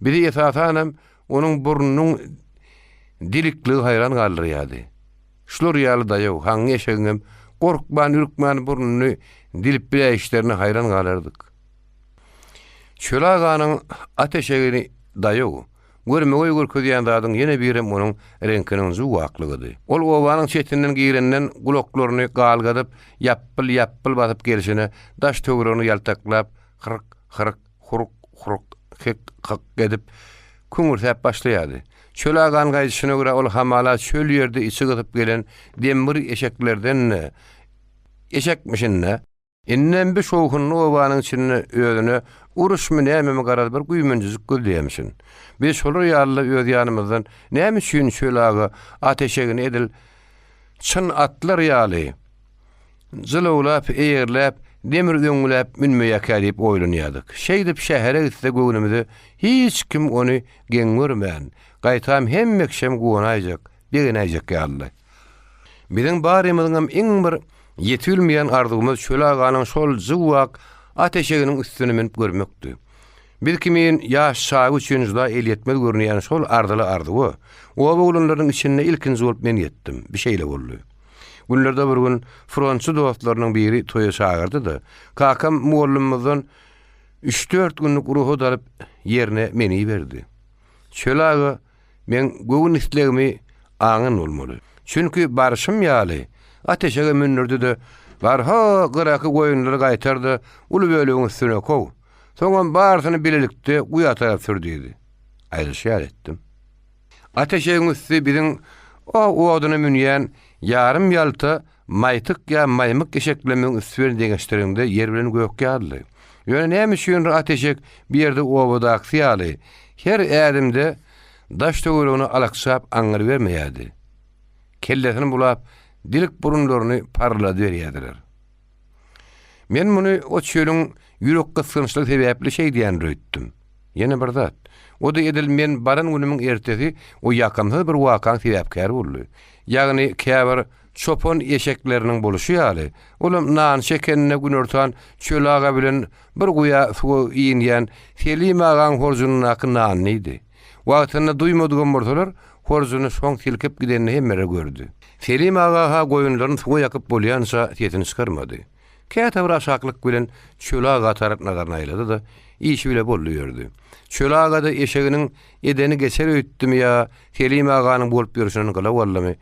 Bizi esasanam onuň burnunyň dilikligi haýran galdyrýardy. Şular ýaly daýaw haňňy eşegiňem gorkman-ürkmän burnuny dilip biläýişlerine haýran galardyk. Çöli aganyň at eşegini daýaw, görmegeý görkezýän zadyň ýene birem onuň reňkiniň juwaklygydy. Ol obanyň çetinden girenden gulaklaryny galgadyp, ýapbyl-ýapbyl basyp gelşine daş-töweregini ýaltaklap, hyrk-hyrk, huruk-huruk, hik-hyk edip, küňürsäp başlaýardy. Çöl aganyň aýdyşyna görä, ol hamala çöl ýerde içi gysyp gelen demir eşeklerden-de eşekmişin-dä. Indem bi şowhunly obanyň içinde özüne uruşmy nämemi garaz bir güýmenjijik gözleýärmişin. Biz şolar ýaly-da öz ýanymyzdan näme üçin Çöl aga at eşegini edil çyn atlar ýaly jylawlap, eýerläp, demir öňňüläp münmeýärkä diýip oýlanýardyk. Şeýdip şähere gitse göwnümize hiç kim ony geň görmän, gaýtam hemme kişem guwanaýjak, begenäýjek ýalydy. Biziň barymyzyňam iň bir ýetibilmeýän arzuwymyz Çöli aganyň şol jywak. at eşeginiň üstüne münüp görmekdi. Biz kimin ýaş çaga üçin juda elýetmez görünýän şol arzyly arzuwa oba oglanlarynyň içinde ilkinji bolup men ýetdim. Bir şeýle boldy. Günlerde bir gün frontçy dostlarynyň biri toýa çagyrdy-da, kakam mugallymymyzdan üç-dört günlük rugsat alyp, ýerine meni iberdi. Çöl aga meň göwün islegimi aňan bolmaly. Çünki barşym ýaly, at eşege mündürdi-de, Bar-ho, gyraky goýunlary gaýtar-da, uly bölegiň üstüne kow. Soňam barysyny bilelikde guýa tarap sür diýdi. Aýdyşy ýaly etdim. At eşegiň üsti biziň o oduna münýän ýarym-ýalta maýtyk ýa maýmyk eşeklerimiziň üsti bilen deňeşdireňde ýer bilen gök ýalydy. Ýöne näme üçindir at eşek bu ýerde obadakysy ýaly her ädimde daş-töweregine alakjap aňňyrybermeýärdi. Kellesini bulap, dilik burunlaryny parladyberýärdiler. Men muny o çölüň ýürek gysgynçlygy sebäpli şeýdýändir öýtdüm. Ýene bir zat, o-da edil men baran günümiň ertesi o ýakymsyz bir wakaň sebäpkäri boldy. Ýagny käbir çopan eşekleriniň boluşy ýaly, olam nan çekeninde günortan Çöl aga bilen bir guýa suwa inýän Selim agaň horjunyndaky nanyny iýdi. Wagtynda duýmadygam bolsalar, horjuny şoň silkip gidenini hemmeler gördi. Selim aga-ha goýunlaryny suwa ýakyp bolýança sesini çykarmady. Käte bir aşaklyk bilen Çöl aga tarap nazaryny aýlady-da, işi bile boldy ýördi. Çöl aga-da eşeginiň edeni geçer öýtdümi ýa Selim aganyň bolup ýörşünden gylaw aldymy,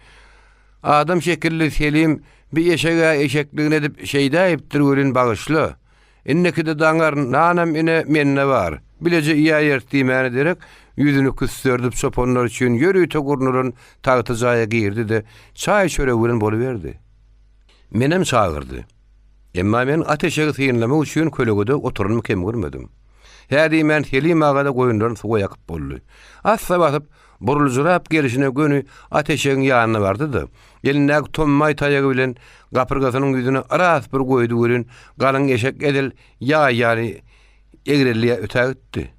Adam şekilli Selim bi eşeg-ä eşekligini edip şeýdäýipdir welin bagyşla. Indikide daňar nanam ine mende bar. Bileje iýäýeris diýmäne derek, ýüzüni küsserdip çopanlar üçin ýörite gurnalan tagta jaýa girdi-de, çaý-çöregi bilen boluberdi. Menem çagyrdy. Emma men at-eşegi synlamak üçin kölegede oturanymy kem görmedim. Hä diýmän Selim aga-da goýunlaryny suwa ýakyp boldy. Assa basyp, buruljyrap gelşine göni at-eşegiň ýanyna bardy-da, elindäki tommaý taýagy bilen gapyrgasynyň ýüzüne ras bir goýdy welin, galyň eşek edil ýaý ýaly egreldi ötägitdi.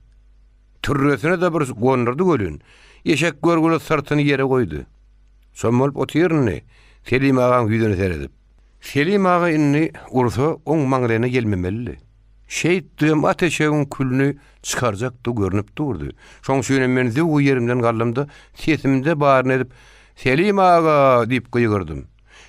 Türresine-de bir gondurdy welin, eşek görgüli syrtyny ýere goýdy. Şom bolup otyr indi, Selim agaň ýüzüne seredip. Selim aga indi ursa oň maňlaýyna ýelmemelidi. Şeýtdigem at eşegiň külüni çykarjakdygy görnüp durdy. Şoň üçinem men zöwwe ýerimden galdym-da, sesimde baryny edip, Selim aga! diýip gygyrdym.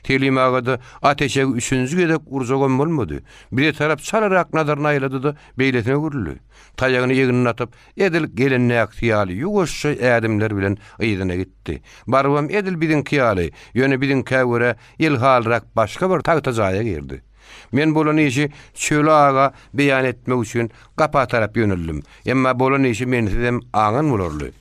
Selim aga-da at eşegi üçünji gezek urjagam bolmady. Bize tarap çalarak nazaryny aýlady-da, beýlesine öwrüldi. Taýagyny egnine atyp, edil gelendäkisi ýaly ýuwaşja ädimler bilen yzyna gitdi. Barybam edil biziňki ýaly, ýöne biziňkä görä elhalrak başga bir tagta jaýa girdi. Men bolan işi Çöli aga beýan etmek üçin gapa tarap ýöneldim. Emma bolan işi mensizem aňan bolarly.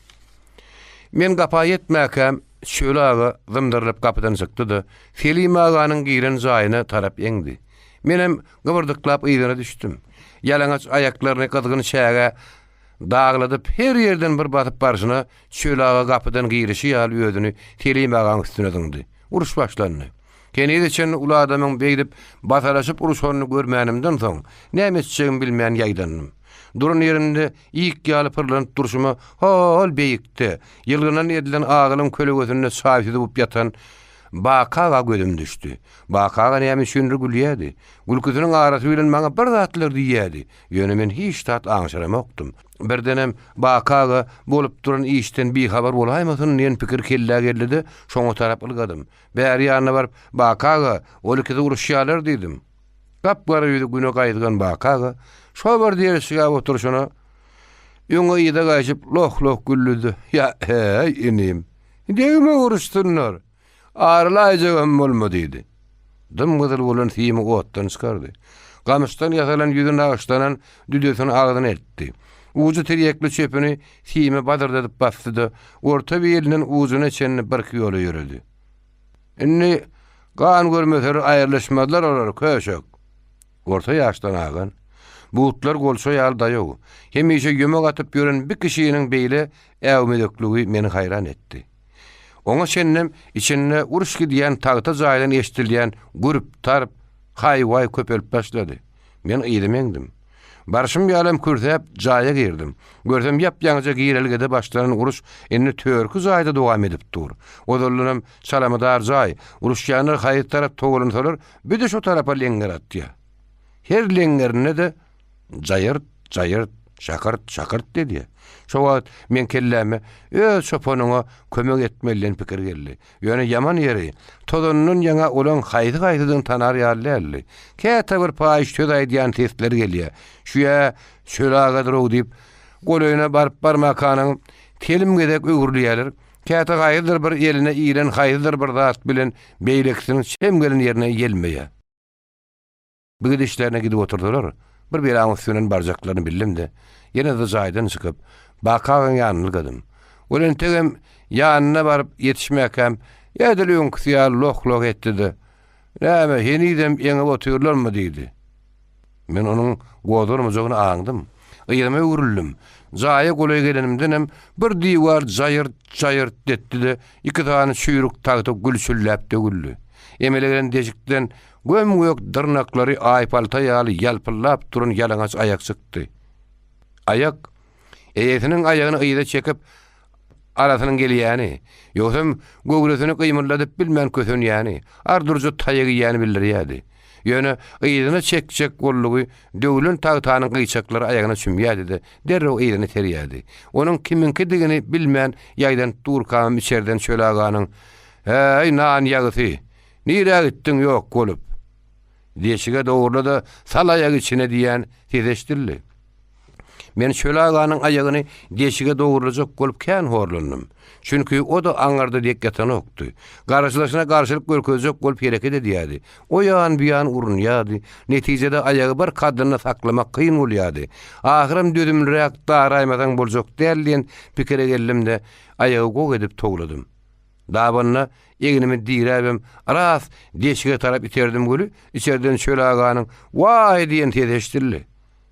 Men gapa ýetmäkäm, Çöli aga zymdyrylyp gapydan çykdy-da, Selim aganyň giren jaýyna tarap eňdi. Menem gybyrdyklap yzyna düşdüm. Ýalaňaç aýaklaryny gyzgyn çägä dagladyp, her ýerden bir basyp barşyna Çöli aga gapydan girişi ýaly özüni Selim agaň üstüne zyňdy. Uruş başlandy. Henize çenli uly adamyň beýdip basalaşyp uruşanyny görmänimden soň, näme etjegimi bilmän ýaýdandym. Duran ýerimde ik ýaly pyrlanyp durşuma ho-ol beýikde, ýylgynan edilen agylyň kölegesinde çaý süzüp ýatan Baky aga gözüm düşdi. Baky aga näme üçindir gülýärdi. Gülküsiniň arasy bilen maňa bir zatlar diýýärdi. Ýöne men hiç zat aňşyramokdym. Birdenem Baky aga bolup duran işden bihabar bolaýmasyn diýen pikir kellä geldi-de, şoňa tarap ylgadym. Bäri ýanyna baryp, Baky aga, ol ikisi uruşýarlar diýdim. Gap-gara ýüzi güne gaýzygan Baky aga şo bir derişgäp oturyşyna öňe-yza gaýşyp loh-loh güldi-de, Ýa, heý, inim, degme uruşsynlar, arylaýjagam bolma diýdi. Dym-gyzyl bolan simi otdan çykardy. Gamyşdan ýasalan ýüzi nagyşlanan düdesini agzyna eltdi. Ujy tirýekli çöpüni sime bazyrdadyp basdy-da, orta bilinden ujuna çenli birki ýola ýöredi. Indi gan görmeseler aýrylyşmazlar olar, köşek. Orta ýaşdan agan, butlar golça ýaly daýaw, hemişe ýömek atyp ýören bir kişiniň beýle äwmezekligi meni haýran etdi. Oňa çenlem içinde uruş gidýän tagta jaýdan eşidilýän gürp-tarp, haý-waý köpelip başlady. Men yzyma eňdim. Barşym ýalam kürsäp jaýa girdim. Görsem ýap-ýaňyja girelgede başlanan uruş indi törki jaýda dowam edip dur. Ozaldanam çalamydar jaý, uruşýanlar haýsy tarap togalansalar, bir-de şo tarapa leňňer atýar. Her leňňerinde-de. Jaýyrt, jaýyrt, şakyrt, şakyrt edýär. Şo wagt meň kelläme öz çopanyňa kömek etmeli diýen pikir geldi. Ýöne ýaman ýeri, tozandan ýaňa olaň haýsy-haýsydygyny tanar ýaly däldi. Käte bir paýyş söz aýdýan sesler gelýär. Şüýä Çöl agadyr-ow diýip, golaýyna baryp-barmakanyň telim gezek öwrülýärler. Käte haýsydyr bir eline ilen haýsydyr bir zat bilen beýlekisiniň çem gelen ýerine ýelmeýär. Bu gidişlerine gidip otursalar, bir belaň üstünden barjaklaryny bildim-de, ýene-de jaýdan çykyp, Baky agaň ýanyna ylgadym. Ol entegem ýanyna baryp ýetişmäkäm, edil öňküsi ýaly loh-loh etdi-de, Näme, henizem eňip otyrlarmy? diýdi. Men onuň gozgalmajagyny aňdym. Yzyma öwrüldim. Jaýa golaý gelenimdenem bir diwar jaýyrt-jaýyrt etdi-de, iki sany çüýrük tagta gülçülläp döwüldi. Emele gelen deşikden Göm-gök dyrnaklary aýpalta ýaly ýalpyldap duran ýalaňaç aýak çykdy. Aýak, eýesiniň aýagyny yza çekip, arasynyň gelýäni, ýogsam göwresini gymyldadyp bilmän kösenýäni, ardurja taýak iýýäni bildirýärdi. Ýöne yzyna çekjek boldugy döwlen tagtanyň gyýçaklary aýagyna çümýärdi-de, derrew yzyny serýärdi. Onuň kimiňkidigini bilmän ýaýdanyp durkamam içerden Çöl aganyň, Häý, nan ýagysy! Nirä gitdiň ýok bolup? Deşige dogurla-da, sal aýagy içine diýýän ses eşidildi. Men Çöl aganyň aýagyny deşige dogurlajak bolup kän horlandym. Çünki o-da aňyrda dek ýatanokdy. Garşydaşyna garşylyk görkezjek bolup hereket edýärdi. O ýan-bu ýan urunýardy. Netijede aýagy bir kaddynda saklamak kyn bolýardy. Ahyram dözümliräk daraýmasaň boljak däl diýen pikire geldim-de, aýagy gok edip towladym. Dabanyna egnimi diräbem, ras deşige tarap iterdim weli, içerden Çöl aganyň Waý! diýen sesi eşidildi.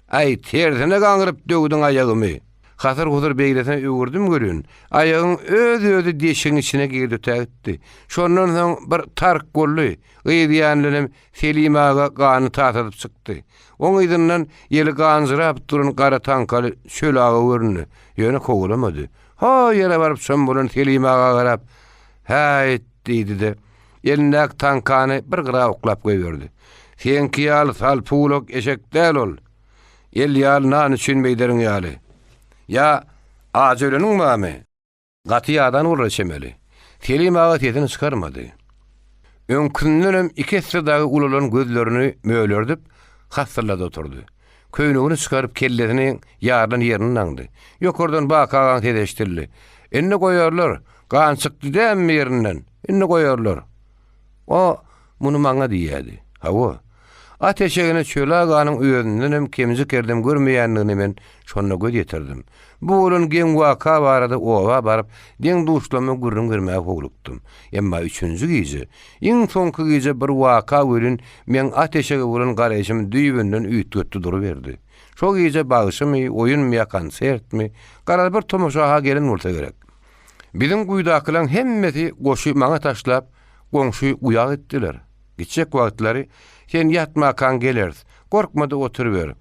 Aý, tersine gaňryp döwdüň aýagymy! Hasyr-husur beýlesine öwürdim welin, aýagyň öz-özi deşigiň içine girdi ötägitdi. Şondan soň bir tark boldy, yz ýany bilenem Selim aga ganyny tasadyp çykdy. Oň yzyndan ýeli ganjyrap duran gara taňkaly Çöl aga göründi, ýöne kowalamady. Ho ýere baryp çom bolan Selim aga garap, Häýt! diýdi-de, elindäki taňkany bir gyra oklap goýberdi. Seňki ýaly salpy gulak eşek däl ol. El ýaly nan üçin beýderiň ýaly. Ýa ajy öleniň barmy? Gaty ýadan bolara çemeli. Selim aga sesini çykarmady. Öňküsindenem iki esse dagy ulalan gözlerini mölerdip, hassyllady oturdy. Köýnegini çykaryp, kellesini ýarylan ýerini daňdy. Ýokardan Baky agaň sesi eşidildi. Indi goýarlar. Gan çykdy dämi ýerinden? Indi goýarlar. O muny maňa diýýärdi. Hawa. At eşegine Çöli aganyň özündenem kemjik-erdem görmeýändigine men şonda göz ýetirdim. Bu bolan geň waka barada oba baryp, deň-duşlaryma gürrüň bermäge howlukdym. Emma üçünji gije, iň soňky gije bir waka welin meň at eşege bolan garaýşymy düýbünden üýtgetdi duruberdi. Şo gije bagşymy, oýunmy ýa konsertmi, garaz bir tomaşa-ha gelen bolsa gerek. Biziň guýudakylaň hemmesi goşy maňa taşlap, goňşy guýa gitdiler. Gitjek wagtlary, Sen ýatmakaň geleris, gorkma-da oturyber.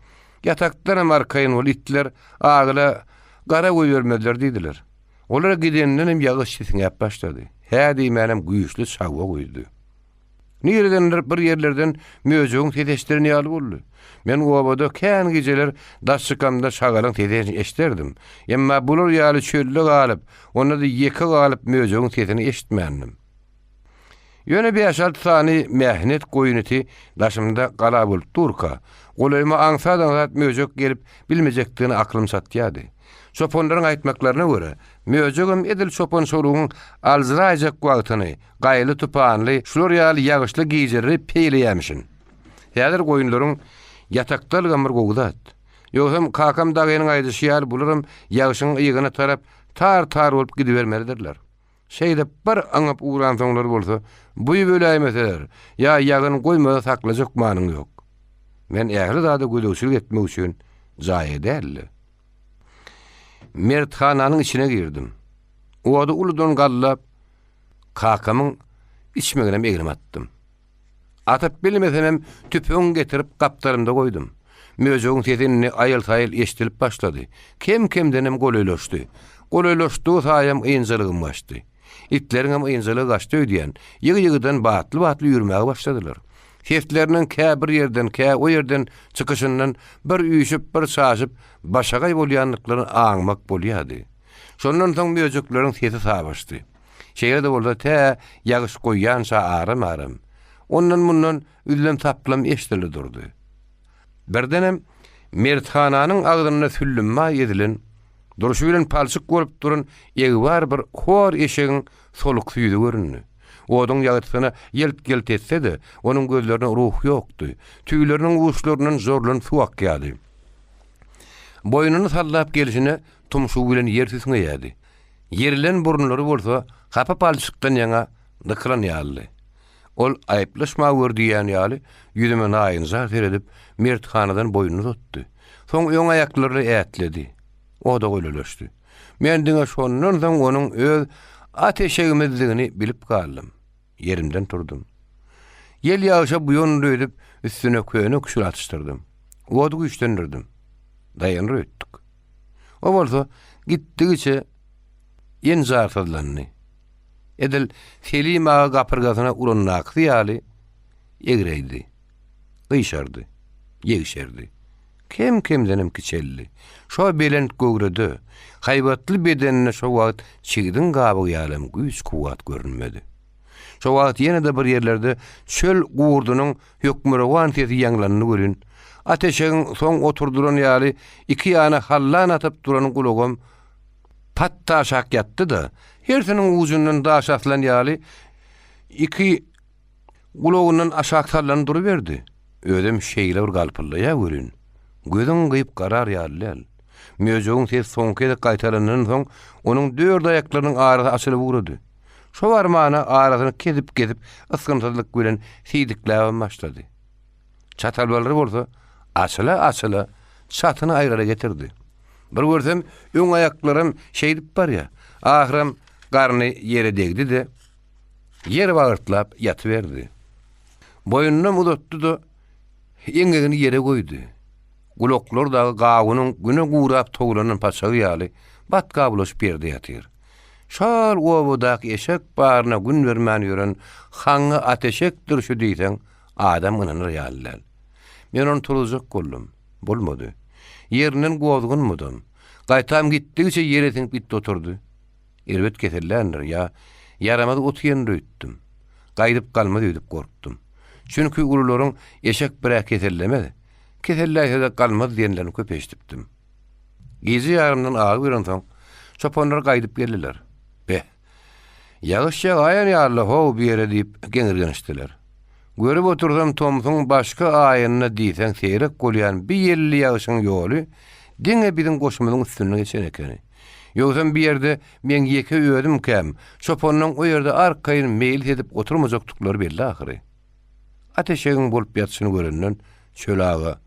Ýatakdanam arkaýyn bol, itler agyla gara goýbermezler diýdiler. Olar gidendenem ýagyş siňäp başlady. Hä diýmänem güýçli çabga guýdy. Niredendir bir ýerlerden möjegiň sesi eşdilen ýaly boldy. Men obada kän gijeler daş çykamda şagalyň sesini eşiderdim. Emma bular ýaly çölde galyp, onda-da ýeke galyp möjegiň sesini eşitmändim. Ýöne bäş-alty sany mähnet goýun iti daşymda gala bolup durka, golaýyma aňsat-aňsat möjek gelip bilmejekdigine aklym çatýardy. Çopanlaryň aýtmaklaryna görä, möjegem edil çopan-çolugyň aljyraýjak wagtyny, gaýly-tupanly, şular ýaly ýagyşly gijeleri peýleýärmişin. Häzir goýunlaryň ýatakdalygam bir gowy zat. Ýogsam kakam dagynyň aýdyşy ýaly bularam ýagşyň ygyna tarap tar-tar bolup gidibermelidirler. Şeýdip bir yňyp ugransoňlar bolsa, buýup öläýmeseler, ýa ýagyn goýmasa saklajak manyň ýok. Men ähli zada gözegçilik etmek üçin jaýa däl-de, merthananyň içine girdim. Ody uludan gallap, kakamyň içmeginem egnime atdym. Atyp bilmesemem, tüpeňi getirip gapdalymda goýdum. Möjegiň sesi indi aýyl-saýyl eşidilip başlady. Kem-kemdenem golaýlaşdy. Golaýlaşdygy saýam ynjalygym gaçdy. Itleriňem ynjalygy gaçdy öýdýän, ýygy-ýygydan batly-batly üýrmäge başladylar. Sesleriniň kä bir ýerden, kä o ýerden çykyşyndan bir üýşüp, bir çaşyp, başagaý bolýandyklaryny aňmak bolýardy. Şondan soň möjekleriň sesi sabaşdy. Şeýle-de bolsa tä ýagyş goýýança aram-aram, ondan-mundan üzlem-saplam eşidildi durdy. Birdenem merthananyň agzynda süllümmaý ezilen, durşy bilen palçyk bolup duran egbar bir hor eşegiň soluksyz ýüzi göründi. Oduň ýagtysyna ýylt-ýylt etse-de, onuň gözlerinde ruh ýokdy. Tüýleriniň uçlaryndan jorlan suw akýardy. Boýnuny sallap gelşine tumşugy bilen ýer süsňeýärdi. Ýerilen burunlary bolsa hapa palçykdan ýaňa dykylan ýalydy. Ol aýyplaşma gör diýýän ýaly, ýüzüme naýynjar seredip, merthanadan boýnuny uzatdy. Soň öň aýaklaryny ätledi. Oda göleleşdi. Men diňe şondan soň onuň öz at eşegimizdigini bilip galdym. Ýerimden turdum. Ýel ýagyşa buýandy öýdüp, üstüne köne küşül atyşdyrdym. Ody güýçlendirdim. Daýanr öýtdük. O bolsa gitdigiçe enjarsyzlandy. Edil Selim aga gapyrgasyna urandakysy ýaly egreýdi, gyşardy, ýegşerdi. Kem-kemdenem kiçeldi. Şo belent göwrede, haýbatly bedeninde şo wagt çigdiň gabygy ýalam güýç-kuwwat görünmedi. Şo wagt ýene-de bir ýerlerde çöl gurdunyň hökmürowan sesi ýaňlandy welin, at eşegiň soň oturdylan ýaly iki ýana hallan atyp duran gulagam patda aşak ýatdy-da, hersiniň ujundan daş asylan ýaly iki gulagyndan aşak sallanyp duruberdi. Özem şeýle bir galpyldaýar welin, gözüň gyýyp garar ýaly däl. Möjegiň sesi soňky gezek gaýtalandan soň, onuň dört aýaklarynyň arasy açylyp ugrady. Şo barmana arasyny kesip-kesip, ysgynsyzlyk bilen siýdikläbem başlady. Çatalbalary bolsa açyla-açyla çatyny aýrara getirdi. Bir görsem, öň aýaklaram şeýdip barýar. Ahyram garny ýere degdi-de, ýer bagyrtlap ýatyberdi. Boýnunam uzatdy-da, eňegini ýere goýdy. Gulaklary dagy gawunyň güne gurap towlanan paçagy ýaly batga bulaşyp ýerde ýatyr. Şol obadaky eşek baryna gün bermän ýören haňňy at eşekdir şu diýseň, adam ynanar ýaly däl. Men ony turuzjak boldum. Bolmady. Ýerinden gozganmadam. Gaýtam gitdigiçe ýere siňip gitdi oturdy. Erbet keselländir ýa ýaramaz ot iýendir öýtdüm. Gaýdyp galmaz öýdüp gorkdum. Çünki ulularyň eşek bir-ä kesellemez, keselläýse-de galmaz diýenlerini köp eşidipdim. Gije ýarymdan agy berensoň, çopanlar gaýdyp geldiler. Beh, ýagyş ýagaýan ýaly-la how bu ýere diýip geňirgenişdiler. Görüp otursam tomsuň başky aýynda diýseň seýrek bolýan bi ýelli ýagşyň ýoly diňe biziň goşumyzyň üstünden geçen ekeni. Ýogsam bi ýerde meň ýeke özümkäm, çopanlaň o ýerde arkaýyn meýlis edip oturmajakdyklary belli ahyry. At eşegiň bolup ýatyşyny görenden Çöl aga,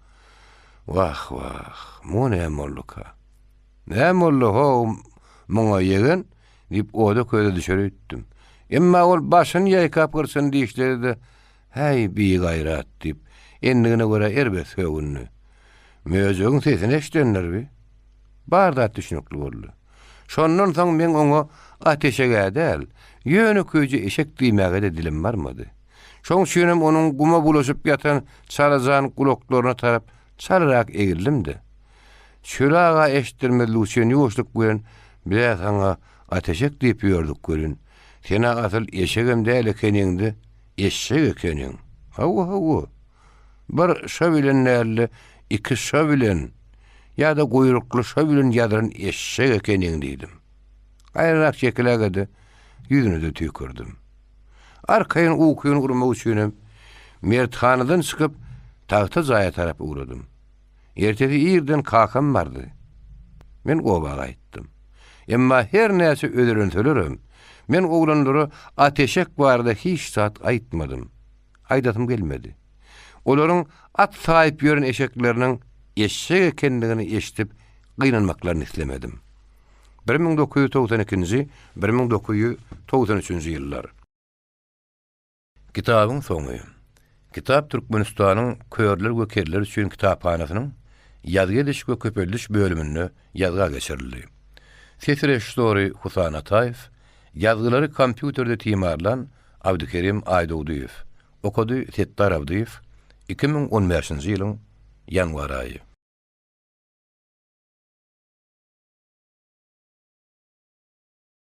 Wah, wah, muňa näme bolduka? Näme boldy, how, muňa, ýegen? diýip, oda-köze düşer öýtdüm. Emma ol başyny ýaýkap gyrçyny dişledi-de, Häý, bigaýrat! diýip, endigine görä erbet sögündi. Möjegiň sesini eşidendir bi. Bar zat düşnükli boldy. Şondan soň meň oňa at eşeg-ä däl, ýönekeýje eşek diýmäge-de dilim barmady. Şoň üçinem onuň guma bulaşyp ýatan çalajan gulaklaryna tarap çalarak egildim-de, Çöl aga eşitdirmezlik üçin ýuwaşlyk bilen, Biz-ä saňa at eşek diýip ýördük welin, sen-ä asyl eşegem däl ekeniň-de, eşşek ekeniň. Hawa, hawa. Bir şa bilen däl-de, iki şa bilen ýa-da guýrukly şa bilen ýazylan eşşek ekeniň diýdim. Gaýrarak çekiläge-de, ýüzüne-de tüýkürdim. Arkaýyn ukyny urmak üçinem merthanadan çykyp, tagta jaýa tarap ugradym. Ertesi irden kakam bardy. Men oba gaýtdym. Emma her näçe özelenselerem, men oglanlara at-eşek barada hiç zat aýtmadym. Aýdasym gelmedi. Olaryň at saýyp ýören eşekleriniň eşek ekendigini eşidip gynanmaklaryny islemedim. 1992-nji, 1993-nji ýyllar. Kitabyň soňy. Kitap Türkmenistanyň Körler we kerler üçin kitaphanasynyň Ýazgy ediş we köpeldiş bölüminde ýazga geçirildi. Ses režissýory Husan Ataýew, ýazgylary kompýuterde timarlan Abdykerim Aýdogdyýew. Okady Setdar Abdyýew, 2015-nji ýylyň ýanwar aýy.